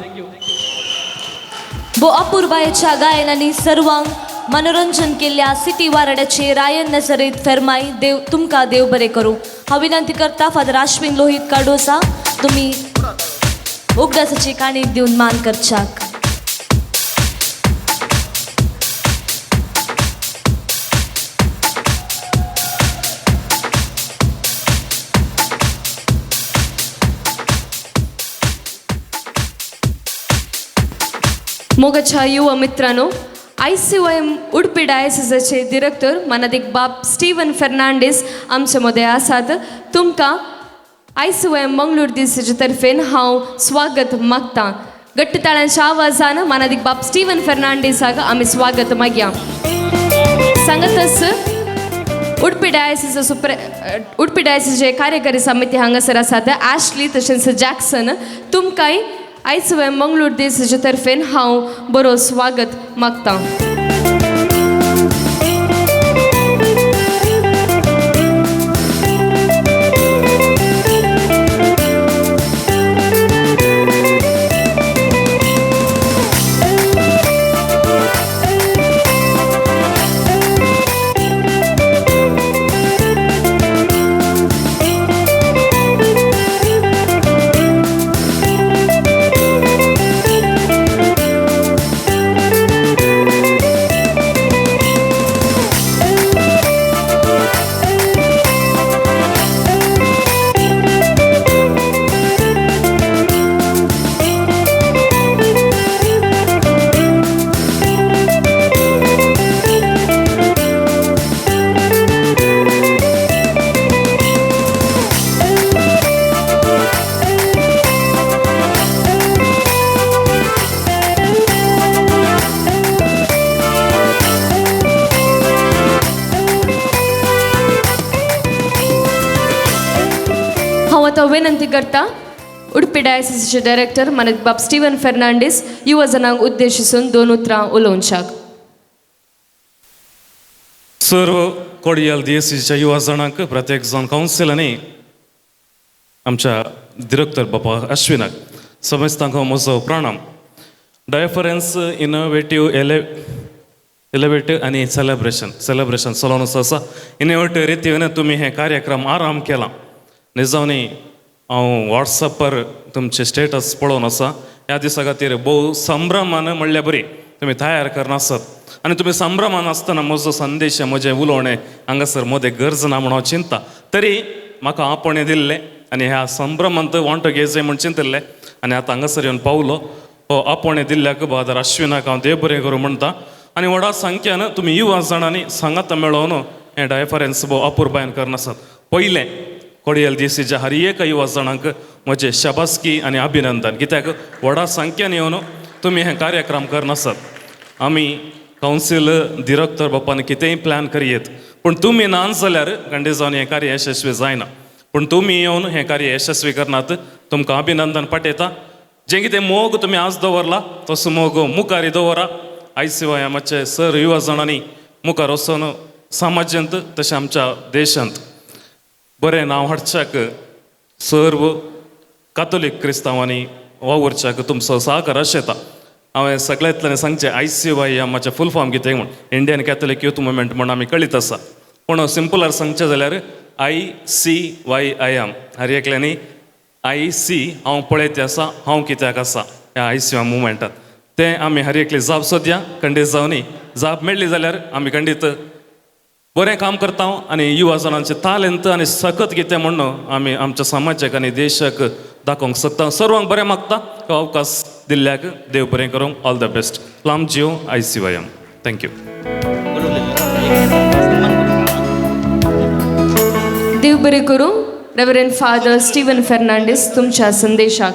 बो अपूर्बायेच्या गायनांनी सर्वांक मनोरंजन केल्ल्या सिटी वाराड्याचे रायन नजरेत फेरमाई देव तुमकां देव बरें करूं. हांव विनंती करता फादर आश्विन लोहित कार्डोसा तुमी उगडासाची काणी दिवन मान करच्याक. मोगाच्या युवा मित्रांनो, ICYM Udupi डायसिसाचे डिरेक्टर मानादीक बाब स्टीवन फेर्नांडीस आमचे मदें आसात. तुमकां ICYM Mangalore दिसाचे तर्फेन हांव स्वागत मागता. गट्ट ताळ्यांच्या आवाजान मानादीक बाब स्टीवन फेर्नांडीसाक आमी स्वागत मागया. सांगतच उडपी डायसिसाचो उडपी डायसिसाचे कार्यकारी समिती हांगासर आसात ॲशली तशेंच जॅक्सन. तुमकांय ICYM Mangalore देसाचे तर्फेन हांव बरो स्वागत मागता. आतां विनंती करता उडपी डायसिसचे डायरेक्टर मानत बाब स्टीवन फेर्नांडीस युवजनांक उद्देशिसून दोन उतरां उलोवच्याक. सर्व कोडियल दियसीच्या युवा जाणांक प्रत्येक जावन कावन्सिल आनी आमच्या डिरेक्टर बापा अश्विनाक समेस्तांक म्हजो प्रणाम. डायफरन्स इनोवेटीव एलेवेटीव आनी सेलेब्रेशन सेलेब्रेशन चलोवन आसा. इनोवेटीव रितीन तुमी हे कार्यक्रम आराम केला. निजावनी हांव वॉट्सॅपार तुमचे स्टेटस पळोवन आसा. ह्या दिसा खातीर भोव संभ्रमान म्हणल्यार बरी तुमी तयार करनासत आनी तुमी संभ्रमान आसतना म्हजो संदेश म्हजें उलोवणें हांगासर मदें गरज ना म्हूण हांव चिंता. तरी म्हाका आपोवणें दिल्लें आनी ह्या संभ्रमांत वांटो घेयचें म्हूण चिंतिल्लें आनी आतां हांगासर येवन पावलो. हो आपोवणें दिल्ल्याक बादर अश्विनाक हांव देव बरें करूं म्हणटा आनी व्हडा संख्यान तुमी युवा जाणांनी सांगात मेळोवन हें डायफरन्स भोव अपुरबायन करनासत. पयलें कोडियल दिसीच्या हर एका युवा जाणांक म्हजें शाबासकी आनी अभिनंदन, कित्याक व्हडा संख्यान येवन तुमी हें कार्यक्रम करनासत. आमी कावन्सील डिरेक्टर बापान कितेंय प्लॅन करयेत पूण तुमी ना जाल्यार खंडीत जावन हें कार्य यशस्वी जायना. पूण तुमी येवन हें कार्य यशस्वी करनात, तुमकां अभिनंदन पाठयता. जें कितें मोग तुमी आज दवरला तसो मोग मुखार दवरा. आयसीवायमाचे सर युवा जाणांनी मुखार वचून समाजांत तशें आमच्या देशांत बरें नांव हाडच्याक सर्व कातोलीक क्रिस्तांवांनी वावुरच्याक तुमचो सहकार आशेता. हांवें सगळ्यांतल्यान सांगचें आयसीवायमाचें फूल फॉर्म कितें म्हूण इंडियन कॅथोलीक यूथ मुवमेंट म्हूण आमी कळीत आसा. पूण सिंपलार सांगचें जाल्यार ICYIM हर एकल्यांनी IC हांव पळयत आसा हांव कित्याक आसा ह्या ICY मुवमेंटात तें आमी हर एकली जाप सोदया. खंडीत जावनी जाप मेळ्ळी जाल्यार आमी खंडीत बरें काम करता आनी युवा जाणांचें तालेंत आनी सकत कितें म्हूण आमी आमच्या समाजाक आनी देशाक दाखोवंक शकता. सर्वांक बरें मागता हो अवकाश दिल्ल्याक देव बरें करूंक. All the best. लांब जीव ICYM. Thank you. देव बरें करूं रेवरेंड फादर स्टीवन फेर्नांडीस तुमच्या संदेशाक.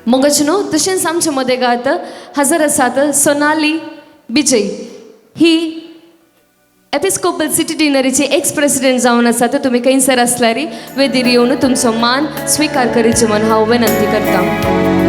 मोगाचे न्हू तशेंच आमच्या मदेगात हजर आसात सोनाली बिजय ही एपिस्कोपल सिटी डिनरीची एक्स प्रेसिडेंट जावन आसात. तुमी खंयसर आसल्यार वेदीर येवन तुमचो मान स्विकार करीचे म्हूण हांव विनंती करता.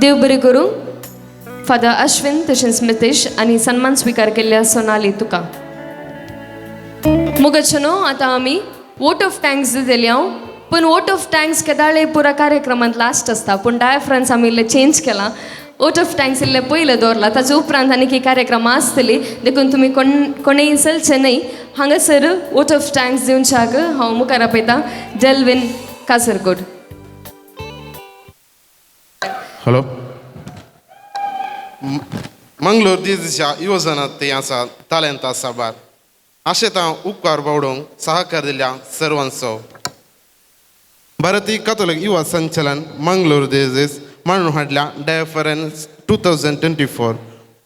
देव बरें करूं फादर अश्विन तशेंच मितेश आनी सन्मान स्विकार केल्ल्या सोनाली तुका. मोगाचे न्हू आतां आमी वोट ऑफ thanks दितली हांव. पूण वोट ऑफ thanks केदाळे पुरा कार्यक्रमांत लास्ट आसता पूण डायफ्रन्स आमी इल्लें चेंज केलां. वोट ऑफ thanks इल्लें पयलें दवरलां ताजे उपरांत आनी कार्यक्रम आसतली देखून तुमी कोणेय चलचें न्हय. हांगासर वोट ऑफ thanks दिवच्याक हांव मुखार आपयतां डेल्विन कासरगोड. हॅलो मंगलोर दिसच्या युवजनात ते आसा तालेंत आसा बार आशेतां उपकार बावडूंक सहकार दिल्या सर्वांचो. भारतीय कथोलिक युवा संचलन मंगलोर देजीस मांडून हाडल्या डायफरन्स 2024.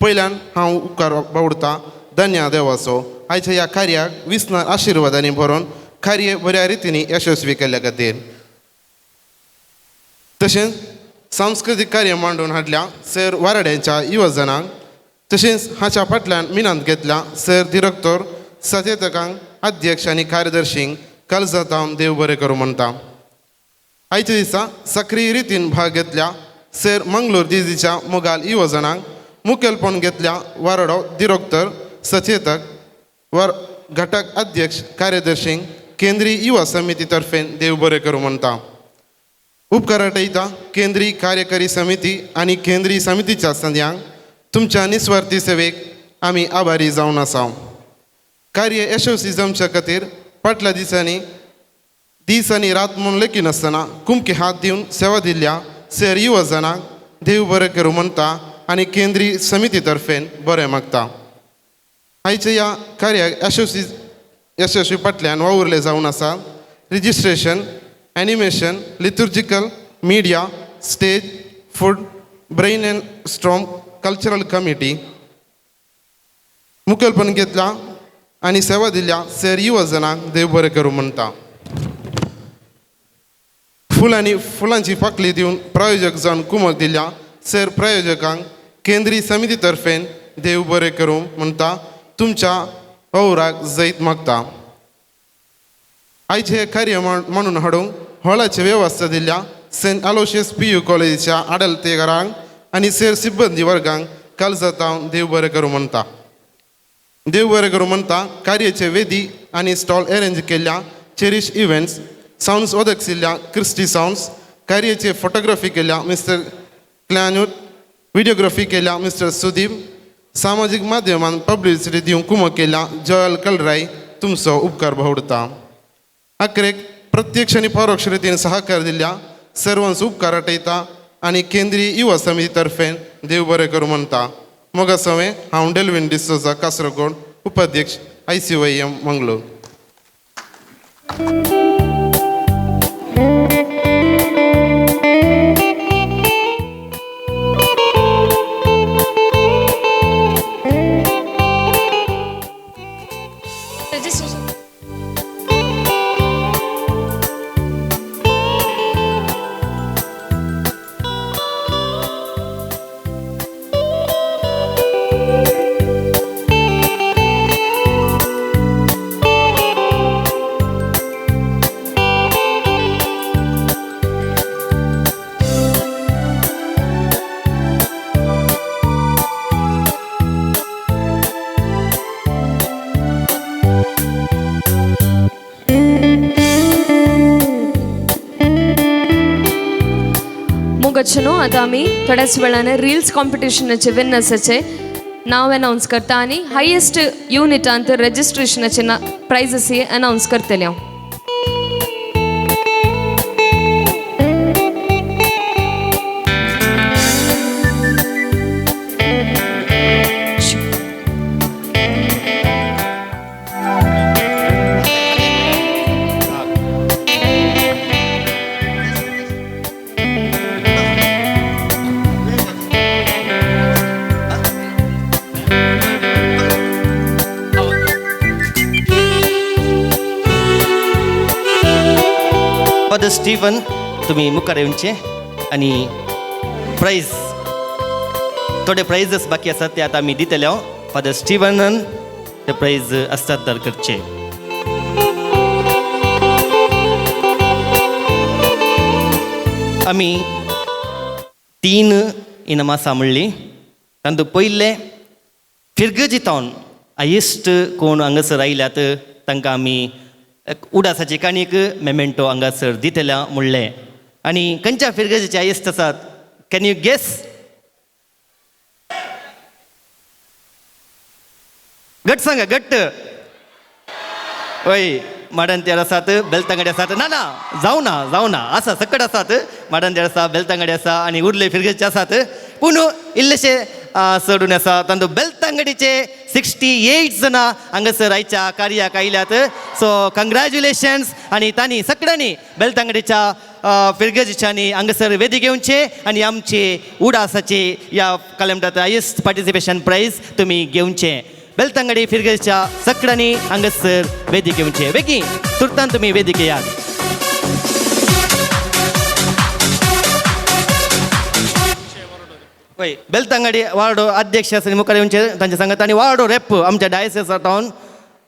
पयल्यान हांव उपकार बावडता धन्या देवाचो आयच्या ह्या कार्याक विस्नार आशिर्वादांनी भरून कार्य बऱ्या रितीन यशस्वी केल्ल्या खातीर. तशेंच सांस्कृतीक कार्य मांडून हाडल्या सर वाराड्यांच्या युवजनांक तशेंच हाच्या फाटल्यान मिनांत घेतल्या सर दिरक्तोर सचेतकांक अध्यक्ष आनी कार्यदर्शींक काळजांत देव बरें करूं म्हणटा. आयच्या दिसा सक्रीय रितीन भाग घेतल्या सर मंगलोर दिजीच्या मोगाल युवजनांक मुखेलपण घेतल्या वाराडो दिरोक्तर सचेतक वर घटक अध्यक्ष कार्यदर्शींक केंद्रीय युवा समिती तर्फेन देव बरें करूं म्हणटा. उपकार आटयता केंद्रीय कार्यकारी समिती आनी केंद्रीय समितीच्या संद्यांक तुमच्या निस्वार्थी सेवेक आमी आभारी जावन आसा. कार्य यशस्वी जमच्या खातीर फाटल्या दिसांनी दीस आनी रात म्हूण लेखिनासतना कुमके हात दिवन सेवा दिल्ल्या सर युवजनांक देव बरें करूं म्हणटा आनी केंद्रीय समिती तर्फेन बरें मागता. आयच्या ह्या कार्याक यशस्वी फाटल्यान वावुरले जावन आसा registration, animation, liturgical, media, stage, food, brain and storm, cultural committee मुखेलपण घेतला आनी सेवा दिल्या सर युवजनांक देव बरें करूं म्हणटा. फुलांनी फुलांची पाकळी दिवन प्रायोजक जावन कुमक दिल्या सर प्रायोजकांक केंद्रीय समिती तर्फेन देव बरें करूं म्हणटा. तुमच्या वावराक जैत मागता. आयचे हे कार्य म्हणून हाडूंक हॉलाची वेवस्था दिल्या सेंट आलोशियस PU कॉलेजीच्या आडलतेकारांक आनी सर सिब्बंदी वर्गांक कालजातावन देव बरें करूं म्हणटा. देव बरें करूं म्हणटा. कार्याचे वेदी आनी स्टॉल अरेंज केल्ल्या चेरीश इव्हेंट्स सावंड्स ओदकसिल्ल्या क्रिस्टी सावंड्स, कार्याचे फोटोग्राफी केल्या मिस्टर क्लॅन्यूट, व्हिडिओग्राफी केल्या मिस्टर सुदीप, सामाजीक माध्यमान पब्लिसिटी दिवंक कुमक केल्या जॉयल कलराय तुमचो उपकार भावडता. अखेरेक प्रत्यक्ष आनी परोक्ष रितीन सहकार दिल्या सर्वांचो उपकार आटयता आनी केंद्रीय युवा समिती तर्फेन देव बरें करूं म्हणटा. मोगा सवें हांव डेल्विन डिसोजा, कासरगोड, उपाध्यक्ष ICYM Mangalore. न्हू आतां आमी थोड्याच वेळान रिल्स कॉम्पिटिशनाचे विनर्साचे नांव अनावन्स करता आनी हायेस्ट युनिटांत रजिस्ट्रेशनाचे ना प्रायजस अनावन्स करतले हांव. फादर स्टीवन तुमी मुखार येवचे आनी प्रायज थोडे प्रायजस बाकी आसात ते आतां आमी दितले. हांव फादर स्टीवनान ते प्रायज हस्तांतर करचे. आमी 3 इनामां सांबाळ्ळीं. तातूंत पयलें फिरगजी तावन हायेस्ट कोण हांगासर आयल्यात तांकां आमी उडासाची काणीक मेमेंटो हांगासर दितल्या म्हणलें. आनी खंयच्या फिरगजेचे हायेस्ट आसात can you guess? घट सांगा घट्ट. हय, माडांतेर आसात, बेलतांगडे आसात. ना ना जावं ना जावं ना आसा सकट आसात. माडांतेर आसा, बेलतांगडे आसा आनी उरले फिरगेचे आसात. पूण इल्लेशे चडून आसा. तातूंत बेलतांगडीचे 68 जाणां हांगासर आयच्या कार्याक आयल्यात. सो कंग्रेच्युलेशन्स. आनी तांणी सगळ्यांनी बेलतांगडीच्या फिरगजीच्यांनी हांगासर वेदी घेवचे आनी आमचे उडासाचे ह्या कलमटात हायेस्ट पार्टिसिपेशन प्रायज तुमी घेवचे. बेलतांगडी फिरगजीच्या सगळ्यांनी हांगासर वेदी घेवचे. बेगीन तुर्तान तुमी वेदी घेयात. हय, बेलतांगडी वार्डो अध्यक्ष आसा मुखार येवचे तांचे सांगत. आनी वार्डो रेप आमच्या डायसेसा टावन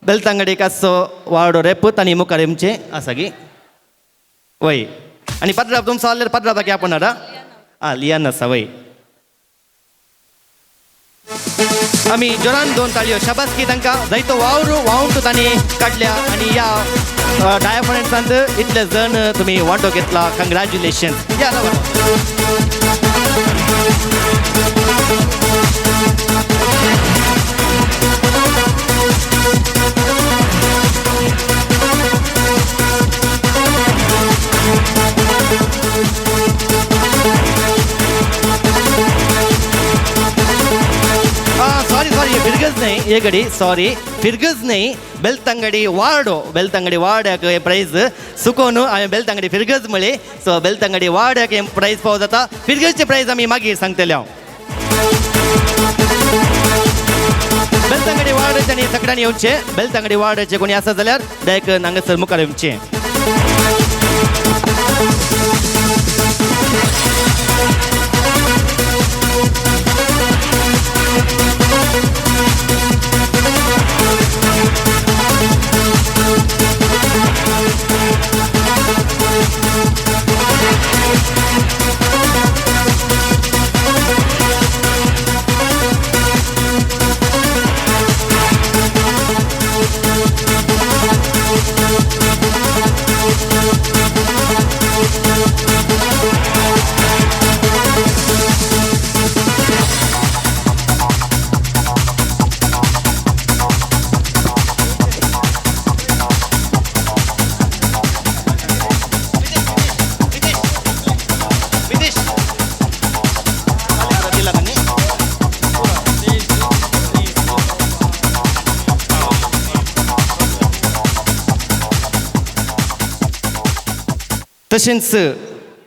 बेलतांगडीक आसचो वार्डो रेप तांणी मुखार येवचे आसा की. वय, आनी पात्राब तुमचो जाल्यार पात्राबाक आपण आं लियान आसा. वय, आमी जोरान 2 ताळयो शाबासकी तांकां. जायतो वावर वावंट तांणी काडल्या आनी ह्या डायाफोरेन्सांत इतले जण तुमी वांटो घेतला, कंग्रॅच्युलेशन. या सॉरी सॉरी फिरगज न्हय हे घडी, सॉरी फिरगज न्हय, बेलतंगडी वार्डो, बेलतंगडी वार्डाक हे प्रायज सुकोन हांवें बेलतंगडी फिरगज म्हळी. सो बेलतंगडी वार्डाक हे प्रायज पाव जाता. फिरगजचे प्रायज आमी मागीर सांगतले हांव. बेलतंगडी वार्डाचे आनी सगळ्यांनी येवचें. बेलतंगडी वार्डाचे कोणी आसा जाल्यार दयाकरून हांगासर मुखार येवचें. तशेंच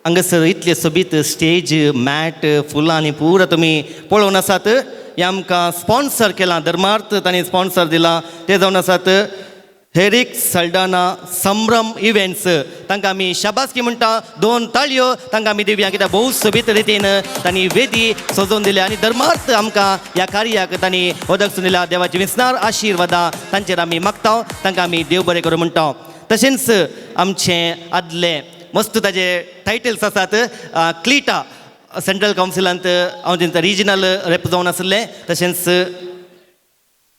हांगासर इतले सोबीत स्टेज मॅट फुलां आनी पुरा तुमी पळोवन आसात. हें आमकां स्पॉन्सर केलां, धर्मार्थ तांणी स्पॉन्सर दिलां, ते जावन आसात हेरीक सल्डाना संभ्रम इव्हेंट्स. तांकां आमी शाबासकी म्हणटा, दोन ताळयो तांकां आमी दिवया, कित्याक भोव सोबीत रितीन तांणी वेदी सजोवन दिल्या आनी धर्मार्थ आमकां ह्या कार्याक तांणी ओदक दिल्या. देवाची विसनार आशिर्वादां तांचेर आमी मागता, तांकां आमी देव बरें करूं म्हणटा. तशेंच आमचें आदलें मस्त ताजे टायटल्स आसात, क्लिटा सेंट्रल कावन्सिलांत हांव तेंचो रिजनल रेप जावन आसलें. तशेंच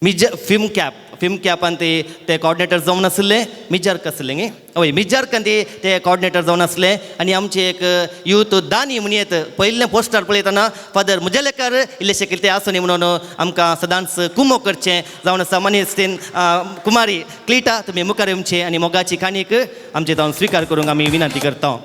मिज फिल्म कॅप, फिल्म कॅपान ते कॉर्डिनेटर जावन आसले, मिजार्क आसले न्ही, हय मिजार्कान ते कॉर्डिनेटर जावन आसले. आनी आमचे एक यूथ दानी म्हणून येत पयलें पोस्टर पळयतना फादर मुजेलेकर इल्लेशें कितें आसूं न्ही म्हणून आमकां सदांच कुमो करचें जावन आसा. मनीस कुमारी क्लिटा तुमी मुखार येवचें आनी मोगाची काणीक आमचे जावन स्विकार करूंक आमी विनंती करता.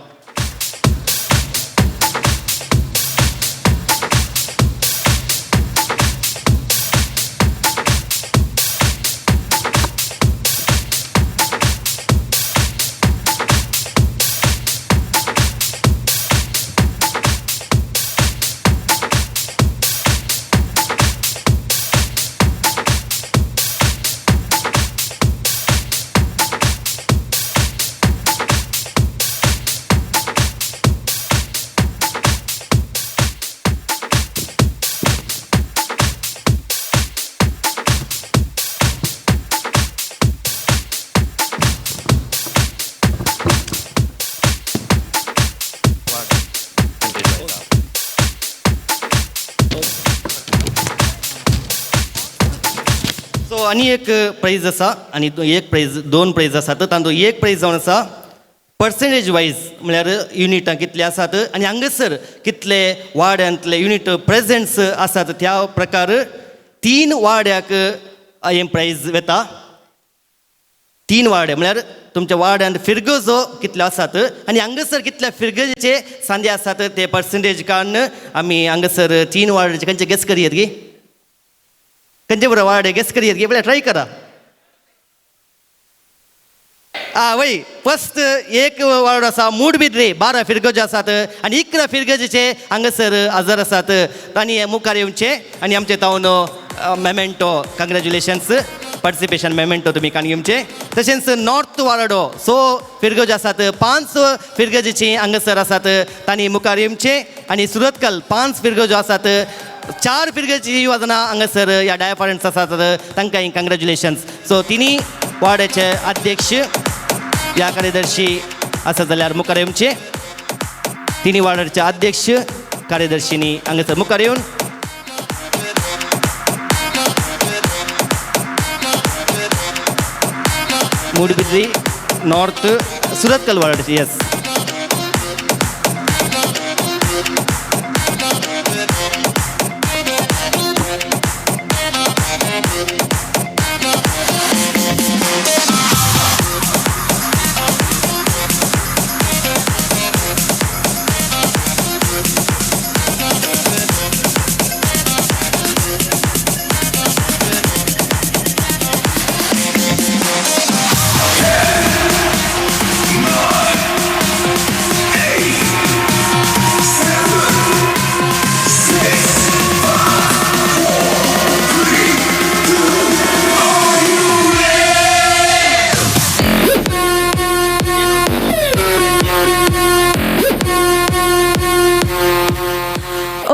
आनी एक प्रायज आसा आनी एक प्रायज दोन प्रायज आसात. तांचो एक प्रायज जावन आसा पर्संटेज वायज म्हळ्यार युनिटां कितले आसात आनी हांगासर कितले वाड्यांतले युनिट प्रेजेंट्स आसात त्या प्रकार 3 वाड्याक हें प्रायज वता. 3 वाडे म्हळ्यार तुमच्या वाड्यांत फिरगजो कितले आसात आनी हांगासर कितले फिरगजेचे सांदे आसात ते पर्संटेज काडून आमी हांगासर 3 वाड्याचे खंयचे गेस करयेत गी, खंयचे बरो वाडे गेस करयेत गी, पळय ट्राय करा. आ वय फर्स्ट एक वार्ड आसा मूडबिद्रे 12 फिरगजो आसात आनी 11 फिरगजेचे हांगासर हजर आसात. तांणी मुखार येवचें आनी आमचे तावन मेमेंटो कंग्रेच्युलेशन्स पार्टिसिपेशन मेमेंटो तुमी काण घेवचें. तशेंच नॉर्थ वार्डो 6 फिरगजो आसात, 5 फिरगजेची हांगासर आसात, तांणी मुखार येवचें. आनी सुरतकल 5 फिरगजो आसात, 4 फिरगजी युवा हांगासर ह्या डायफरन्स आसात, तांकां कंग्रेच्युलेशन्स. सो तिनी वार्डाचे अध्यक्ष या कार्यदर्शी आसा जाल्यार मुखार येवचें. तिनी वार्डाचे अध्यक्ष कार्यदर्शींनी हांगासर मुखार येवन Moodbidri North Surathkal ward. Yes.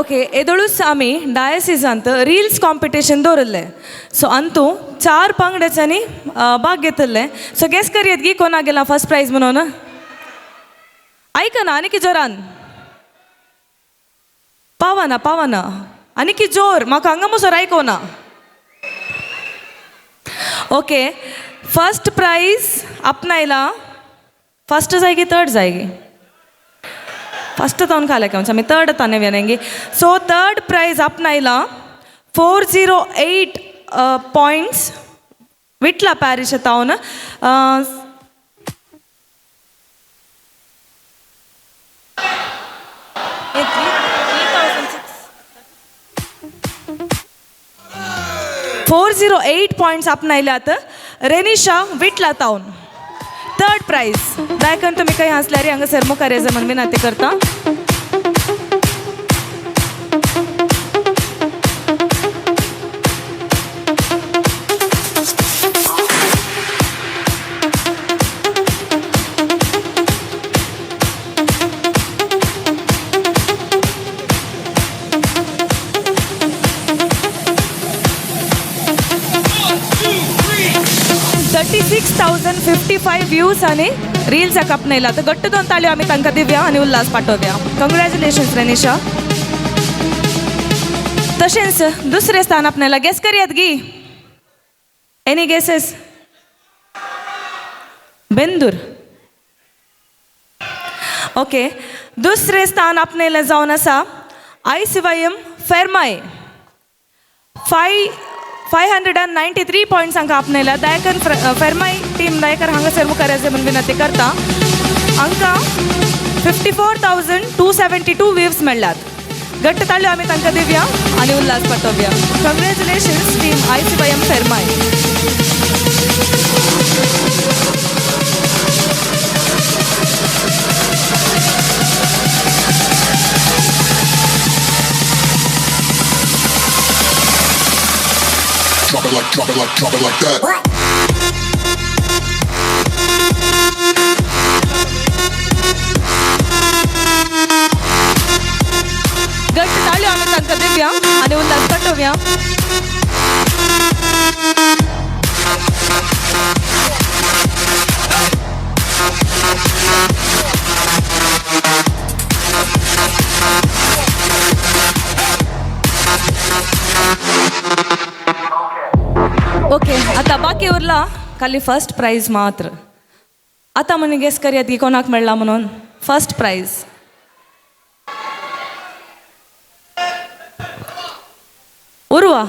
Okay, येदोळूच आमी डायसिसांत रिल्स कॉम्पिटिशन दवरिल्लें. सो अंतू 4 पंगडांनी भाग घेतिल्ले. सो गेस करयत गी कोणा गेला फर्स्ट प्रायज म्हणून? आयकना आनी की जोरान पावना पावना आनी की जोर म्हाका हांगा मुसोर आयकोना. ओके, फर्स्ट प्रायज आपणायला. फर्स्ट जायगी थर्ड जायगी? फर्स्ट तावन खाले कौन आमी थर्ड ताने वेनेंगी. सो थर्ड प्राइज आपणायला 408 पॉइंट्स विटला पॅरिश तावन. 408 पॉइंट्स आपणायल्यात रेनिशा विटला तावन थर्ड प्राइज. दायकन तुमी खंय आसल्यार हांगासर मुखार येजा म्हण विनंती करता. $36,055 व्ह्यूज आनी रील्साक आपणायला. तर घट्ट 2 ताळयो आमी तांकां दिवया आनी उल्हास पाठोवया. कंग्रेच्युलेशन्स रेनिशा. तशेंच दुसरें स्थान आपणायला. गेस करयात गी? Any guesses? Bendur. Okay, दुसरें स्थान आपणायला जावन आसा ICYM Fermai. 593 points हांकां आपणायला. दायकन फेरमाय टीम दायकर हांगासर मुखार येवचें म्हूण विनंती करता. हांकां 54,272 व्ह्यूज मेळ्ळ्यात. घट्ट ताळयो आमी तांकां दिवया आनी Ulhas पाठोवया. Congratulations team ICYM Fermai. Drop it like, drop it like, drop it like that. घट्ट ताळयो आमी तांकां दिवया आनी उल्हास पाठोवया. ओके, आतां बाकी उरला खाली फर्स्ट प्रायज मात्र. आतां म्हण गेस करयात की कोणाक मेळ्ळा म्हणून first prize. Urwa.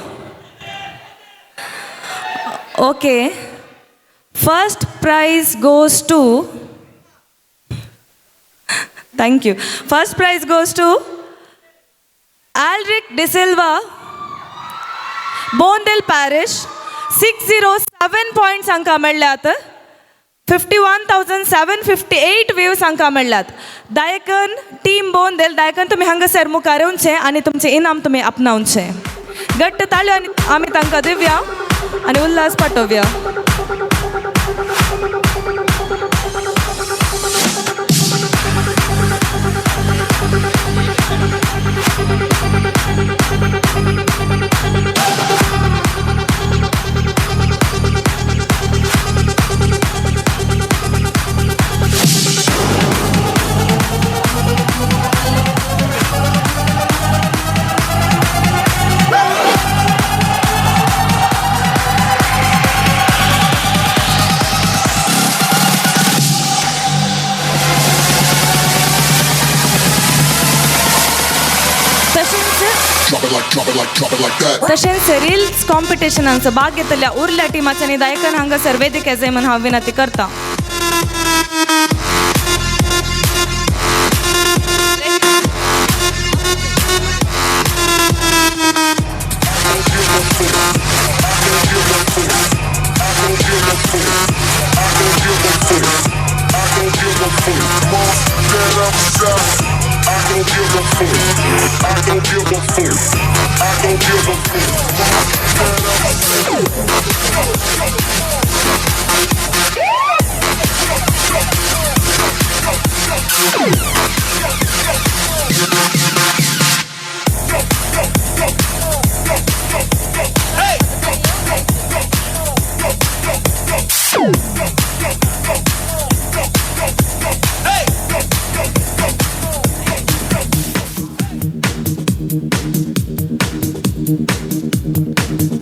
Okay, first prize goes to, thank you. First prize goes to Alric D'Silva, Bondel parish. 607 points हांकां मेळ्ळ्यात. 51,758 व्ह्यूज हांकां मेळ्ळ्यात. दायकन टीम बोंदेल दायकन तुमी हांगासर मुखार येवचें आनी तुमचें इनाम तुमी आपणावचें. घट्ट ताळयो आनी आमी तांकां दिवया आनी Ulhas पाठोवया. drop it like, drop it like, drop it like that. तशेंच रिल्स कॉम्पिटिशनांचो भाग घेतल्या उरल्या टिमाच्या आनी दायकन हांगासर वेदिके जाय म्हूण हांव विनंती करता.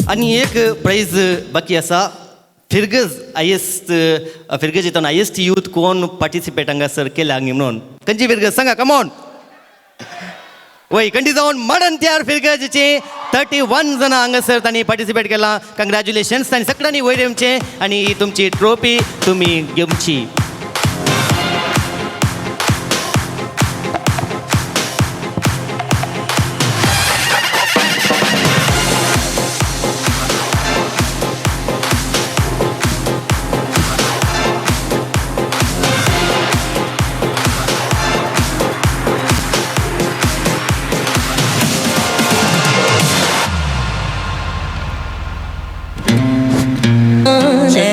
आनी एक प्रायज बाकी आसा. फिरगज हायेस्ट फिरगज हायेस्ट यूथ कोण पार्टिसिपेट हांगासर केल्या हांगी म्हणून खंयची फिरगज सांगा कमॉन. वय खंडी जावन मडन त्यार फिरगजीचे 31 जाणां हांगासर तांणी पार्टिसिपेट केलां. कंग्रेच्युलेशन्स तांणी सगळ्यांनी वयर येवचें आनी ही तुमची ट्रॉफी तुमी घेवची.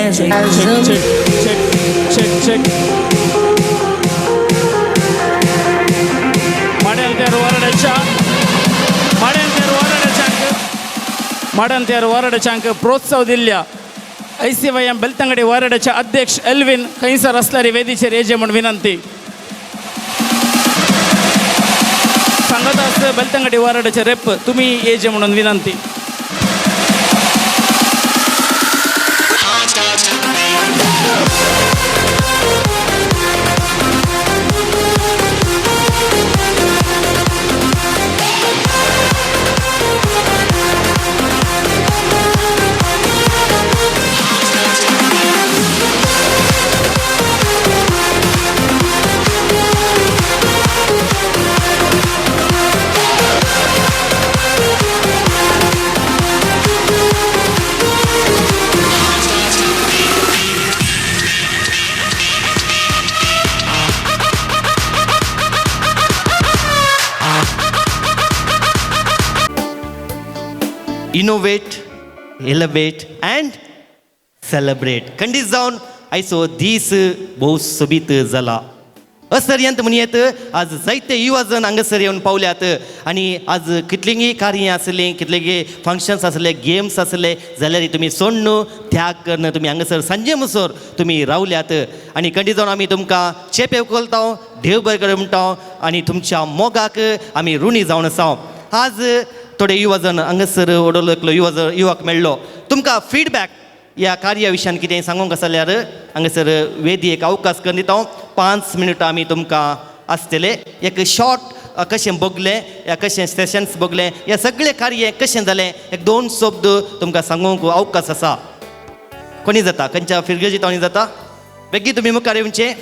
Check, check, check, check, check. Madantyar वारडाच्यांक प्रोत्साह दिल्ल्या ICYM Belthangady वारडाचे अध्यक्ष एल्विन खंयसर असल्यारी वेदीचेर येजे म्हूण विनंती. सांगत आस बेलतंगडी वारडाचे रेप तुमी येजे म्हणून विनंती. Innovate, elevate and celebrate. खंडीत जावन आयचो दीस भोव सोबीत जाला. असर्यंत म्हणयेत आज जायते युवा जण हांगासर येवन पावल्यात आनी आज कितलींगी कार्यां आसलीं, कितलेगी फंक्शन्स आसले, गेम्स आसले जाल्यार तुमी सोडून त्याग करून तुमी हांगासर सांजे मुसर तुमी रावल्यात आनी खंडीत जावन आमी तुमकां चेपे उखलता, देव बरें कर म्हणटा आनी तुमच्या मोगाक आमी ऋणी जावन आसा. आज थोडे युवा जण हांगासर व्हडलो एकलो युवा युवक मेळ्ळो. तुमकां फिडबॅक ह्या कार्या विशयान कितें सांगूंक आसा जाल्यार हांगासर वेदी एक अवकाश करून दिता. 5 मिनटां आमी तुमकां आसतले. एक शॉर्ट कशें बगलें या कशें सेशन्स बगलें या सगळें कार्य कशें जालें एक 2 शब्द तुमकां सांगूंक अवकाश आसा. कोणी जाता खंयच्या फिरगजी तांणी जाता बेगीन तुमी मुखार येवचें.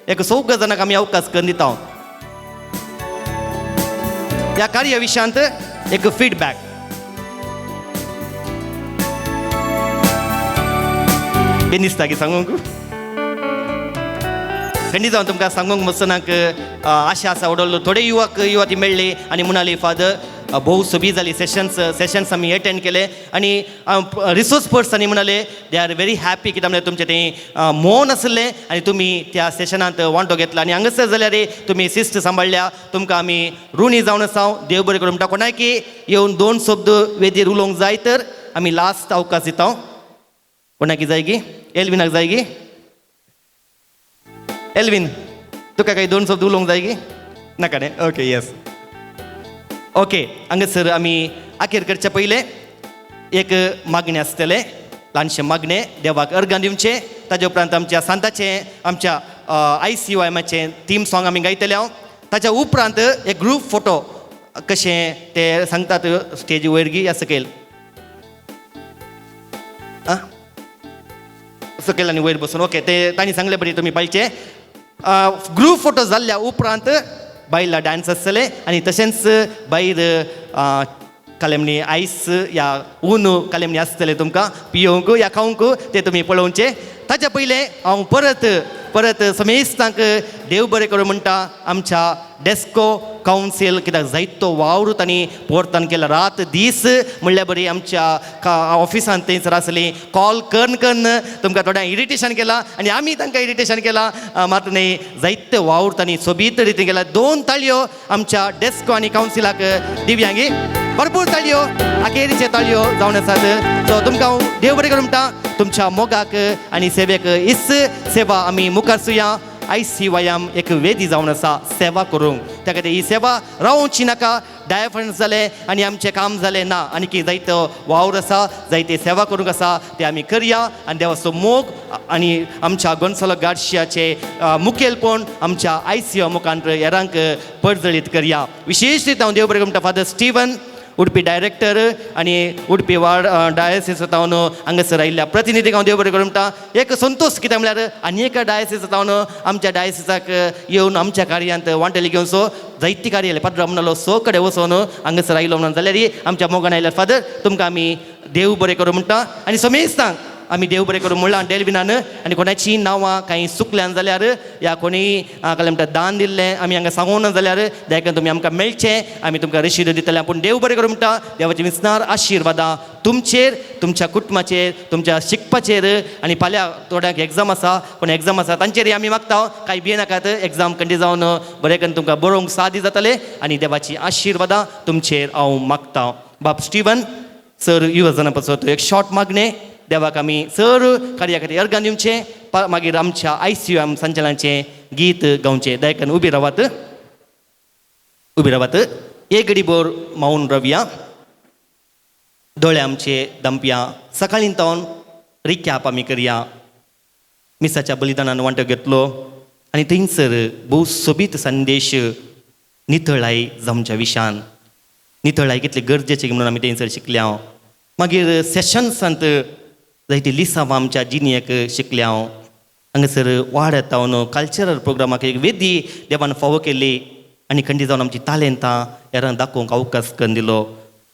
एक 4 जाणांक आमी अवकाश करून दिता ह्या कार्या विशयांत एक फिडबॅक. बेन दिसता की सांगूंक खंडीत जावन तुमकां सांगूंक मसनाक आशा आसा. व्हडलो थोडे युवक युवती मेळ्ळी आनी म्हणाली फादर भोव सोबी जाली सेशन्स आमी एटेंड केले आनी रिसोर्स पर्सनी म्हणाले they are very happy कित्याक म्हणल्यार तुमचें तें मौन आसलें आनी तुमी त्या सेशनांत वांटो घेतला आनी हांगासर जाल्यार तुमी शिस्त सांबाळ्ळ्या. तुमकां आमी ऋणी जावन आसा. देव बरें करूं म्हणटा. कोणाकी येवन 2 शब्द वेदीर उलोवंक जाय तर आमी लास्ट अवकाश दिता. कोणाकी जाय गी? एल्विनाक जाय गी? एल्विन तुका काही 2 शब्द उलोवंक जाय गी? नाका न्ही? ओके येस ओके. हांगासर आमी आखेर करचे पयलें एक मागणें आसतलें, ल्हानशें मागणें देवाक अर्गां दिवचें. ताजे उपरांत आमच्या सांताचें आमच्या ICYMाचें थीम सॉंग आमी गायतले हांव. ताच्या उपरांत एक ग्रूप फोटो कशें ते सांगतात स्टेजी वयर गी या सकयल आं सकयल आनी वयर बसून ओके ते तांणी सांगले बरी तुमी पाळचे. ग्रूप फोटो जाल्ल्या उपरांत बायला डान्स आसतले आनी तशेंच बायर कालेमणी आयस या ऊन कालेमणी आसतले तुमकां पियोवंक या खावंक ते तुमी पळोवचे. ताच्या पयलें हांव परत परत समेस्तांक देव बरें करूं म्हणटा. आमच्या डेस्को कावन्सील कित्याक जायतो वावर तांणी पोर्तान केला रात दीस म्हणल्यार बरी आमच्या ऑफिसांत थंयसर आसली कॉल करून करून तुमकां थोड्यांक इरिटेशन केलां आनी आमी तांकां इरिटेशन केलां मात न्ही जायते वावर तांणी सोबीत रितीन केला. 2 ताळयो आमच्या डेस्को आनी कावन्सिलाक दिव्यांगी भरपूर ताळयो अखेरीचे ताळयो जावन आसात. सो तुमकां हांव देव बरें करूं म्हणटा. तुमच्या मोगाक आनी सेवेक इस सेवा आमी मुखार सुया. आयसीवायम एक वेदी जावन आसा सेवा करूंक त्या खातीर ही सेवा रावोवची नाका. डायफरन्स जालें आनी आमचें काम जालें ना आनी की जायतो वावर आसा जायते सेवा करूंक आसा ते आमी करया आनी देवाचो मोग आनी आमच्या गोन्सालो गार्शियाचे मुखेलपण आमच्या आयसीवाय मुखार हेरांक परजळीत करया. विशेश रितीन हांव देव बरें म्हणटा फादर स्टीवन उडपी डायरेक्टर आनी उडपी वार्ड डायसिस जावन हांगासर आयिल्ल्या प्रतिनिधीक हांव देव बरें करूं म्हणटा. एक संतोश कित्याक म्हळ्यार आनी एका डायसिस जावन आमच्या डायसिसाक येवन आमच्या कार्यांत वांटेली घेवन सो जायती कार्य आयले पाद्र म्हणलो सो कडेन वचोन हांगासर आयलो म्हणून जाल्यार आमच्या मोगान आयल्यार फादर तुमकां आमी देव बरें करूं म्हणटा. आनी समेस्तांक आमी देव बरें करूं म्हणलां डेल्विनान आनी कोणाचीं नांवां कांय चुकल्यान जाल्यार या कोणी काय म्हणटा दान दिल्लें आमी हांगा सांगूंक ना जाल्यार देखून तुमी आमकां मेळचें आमी तुमकां रशीद दितले. पूण देव बरें करूं म्हणटा. देवाची विसनार आशिर्वादां तुमचेर तुमच्या कुटुंबाचेर तुमच्या शिकपाचेर आनी फाल्यां थोड्यांक एग्जाम आसा कोण एग्जाम आसा तांचेरय आमी मागता कांय भियेनाकात एग्जाम कंडी जावन बरें करून तुमकां बरोवंक सादी जातलें आनी देवाची आशिर्वादां तुमचेर हांव मागता. बाब स्टीवन सर युवजना पासत एक शॉर्ट मागणें देवाक आमी सर कार्या खातीर अर्गां दिवचें मागीर आमच्या आयसीएम संचालनाचें गीत गावचें. दयाकन उबी रावात उबी रावात एक घडीभर मावन रावया दोळे आमचे दमप्या सकाळीं तावन रिक्याप आमी करया. मिसाच्या बलिदानान वांटो घेतलो आनी थंयसर भोव सोबीत संदेश नितळाय जावच्या विशान नितळाय कितली गरजेची म्हणून आमी थंयसर शिकल्या. मागीर सेशन्सांत जायती लिसांव आमच्या जिणेक शिकल्या. हांगासर वाड्यात जावन कल्चरल प्रोग्रामाक एक वेदी देवान फावो केली आनी खंडी जावन आमची तालेंतां हेरांक दाखोवंक अवकाश करून दिलो.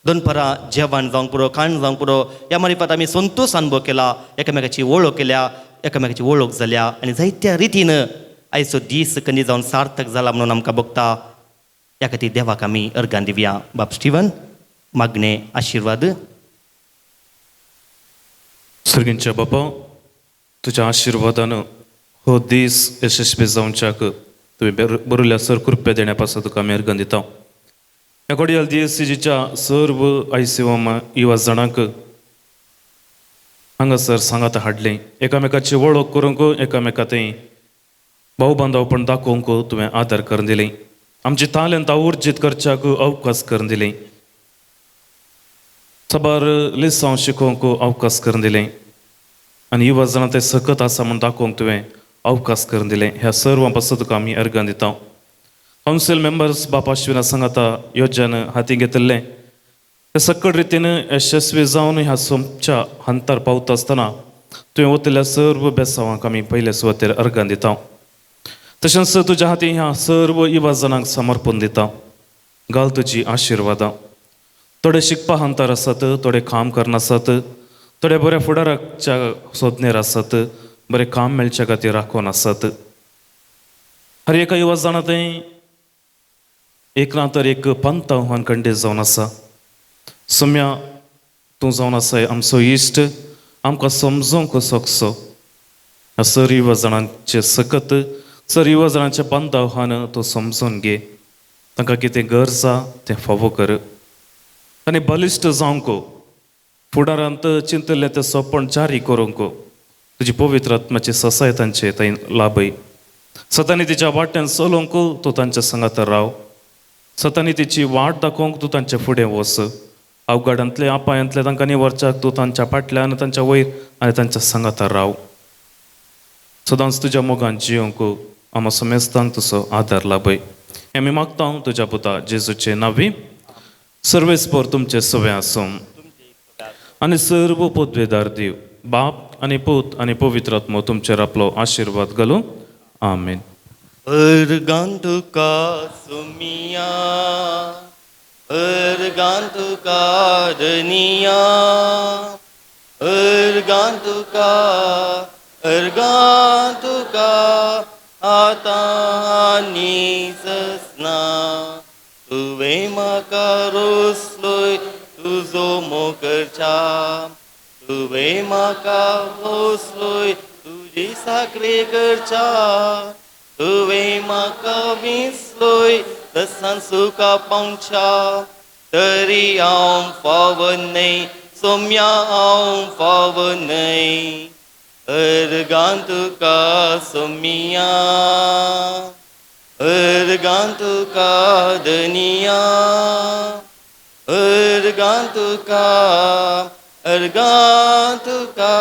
दनपरां जेवण जावंक पुरो खाण जावंक पुरो ह्या मारिफात आमी संतोश अनुभव केला एकामेकाची वळख केल्या एकामेकाची वळख जाल्या आनी जायत्या रितीन आयचो दीस खंडी जावन सार्थक जाला म्हणून आमकां भोगता. ह्या खातीर देवाक आमी अर्गां दिवया. बाब स्टीवन मागणें आशिर्वाद. सर्गींच्या बापा तुज्या आशिर्वादान हो दीस यशस्वी जावच्याक तुवें बरयल्ल्या सर कृपया देण्या पासत तुका आमी अर्गां दिता. ह्या कोडियल डीएससीजीच्या सर्व आयसीओम युवा जाणांक हांगासर सांगात हाडलें एकामेकाची वळख करूंक एकामेका थंय भाव बांदवपण दाखोवंक तुवें आदार करून दिलें. आमची तालेंतां उर्जीत करच्याक अवकाश करून दिलें. साबार लिसांव शिकोवंक अवकाश करून दिलें आनी युवा जाणां ते सकत आसा म्हूण दाखोवंक तुवें अवकाश करून दिलें. ह्या सर्वां पासत तुका आमी अर्गां दिता. कावन्सील मेंबर्स बापा अश्विना सांगाता योजन हाती घेतिल्लें ते सकट रितीन यशस्वी जावन ह्या सोमच्या हंतार पावता आसतना तुवें वतल्या सर्व बेसांवांक आमी पयले सुवातेर अर्गां दिता. तशेंच तुज्या हाती ह्या सर्व युवा जाणांक समर्पण दिता. घाल तुजी आशिर्वादां. थोडे शिकपा हंतार आसात थोडे काम करनासात थोडे बऱ्या फुडाराच्या सोदनेर आसात बरें काम मेळच्या खातीर राखून आसात. हर एका युवा जाणा थंय एक ना तर एक पंथ आव्हान खंडीत जावन आसा. सम्या तूं जावन आसाय आमचो इश्ट आमकां समजोवंक शकसो. सर युवा जाणांचे सकत सर युवा जाणांचें पंथ आव्हान तूं समजून घे. तांकां कितें गरज आसा तें फावो कर आनी बलिश्ट जावंक फुडारांत चिंतलें तें सोंपण जारी करूंक तुजी पवित्र आत्माची ससाय तांचे थंय लाभय. सतानी तिच्या वाट्यान चलोवंक तूं तांच्या सांगात राव. सतानी तिची वाट दाखोवंक तूं तांचे फुडें वच. अवघडांतले अपायांतले तांकां निवरच्याक तूं तांच्या फाटल्यान तांच्या वयर आनी तांच्या सांगात राव. सदांच तुज्या मोगान जियोंक आमा समेस्तांक तुजो आदार लाभय. हें आमी मागता तुज्या पुता जेजूचे नांवी. सर्वेस्पर तुमचे सवे आसूं आनी सर्व पदवेदार देव बाप आनी पूत आनी पवित्र आत्मो तुमचेर आपलो आशिर्वाद घालूं. आमेन. अर्गान तुका सोमिया, अर्गान तुका धनिया, अर्गान तुका, अर्गान तुका आतां आनी ससना. तुवें म्हाका रोसलोय तुजो मोगरच्या, तुवें म्हाका भोसलोय तुजी साकरे करच्या, तुवें म्हाका विसलोय तसान सुखा पावच्या, तरी हांव फाव न्हय सोम्या हांव फाव न्हय. अर्गान तुका सोमिया, अर्गान तुका धनिया, अर्गान तुका, अर्गान तुका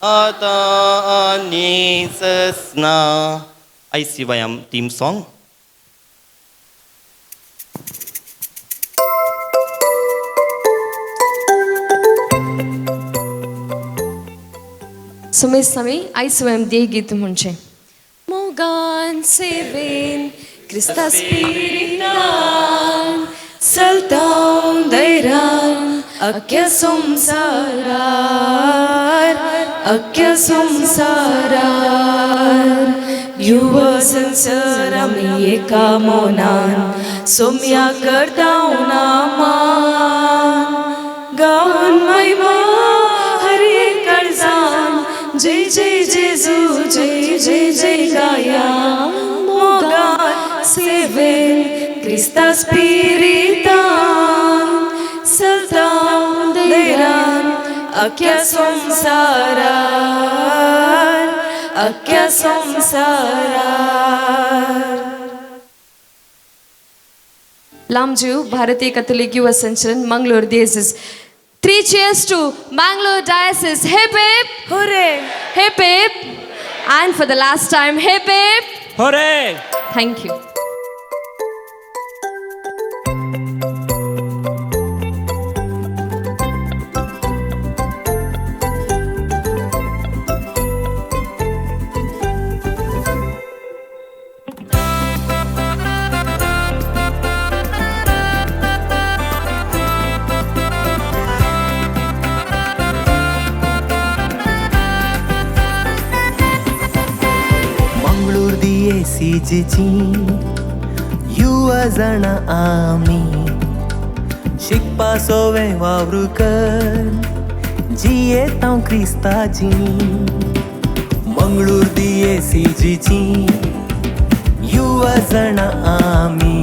आतां आनी ससना. ICYM team song. Sumesh Swami ICYM देह गीत म्हणचें. मोगान सेवेन क्रिस्ता स्पिरितान सलतां दैरान अख्या संवसारार, अख्या संवसारार. युव संसार आमी एका मनान सोम्या करता नामान, गावन महिमा हरे काळजान, जय जय जेजू जय जय जय गाया. मोगान सेवेन क्रिस्ता स्पिरितान सलतां दैरान अख्या संवसारार, अख्या संवसारार. Lamju, Bharatiya Catholic Yuva Sanchalan, Mangalore Diocese. 3 cheers to Mangalore Diocese. Hip hip! Hooray! Hip hip! And for the last time, hip hip! Hooray! Thank you. सीजीची युवा जाणा आमी शिकपा सोवे वावरू कर जियेता हांव क्रिस्ताची. मंगळूर दिये सीजीची युवा जाणा आमी